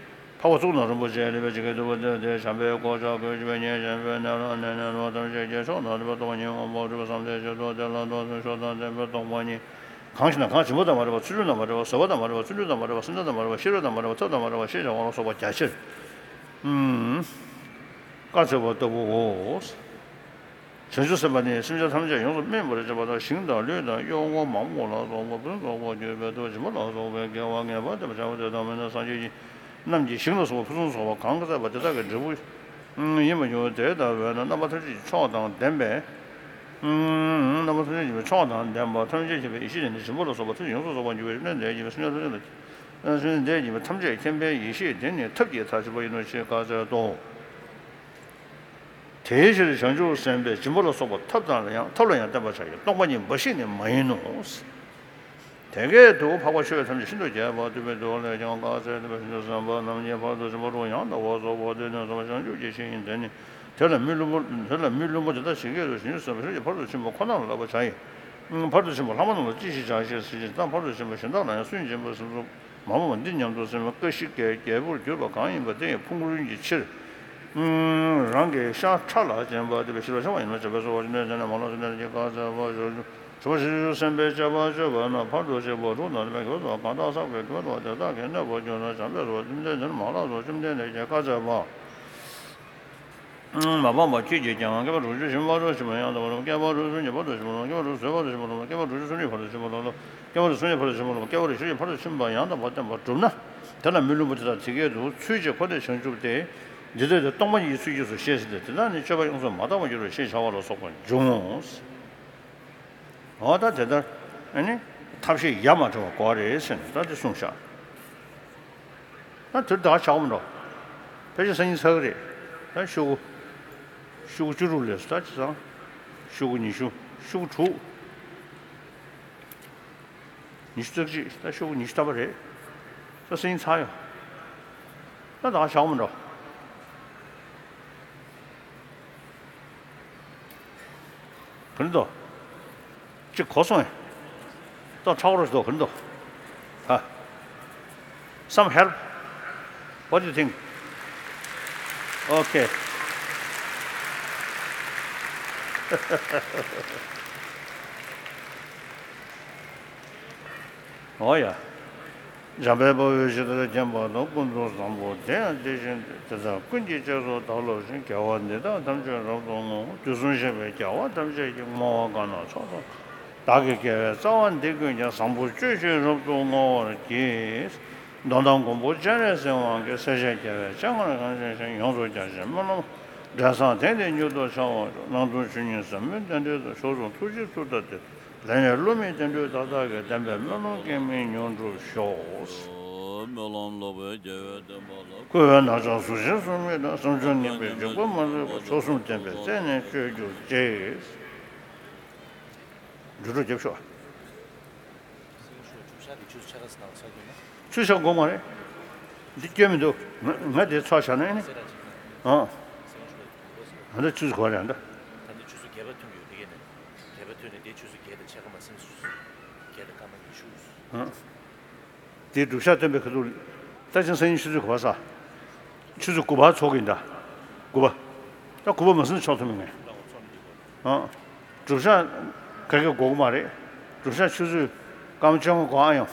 འཕགས་པ་གཙུག་ན་རིན་པོ་ཆེ་ལེགས་པའི་ཇི་སྐད་བསྡུས་པ་སྟེ། དེ་བྱམས་པས་བསྐོར་བྱ་དགོད་བྱ་བའི་ཉེས་བྱས་པའི་ནད་ལ་ནད་ནད་ལོག་ཐམས་ཅད་ཀྱི་མཆོག་དང་ལྡན་པ་སྟོང་པ་ཉིད་མངོན་པར་སྒྲུབ་པ་བསམ་གཏན་བཞི་མདོ་དེ་ལ་མདོ་ཚུལ་མཆོག་དང་ལྡན་པ་སྟོང་པ་ཉིད། གང་ཞིག་ན་གང་བྱེད་པ་དང་མ་བྲལ་བ། ཚུལ་ཁྲིམས་དང་མ་བྲལ་བ། བཟོད་པ་དང་མ་བྲལ་བ། བརྩོན་འགྲུས་དང་མ་བྲལ་བ། སེམས་ཙམ་དང་མ་བྲལ་བ། ཤེས་རབ་དང་མ་བྲལ་བ། ཐབས་དང་མ་བྲལ་བ། ཤེས་བྱ་དབང་ལ་སོགས་པ་རྒྱ་ཆེར་བཀའ་སྩལ་བ་ལྟ་བུའོ། བྱང་ཆུབ་སེམས་དཔའ་ནི་སེམས་ཅན་ཐམས་ཅད་ཡོངས་སུ་སྨིན་པར་བྱེད་པ་དང་། ཞིང་དང་ལུད་དང་གཡོག་མོ་མ་མོ་ལ་སོགས་པ་ཕུན་ཚོགས་པར་གྱུར་པའི་དུས་སྦྱིན་པ་ལ་སོགས་པའི་དགེ་བ་ངེས་པར་འདོད་པར་བྱ་བ་དེ་དག་མིན་ན། སངས་རྒྱས་ཀྱིས་རྣམས་ཀྱི་ཞིང་ལ་སོགས་པ་ཕུན་སུམ་ཚོགས་པ་གང་བསྩལ་བ་དེ་དག་གི་འབྲས་བུ་ཡིན་པར་འགྱུར། དེ་ལྟ་བས་ན་རྣམ་པ་ཐམས་ཅད་ཀྱི་མཆོག་དང་ལྡན་པའི། རྣམ་པ་ཐམས་ཅད་ཀྱི་མཆོག་དང་ལྡན་པ་ཐམས་ཅད་མཁྱེན་པའི་ཡེ་ཤེས་དེ་ནི་སྦྱིན་པ་ལ་སོགས་པ་ཐམས་ཅད་ཡོངས་སུ་རྫོགས་པར་འགྱུར་བའི་བཅོམ་ལྡན་འདས་ཀྱིས་སེམས་ཅན་ཐམས་ཅད་ལ། སེམས་ཅན་ཐམས་ཅད་མཁྱེན་པའི་ཡེ་ཤེས་དེ་ནི་ཐབས་ཀྱི་མཐའ་ཆེན་པོ་ཡིན་ནོ་ཞེས་བཀའ་སྩལ་ཏོ། དེའི་ཕྱིར་བྱང་ཆུབ་སེམས་དཔས་སྦྱིན་པ་ལ་སོགས་པ་ཐབས་དང་ཡང་ཐབས་ལ་ཡང་བརྟེན་པར་བྱ་ཡི། སྟོང་པ་ཉིད་འབའ་ཞིག་ནི་མ་ཡིན་ནོ། དེ་སྐད་དུ་འཕགས་པ་ཆོས་ཐམས་ཅད་ཤིན་ཏུ་རྒྱས་པ་སྟོན་པའི་མདོ་ལས་ཀྱང་བཀའ་སྩལ་ཏོ། བྱང་ཆུབ་སེམས་དཔའ་རྣམས་ཀྱིས་ཕར་དུ་ཕྱིན་པ་དྲུག་ཡང་དག་པར་རྫོགས་པ་སྟེ། དེ་ནི་གསུངས་པ་བྱང་ཆུབ་ཀྱི་ཤེས་ཡིན་ཏེ། ནི་དེ་ལ་མི་བླུན་པོ་དེ་ལ་མི་བླུན་པོ་དེ་དག་ཇི་སྐད་དུ་བྱང་ཆུབ་སེམས་དཔའི་ཕྱོགས་ཀྱི་ཕར་དུ་ཕྱིན་པ་ཁོ་ན་ལ་བསླབ་པར་བྱ་ཡི། ཕར་དུ་ཕྱིན་པ་ལྷག་མ་རྣམས་ལ་ཅི་ཞིག་བྱ་ཞེས་ཟེར་ཞིང་དང་། ཕར་དུ་ཕྱིན་པ་གཞན་དག་ལ་ཡང་སུན་འབྱིན་པ་སེམས་ཙམ་མ་སྨོས་པ་འདི་སྙམ་དུ་སེམས་ཀ་ཤི་ཀའི་རྒྱལ་པོར་གྱུར་པ་གང་ཡིན་པ་དེ་ཡི་ཕུང་པོ་ལྷུན་གྱིས་ཕྱིར། རང་གི་ཤ་ཁྲག་ལ་བྱིན་པ་དེ་བས་ཞི་བ་ཆེན་པོ་ཡིན་ནོ། བྱམས་པས་གསོལ་བ་བྱིན་ནས་དེ་ནས་མ་ལོག་སེམས་ཅན་གྱི་བཀའ་སྩལ་པ། བྱང་ཆུབ་སེམས་དཔའི་སྤྱད་པ་སྤྱོད་པ་ན་ཕར་དུ་ཕྱིན་པ་དྲུག་དང་ལྡན་པའི་དགེ་བ་གང་དག་བསགས་པའི་དགེ་བ་དེ་དག་གི་གནས་པར་གྱུར་ན། བྱམས་པས་གསོལ་བ་བྱིན་ནས་དེ་ནས་མ་ལོག་སེམས་ཅན་ཐམས་ཅད་ཀྱི་བཀའ་སྩལ་པ། མ་སྤངས་པ་ཁྱེད་ཀྱིས་ཀྱང་། བསྐལ་པ་དྲུག་ཅུ་ཞིང་ཕར་དུ་ཕྱིན་པ་ཡང་དག་པར་སློབ། བསྐལ་པ་དྲུག་ཅུ་སུམ་ཅུ་ཕར་དུ་ཕྱིན་པ་སློབ། བསྐལ་པ་དྲུག་ཅུ་སུམ་ཅུ་ཕར་དུ་ཕྱིན་པ་སློབ། བསྐལ་པ་དྲུག་ཅུ་སུམ་ཅུ་ཕར་དུ་ཕྱིན་པ་སློབ། བསྐལ་པ་དྲུག་ཅུ་སུམ་ཅུ་ཕར་དུ་ཕྱིན་པ་སློབ། བསྐལ་པ་དྲུག་ཅུ་སུམ་ཅུ་ཕར་དུ་ཕྱིན་པ་ཡང་དག་པར་བསྟན་པ་བསྒྲུབས་ན། དེ་ལ་མི་བླུན་པོ་དེ་དག་དེ་སྐད་དུ། ཚུལ་གཅིག་ཁོ་ནས་བྱང་ཆུབ་སྟེ། འདི་ལྟར་དེ་སྟོང་པ་ཉིད་ཀྱི་ཚུལ་གྱིས་སོ་ཞེས་ཟེར་ཏེ། དེ་དག་ནི་སྤྱོད་པ་ཡོངས་སུ་མ་དག་པར་འགྱུར་རོ་ཞེས་བྱ་བ་ལ་སོགས་པ་འབྱུང་ངོ་། འོ་ད་དེ་ལྟར་ཨ་ནི་ཐབས་ཤེས་ཡ་མ་བྲལ་བ་དགོས་རེད་ཟེར་ནས་ད་དེ་གསུངས་བཞག་ད་དེར་ད་ཆགས་མི་འགྲོ། ཕལ་ཆེར་སང་ཉིན་ཚར་གི་རེད། ད་ཤོག་གུ་ཤོག་གུ་བཅུ་དྲུག་ལས་སུ་ད་ཅི་ཚང་། ཤོག་གུ་ཉི་ཤུ། ཤོག་གུ་དྲུག་ཉི་ཤུ་རྩ་གཅིག་ད་ཤོག་གུ་ཉི་ཤུ་ཐམ་པ་རེད། ད་སང་ཉིན་ཚར་ཡོང་། ད་ད་ཆགས་མི་འགྲོ། ག་རེ་འདུག་ཅིག་གོ་སོང་ངས། ཏོག་ཁྲག་རོ་ཞིག་འདུག་ག་རེ་འདུག་ཧ། Some help? What do you think? Okay. འོ་ཡ། འཇམ་དཔལ་དཔའ་བོས་ཇི་ལྟར་མཁྱེན་པ་དང་། ཀུན་ཏུ་བཟང་པོ་དེ་ཡང་དེ་བཞིན་ཏེ། དེ་དག་ཀུན་གྱི་རྗེས་སུ་བདག་སློབ་ཅིང་། དགེ་བ་འདི་དག་ཐམས་ཅད་རབ་ཏུ་བསྔོ། དུས་གསུམ་གཤེགས་པའི་རྒྱལ་བ་ཐམས་ཅད་ཀྱིས། བསྔོ་བ་གང་གནང་ཕྱོགས་བཅུ་ན། བདག་གི་དགེ་བའི་རྩ་བ་འདི་ཀུན་ཀྱང་། བཟང་པོ་སྤྱོད་ཕྱིར་རབ་ཏུ་བསྔོ་བར་བགྱི། མདོ་དང་མགོན་པོ་སྤྱན་རས་གཟིགས་དབང་གིས། སྲས་བཅས་རྒྱལ་བའི་སྤྱན་སྔར་གང་བཞེངས་ཤིང་། ཡོངས་སུ་རྒྱ་ཆེའི་སྨོན་ལམ་འབྲས་བཟང་དེང་འདིར་མྱུར་དུ་འཆང་བར་ཤོག། སྣང་སྟོང་ཆོས་ཉིད་ཟབ་མོའི་རྟེན་འབྲེལ་དུ། མཆོག་གསུམ་ཐུགས་རྗེའི་མཐུ་ལྟར་བརྟན། ལེགས་ཉེས་བསླུ་མེད་བསྟན་འགྲོའི་མཐའ་དག་གི། བདེན་པའི་སྨོན་ལམ་སྐྱེ་མེད་མྱུར་འགྲུབ་ཤོག། སྨོན་ལམ་ལོག་པའི་རྒྱལ་བའི་བསྟན་པ་ལ། བསྐུལ་བའི་ན་ཚ་ཟུག་གཞིའི་སྲོག་མེད་དང་། བསམ་བྱུང་ངན་པའི་འཇིགས་པ་མ་ལུས་པ། མཆོག་གསུམ་བསྟན་པའི་རྩལ་ནི་སྤྱོད་གྱུར་ཅིག། འགྲོ་དྲུག་རྒྱབ་ཤོག། ཆུ་ཤ་དགོས་མ་རེད། འདི་སྐྱོན་མི་འདུག་ང་ང་དེ་ཚོ་བྱ་ན་ཨེ་ནི། ཨང་། ང་འདི་ཆུ་ཚོད་གོ་རེད་འདི། ད་འདི་ཆུ་ཚོད་བརྒྱད་པ་ཐོན་གྱི་ཡོད་དེ་གས་ནས། བརྒྱད་པ་ཐོན་ནས་དེ་ཆུ་ཚོད་བརྒྱད་དང་ཕྱེད་ཀ་མ་ཟིན་ཆུ་ཚོད་བརྒྱད་དང་སྐར་མ་ཉི་ཤུ། ཨང་། དེའི་སྒྲུབ་ཞག་སྟོན་པའི་ཁ་ཐུག་ད་ཅིང་སང་ཉིན་ཆུ་ཚོད་དགུ་པ་ས། ཆུ་ཚོད་དགུ་པར་ཚོགས་ཀྱི་འདྲ། དགུ་པ། ད་དགུ་པ་མ་ཟིན་ཆོག་ཐུབ་མི་ངས། ཨང་། སྒྲུབ་ཞག་ག་གེ་དགོས་ཀྱི་མ་རེད། སྒྲུབ་ཞག་ཆུ་ཚོད་སྐར་མ་བཅོ་ལྔ་འགོར་ཨ་ཡོང་།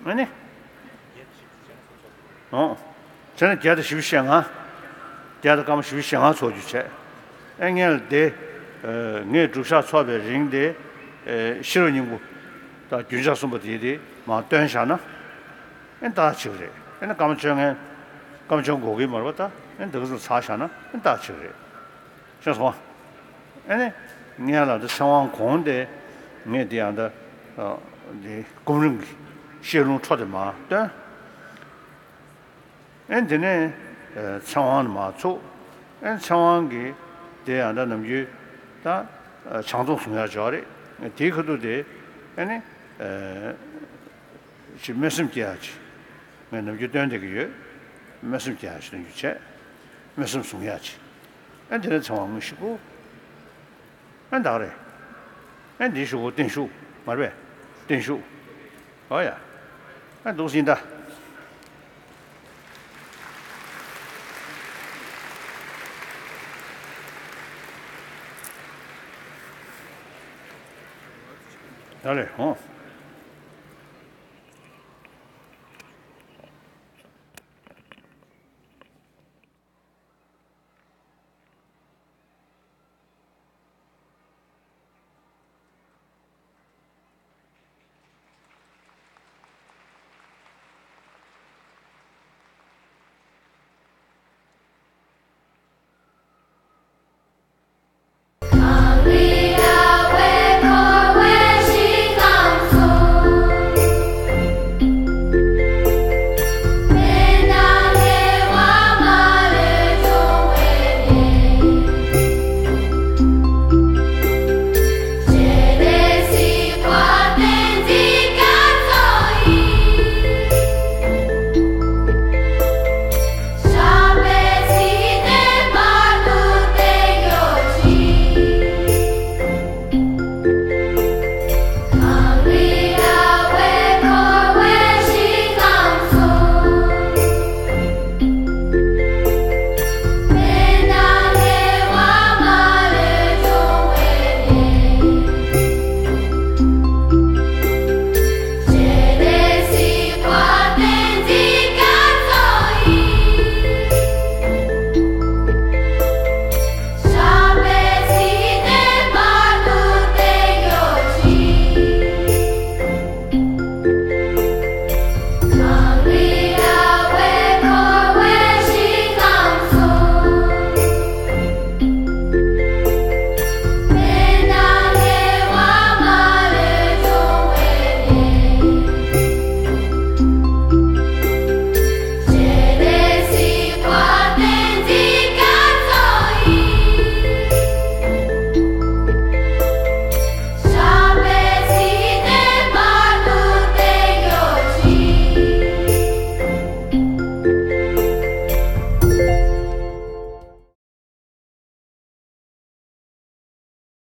ཨ་ནི། ཨང་། བྱས་ན་བརྒྱ་དང་བཞི་བཅུ་ཞེ་ལྔ། བརྒྱ་དང་སྐར་མ་བཞི་བཅུ་ཞེ་ལྔ་ཚོགས་རྒྱུ་བྱས། ཨེ་ངས་ལ་དེ། ངས་སྒྲུབ་ཞག་ཚོགས་པའི་རིང་དེ། ཤེས་རབ་སྙིང་པོ། དང་རྒྱུན་ཆགས་གསུམ་པོ་དེ་དེ་མར་བཏོན་བཞག་ན། ཨེ་ཏག་ཅིག་རེད། ཨེ་ན་སྐར་མ་བཅོ་ལྔ། སྐར་མ་བཅོ་ལྔ་འགོར་གི་མ་རེད་པ་ད། ཨེ་འདི་ག་ཚོད་ཚར་བཞག་ན་ཨེ་ཏག་ཅིག་རེད། ཤེས་སོང་། ཨེ་ནི། ངས་ལ་འདི་ཚེ་དབང་གོང་དེ། ངས་འདི་ཡང་ད། འདི་སྐུ་རིམ་གྱི་བཤད་ལུང་འཕྲོ་དེ་མར་བཏོན། ཨེ་འདི་ནས་ཚེ་དབང་མར་ཚུགས། ཨེ་ཚེ་དབང་གིས་དེ་ཡང་ད་ནམ་རྒྱུན་ད་བྱང་སྡོམ་བཟུང་ཡག་ཅིག་རེད། དེའི་ཁ་ཐུག་དེ་ཨེ་ནི་ཅིག་སྨོན་སེམས་སྐྱེ་ཡག་ཅིག་ངས་ནམ་རྒྱུན་སྟོན་བསྡད་ཀྱི་ཡོད། སྨོན་སེམས་སྐྱེ་ཡག་ཅིག་སྟོན་རྒྱུ་བྱས། སྨོན་སེམས་བཟུང་ཡག་ཅིག་ཨེ་དེ་ནས་ཚེ་དབང་དངོས་གཞི་སྐུ། ཨེ་ད་ག་རེད། ཨེ་འདི་གཞུག་གུ་བརྟན་བཞུགས་མ་རེད་པས། བརྟན་བཞུགས། ཨོ་ཡ། ཨེ་འདུག་སེ་ཡིན་ད། ད་རེད་ཧོ།